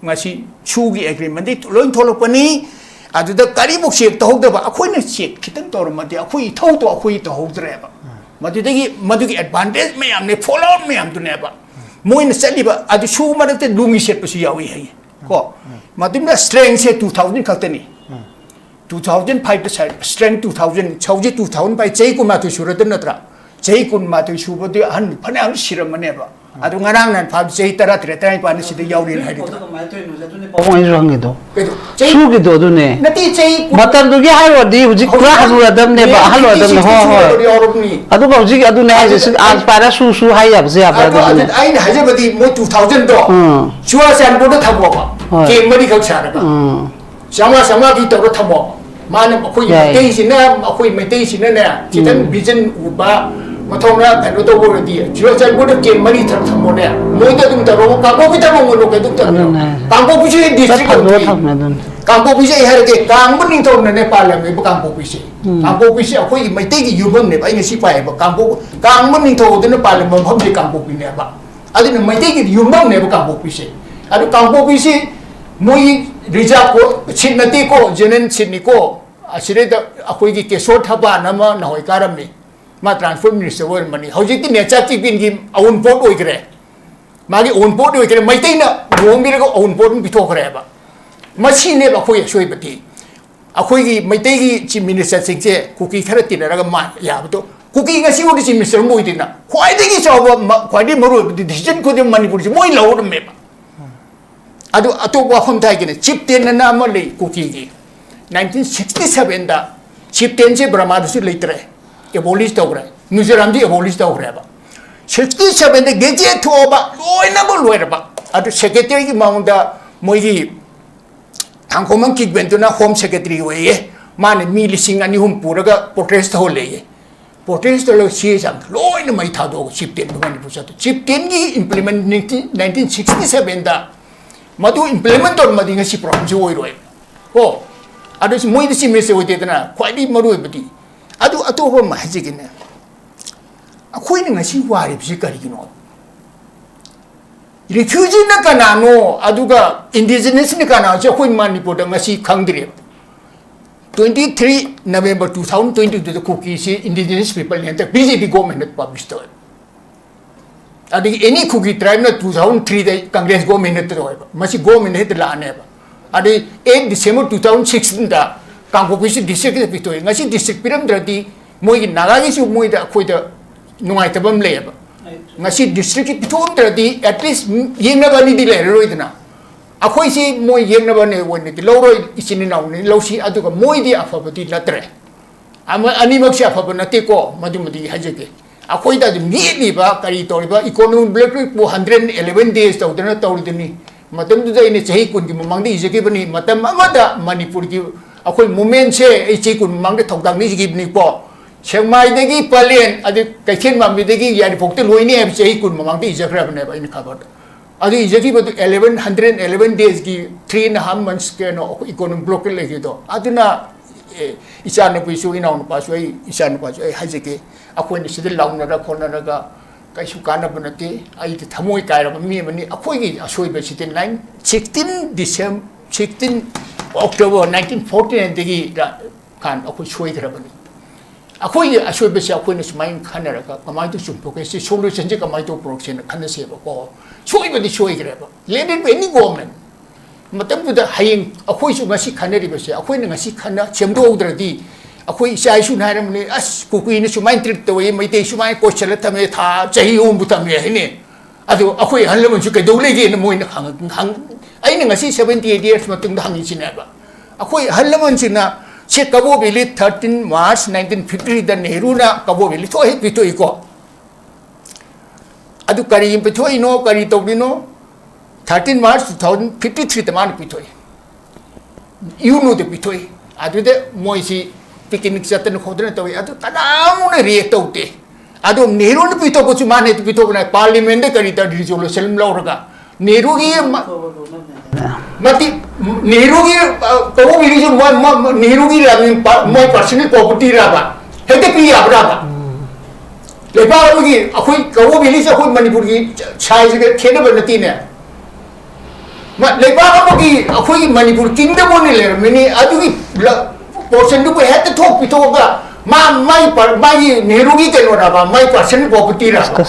ꯉꯁꯤ ꯁꯨꯒꯤ agreement ꯗꯒꯤ ꯂꯣꯏ ꯊꯣꯛꯂꯛꯄꯅꯤ꯫ ꯑꯗꯨꯗ ꯀꯔꯤꯃꯨꯛ ꯆꯦꯛ ꯇꯧꯍꯧꯗꯕ, ꯑꯩꯈꯣꯏꯅ ꯆꯦꯛ ꯈꯤꯇꯪ ꯇꯧꯔꯝꯃꯗꯤ ꯑꯩꯈꯣꯏ ꯏꯊꯧꯗꯣ ꯑꯩꯈꯣꯏ ꯇꯧꯍꯧꯗ꯭ꯔꯦꯕ꯫ ꯃꯗꯨꯗꯒꯤ ꯃꯗꯨꯒꯤ ꯑꯦꯗꯚꯥꯟꯇꯦꯖ ꯃꯌꯥꯝꯅꯦ, ꯐꯣꯜ ꯑꯥꯎꯠ ꯃꯌꯥꯝꯗꯨꯅꯦꯕ ꯃꯣꯏꯅ ꯆꯠꯂꯤꯕ꯫ ꯑꯗꯨ ꯁꯨ ꯃꯔꯛꯇ ꯂꯨꯉꯤ ꯁꯦꯠꯄꯁꯨ ꯌꯥꯎꯏ ꯍꯥꯏꯌꯦ꯫ ꯀꯣ ꯃꯇꯨꯡꯗ ꯁ꯭ꯇ꯭ꯔꯦꯡꯁꯦ ꯇꯨ ꯊꯥꯎꯖꯟ ꯈꯛꯇꯅꯤ꯫ ꯇꯨ ꯊꯥꯎꯖꯟ ꯐꯥꯏꯚꯇ ꯁ꯭ꯇ꯭ꯔꯦꯡ ꯇꯨ ꯊꯥꯎꯖꯟ, ꯍꯧꯖꯤꯛ ꯇꯨ ꯊꯥꯎꯖꯟ ꯐꯥꯏꯚ, ꯆꯍꯤ ꯀꯨꯟꯃꯥꯊꯣꯏ ꯁꯨꯔꯗ ꯅꯠꯇ꯭ꯔꯥ? ꯆꯍꯤ ꯀꯨꯟꯃꯥꯊꯣꯏ ꯁꯨꯕꯗꯤ ꯑꯍꯟ ꯐꯅꯌꯥꯝ ꯁꯤꯔꯝꯃꯅꯦꯕ꯫ ꯑꯗꯨ ꯉꯔꯥꯡ ꯅꯍꯥꯟ ꯐꯥꯕ ꯆꯍꯤ ꯇꯔꯥ ꯇꯔꯦꯠ, ꯇꯔꯥꯅꯤꯄꯥꯟꯗ ꯁꯤꯗ ꯌꯥꯎꯔꯤꯅ ꯍꯥꯏꯔꯤꯗꯣ꯫ ꯄꯥꯕꯨꯡ ꯑꯩꯁꯨ ꯍꯪꯉꯤꯗꯣ꯫ ꯀꯩꯗꯣ? ꯆꯍꯤ ꯁꯨꯒꯤꯗꯣ ꯑꯗꯨꯅꯦ꯫ ꯅꯠꯇꯦ, ꯆꯍꯤ ꯀꯨꯟ- ꯃꯇꯝꯗꯨꯒꯤ ꯍꯥꯏꯔꯨꯔꯗꯤ ꯍꯧꯖꯤꯛ ꯄꯨꯔꯥ ꯍꯅꯨꯔꯗꯝꯅꯦꯕ, ꯑꯍꯜ ꯑꯣꯏꯔꯗꯝꯅꯦ꯫ ꯍꯣꯏ, ꯍꯣꯏ꯫ ꯌꯥꯎꯔꯕꯅꯤ꯫ ꯑꯗꯨꯒ ꯍꯧꯖꯤꯛ ꯑꯗꯨꯅꯦ ꯍꯥꯏꯁꯦ꯫ ꯑꯗꯨ- ꯑꯥ, ꯄꯥꯔꯥ ꯁꯨ ꯁꯨ ꯍꯥꯏ ꯌꯥꯕꯁꯦ ꯌꯥꯕ꯭ꯔꯥ? ꯑꯗꯣ ꯑꯗꯨꯅꯦ꯫ ꯑꯗꯨ ꯑꯩꯅ ꯍꯥꯏꯖꯕꯗꯤ ꯃꯣꯏ ꯇꯨ ꯊꯥꯎꯖꯟꯗꯣ ꯎꯝ꯫ ꯆꯨꯔꯥꯆꯥꯟꯄꯨꯔꯗ ꯊꯝꯃꯣꯕ꯫ ꯍꯣꯏ꯫ ꯀꯦꯝ ꯃꯔꯤꯈꯛ ꯁꯥꯔꯒ꯫ ꯎꯝ꯫ ꯆꯥꯝꯃꯉꯥ ꯆꯥꯝꯃꯉꯥꯒꯤ ꯇꯧꯔ ꯊꯝꯃꯣ꯫ ꯃꯥꯅ ꯑꯩꯈꯣꯏ ꯌꯥꯏ꯫ ꯃꯩꯇꯩꯁꯤꯅ, ꯑꯩꯈꯣꯏ ꯃꯩꯇꯩꯁꯤꯅꯅꯦ, ꯈꯤꯇꯪ ꯎꯝ꯫ ꯚꯤꯖꯟ ꯎꯕ, ꯃꯊꯧꯅ ꯀꯩꯅꯣ ꯇꯧꯕ ꯑꯣꯏꯔꯗꯤ, ꯆꯨꯔꯥꯆꯥꯟꯄꯨꯔꯗ ꯀꯦꯝ ꯃꯔꯤ ꯊꯝ-, ꯊꯝꯃꯣꯅꯦ꯫ ꯃꯣꯏꯗ ꯑꯗꯨꯝ ꯇꯧꯔꯣ, ꯀꯥꯡꯄꯣꯛꯄꯤ ꯊꯝꯃꯣ, ꯃꯣꯏ ꯀꯩꯗꯧ ꯇꯧꯔꯣ? ꯑꯗꯨꯅꯦ ꯍꯥꯏꯁꯦ꯫ ꯀꯥꯡꯄꯣꯛꯄꯤꯁꯨ ꯍꯦꯛ ꯗꯤꯁꯇ꯭ꯔꯤꯛ ꯐꯟꯗꯣ ꯑꯣꯏꯗꯦ꯫ ꯊꯝꯃꯦ ꯑꯗꯨꯅꯦ꯫ ꯀꯥꯡꯄꯣꯛꯄꯤꯁꯦ ꯑꯩ ꯍꯥꯏꯔꯒꯦ, ꯀꯥꯡꯕ ꯅꯤꯡꯊꯧꯅꯅꯦ ꯄꯥꯜꯂꯝꯃꯦꯕ ꯀꯥꯡꯄꯣꯛꯄꯤꯁꯦ꯫ ꯎꯝ꯫ ꯀꯥꯡꯄꯣꯛꯄꯤꯁꯦ ꯑꯩꯈꯣꯏꯒꯤ ꯃꯩꯇꯩꯒꯤ ꯌꯨꯝꯐꯝꯅꯦꯕ꯫ ꯑꯩ ꯉꯁꯤ ꯄꯥꯏꯌꯦꯕ, ꯀꯥꯡꯄꯣꯛ-, ꯀꯥꯡꯕ ꯅꯤꯡꯊꯧ ꯑꯗꯨꯅ ꯄꯥꯜꯂꯝꯕ ꯃꯐꯝꯁꯦ ꯀꯥꯡꯄꯣꯛꯄꯤꯅꯦꯕ꯫ ꯑꯗꯨꯅ ꯃꯩꯇꯩꯒꯤ ꯌꯨꯝꯐꯝꯅꯦꯕ ꯀꯥꯡꯄꯣꯛꯄꯤꯁꯦ꯫ ꯑꯗꯨ ꯀꯥꯡꯄꯣꯛꯄꯤꯁꯦ ꯃꯣꯏ ꯔꯤꯖꯥꯕ ꯀꯣ-, ꯁꯤꯠ ꯅꯠꯇꯦꯀꯣ, ꯖꯦꯅꯔꯦꯜ ꯁꯤꯠꯅꯤꯀꯣ꯫ ꯑꯁꯤꯗꯩꯗ ꯑꯩꯈꯣꯏꯒꯤ ꯀꯦꯁꯣꯔ ꯊꯕꯥꯟ ꯑꯃ ꯅꯍꯥꯟꯋꯥꯏ ꯀꯥꯔꯝꯃꯤ, ꯃꯥ ꯇ꯭ꯔꯥꯟꯁꯄꯣꯔꯠ ꯃꯤꯅꯤꯁꯇꯔ ꯑꯣꯏꯔꯝꯕꯅꯤ꯫ ꯍꯧꯖꯤꯛꯇꯤ ꯅꯦꯆꯔ ꯇꯤꯐꯤꯟꯒꯤ ꯑꯋꯨꯟꯄꯣꯠ ꯑꯣꯏꯈ꯭ꯔꯦ꯫ ꯃꯥꯒꯤ ꯑꯋꯨꯟꯄꯣꯠ ꯑꯣꯏꯈ꯭ꯔꯦ, ꯃꯩꯇꯩꯅ ꯂꯨꯍꯣꯡꯕꯤꯔꯒ ꯑꯋꯨꯟꯄꯣꯠ ꯑꯃ ꯄꯤꯊꯣꯛꯈ꯭ꯔꯦꯕ꯫ ꯃꯁꯤꯅꯦꯕ ꯑꯩꯈꯣꯏ ꯑꯁꯣꯏꯕꯗꯤ꯫ ꯑꯩꯈꯣꯏꯒꯤ ꯃꯩꯇꯩꯒꯤ ꯆꯤꯐ ꯃꯤꯅꯤꯁꯇꯔꯁꯤꯡꯁꯦ ꯀꯨꯀꯤ ꯈꯔ ꯇꯤꯟꯅꯔꯒ ꯃꯥ ꯌꯥꯕꯗꯣ, ꯀꯨꯀꯤ ꯉꯁꯤ ꯐꯥꯎꯗ ꯆꯤꯐ ꯃꯤꯅꯤꯁꯇꯔ ꯑꯃ ꯑꯣꯏꯗꯦꯅ꯫ ꯈ꯭ꯋꯥꯏꯗꯒꯤ ꯆꯥꯎꯕ ꯃ-, ꯈ꯭ꯋꯥꯏꯗꯒꯤ ꯃꯔꯨ ꯑꯣꯏꯕ ꯗꯤꯁꯤꯖꯟ ꯈꯨꯗꯤꯡꯃꯛ ꯃꯅꯤꯄꯨꯔꯁꯦ ꯃꯣꯏ ꯂꯧꯔꯝꯃꯦꯕ꯫ ꯑꯗꯨ ꯑꯇꯣꯞꯄ ꯋꯥꯐꯝ ꯊꯥꯏꯒꯤꯅꯦ, ꯆꯤꯞꯇꯦꯟ ꯑꯅ ꯑꯃ ꯂꯩ ꯀꯨꯀꯤꯒꯤ꯫ ꯅꯥꯏꯟꯇꯤꯟ ꯁꯤꯛꯁꯇꯤ ꯁꯚꯦꯟꯗ ꯆꯤꯞꯇꯦꯟꯁꯦ ꯕ꯭ꯔꯃꯥꯗꯁꯨ ꯂꯩꯇ꯭ꯔꯦ, ꯑꯦꯕꯣꯂꯤꯁ ꯇꯧꯈ꯭ꯔꯦ, ꯃꯤꯖꯣꯔꯥꯝꯗꯤ ꯑꯦꯕꯣꯂꯤꯁ ꯇꯧꯈ꯭ꯔꯦꯕ꯫ ꯁꯤꯛꯁꯇꯤ ꯁꯚꯦꯟꯗ ꯒꯦꯖꯦꯠ ꯊꯣꯛꯑꯕ, ꯂꯣꯏꯅꯃꯛ ꯂꯣꯏꯔꯕ꯫ ꯑꯗꯨ ꯁꯦꯀ꯭ꯔꯦꯇꯔꯤꯒꯤ ꯃꯉꯣꯟꯗ ꯃꯣꯏꯒꯤ ꯊꯥꯡꯈꯣꯃꯟ ꯀꯤꯛꯕꯦꯟꯗꯨꯅ ꯍꯣꯝ ꯁꯦꯀ꯭ꯔꯦꯇꯔꯤ ꯑꯣꯏꯌꯦ꯫ ꯃꯥꯅ ꯃꯤ ꯂꯤꯁꯤꯡ ꯑꯅꯤ ꯑꯍꯨꯝ ꯄꯨꯔꯒ ꯄ꯭ꯔꯣꯇꯦꯁ ꯇꯧꯍꯜꯂꯦꯌꯦ꯫ ꯄ꯭ꯔꯣꯇꯦꯁ ꯇꯧꯔꯒ ꯆꯦ ꯆꯥꯡ ꯂꯣꯏꯅ ꯃꯩ ꯊꯥꯗꯣꯛꯑꯒ ꯆꯤꯞꯇꯦꯟꯗꯨ ꯃꯅꯤꯄꯨꯔ ꯆꯠꯇ꯫ ꯆꯤꯞꯇꯦꯟꯒꯤ ꯏꯝꯄ꯭ꯂꯤꯃꯦꯟ ꯅꯥꯏꯟꯇꯤꯟ ꯁꯤꯛꯁꯇꯤ ꯁꯚꯦꯟꯗ ꯃꯗꯨ ꯏꯝꯄ꯭ꯂꯤꯃꯦꯟ ꯇꯧꯔꯝꯃꯗꯤ ꯉꯁꯤ ꯄ꯭ꯔꯣꯕ꯭ꯂꯦꯝꯁꯤ ꯑꯣꯏꯔꯣꯏ꯫ ꯀꯣ? ꯑꯗꯨꯁꯨ ꯃꯣꯏꯗꯤ ꯆꯤꯞ ꯃꯤꯅꯤꯁꯇꯔ ꯑꯣꯏꯗꯦꯗꯅ, ꯈ꯭ꯋꯥꯏꯗꯒꯤ ꯃꯔꯨ ꯑꯣꯏꯕꯗꯤ꯫ ꯑꯗꯨ ꯑꯇꯣꯞꯄ ꯑꯃ ꯍꯥꯏꯖꯒꯦꯅꯦ꯫ ꯑꯩꯈꯣꯏꯅ ꯉꯁꯤ ꯋꯥꯔꯤꯕꯁꯤ ꯀꯔꯤꯒꯤꯅꯣ? ꯔꯤꯐ꯭ꯌꯨꯖꯤꯅ ꯀꯅꯥꯅꯣ, ꯑꯗꯨꯒ ꯏꯟꯗꯤꯖꯤꯅꯁꯅ ꯀꯅꯥꯅꯣꯁꯦ ꯑꯩꯈꯣꯏ ꯃꯅꯤꯄꯨꯔꯗ ꯉꯁꯤ ꯈꯪꯗ꯭ꯔꯦꯕ꯫ Twenty three November two thousand twenty two ꯗ ꯀꯨꯀꯤꯁꯤ indigenous people ꯅꯦ ꯍꯟꯗꯛ B J P government ꯅ publish ꯇꯧꯋꯦ꯫ ꯑꯗꯒꯤ any ꯀꯨꯀꯤ tribe ꯅ two thousand three ꯗ Congress government ꯅ ꯇꯧꯋꯦꯕ꯫ ꯃꯁꯤ government ꯍꯦꯛꯇ ꯂꯥꯛꯑꯅꯦꯕ꯫ ꯑꯗꯩ eight December two thousand sixteen ꯗ ꯀꯥꯡꯄꯣꯛꯄꯤꯁꯤ district ꯍꯦꯛꯇ ꯄꯤꯊꯣꯛꯑꯦ꯫ ꯉꯁꯤ district ꯄꯤꯔꯝꯗ꯭ꯔꯗꯤ ꯃꯣꯏꯒꯤ ꯅꯥꯒꯥꯒꯤꯁꯨ ꯃꯣꯏꯗ ꯑꯩꯈꯣꯏꯗ ꯅꯨꯡꯉꯥꯏꯇꯕ ꯑꯃ ꯂꯩꯌꯦꯕ꯫ ꯉꯁꯤ district ꯁꯤ ꯄꯤꯊꯣꯛꯑꯝꯗ꯭ꯔꯗꯤ at least ꯌꯦꯛꯅꯕ ꯑꯅꯤꯗꯤ ꯂꯩꯔꯔꯣꯏꯗꯅ꯫ ꯑꯩꯈꯣꯏꯁꯤ ꯃꯣꯏ ꯌꯦꯛꯅꯕꯅꯦ ꯑꯣꯏꯅꯗꯤ ꯂꯧꯔꯣꯏ, ꯏꯆꯤꯟ ꯏꯅꯥꯎꯅꯤ ꯂꯧꯁꯤ, ꯑꯗꯨꯒ ꯃꯣꯏꯗꯤ ꯑꯐꯕꯗꯤ ꯅꯠꯇ꯭ꯔꯦ꯫ ꯑꯃ-, ꯑꯅꯤꯃꯛꯁꯦ ꯑꯐꯕ ꯅꯠꯇꯦꯀꯣ, ꯃꯗꯨꯃꯗꯤ ꯍꯥꯏꯖꯒꯦ꯫ ꯑꯩꯈꯣꯏꯗ ꯑꯗꯨꯝ ꯌꯦꯠꯂꯤꯕ ꯀꯔꯤ ꯇꯧꯔꯤꯕ economic blockade ꯄꯨ hundred eleven days ꯇꯧꯗꯅ ꯇꯧꯔꯤꯗꯨꯅꯤ꯫ ꯃꯇꯝꯗꯨꯗ ꯑꯩꯅ ꯆꯍꯤ ꯀꯨꯟꯒꯤ ꯃꯃꯥꯡꯗ ꯏꯖꯈꯤꯕꯅꯤ꯫ ꯃꯇꯝ ꯑꯃꯗ ꯃꯅꯤꯄꯨꯔꯒꯤ ꯑꯩꯈꯣꯏ movement ꯁꯦ ꯑꯩ ꯆꯍꯤ ꯀꯨꯟ ꯃꯃꯥꯡꯗ ꯊꯧꯗꯥꯡ ꯂꯤꯖꯈꯤꯕꯅꯤꯀꯣ꯫ ꯁꯦꯛꯃꯥꯏꯗꯒꯤ ꯄꯂꯦꯟ, ꯑꯗꯩ ꯀꯩꯊꯦꯜ ꯃꯥꯟꯕꯤꯗꯒꯤ ꯌꯥꯏꯔꯤꯄꯣꯛꯇ ꯂꯣꯏꯅꯤ ꯍꯥꯏꯕꯁꯦ ꯑꯩ ꯀꯨꯟ ꯃꯃꯥꯡꯗ ꯏꯖꯈ꯭ꯔꯕꯅꯦꯕ ꯑꯩꯅ ꯈꯕꯔꯗ꯫ ꯑꯗꯨ ꯏꯖꯈꯤꯕꯗꯨ eleven, hundred eleven days ꯀꯤ three and a half months ꯀꯩꯅꯣ economic blockade ꯂꯩꯈꯤꯕꯗꯣ꯫ ꯑꯗꯨꯅ, ꯑꯦ, ꯏꯆꯥꯅꯨꯄꯤꯁꯨ, ꯏꯅꯥꯎꯅꯨꯄꯥꯁꯨ, ꯑꯩ ꯏꯆꯥꯅꯨꯄꯥꯁꯨ ꯑꯩ ꯍꯥꯏꯖꯒꯦ, ꯑꯩꯈꯣꯏꯅ ꯁꯤꯗ ꯂꯥꯎꯅꯔ ꯈꯣꯠꯅꯔꯒ ꯀꯩꯁꯨ ꯀꯥꯟꯅꯕ ꯅꯠꯇꯦ꯫ ꯑꯩꯗꯤ ꯊꯃꯣꯏ ꯀꯥꯏꯔꯕ ꯃꯤ ꯑꯃꯅꯤ꯫ ꯑꯩꯈꯣꯏꯒꯤ ꯑꯁꯣꯏꯕꯁꯤꯗꯤ nine, sixteen December, sixteen October nineteen forty nine ꯗꯒꯤ ꯀꯥꯟ ꯑꯩꯈꯣꯏ ꯁꯣꯏꯈ꯭ꯔꯕꯅꯤ꯫ ꯑꯩꯈꯣꯏꯒꯤ ꯑꯁꯣꯏꯕꯁꯦ ꯑꯩꯈꯣꯏꯅ ꯁꯨꯃꯥꯏꯅ ꯈꯟꯅꯔꯒ ꯀꯃꯥꯏꯅ ꯇꯧ ꯆꯨꯝꯊꯣꯛꯀꯦ, ꯁꯤ solution ꯁꯦ ꯀꯃꯥꯏꯅ ꯇꯧ ꯄꯨꯔꯛꯁꯦꯅ ꯈꯟꯅꯁꯦꯕꯀꯣ꯫ ꯁꯣꯏꯕꯗꯤ ꯁꯣꯏꯈ꯭ꯔꯦꯕ꯫ Let it be any government꯫ ꯃꯇꯝꯗꯨꯗ ꯍꯌꯦꯡ ꯑꯩꯈꯣꯏꯁꯨ ꯉꯁꯤ ꯈꯟꯅꯔꯤꯕꯁꯦ, ꯑꯩꯈꯣꯏꯅ ꯉꯁꯤ ꯈꯟꯅ ꯁꯦꯝꯗꯣꯛꯍꯧꯗ꯭ꯔꯗꯤ, ꯑꯩꯈꯣꯏ ꯏꯆꯥ ꯏꯁꯨꯅ ꯍꯥꯏꯔꯝꯕꯅꯤ, "ꯑꯁ, ꯀꯨꯀꯤꯅ ꯁꯨꯃꯥꯏꯅ treat ꯇꯧꯏ, ꯃꯩꯇꯩ ꯁꯨꯃꯥꯏꯅ ꯀꯣꯏꯁꯜꯂ ꯊꯝꯃꯦ, ꯊꯥ ꯆꯍꯤ ꯑꯍꯨꯝꯕꯨ ꯊꯝꯃꯦ" ꯍꯥꯏꯅꯦ꯫ ꯑꯗꯨ ꯑꯩꯈꯣꯏ ꯑꯍꯜ ꯂꯃꯟꯁꯨ ꯀꯩꯗꯧ ꯂꯩꯒꯦꯅ ꯃꯣꯏꯅ ꯍꯪꯉ-, ꯍꯪ-, ꯑꯩꯅ ꯉꯁꯤ seventy eight years ꯃꯇꯨꯡꯗ ꯍꯪꯉꯤꯁꯤꯅꯦꯕ꯫ ꯑꯩꯈꯣꯏ ꯑꯍꯜ ꯂꯃꯟꯁꯤꯡꯅ ꯁꯦ Kabaw valley thirteen March nineteen fifty three ꯗ ꯅꯦꯍꯔꯨꯅ ꯀꯕꯣ ꯚꯦꯂꯤ ꯊꯣꯛ ꯍꯦꯛ ꯄꯤꯊꯣꯛꯏꯀꯣ꯫ ꯑꯗꯨ ꯀꯔꯤ ꯄꯤꯊꯣꯛꯏꯅꯣ, ꯀꯔꯤ ꯇꯧꯔꯤꯅꯣ? Thirteen March two thousand fifty three ꯗ ꯃꯥꯅ ꯄꯤꯊꯣꯛꯏ꯫ ꯌꯨꯅꯣꯗ ꯄꯤꯊꯣꯛꯏ꯫ ꯑꯗꯨꯗ ꯃꯣꯏꯁꯤ picnic ꯆꯠꯇꯅ ꯈꯣꯠꯇꯅ ꯇꯧꯏ꯫ ꯑꯗꯨ ꯀꯅꯥꯃꯨꯛꯅ react ꯇꯧꯗꯦ꯫ ꯑꯗꯣ ꯅꯦꯍꯔꯨꯅ ꯄꯤꯊꯣꯛꯄꯁꯨ ꯃꯥꯅ ꯍꯦꯛꯇ ꯄꯤꯊꯣꯛꯄꯅꯦ꯫ Parliament ꯗ ꯀꯔꯤꯗ resolution ꯑꯃ ꯂꯧꯔꯒ ꯅꯦꯍꯔꯨꯒꯤ ꯃ-, ꯃꯇꯤꯛ, ꯅꯦꯍꯔꯨꯒꯤ, ꯑ, ꯀꯕꯣ ꯚꯦꯂꯤꯁꯨ ꯃꯣꯏ, ꯃꯣꯏ, ꯅꯦꯍꯔꯨꯒꯤ ꯔꯥꯕ-, ꯃꯣꯏ personal property ꯔꯥꯕ? ꯍꯦꯛꯇ ꯄꯤ ꯌꯥꯕ꯭ꯔꯥꯕ? ꯂꯩꯕꯥꯛ ꯑꯃꯒꯤ, ꯑꯩꯈꯣꯏ ꯀꯕꯣ ꯚꯦꯂꯤꯁꯦ ꯑꯩꯈꯣꯏ ꯃꯅꯤꯄꯨꯔꯒꯤ size ꯒ ꯈꯦꯠꯅꯕ ꯅꯠꯇꯦꯅꯦ꯫ ꯃ-, ꯂꯩꯕꯥꯛ ꯑꯃꯒꯤ, ꯑꯩꯈꯣꯏꯒꯤ ꯃꯅꯤꯄꯨꯔ kingdom ꯑꯣꯏꯅ ꯂꯩꯔꯝꯃꯤꯅꯤ, ꯑꯗꯨꯒꯤ ꯂ-, ꯄꯣꯔꯁꯟꯗꯨꯕꯨ ꯍꯦꯛꯇ ꯊꯣꯛ ꯄꯤꯊꯣꯛꯑꯒ ꯃꯥ ꯃꯥꯏ ꯄꯔ- ꯃꯥꯒꯤ ꯅꯦꯍꯔꯨꯒꯤ ꯀꯩꯅꯣꯔꯕ, ꯃꯥꯏ ꯄꯔꯁꯅꯦꯜ ꯄ꯭ꯔꯣꯄꯔꯇꯤꯔꯕ?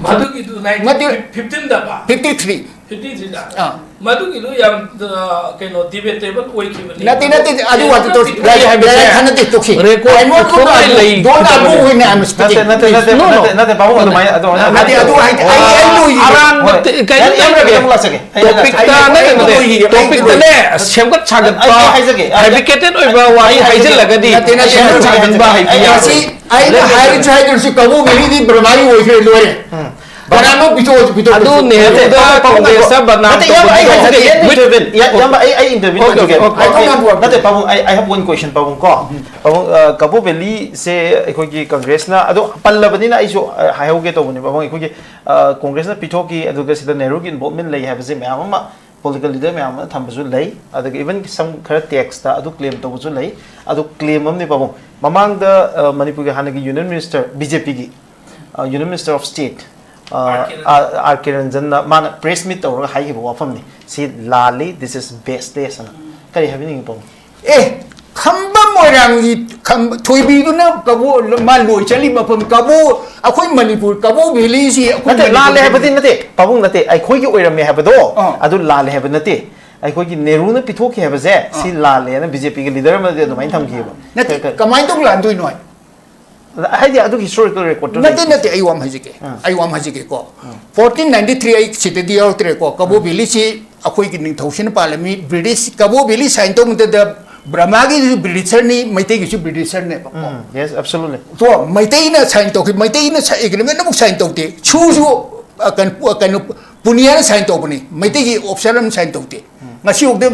ꯃꯗꯨꯒꯤꯗꯨ ꯅꯠꯇꯦ꯫ ꯐꯤꯐꯇꯤꯟꯗꯕ? Fifty three. ꯐꯤꯐꯇꯤ ꯊ꯭ꯔꯤꯗ? ꯑꯥ꯫ ꯃꯗꯨꯒꯤꯗꯨ ꯌꯥꯝ, ꯑ, ꯀꯩꯅꯣ, ꯗꯤꯕꯦꯇꯦꯕꯜ ꯑꯣꯏꯈꯤꯕꯅꯤ꯫ ꯅꯠꯇꯦ, ꯅꯠꯇꯦ, ꯑꯗꯨ ꯋꯥꯗꯨ ꯇꯧꯁꯤ꯫ ꯂꯩ ꯍꯥꯏꯕꯁꯦ ꯌꯥꯏ, ꯌꯥꯏ, ꯈꯟꯅꯗꯦ, ꯇꯣꯛꯁꯤ꯫ ꯔꯦꯀꯣꯔꯗ I want to ꯊꯣꯛꯂꯣꯏ know, ꯂꯩ don't argue ꯍꯥꯏꯕꯅꯦ꯫ When I am ꯅꯠꯇꯦ, speaking, ꯅꯠꯇꯦ, please꯫ ꯅꯠꯇꯦ, No, no꯫ ꯅꯠꯇꯦ, ꯅꯠꯇꯦ, ꯄꯥꯕꯨꯡ, ꯑꯗꯨꯃꯥꯏꯅ, ꯑꯗꯨ, ꯑꯗꯨ, ꯅꯠꯇꯦ, ꯑꯗꯨ ꯍꯥꯏ-, ꯑꯩ, ꯑꯩ ꯂꯣꯏꯈꯤꯒꯦ꯫ ꯑꯔꯥꯟꯕ ꯍꯣꯏ꯫ ꯀꯩꯅꯣ ꯑꯩ, ꯑꯩ ꯇꯧꯔꯒꯦ꯫ ꯑꯃꯨꯛ ꯂꯥꯛꯆꯒꯦ꯫ ꯑꯩ ꯇꯣꯄꯤꯛꯇ ꯂꯥꯛꯆꯒꯦ꯫ ꯅꯠꯇꯦ, ꯅꯠꯇꯦ, ꯑꯩ, ꯑꯩ, ꯇꯣꯄꯤꯛꯇꯅꯦ ꯁꯦꯝꯒꯠ ꯁꯥꯒꯠꯄ, ꯑꯩ, ꯑꯩ ꯍꯥꯏꯖꯒꯦ꯫ ꯑꯩ, ꯐꯦꯕ꯭ꯔꯤꯀꯦꯇꯦꯠ ꯑꯣꯏꯕ ꯋꯥꯍꯩ ꯑꯩ ꯍꯥꯏꯖꯒꯦ꯫ ꯍꯥꯏꯖꯤꯜꯂꯒꯗꯤ ꯅꯠꯇꯦ, ꯅꯠꯇꯦ, ꯁꯦꯝꯒꯠ ꯅꯠꯇꯦ, ꯁꯥꯒꯠꯄ ꯅꯠꯇꯦ꯫ ꯍꯩꯕ ꯑꯩ ꯌꯥꯔꯣꯏ꯫ ꯉꯁꯤ ꯑꯩꯅ ꯍꯥꯏꯔꯤꯁꯨ ꯍꯥꯏꯗ꯭ꯔꯁꯨ ꯀꯕꯣꯛ ꯚꯦꯂꯤꯗꯤ ꯕ꯭ꯔꯃꯥꯒꯤ ꯑꯣꯏꯈ꯭ꯔꯦ, ꯂꯣꯏꯔꯦ꯫ ꯎꯝ꯫ ꯀꯅꯥꯅꯣ ꯄꯤꯊꯣꯛꯑꯁꯨ ꯄꯤꯊꯣꯛꯑꯁꯨ꯫ ꯑꯗꯨ ꯅꯦꯍꯔꯨꯗ ꯄꯥꯕꯨꯡ ꯉꯥꯏꯈꯣ꯫ ꯀꯣꯡꯒ꯭ꯔꯦꯁꯇ ꯕꯗꯅꯥꯝ ꯅꯠꯇꯦ, ꯏꯌꯥꯝꯕ, ꯑꯩ ꯇꯧꯒꯦ ꯍꯥꯏꯖꯒꯦ, ꯍꯥꯏꯕ꯫ Let me intervene꯫ ꯏꯌꯥ-, ꯏꯌꯥꯝꯕ, ꯑꯩ, ꯑꯩ intervene Okay, ꯇꯧꯖꯒꯦ꯫ okay, okay꯫ ꯅꯠꯇꯦ, ꯄꯥꯕꯨꯡ, ꯑꯩ, I have one question, ꯄꯥꯕꯨꯡ ꯀꯣ꯫ ꯄꯥꯕꯨꯡ, ꯑ, ꯀꯕꯣꯛ ꯚꯦꯂꯤꯁꯦ ꯑꯩꯈꯣꯏꯒꯤ ꯀꯪꯒ꯭ꯔꯦꯁꯅ, ꯑꯗꯣ ꯄꯜꯂꯕꯅꯤꯅ ꯑꯩꯁꯨ, ꯑ, ꯍꯥꯏꯍꯧꯒꯦ ꯇꯧꯕꯅꯦ, ꯄꯥꯕꯨꯡ꯫ ꯑꯩꯈꯣꯏꯒꯤ, ꯑ, ꯀꯣꯡꯒ꯭ꯔꯦꯁꯅ ꯄꯤꯊꯣꯛꯈꯤ, ꯑꯗꯨꯒ ꯁꯤꯗ ꯅꯦꯍꯔꯨꯒꯤ involvement ꯂꯩ ꯍꯥꯏꯕꯁꯦ ꯃꯌꯥꯝ ꯑꯃ political leader ꯃꯌꯥꯝ ꯑꯃ ꯊꯝꯕꯁꯨ ꯂꯩ, ꯑꯗꯨꯒ even some ꯈꯔ text ꯑꯗꯨ claim ꯇꯧꯕꯁꯨ ꯂꯩ꯫ ꯑꯗꯨ claim ꯑꯃꯅꯤ, ꯄꯥꯕꯨꯡ꯫ ꯃꯃꯥꯡꯗ, ꯑ, ꯃꯅꯤꯄꯨꯔꯒꯤ ꯍꯥꯟꯅꯒꯤ Union Minister, BJPꯒꯤ, ꯑ, Union Minister of State, ꯑ, R ꯀꯤꯔꯟ꯫ ꯑ, R ꯀꯤꯔꯟꯖꯟꯅ ꯃꯥꯅ press meet ꯇꯧꯔꯒ ꯍꯥꯏꯈꯤꯕ ꯋꯥꯐꯝꯅꯤ꯫ ꯁꯤ ꯂꯥꯜꯂꯤ, this is baseless ꯍꯥꯏꯅ꯫ ꯀꯔꯤ ꯍꯥꯏꯕꯤꯅꯤꯡꯉꯤ, ꯄꯥꯕꯨꯡ? ꯑꯦ, ꯈꯝꯕ ꯃꯣꯏꯔꯥꯡꯒꯤ ꯈꯝꯕ, ꯊꯣꯏꯕꯤꯗꯨꯅ ꯀꯕꯣ-, ꯃꯥ ꯂꯣꯏ ꯆꯠꯂꯤ ꯃꯐꯝ ꯀꯕꯣ-, ꯑꯩꯈꯣꯏ ꯃꯅꯤꯄꯨꯔ ꯀꯕꯣ ꯚꯦꯂꯤꯁꯤ ꯑꯩꯈꯣꯏ ꯅꯠꯇꯦ, ꯂꯥꯜꯂꯦ ꯃꯅꯤꯄꯨꯔ ꯍꯥꯏꯕꯗꯤ ꯅꯠꯇꯦ, ꯄꯥꯕꯨꯡ, ꯅꯠꯇꯦ, ꯑꯩꯈꯣꯏꯒꯤ ꯑꯣꯏꯔꯝꯃꯦ ꯍꯥꯏꯕꯗꯣ, ꯑꯥ꯫ ꯑꯗꯨ ꯂꯥꯜꯂꯦ ꯍꯥꯏꯕ ꯅꯠꯇꯦ꯫ ꯑꯩꯈꯣꯏꯒꯤ ꯅꯦꯍꯔꯨꯅ ꯄꯤꯊꯣꯛꯈꯤ ꯍꯥꯏꯕꯁꯦ, ꯁꯤ ꯑꯥ꯫ ꯂꯥꯜꯂꯦꯅ BJPꯒꯤ leader ꯑꯃꯗꯤ ꯑꯗꯨꯃꯥꯏꯅ ꯊꯝꯈꯤꯑꯕ꯫ ꯅꯠꯇꯦ, ꯀ-, ꯀ-, ꯀꯃꯥꯏꯅ ꯇꯧ ꯂꯥꯟꯗꯣꯏꯅꯣ ꯍꯥꯏ? ꯍꯥꯏꯗꯤ ꯑꯗꯨꯒꯤ historical recordꯇꯨ ꯅꯠꯇꯦ, ꯂꯩꯇꯦ꯫ ꯅꯠꯇꯦ, ꯑꯩ ꯋꯥ ꯑꯃ ꯍꯥꯏꯖꯒꯦ꯫ ꯑꯥ꯫ ꯑꯩ ꯋꯥ ꯑꯃ ꯍꯥꯏꯖꯒꯦꯀꯣ꯫ ꯑꯥ꯫ Fourteen ninety three ꯑꯩ ꯁꯤꯗꯗꯤ ꯌꯥꯎꯔꯛꯇ꯭ꯔꯦꯀꯣ꯫ ꯀꯕꯣ ꯑꯥ꯫ ꯚꯦꯂꯤꯁꯤ ꯑꯩꯈꯣꯏꯒꯤ ꯅꯤꯡꯊꯧꯁꯤꯅ ꯄꯥꯜꯂꯝꯃꯤ꯫ ꯕ꯭ꯔꯤꯇꯤꯁ, ꯀꯕꯣ ꯚꯦꯂꯤ sign ꯇꯧꯕ ꯃꯇꯝꯗ ꯕ꯭ꯔꯍꯃꯥꯒꯤꯁꯨ ꯕ꯭ꯔꯤꯇꯤꯁꯔꯅꯤ, ꯃꯩꯇꯩꯒꯤꯁꯨ ꯕ꯭ꯔꯤꯇꯤꯁꯔꯅꯦꯕꯀꯣ꯫ ꯎꯝ, yes, absolutely꯫ ꯇꯣ, ꯃꯩꯇꯩꯅ sign ꯇꯧꯈꯤ, ꯃꯩꯇꯩꯅ ꯁ-, agreement ꯑꯃꯨꯛ sign ꯇꯧꯗꯦ꯫ ꯁꯨꯁꯨ, ꯑ, ꯀꯩꯅꯣ, ꯄꯨ-, ꯑ, ꯀꯩꯅꯣ, ꯄꯨꯅꯤꯌꯥꯅ sign ꯇꯧꯕꯅꯤ, ꯃꯩꯇꯩꯒꯤ officer ꯑꯃ sign ꯇꯧꯗꯦ꯫ ꯎꯝ꯫ ꯉꯁꯤ ꯐꯥꯎꯗ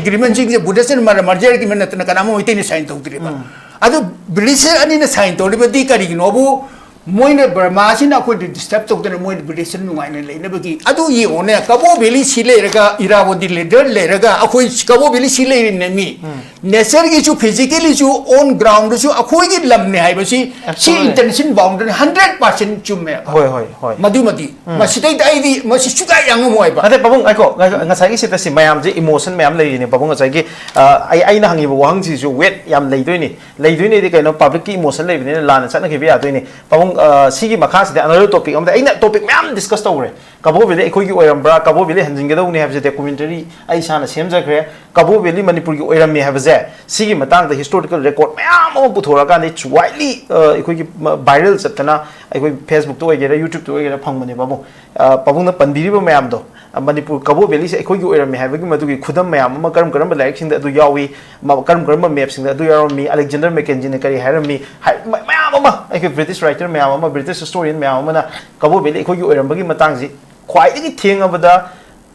agreementꯁꯤꯡꯁꯦ ꯕꯨꯙꯁꯤꯡꯅ ꯃꯔ-, merger agreement ꯅꯠꯇꯅ ꯀꯅꯥ ꯑꯃ ꯃꯩꯇꯩꯅ sign ꯇꯧꯗ꯭ꯔꯤꯕ꯫ ꯎꯝ꯫ ꯑꯗꯨ ꯕ꯭ꯔꯤꯇꯤꯁꯔ ꯑꯅꯤꯅ sign ꯇꯧꯔꯤꯕꯗꯤ ꯀꯔꯤꯒꯤꯅꯣꯕꯨ ꯃꯣꯏꯅ ꯕꯔꯃꯥꯁꯤꯅ ꯑꯩꯈꯣꯏꯗ ꯗꯤꯁꯇꯔꯕ ꯇꯧꯗꯅ ꯃꯣꯏꯅ ꯕ꯭ꯔꯤꯇꯤꯁꯅ ꯅꯨꯡꯉꯥꯏꯅ ꯂꯩꯅꯕꯒꯤ ꯑꯗꯨ ꯌꯦꯡꯉꯣꯅꯦ꯫ ꯀꯕꯣ ꯚꯦꯂꯤ ꯁꯤ ꯂꯩꯔꯒ ꯏꯔꯥꯕꯣꯗꯤ ꯂꯦꯗꯔ ꯂꯩꯔꯒ ꯑꯩꯈꯣꯏ ꯀꯕꯣ ꯚꯦꯂꯤ ꯁꯤ ꯂꯩꯔꯤꯅꯦ ꯃꯤ꯫ ꯅꯦꯆꯔꯒꯤꯁꯨ ꯐꯤꯖꯤꯀꯦꯜꯂꯤꯁꯨ ꯑꯣꯟ ꯒ꯭ꯔꯥꯎꯟꯗꯁꯨ ꯑꯩꯈꯣꯏꯒꯤ ꯂꯝꯅꯦ ꯍꯥꯏꯕꯁꯤ ꯁꯤ ꯏꯟꯇꯔꯅꯦꯁꯅꯦꯜ ꯕꯥꯎꯟꯗꯔꯤ ꯍꯟꯗ꯭ꯔꯦꯠ ꯄꯥꯔꯁꯦꯟ ꯆꯨꯝꯃꯦ꯫ ꯍꯣꯏ ꯍꯣꯏ ꯍꯣꯏ꯫ ꯃꯗꯨꯃꯗꯤ ꯃꯁꯤꯗꯩꯗ ꯑꯩꯗꯤ ꯃꯁꯤ ꯁꯨꯛꯌꯥ ꯌꯥꯡꯉꯝꯃꯣꯏꯕ꯫ ꯅꯠꯇꯦ ꯄꯥꯕꯨꯡ, ꯉꯥꯏꯈꯣ, ꯉꯥꯏꯈꯣ, ꯉꯁꯥꯏꯒꯤ ꯁꯤꯗ ꯁꯤ ꯃꯌꯥꯝꯁꯦ ꯏꯃꯣꯁꯟ ꯃꯌꯥꯝ ꯂꯩꯔꯤꯅꯦ ꯄꯥꯕꯨꯡ꯫ ꯉꯁꯥꯏꯒꯤ ꯑ, ꯑꯩ ꯑꯩꯅ ꯍꯪꯉꯤꯕ ꯋꯥꯍꯪꯁꯤꯁꯨ ꯋꯦꯠ ꯌꯥꯝ ꯂꯩꯗꯣꯏꯅꯤ꯫ ꯂꯩꯗꯣꯏꯅꯦꯗꯤ ꯀꯩꯅꯣ, ꯄꯕ꯭ꯂꯤꯛꯀꯤ ꯏꯃꯣꯁꯟ ꯂꯩꯕꯅꯤꯅ ꯂꯥꯟꯅ ꯆꯠꯅꯈꯤꯕ ꯌꯥꯗꯣꯏꯅꯤ꯫ ꯄꯥꯕꯨꯡ, ꯑ, ꯁꯤꯒꯤ ꯃꯈꯥꯁꯤꯗ ꯑꯅꯗꯔ ꯇꯣꯄꯤꯛ ꯑꯃꯗ ꯑꯩꯅ ꯇꯣꯄꯤꯛ ꯃꯌꯥꯝ ꯗꯤꯁꯀꯁ ꯇꯧꯈ꯭ꯔꯦ꯫ ꯀꯕꯣ ꯚꯦꯂꯤ ꯑꯩꯈꯣꯏꯒꯤ ꯑꯣꯏꯔꯝꯕ꯭ꯔꯥ, ꯀꯕꯣ ꯚꯦꯂꯤ ꯍꯟꯖꯤꯟꯒꯗꯧꯕꯅꯤ ꯍꯥꯏꯕꯁꯦ ꯗꯣꯀꯨꯃꯦꯟꯇꯔꯤ ꯑꯩ ꯏꯁꯥꯅ ꯁꯦꯝꯖꯈ꯭ꯔꯦ꯫ ꯀꯕꯣ ꯚꯦꯂꯤ ꯃꯅꯤꯄꯨꯔꯒꯤ ꯑꯣꯏꯔꯝꯃꯤ ꯍꯥꯏꯕꯁꯦ ꯁꯤꯒꯤ ꯃꯇꯥꯡꯗ ꯍꯤꯁꯇꯣꯔꯤꯀꯦꯜ ꯔꯦꯀꯣꯔꯗ ꯃꯌꯥꯝ ꯑꯃ ꯄꯨꯊꯣꯔꯛꯑꯀꯥꯟꯗ ꯏꯠꯁ ꯋꯥꯏꯗꯂꯤ ꯑꯩꯈꯣꯏꯒꯤ ꯚꯥꯏꯔꯦꯜ ꯆꯠꯇꯅ ꯑꯩꯈꯣꯏ ꯐꯦꯁꯕꯨꯛꯇ ꯑꯣꯏꯒꯦꯔꯥ ꯌꯨꯇ꯭ꯌꯨꯕꯇ ꯑꯣꯏꯒꯦꯔꯥ ꯐꯪꯕꯅꯦ ꯄꯥꯕꯨꯡ꯫ ꯑ, ꯄꯥꯕꯨꯡꯅ ꯄꯟꯕꯤꯔꯤꯕ ꯃꯌꯥꯝꯗꯣ, ꯑ, ꯃꯅꯤꯄꯨꯔ ꯀꯕꯣ ꯚꯦꯂꯤꯁꯦ ꯑꯩꯈꯣꯏꯒꯤ ꯑꯣꯏꯔꯝꯃꯤ ꯍꯥꯏꯕꯒꯤ ꯃꯗꯨꯒꯤ ꯈꯨꯗꯝ ꯃꯌꯥꯝ ꯑꯃ ꯀꯔꯝ ꯀꯔꯝꯕ ꯂꯥꯏꯔꯤꯛꯁꯤꯡꯗ ꯑꯗꯨ ꯌꯥꯎꯏ, ꯃ-, ꯀꯔꯝ ꯀꯔꯝꯕ ꯃꯦꯞꯁꯤꯡꯗ ꯑꯗꯨ ꯌꯥꯎꯔꯝꯃꯤ, ꯑꯂꯦꯛꯖꯦꯟꯗꯔ ꯃꯦꯀꯦꯟꯖꯤꯅ ꯀꯔꯤ ꯍꯥꯏꯔꯝꯃꯤ, ꯍꯥꯏ-, ꯃ-, ꯃꯌꯥꯝ ꯑꯃ ꯑꯩꯈꯣꯏ ꯕ꯭ꯔꯤꯇꯤꯁ ꯔꯥꯏꯇꯔ ꯃꯌꯥꯝ ꯑꯃ, ꯕ꯭ꯔꯤꯇꯤꯁ ꯍꯤꯁꯇꯣꯔꯤꯌꯟ ꯃꯌꯥꯝ ꯑꯃꯅ ꯀꯕꯣ ꯚꯦꯂꯤ ꯑꯩꯈꯣꯏꯒꯤ ꯑꯣꯏꯔꯝꯕꯒꯤ ꯃꯇꯥꯡꯁꯤ ꯈ꯭ꯋꯥꯏꯗꯒꯤ ꯊꯦꯡꯉꯕꯗ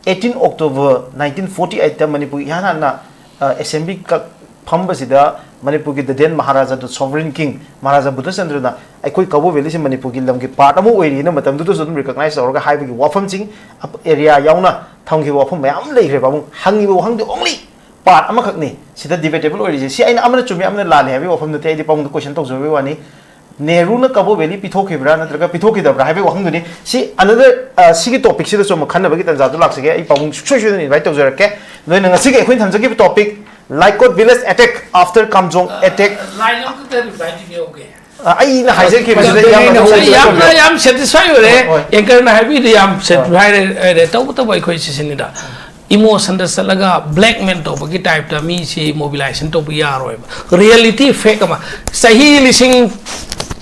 eighteen October nineteen forty eight ꯃꯅꯤꯄꯨꯔꯒꯤ ꯏꯍꯥꯟ ꯍꯥꯟꯅ, ꯑ, ꯑꯦꯁꯦꯝꯕ꯭ꯂꯤ ꯀꯛ-, ꯐꯝꯕꯁꯤꯗ ꯃꯅꯤꯄꯨꯔꯒꯤ the then Maharaja, the sovereign king Maharaja ꯕꯨꯙꯆꯟꯗ꯭ꯔꯅ ꯑꯩꯈꯣꯏ ꯀꯕꯣ ꯚꯦꯂꯤꯁꯤ ꯃꯅꯤꯄꯨꯔꯒꯤ ꯂꯝꯒꯤ ꯄꯥꯔꯠ ꯑꯃ ꯑꯣꯏꯔꯤꯅ ꯃꯇꯝꯗꯨꯗꯁꯨ ꯑꯗꯨꯝ ꯔꯤꯀꯣꯛꯅꯥꯏꯖ ꯇꯧꯔꯒ ꯍꯥꯏꯕꯒꯤ ꯋꯥꯐꯝꯁꯤꯡ, ꯑꯦꯔꯤꯌꯥ ꯌꯥꯎꯅ ꯊꯝꯈꯤꯕ ꯋꯥꯐꯝ ꯃꯌꯥꯝ ꯑꯃ ꯂꯩꯈ꯭ꯔꯦ ꯄꯥꯕꯨꯡ꯫ ꯍꯪꯉꯤꯕ ꯋꯥꯍꯪꯗꯤ ꯑꯣꯡꯂꯤ ꯄꯥꯔꯠ ꯑꯃꯈꯛꯅꯤ ꯁꯤꯗ ꯗꯤꯕꯦꯇꯦꯕꯜ ꯑꯣꯏꯔꯤꯁꯦ꯫ ꯁꯤ ꯑꯩꯅ ꯑꯃꯅ ꯆꯨꯝꯃꯤ ꯑꯃꯅ ꯂꯥꯜꯂꯤ ꯍꯥꯏꯕꯒꯤ ꯋꯥꯐꯝ ꯅꯠꯇꯦ, ꯑꯩꯗꯤ ꯄꯥꯕꯨꯡꯗ ꯀꯣꯏꯁꯟ ꯇꯧꯖꯕꯒꯤ ꯋꯥꯅꯤ꯫ ꯅꯦꯍꯔꯨꯅ ꯀꯕꯣ ꯚꯦꯂꯤ ꯄꯤꯊꯣꯛꯈꯤꯕ꯭ꯔꯥ ꯅꯠꯇ꯭ꯔꯒ ꯄꯤꯊꯣꯛꯈꯤꯗꯕ꯭ꯔꯥ ꯍꯥꯏꯕꯒꯤ ꯋꯥꯍꯪꯗꯨꯅꯤ꯫ ꯁꯤ ꯑꯅꯗꯔ, ꯑ, ꯁꯤꯒꯤ ꯇꯣꯄꯤꯛꯁꯤꯗꯁꯨ ꯑꯃꯨꯛ ꯈꯟꯅꯕꯒꯤ ꯇꯥꯟꯖꯥꯗꯨ ꯂꯥꯛꯆꯒꯦ꯫ ꯑꯩ ꯄꯥꯕꯨꯡ ꯁꯨꯡꯁꯣꯏ ꯁꯣꯏꯗꯅ ꯏꯟꯚꯥꯏꯠ ꯇꯧꯖꯔꯛꯀꯦ꯫ ꯑꯗꯨꯅ ꯉꯁꯤꯒꯤ ꯑꯩꯈꯣꯏꯅ ꯊꯝꯖꯈꯤꯕ ꯇꯣꯄꯤꯛ, ꯂꯥꯏꯀꯣꯠ ꯚꯤꯂꯦꯖ ꯑꯦꯇꯦꯛ ꯑꯥꯐꯇꯔ ꯀꯥꯝꯖꯣꯡ ꯑꯦꯇꯦꯛ꯫ ꯂꯥꯏꯟ ꯑꯃꯈꯛꯇ ꯔꯤꯄ꯭ꯂꯥꯏ ꯄꯤꯕꯤꯍꯧꯒꯦ꯫ ꯑ, ꯑꯩꯅ ꯍꯥꯏꯖꯈꯤꯕꯁꯤꯗ ꯌꯥꯝꯅ ꯑꯩ ꯌꯥꯝꯅ ꯌꯥꯝ ꯁꯦꯇꯤꯁꯐꯥꯏ ꯑꯣꯏꯔꯦ꯫ ꯍꯣꯏ, ꯍꯣꯏ꯫ ꯑꯦꯡꯀꯔꯅ ꯍꯥꯏꯕꯤꯗꯨ ꯌꯥꯝ ꯁꯦꯇꯤꯁꯐꯥꯏ ꯑꯣꯏꯔꯦ꯫ ꯇꯧꯕꯇꯕꯨ ꯑꯩꯈꯣꯏ ꯁꯤꯁꯤꯅꯤꯗ ꯏꯃꯣꯁꯟꯗ ꯆꯠꯂꯒ ꯕ꯭ꯂꯦꯛꯃꯦꯜ ꯇꯧꯕꯒꯤ ꯇꯥꯏꯞꯇ ꯃꯤꯁꯤ ꯃꯣꯕꯤꯂꯥꯏꯖꯦꯁꯟ ꯇꯧꯕ ꯌꯥꯔꯣꯏꯕ꯫ ꯔꯤꯌꯦꯂꯤꯇꯤ ꯐꯦꯛ ꯑꯃ, ꯆꯍꯤ ꯂꯤꯁꯤꯡ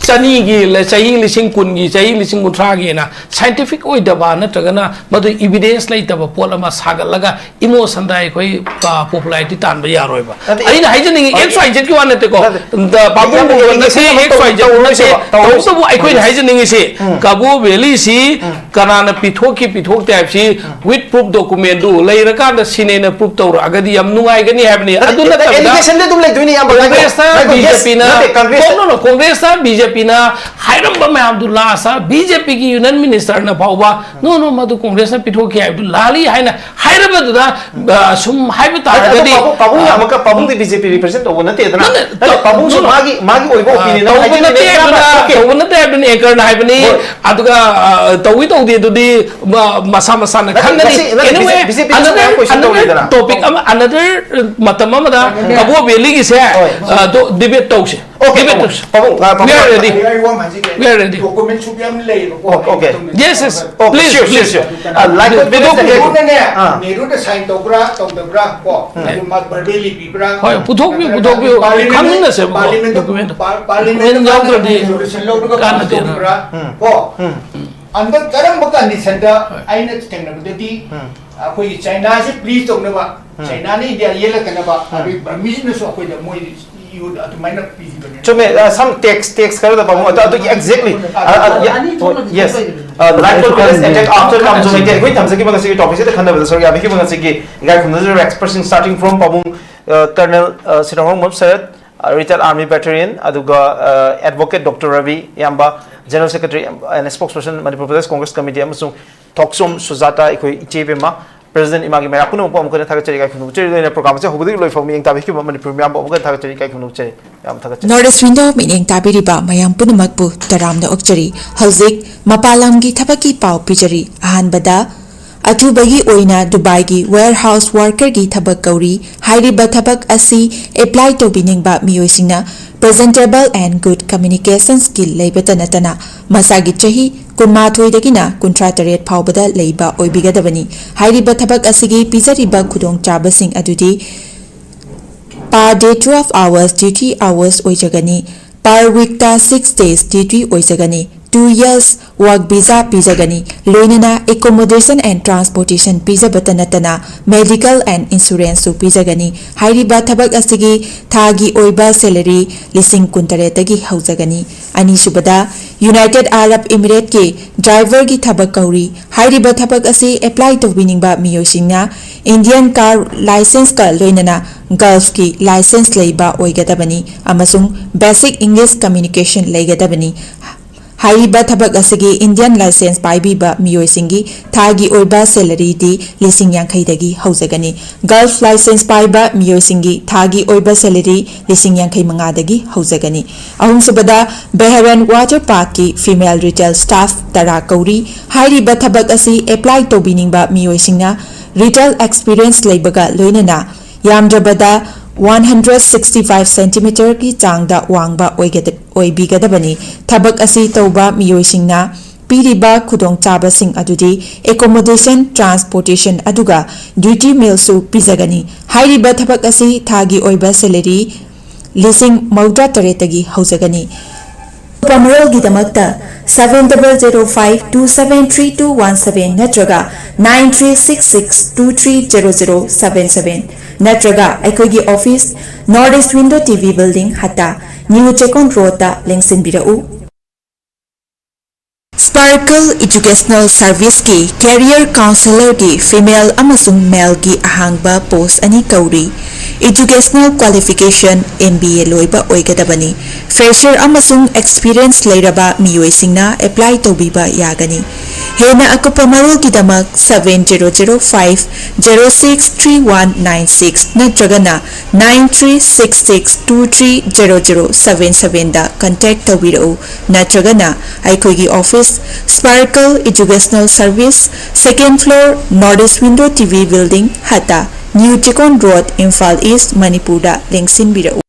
ꯆꯅꯤꯒꯤ ꯂ-, ꯆꯍꯤ ꯂꯤꯁꯤꯡ ꯀꯨꯟꯒꯤ, ꯆꯍꯤ ꯂꯤꯁꯤꯡ ꯀꯨꯟꯊ꯭ꯔꯥꯒꯤꯅ ꯁꯥꯏꯟꯇꯤꯐꯤꯛ ꯑꯣꯏꯗꯕ ꯅꯠꯇ꯭ꯔꯒꯅ ꯃꯗꯨ ꯏꯕꯤꯗꯦꯟꯁ ꯂꯩꯇꯕ ꯄꯣꯠ ꯑꯃ ꯁꯥꯒꯠꯂꯒ ꯏꯃꯣꯁꯟꯗ ꯑꯩꯈꯣꯏ, ꯑ, ꯄꯣꯄꯨꯂꯥꯔꯤꯇꯤ ꯇꯥꯟꯕ ꯌꯥꯔꯣꯏꯕ꯫ ꯅꯠꯇꯦ, ꯑꯩꯅ ꯍꯥꯏꯖꯅꯤꯡꯉꯤ, ꯑꯦꯛꯁ ꯋꯥꯏ ꯖꯦꯠꯀꯤ ꯋꯥ ꯅꯠꯇꯦꯀꯣ꯫ ꯅꯠꯇꯦ꯫ ꯗ-, ꯄꯥꯕꯨꯡ ꯅꯠꯇꯦ, ꯕꯣꯕ ꯅꯠꯇꯦ, ꯅꯠꯇꯦ, ꯑꯦꯛꯁ ꯋꯥꯏ ꯖꯦꯠ ꯇꯧꯔꯣꯏꯁꯦꯕ, ꯅꯠꯇꯦ꯫ ꯇꯧꯔꯣꯏꯁꯦꯕ, ꯇꯧꯕꯇꯕꯨ ꯑꯩꯈꯣꯏꯅ ꯇꯧꯔꯣꯏꯁꯦ꯫ ꯍꯥꯏꯖꯅꯤꯡꯉꯤꯁꯤ, ꯎꯝ꯫ ꯀꯕꯣ ꯚꯦꯂꯤꯁꯤ ꯎꯝ꯫ ꯀꯅꯥꯅ ꯄꯤꯊꯣꯛꯈꯤ, ꯄꯤꯊꯣꯛꯇꯦ ꯍꯥꯏꯕꯁꯤ ꯎꯝ꯫ ꯋꯤꯠ ꯄ꯭ꯔꯨꯐ ꯗꯣꯀꯨꯃꯦꯟꯗꯨ ꯂꯩꯔꯀꯥꯟꯗ ꯁꯤꯅꯦꯅ ꯄ꯭ꯔꯨꯐ ꯇꯧꯔꯛꯑꯒꯗꯤ ꯌꯥꯝ ꯅꯨꯡꯉꯥꯏꯒꯅꯤ ꯍꯥꯏꯕꯅꯤ꯫ ꯅꯠꯇꯦ, ꯑꯗꯨ ꯅꯠꯇꯕꯤꯗ ꯑꯦꯂꯤꯒꯦꯁꯟꯗꯤ ꯑꯗꯨꯝ ꯂꯩꯗꯣꯏꯅꯤ, ꯏꯌꯥꯝꯕ꯫ ꯉꯥꯏꯈꯣ, ꯀꯣꯡꯒ꯭ꯔꯦꯁꯇ ꯉꯥꯏꯈꯣ, ꯌꯦꯁ, ꯕꯤ ꯖꯦ ꯄꯤꯅ ꯅꯠꯇꯦ, ꯀꯣꯡꯒ꯭ꯔꯦꯁ ꯅꯣ, ꯅꯣ, ꯀꯣꯡꯒ꯭ꯔꯦꯁꯇ ꯕꯤ ꯖꯦ ꯕꯤꯖꯦꯄꯤꯅ ꯍꯥꯏꯔꯝꯕ ꯃꯌꯥꯝꯗꯨ ꯂꯥꯁ ꯕꯤꯖꯦꯄꯤꯒꯤ ꯌꯨꯅꯤꯌꯟ ꯃꯤꯅꯤꯁꯇꯔꯅ ꯐꯥꯎꯕ ꯅꯣ ꯅꯣ ꯃꯗꯨ ꯀꯣꯡꯒ꯭ꯔꯦꯁꯅ ꯄꯤꯊꯣꯛꯈꯤ ꯍꯥꯏꯕꯗꯨ ꯂꯥꯜꯂꯤ ꯍꯥꯏꯅ ꯍꯥꯏꯔꯕꯗꯨꯗ, ꯑ, ꯁꯨꯝ ꯍꯥꯏꯕ ꯇꯥꯔꯒꯗꯤ, ꯄꯥꯕꯨꯡ, ꯄꯥꯕꯨꯡꯅ ꯑ, ꯑꯃꯨꯛꯀ, ꯄꯥꯕꯨꯡꯗꯤ ꯕꯤꯖꯦꯄꯤ ꯔꯤꯄ꯭ꯔꯖꯦꯟ ꯇꯧꯕ ꯅꯠꯇꯦꯗꯅ꯫ ꯅꯠꯇꯦ, ꯅꯠꯇꯦ, ꯄꯥꯕꯨꯡꯁꯨ ꯅꯣ, ꯅꯣ꯫ ꯃꯥꯒꯤ, ꯃꯥꯒꯤ ꯑꯣꯏꯕ ꯑ, ꯑꯣꯄꯤꯅꯤꯌꯟ ꯑꯃ ꯇꯧꯕ ꯍꯥꯏꯖꯕꯅꯤ, ꯅꯠꯇꯦ ꯅꯠꯇ꯭ꯔꯥ? ꯍꯥꯏꯕꯗꯨꯅ, ꯑꯣꯀꯦ꯫ ꯇꯧꯕ ꯅꯠꯇꯦ ꯍꯥꯏꯕꯗꯨꯅ ꯑꯦꯡꯀꯔꯅ ꯍꯥꯏꯕꯅꯤ꯫ ꯍꯣꯏ꯫ ꯑꯗꯨꯒ, ꯑ, ꯇꯧꯏ ꯇꯧꯗꯦ ꯑꯗꯨꯗꯤ ꯃ-, ꯃꯁꯥ ꯃꯁꯥꯅ ꯅꯠꯇꯦ, ꯈꯪꯒꯅꯤ꯫ ꯉꯁꯤ, ꯅꯠꯇꯦ, Anyway, ꯕꯤ ꯖꯦ ꯄꯤ ꯗꯁꯨ another, ꯃꯌꯥꯝ ꯀꯣꯏꯁꯟ another ꯇꯧꯔꯤꯗꯅ꯫ Topic ꯑꯃ, another ꯃꯇꯝ ꯑꯃꯗ ꯑꯦ꯫ ꯀꯕꯣ ꯚꯦꯂꯤꯒꯤꯁꯦ, ꯑ, ꯗꯣ-, ꯗꯤꯕꯦꯠ ꯇꯧꯁꯦ꯫ ꯑꯣꯀꯦ, ꯗꯤꯕꯦꯠ ꯄꯥꯕꯨꯡ, ꯇꯧꯁꯦ꯫ ꯄꯥꯕꯨꯡ, ꯑ, ꯄꯥꯕꯨꯡ꯫ We are ready꯫ ꯑꯩ ꯋꯥ ꯑꯃ ꯍꯥꯏꯖꯒꯦ꯫ We are ready꯫ ꯗꯣꯀꯨꯃꯦꯟ ꯁꯨꯛ ꯌꯥꯝ ꯂꯩꯌꯦꯕꯀꯣ꯫ Okay, okay. ꯑꯩ ꯃꯇꯨꯡꯗ Yes, yes꯫ ꯑ, Please, sure, sure, please꯫ Sure꯫ ꯑ, ꯂꯥꯏꯀꯣꯠ ꯄꯤꯔꯤꯁꯦ ꯄꯨꯊꯣꯛꯄꯤꯌꯨ꯫ ꯍꯦꯛ-, ꯅꯦꯍꯔꯨꯅꯅꯦ, ꯑꯥ꯫ ꯅꯦꯍꯔꯨꯅ ꯁꯥꯏꯟ ꯇꯧꯕ꯭ꯔꯥ, ꯇꯧꯗꯕ꯭ꯔꯥ, ꯀꯣ? ꯎꯝ꯫ ꯑꯗꯨ ꯃꯥ ꯕꯔꯕꯦꯂꯤ ꯄꯤꯕ꯭ꯔꯥ? ꯍꯣꯏ, ꯄꯨꯊꯣꯛꯄꯤꯌꯨ, ꯅꯠꯇ꯭ꯔꯒ ꯄꯨꯊꯣꯛꯄꯤꯌꯨ꯫ ꯄꯥꯔꯂꯤꯌꯥꯃꯦꯟ-, ꯈꯪꯃꯤꯟꯅꯁꯦꯕꯀꯣ, ꯄꯥꯔꯂꯤꯌꯥꯃꯦꯟꯗ ꯗꯣꯀꯨꯃꯦꯟꯗꯣ꯫ ꯄꯥꯔ-, ꯄꯥꯔꯂꯤꯌꯥꯃꯦꯟꯗ ꯗꯣꯀꯨꯃꯦꯟ ꯃꯥꯅ ꯌꯥꯎꯗ꯭ꯔꯗꯤ ꯔꯤꯖꯣꯂꯨꯁꯟ ꯂꯧꯔꯒ ꯄꯥꯁ ꯀꯥꯟꯅꯗꯦꯅ꯫ ꯇꯧꯕꯤꯕ꯭ꯔꯥ? ꯎꯝ꯫ ꯀꯣ? ꯎꯝ꯫ ꯎꯝ꯫ ꯑꯟꯗꯔ ꯀꯔꯝꯕ ꯀꯟꯗꯤꯁꯟꯗ ꯍꯣꯏ꯫ ꯑꯩꯅ ꯊꯦꯡꯅꯕꯗꯗꯤ ꯎꯝ꯫ ꯑꯩꯈꯣꯏꯒꯤ ꯆꯥꯏꯅꯥꯁꯦ ꯄ꯭ꯂꯤꯖ ꯇꯧꯅꯕ, ꯎꯝ꯫ ꯆꯥꯏꯅꯥꯅ ꯏꯟꯗꯤꯌꯥ ꯌꯦꯜꯂꯛꯇꯅꯕ, ꯎꯝ꯫ ꯑꯗꯨꯒꯤ ꯕꯔꯃꯤꯁꯅꯁꯨ ꯑꯩꯈꯣꯏꯗ ꯃꯣꯏ ꯌꯨ-, ꯑꯗꯨꯃꯥꯏꯅ ꯄꯤꯈꯤꯕꯅꯦ꯫ ꯆꯨꯝꯃꯦ, ꯑ, some tax, tax ꯈꯔꯗ ꯄꯥꯕꯨꯡ, ꯑꯗꯨ, ꯑꯗꯨꯒꯤ exactly, ꯑ, ꯑ, yeah, ꯑꯅꯤ ꯊꯣꯛꯅ yes, ꯈꯟꯗꯣꯛꯄꯩꯗꯅꯦ꯫ ꯑ, ꯂꯥꯏꯐ ꯀꯣꯟꯐꯤꯗꯦꯟꯁ ꯑꯦꯇꯦꯛ ꯑꯥꯐꯇꯔ ꯂꯥꯝꯖꯣꯡ ꯍꯩꯇꯦ꯫ ꯑꯩꯈꯣꯏ ꯊꯝꯖꯈꯤꯕ ꯉꯁꯤꯒꯤ ꯇꯣꯄꯤꯛꯁꯤꯗ ꯈꯟꯅꯕꯗ ꯁꯔꯨꯛ ꯌꯥꯕꯤꯈꯤꯕ ꯉꯁꯤꯒꯤ ꯏꯀꯥꯏ ꯈꯨꯝꯅꯖꯔꯤꯕ ꯑꯦꯛꯁꯄꯔꯠꯁꯤꯡ, starting from ꯄꯥꯕꯨꯡ, ꯑ, ꯀꯔꯅꯦꯜ, ꯑ, ꯁꯤꯔꯥꯍꯣꯡꯕꯝ ꯁꯔꯠ, ꯑ, retired army veteran, ꯑꯗꯨꯒ, ꯑ, advocate ꯗꯣꯛꯇꯔ ꯔꯕꯤ ꯏꯌꯥꯝꯕ, general secretary and spokesperson Manipur Pradesh Congress Committee, ꯑꯃꯁꯨꯡ ꯊꯣꯛꯆꯣꯝ ꯁꯨꯖꯥꯇꯥ, ꯑꯩꯈꯣꯏ ꯏꯆꯦ ꯏꯕꯦꯝꯃ, ꯄ꯭ꯔꯦꯁꯤꯗꯦꯟꯠ ꯏꯃꯥꯒꯤ ꯃꯩꯔꯥ ꯄꯨꯝꯅꯃꯛꯄꯨ ꯑꯃꯨꯛ ꯍꯟꯅ ꯊꯥꯒꯠꯆꯔꯤ, ꯏꯀꯥꯏ ꯈꯨꯝꯅꯕ ꯎꯠꯆꯔꯤ꯫ ꯂꯣꯏꯅ ꯄ꯭ꯔꯣꯒ꯭ꯔꯥꯝ ꯑꯁꯤ ꯍꯧꯕꯗꯒꯤ ꯂꯣꯏꯐꯥꯎ ꯃꯤꯠꯌꯦꯡ ꯇꯥꯕꯤꯈꯤꯕ ꯃꯅꯤꯄꯨꯔ ꯃꯤꯌꯥꯝꯕꯨ ꯑꯃꯨꯛ ꯍꯟꯅ ꯊꯥꯒꯠꯆꯔꯤ, ꯏꯀꯥꯏ ꯈꯨꯝꯅꯕ ꯎꯠꯆꯔꯤ꯫ ꯌꯥꯝ ꯊꯥꯒꯠꯆꯔꯤ꯫ ꯅꯣꯔꯠ ꯏꯁ ꯋꯤꯟꯗꯣ ꯃꯤꯠꯌꯦꯡ ꯇꯥꯕꯤꯔꯤꯕ ꯃꯌꯥꯝ ꯄꯨꯝꯅꯃꯛꯄꯨ ꯇꯔꯥꯝꯅ ꯑꯣꯛꯆꯔꯤ꯫ ꯍꯧꯖꯤꯛ ꯃꯄꯥꯟ ꯂꯝꯒꯤ ꯊꯕꯛꯀꯤ ꯄꯥꯎ ꯄꯤꯖꯔꯤ꯫ ꯑꯍꯥꯟꯕꯗ, ꯑꯊꯨꯕꯒꯤ ꯑꯣꯏꯅ ꯗꯨꯕꯥꯏꯒꯤ warehouse workerꯒꯤ ꯊꯕꯛ ꯀꯧꯔꯤ꯫ ꯍꯥꯏꯔꯤꯕ ꯊꯕꯛ ꯑꯁꯤ apply ꯇꯧꯕꯤꯅꯤꯡꯕ ꯃꯤꯑꯣꯏꯁꯤꯡꯅ presentable and good communication skill ꯂꯩꯕꯇ ꯅꯠꯇꯅ ꯃꯁꯥꯒꯤ ꯆꯍꯤ ꯀꯨꯟꯃꯥꯊꯣꯏꯗꯒꯤꯅ ꯀꯨꯟꯊ꯭ꯔꯥ ꯇꯔꯦꯠ ꯐꯥꯎꯕꯗ ꯂꯩꯕ ꯑꯣꯏꯕꯤꯒꯗꯕꯅꯤ꯫ ꯍꯥꯏꯔꯤꯕ ꯊꯕꯛ ꯑꯁꯤꯒꯤ ꯄꯤꯖꯔꯤꯕ ꯈꯨꯗꯣꯡꯆꯥꯕꯁꯤꯡ ꯑꯗꯨꯗꯤ per day twelve hours duty hours ꯑꯣꯏꯖꯒꯅꯤ꯫ Per weekꯇ six days duty ꯑꯣꯏꯖꯒꯅꯤ꯫ two years work visa ꯄꯤꯖꯒꯅꯤ꯫ ꯂꯣꯏꯅꯅ accommodation and transportation ꯄꯤꯖꯕꯇ ꯅꯠꯇꯅ medical and insurance ꯁꯨ ꯄꯤꯖꯒꯅꯤ꯫ ꯍꯥꯏꯔꯤꯕ ꯊꯕꯛ ꯑꯁꯤꯒꯤ ꯊꯥꯒꯤ ꯑꯣꯏꯕ salary ꯂꯤꯁꯤꯡ ꯀꯨꯟꯇꯔꯦꯠꯇꯒꯤ ꯍꯧꯖꯒꯅꯤ꯫ ꯑꯅꯤꯁꯨꯕꯗ, United Arab Emirates ꯀꯤ driver ꯒꯤ ꯊꯕꯛ ꯀꯧꯔꯤ꯫ ꯍꯥꯏꯔꯤꯕ ꯊꯕꯛ ꯑꯁꯤ apply ꯇꯧꯕꯤꯅꯤꯡꯕ ꯃꯤꯑꯣꯏꯁꯤꯡꯅ Indian car licence ꯀ ꯂꯣꯏꯅꯅ Gulf ꯀꯤ licence ꯂꯩꯕ ꯑꯣꯏꯒꯗꯕꯅꯤ ꯑꯃꯁꯨꯡ basic English communication ꯂꯩꯒꯗꯕꯅꯤ꯫ ꯍꯥꯏꯔꯤꯕ ꯊꯕꯛ ꯑꯁꯤꯒꯤ Indian licence ꯄꯥꯏꯕꯤꯕ ꯃꯤꯑꯣꯏꯁꯤꯡꯒꯤ ꯊꯥꯒꯤ ꯑꯣꯏꯕ salary ꯗꯤ ꯂꯤꯁꯤꯡ ꯌꯥꯡꯈꯩꯗꯒꯤ ꯍꯧꯖꯒꯅꯤ꯫ Gulf licence ꯄꯥꯏꯕ ꯃꯤꯑꯣꯏꯁꯤꯡꯒꯤ ꯊꯥꯒꯤ ꯑꯣꯏꯕ salary ꯂꯤꯁꯤꯡ ꯌꯥꯡꯈꯩ ꯃꯉꯥꯗꯒꯤ ꯍꯧꯖꯒꯅꯤ꯫ ꯑꯍꯨꯝꯁꯨꯕꯗ, Bahrain Water Park ꯀꯤ female retail staff ꯇꯔꯥ ꯀꯧꯔꯤ꯫ ꯍꯥꯏꯔꯤꯕ ꯊꯕꯛ ꯑꯁꯤ apply ꯇꯧꯕꯤꯅꯤꯡꯕ ꯃꯤꯑꯣꯏꯁꯤꯡꯅ retail experience ꯂꯩꯕꯒ ꯂꯣꯏꯅꯅ ꯌꯥꯝꯗ꯭ꯔꯕꯗ one hundred sixty five centimeter ꯒꯤ ꯆꯥꯡꯗ ꯋꯥꯡꯕ ꯑꯣꯏꯒꯗ-, ꯑꯣꯏꯕꯤꯒꯗꯕꯅꯤ꯫ ꯊꯕꯛ ꯑꯁꯤ ꯇꯧꯕ ꯃꯤꯑꯣꯏꯁꯤꯡꯅ ꯄꯤꯔꯤꯕ ꯈꯨꯗꯣꯡꯆꯥꯕꯁꯤꯡ ꯑꯗꯨꯗꯤ accommodation, transportation ꯑꯗꯨꯒ duty meal ꯁꯨ ꯄꯤꯖꯒꯅꯤ꯫ ꯍꯥꯏꯔꯤꯕ ꯊꯕꯛ ꯑꯁꯤ ꯊꯥꯒꯤ ꯑꯣꯏꯕ salary ꯂꯤꯁꯤꯡ ꯃꯧꯗ꯭ꯔꯥ ꯇꯔꯦꯠꯇꯒꯤ ꯍꯧꯖꯒꯅꯤ꯫ ꯑꯀꯨꯞꯄ ꯃꯔꯣꯜꯒꯤꯗꯃꯛꯇ seven double zero five two seven three two one seven ꯅꯠꯇ꯭ꯔꯒ nine three six six two three zero zero seven seven ꯅꯠꯇ꯭ꯔꯒ ꯑꯩꯈꯣꯏꯒꯤ office, North East Window T V Building, ꯍꯠꯇꯥ, New Chekon Road ꯇ ꯂꯦꯡꯁꯤꯟꯕꯤꯔꯛꯎ꯫ Sparkle Educational Service ꯀꯤ career counsellor ꯒꯤ female ꯑꯃꯁꯨꯡ male ꯒꯤ ꯑꯍꯥꯡꯕ post ꯑꯅꯤ ꯀꯧꯔꯤ꯫ Educational qualification M B A ꯂꯣꯏꯕ ꯑꯣꯏꯒꯗꯕꯅꯤ꯫ Fresher ꯑꯃꯁꯨꯡ experience ꯂꯩꯔꯕ ꯃꯤꯑꯣꯏꯁꯤꯡꯅ apply ꯇꯧꯕꯤꯕ ꯌꯥꯒꯅꯤ꯫ ꯍꯦꯟꯅ ꯑꯀꯨꯞꯄ ꯃꯔꯣꯜꯒꯤꯗꯃꯛ seven zero zero five zero six three one nine six ꯅꯠꯇ꯭ꯔꯒꯅ nine three six six two three zero zero seven seven ꯗ contact ꯇꯧꯕꯤꯔꯛꯎ, ꯅꯠꯇ꯭ꯔꯒꯅ ꯑꯩꯈꯣꯏꯒꯤ office, Sparkle Educational Service, second floor, North East Window T V Building, ꯍꯠꯇꯥ, New Chekon Road, Imphal East, ꯃꯅꯤꯄꯨꯔꯗ ꯂꯦꯡꯁꯤꯟꯕꯤꯔꯛꯎ꯫